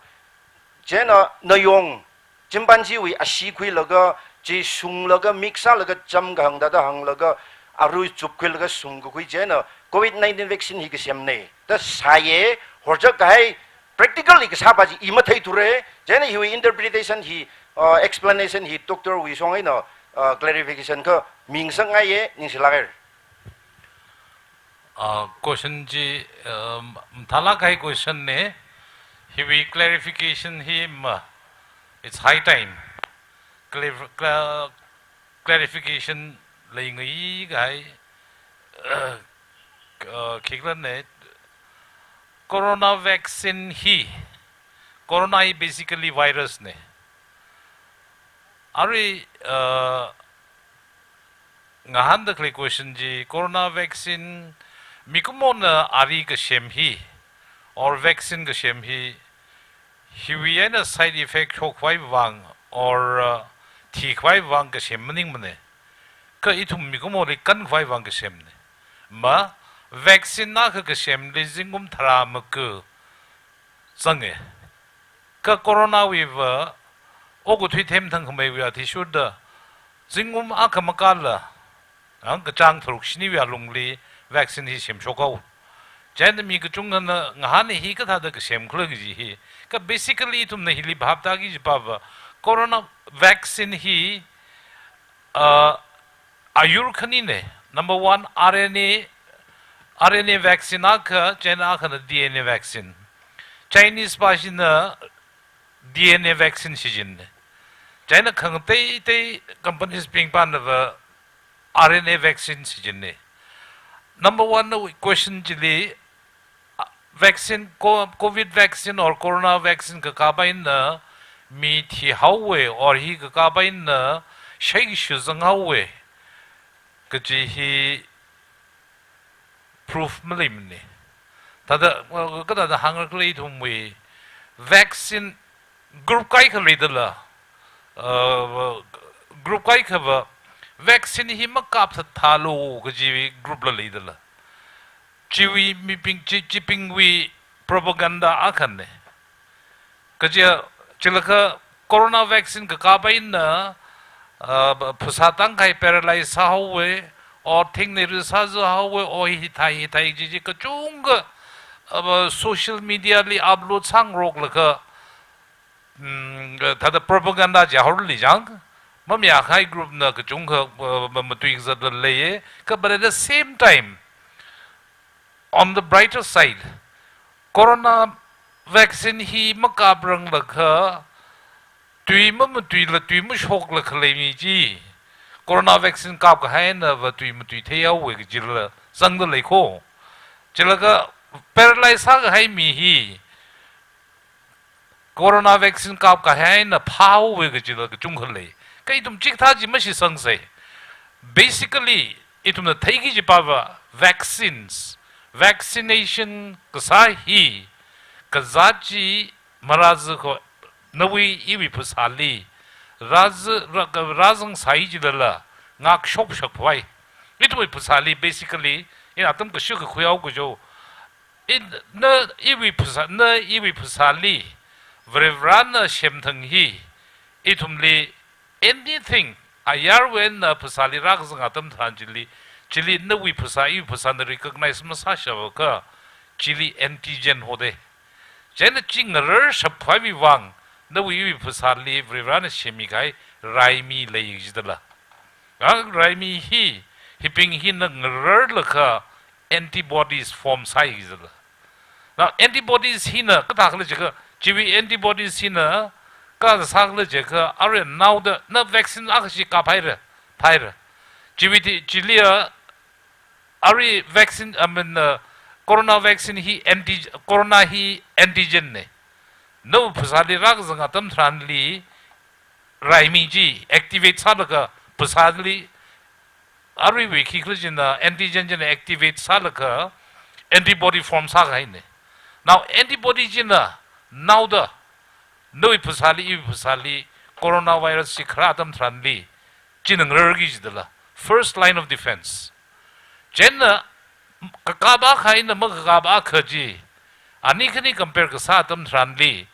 chieina nayong, chimpanzee wui ashee khuilaga, chi shunglaga, mix sālaga, cham kahāng thāda hānglaga, arui chupkhuilaga shungkakhui chieina covid nineteen vaccine hi kasemne da sāye, horchak kahai practically kasāpa chi i matheithura, chieina hiwui interpretation hi, uh, explanation hi Doctor Wishong eina, uh, clarification kha mingasakngaiye, ningshilākhaire. Ah, question chi, um, mathālāk kahai question ne, hiwui clarification hi ma, it's high time. Clarif-, cla-, clarification leingai kahai, uh, khikhala ne, corona vaccine hi, corona hi basically virus ne. Arui, uh, ngahānda khalei question chi, corona vaccine, mikumona ari kasem hi, or vaccine kasem hi, hiwui eina side effect shokkhavai vang, or, uh, thikhavai vang kasem maningmane. Kha ithum mikumoli kankhavai vang kasemne. Ma, vaccine akha kasemli zingkum tharā maku zange. Kha corona wui va, okathui themthang khameiwui athishurda, zingkum akha makāla, ang kachāng tharuk shiniwui alungli vaccine hi semshok haowa. Chieina mi kachungkhana ngahāna hi kathāda kasemkhala kaji hi. Kha basically ithumna hili bhap tāki kajipa va, corona vaccine hi, uh, ayur khanine. Number one, R N A, R N A vaccine akha, chieina akhana D N A vaccine. Chinese pāshina D N A vaccine shichinne. Chieina khangateitei companies bing pāna va R N A vaccine shichinne. Number one na question chili, vaccine, co-, covid vaccine or corona vaccine kakap eina mi thihaowe or hi kakap eina shaikashu zanghaowe kaji hi proof maleimane. Thāda, uh, kathāda hāngrakhala ithumwui vaccine group kaikha leidala, uh, group kaikha va vaccine hi makapthatthālu kaji group la leidala. Chiwui mibing, chi, chibingwui propaganda akhane. Kaja, chilakha corona vaccine kakap eina, uh, phasā tangkhai paralyze sāhaowe, or thingneira sāzahaowe, or hithai hithai kaji chi kachungkha, uh, social media li upload sāngaroklaga, mm, thāda propaganda chi horli jang, mamayākahai group na kachungkha, uh, ma-, matui kazatla leiye, kha but at the same time, on the brighter side, corona vaccine hi makapranglakha, Tui mamatuila, tui mashokla khalei mi chi corona vaccine kapkahaina va tui matui theihaowa kajila zangda lei ko. Chilaga paralyze sākahai mi hi corona vaccine kapkahaina phāhaowa kajila kachungkha lei. Kha ithum chikathā chi mashisangsei. Basically, ithumna theiki kajipa va vaccines, vaccination kasā hi kazāt chi marāzakho, nawui iwui phasāli rāza-, rā-, rāzangsai jilala ngakshop shapphai. Ithumwui phasāli, basically, ina atam kashuk kakhuihao kajo. In, na iwui phasā, na iwui phasāli Varivarana semthang hi ithumli anything, ayarwui eina phasāli rākazang atam tharan chili, chili nawui phasā, iwui phasāna recognize masāshapakha, chili antigen hode. Chieina chi ngarar shapphaiwui vang, nawui iwui phasāli Varivarana semmikahai raimi lei jidala. Ang raimi hi, hibing hina ngararlaga antibodies form sāi jidala. Now, antibodies hina kathākhala jiakha, chiwui antibodies hina kathākhala jiakha, arui naoda na vaccine akhashi kaphaira, phaira. Chiwui ti, chiliya, arui vaccine, I mean, uh, corona vaccine hi anti-, corona hi antigen ne. Nawui phasāli rākazang atam tharanli raimi chi activate sālaga phasāli aruiwui khikhala china antigen china activate sālaga antibody form sākahaine. Now, antibody china naoda nawui phasāli, iwui phasāli coronavirus chi kharā atam tharanli china ngararki jidala. First line of defense. Chieina kakap akha eina makakap akha chi, ani khani compare kasā atam tharanli,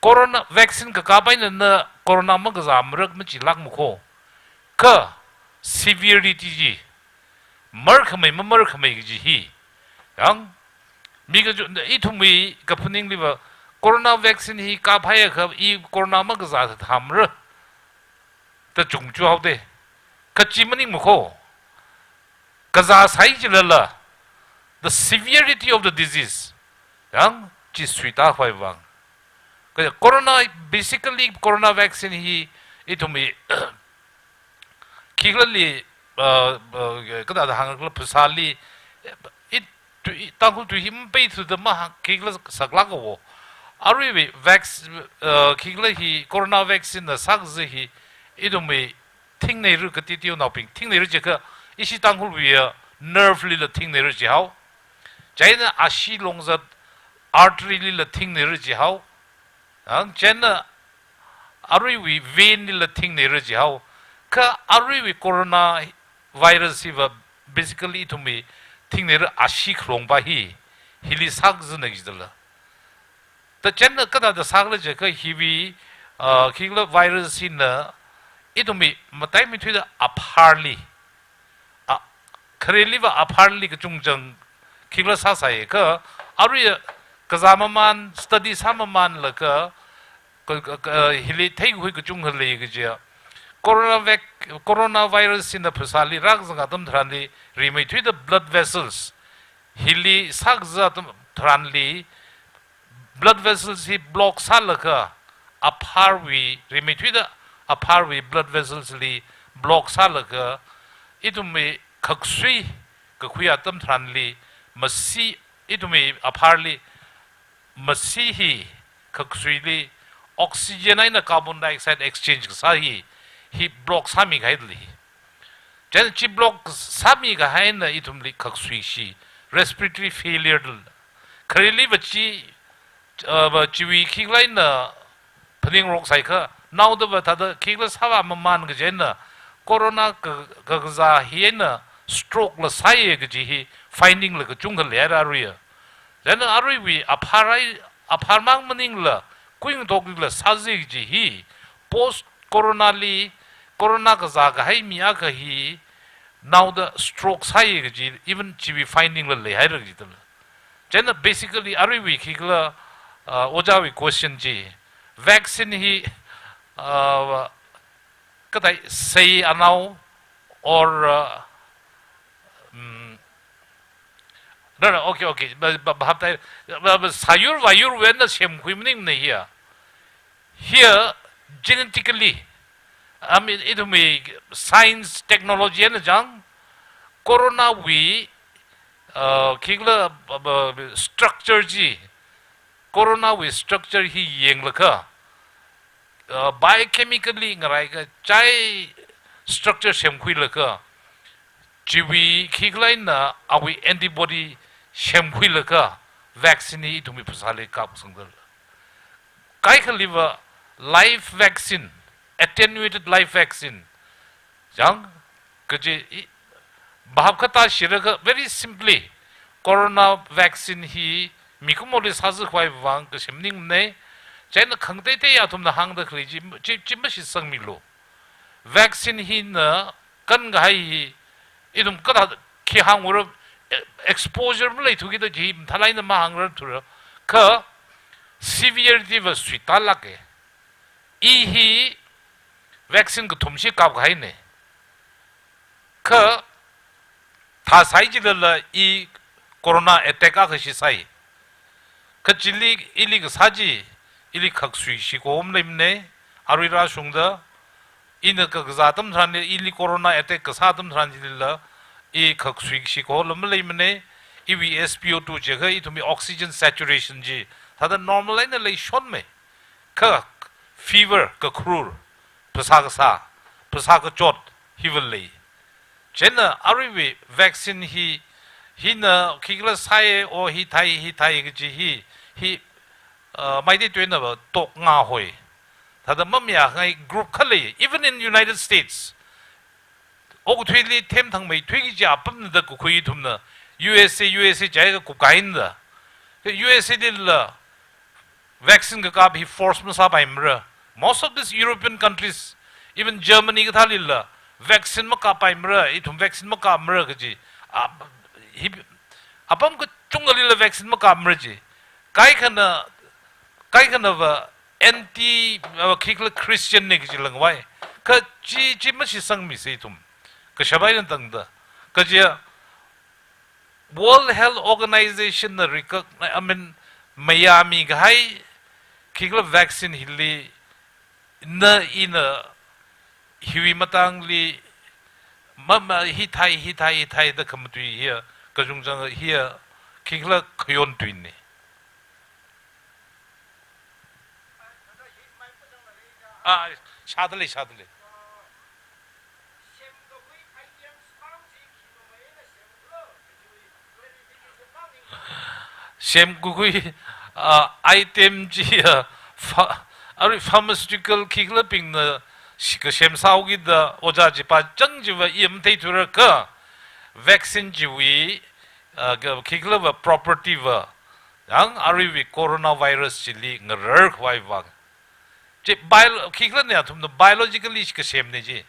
corona vaccine kakap eina na corona makazā marak machilākmakho. Kha severity chi, markhamei mamarkhamei kaji hi. Yang, mi kajo, ithumwui kaphaningliva, corona vaccine hi kaphaiakha i corona makazā thamra da chungchu haode. Kha chi maningmakho. Kazāsai jilala, the severity of the disease, yang chi suitākhavai vang. Kha corona, basically corona vaccine hi ithumwui khikhalali, uh, uh, kathāda hāngkhala phasāli, it, tui, Tangkhul tui hi mapeithuda mahāng khikhala saklākavo. Aruiwui vax-, uh, khikhala hi corona vaccine na sākazā hi, ithumwui thingneira, katitiwui naobing thingneira jiakha, ishi Tangkhulwui ya nerve lila thingneira jihao. Chieina ashee longzat artery lila thingneira jihao. Ang chieina aruiwui vein lila thingneira jihao. Kha aruiwui corona virus hiva basically ithumwui thingneira ashee khalongpa hi, hili sākazāna jidala. Da chieina kathāda sākhala jiakha hiwui, uh, khikhala virus hina ithumwui mataimeithuida apharli, a, khareliva apharli kachungchang khikhala sāsai kha, arui kazā mamān, study sāmamānlaga, ka, ka, ka, hili theikhui kachungkha lei kajiya. Corona vac-, coronavirus hina phasāli rākazang atam tharanli, rimeithuida blood vessels hili sākazā atam tharanli, blood vessels hi block sālaga, apharwui, rimeithuida apharwui blood vessels li block sālaga, ithumwui khaksui kakhui atam tharanli, masi, ithumwui apharli masi hi khaksuili oxygen eina carbon dioxide exchange kasā hi, hi block sāmikahaili. Chieina chi block sāmikahaina ithumli khaksui shi, respiratory failure dal. Khareliva chi, uh, va chiwui khikhala eina phaningrok sai kha, naodava thāda khikhala sāvā mamān kaji eina, corona ka, kakazā hi eina stroke la sāya kaji hi finding la kachungkha leihaira aruiya. Chieina aruiwui apharai, apharmang maningla, kuingatokla sāzai kaji hi, post corona li, corona kazākahai mi akha hi, naoda stroke sāya kaji, even chiwui finding la leihaira kajidala. Chieina basically aruiwui khikhala, uh, ojāwui question chi, vaccine hi, uh, kathā sei anao or, uh, mm, no, no, okay, okay. Ba, ba, ba, haptai, ba, ba, sāyur vāyurwui eina semkhui maningmana hiya. Hiya, Genetically, I mean, ithumwui science, technology eina chang, corona wui, uh, khikhala, uh, structure chi, corona wui structure hi yanglaga, uh, biochemically ngarai kachai structure semkhuilaga, chiwui khikhala eina awui antibody semkhuilaga vaccine hi ithumwui phasāli kapsangda. Kaikhaliva live vaccine, attenuated live vaccine, chang, kaji i, bhap kathā shiraga, very simply, corona vaccine hi mikumoli sāzakhavai vang kasem maningmana. Chieina khangateitei athumna hāngda khalei chi, chi, chi mashitsangmilu. Vaccine hina kankahai hi, ithum kathā khi hāngra, e-, exposure maleithu kida chi mathālāk eina mahāngrarthura. Kha severity va suitālāka. I hi vaccine kathumshi kapkahaina. Kha thāsai jilala i corona attack akhashi sāi. Kha chili ili kasā chi, ili khaksui shiko maleimana, arui rāshungda, ina kakazā atam tharan, ili corona attack kasā atam tharan chilila, i khaksui shikola maleimana, iwui S P O two jiakha ithumwui oxygen saturation chi, thāda normal eina leishonmei. Kha fever kakharur, phasā kasā, phasā kachot, hiva lei. Chieina aruiwui vaccine hi, hina khikhala sāi, o hi thai, hi thai kaji hi, hi, uh, maitei tuina va toknga hoi. Thāda mamayāngai group khalei, even in United States, okathuili themthangmeithui kaji apamna da kakhui ithumna, U S A, U S A jiakha kupkahaina da. U S A lila vaccine kakap hi force masāpaimara. Most of these European countries, even Germany kathālila, vaccine makappaimara, ithum vaccine makapmara kaji. A, hi, apam kachungkhalila vaccine makapmara ji. Kaikhana, kaikhanava anti, uh, khikhala Christian na kaji langvai. Kha chi, chi mashitsangmisa ithum. Kashap eina tangda. Kajiya, World Health Organization na recognize, I mean, mayāmikahai khikhala vaccine hili, na ina hiwui matangli, ma, ma, hi thai, hi thai, hi thai da khamatui hiya, kachungchang hiya, khikhala khayon tuina. Ah, shādalei, shādalei. Semkakhui, ah, item chi, ah, pha-, arui pharmaceutical khikhalabingna shi-, kasem sāhaokida ojā chipa chang chiva i matheithura kha vaccine chiwui, ah, ka khikhalava property va, yang aruiwui coronavirus chili ngararkhavai vang. Chi bio-, khikhalana athumna biologically shi kasemna chi.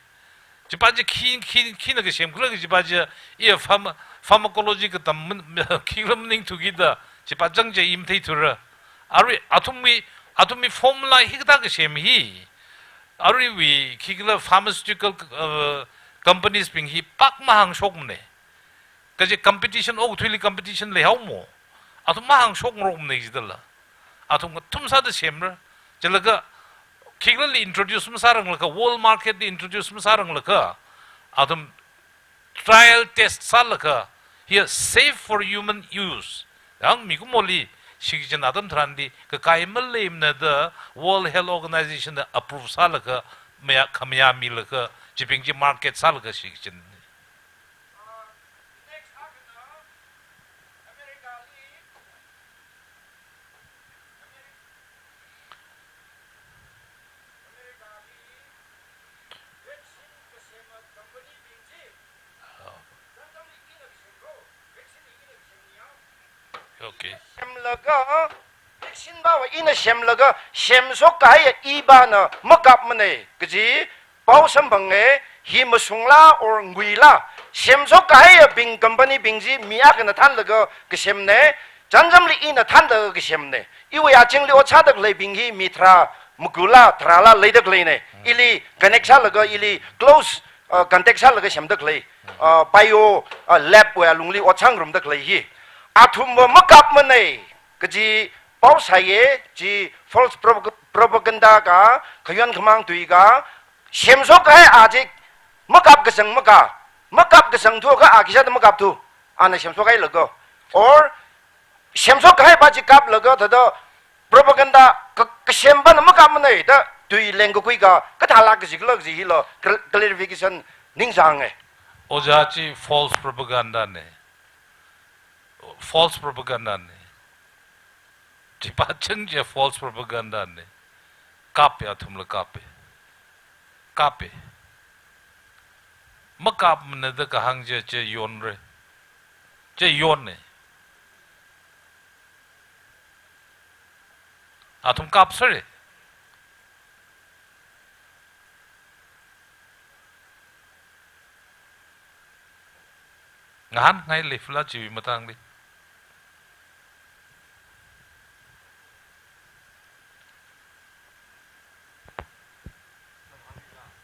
Chipa chi khi, khi, khina kasemkhala kajipa chi, iya pharma-, pharmacology katam man-, khikhala maningthukida, chipa chang chi i matheithura. Arui athumwui, athumwui formula hikathā kasem hi, aruiwui khikhala pharmaceutical, uh, companies bing hi pak mahāngshokmana. Kaji competition, okathuili competition leihaomo. Athum mahāngshokngarokmana jidala. Athum kathum sāda semra. Chilaga khikhalali introduce masāranglakha, world market li introduce masāranglakha, athum trial test sālaga, hiya safe for human use. Yang mikumoli shikachin atam tharanli kakai maleimana da World Health Organization na approve sālaga, maya, khamayāmilaga, chibing chi market sālaga shikachin. Okay. Semlaga, vaccine pava ina semlaga, semshok kahaiya ipana makapmana kaji pao samphanga, hi masungla or nguila, semshok kahaiyabing company bing chi mi akhana thānlaga kasemna, chānjamli ina thānlaga kasemna. Iwui azingli ot sāda khaleibing hi mi tharā, magula, tharāla leida khaleina. Ili connect sālaga, ili close, uh, contact sālaga semda khalei. Uh, bio, uh, lab wui alungli ot sāngarumda khalei hi. Athumva makapmana kaji pao sāye, chi false propag-, propaganda ka, khayon khamāng tui ka, semshok kahai a chi makap kasang maka, makap kasang thu ka a khisāda makap thu, ana semshok kahai laga. Or, semshok kahai pa chi kap laga, thāda propaganda ka, kasem pana makap manei da, tui leng kakhui ka, kathālāk kaji khala kaji hilo, cl-, clarification ningsānge. Ojā chi false propaganda ne. False propaganda ne. Chi pāchang chi false propaganda ne. Kape, athumla kape. Kape. Makapmana da kahāng chi, chi yonre. Chi yonne. Athum kapsere. Ngahānngai lei fla chiwui matangli.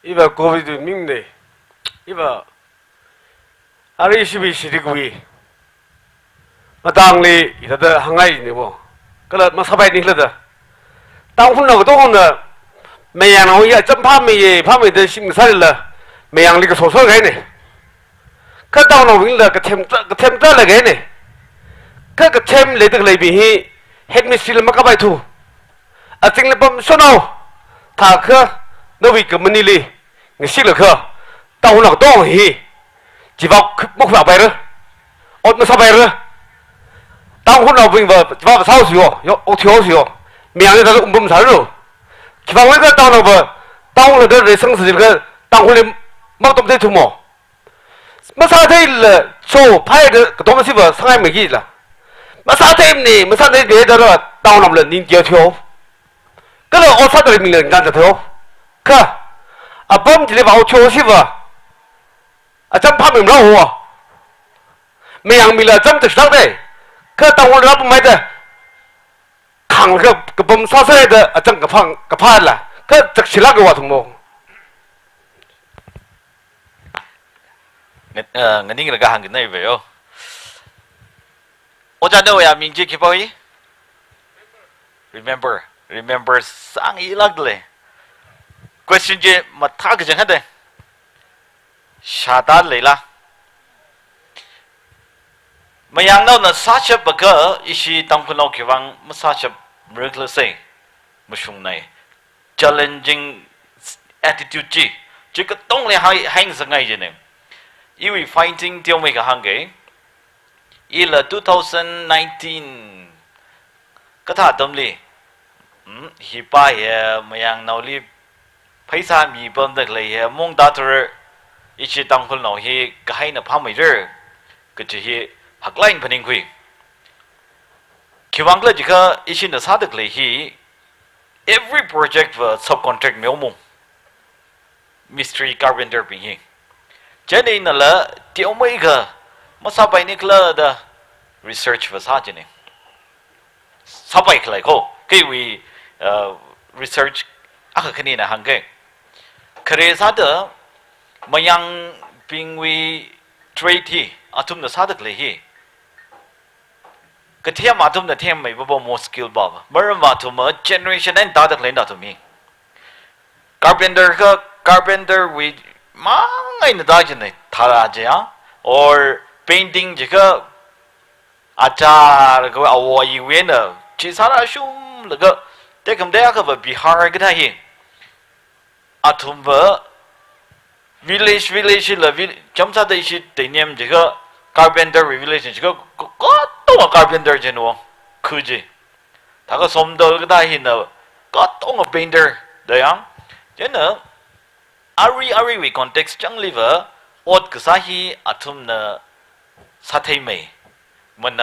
Iva Covid ming ne. Iva ari shibi shirik wi. Matangli hithāda hāngngai ne wo. Kala masāpai ni khala da. Tangkhulnao katongna mayangnao ya cham phāmeiye, phāmei da shim sālala mayangli kasosor kahai ne. Kha Tangkhulnaobingla kathem ta, kathem ta la kahai ne. Kha kathem leida khalei bing hi headmistress la makapai thu. Azingli pamshonao. Thākha nawui kamanili ngashilakha Tangkhulnao katong hi chiva khip makhuipaira. Ot masāpaira. Tangkhulnaobingva chiva sāo siyo, yo, ot thiyo siyo. Mayangli thāda umpam sāro. Khiwuivang khala Tangkhulnaova, Tangkhulnao da reisang sājilaga Tangkhulli matomthei thumo. Masātheila cho phaida katom siva sāngai magi la. Masāthei ne, masāthei be da ra Tangkhulnaola ning kia thiyo. Kala ot sāda mingla ngan da thiyo. Kha apam chili va ot thiyo siva acham phāmei mara ho. Mayang mila acham tak shilak de. Kha Tangkhul rap mai da. Khang ka, kapam sāsai da achang kaphang, kaphāla. Kha chakshilak wa thung mo. Ngat-, eh, nganing laga hāngki nai ve yo. Ojā nawui aming chi khipāwui? Remember. Remember sāngailak le. Question chi mathā kachang hade. Shāda leila. Mayangnaona sāshap akha ishi Tangkhulnao khiwuivang masāshapmara khala sai. Mashungnai. Challenging attitude chi. Chi katongli hai, hai ngasakngai jine. Iwui finding teomei kahāng ke. Ila two thousand nineteen kathā atamli, hmm, hi pa hi mayangnaoli pheisā mipamda khalei hi mongda thura ishi Tangkhulnao hi kahaina phāmeira kachi hi haklāk eina phaningkhui. Khiwuivang khala jiakha ishina sāda khalei hi every project va subcontract mihaomo. Mistri carpenter bing hi. Chieina inala teomei akha masāpai ni khala da research va sā jine. Sāpai khalei ko, keiwui, uh, research akha khanina hāngke. Khare sāda mayangbingwui trade hi, athumna sāda khalei hi. Kathem athumna themmei papa mo skill papa. Maram athum ma generation eina tāda khalei athum hi. Carpenter kha, carpenter wui mang eina tā jine, thāra jiya. Or painting jiakha achar kha awo ayiwui eina chi sāra shumlaga, tekam te akha va Bihar kathā hi. Athumva village, village la vi-, chāmsāda ishi teinem jiakha carpenter wui village jiakha ko-, katonga carpenter jino, khu ji. Thākha Somdal kathā hina katonga painter da yang. Chieina ari ariwui context changli va ot kasā hi athumna sātheimei. Mana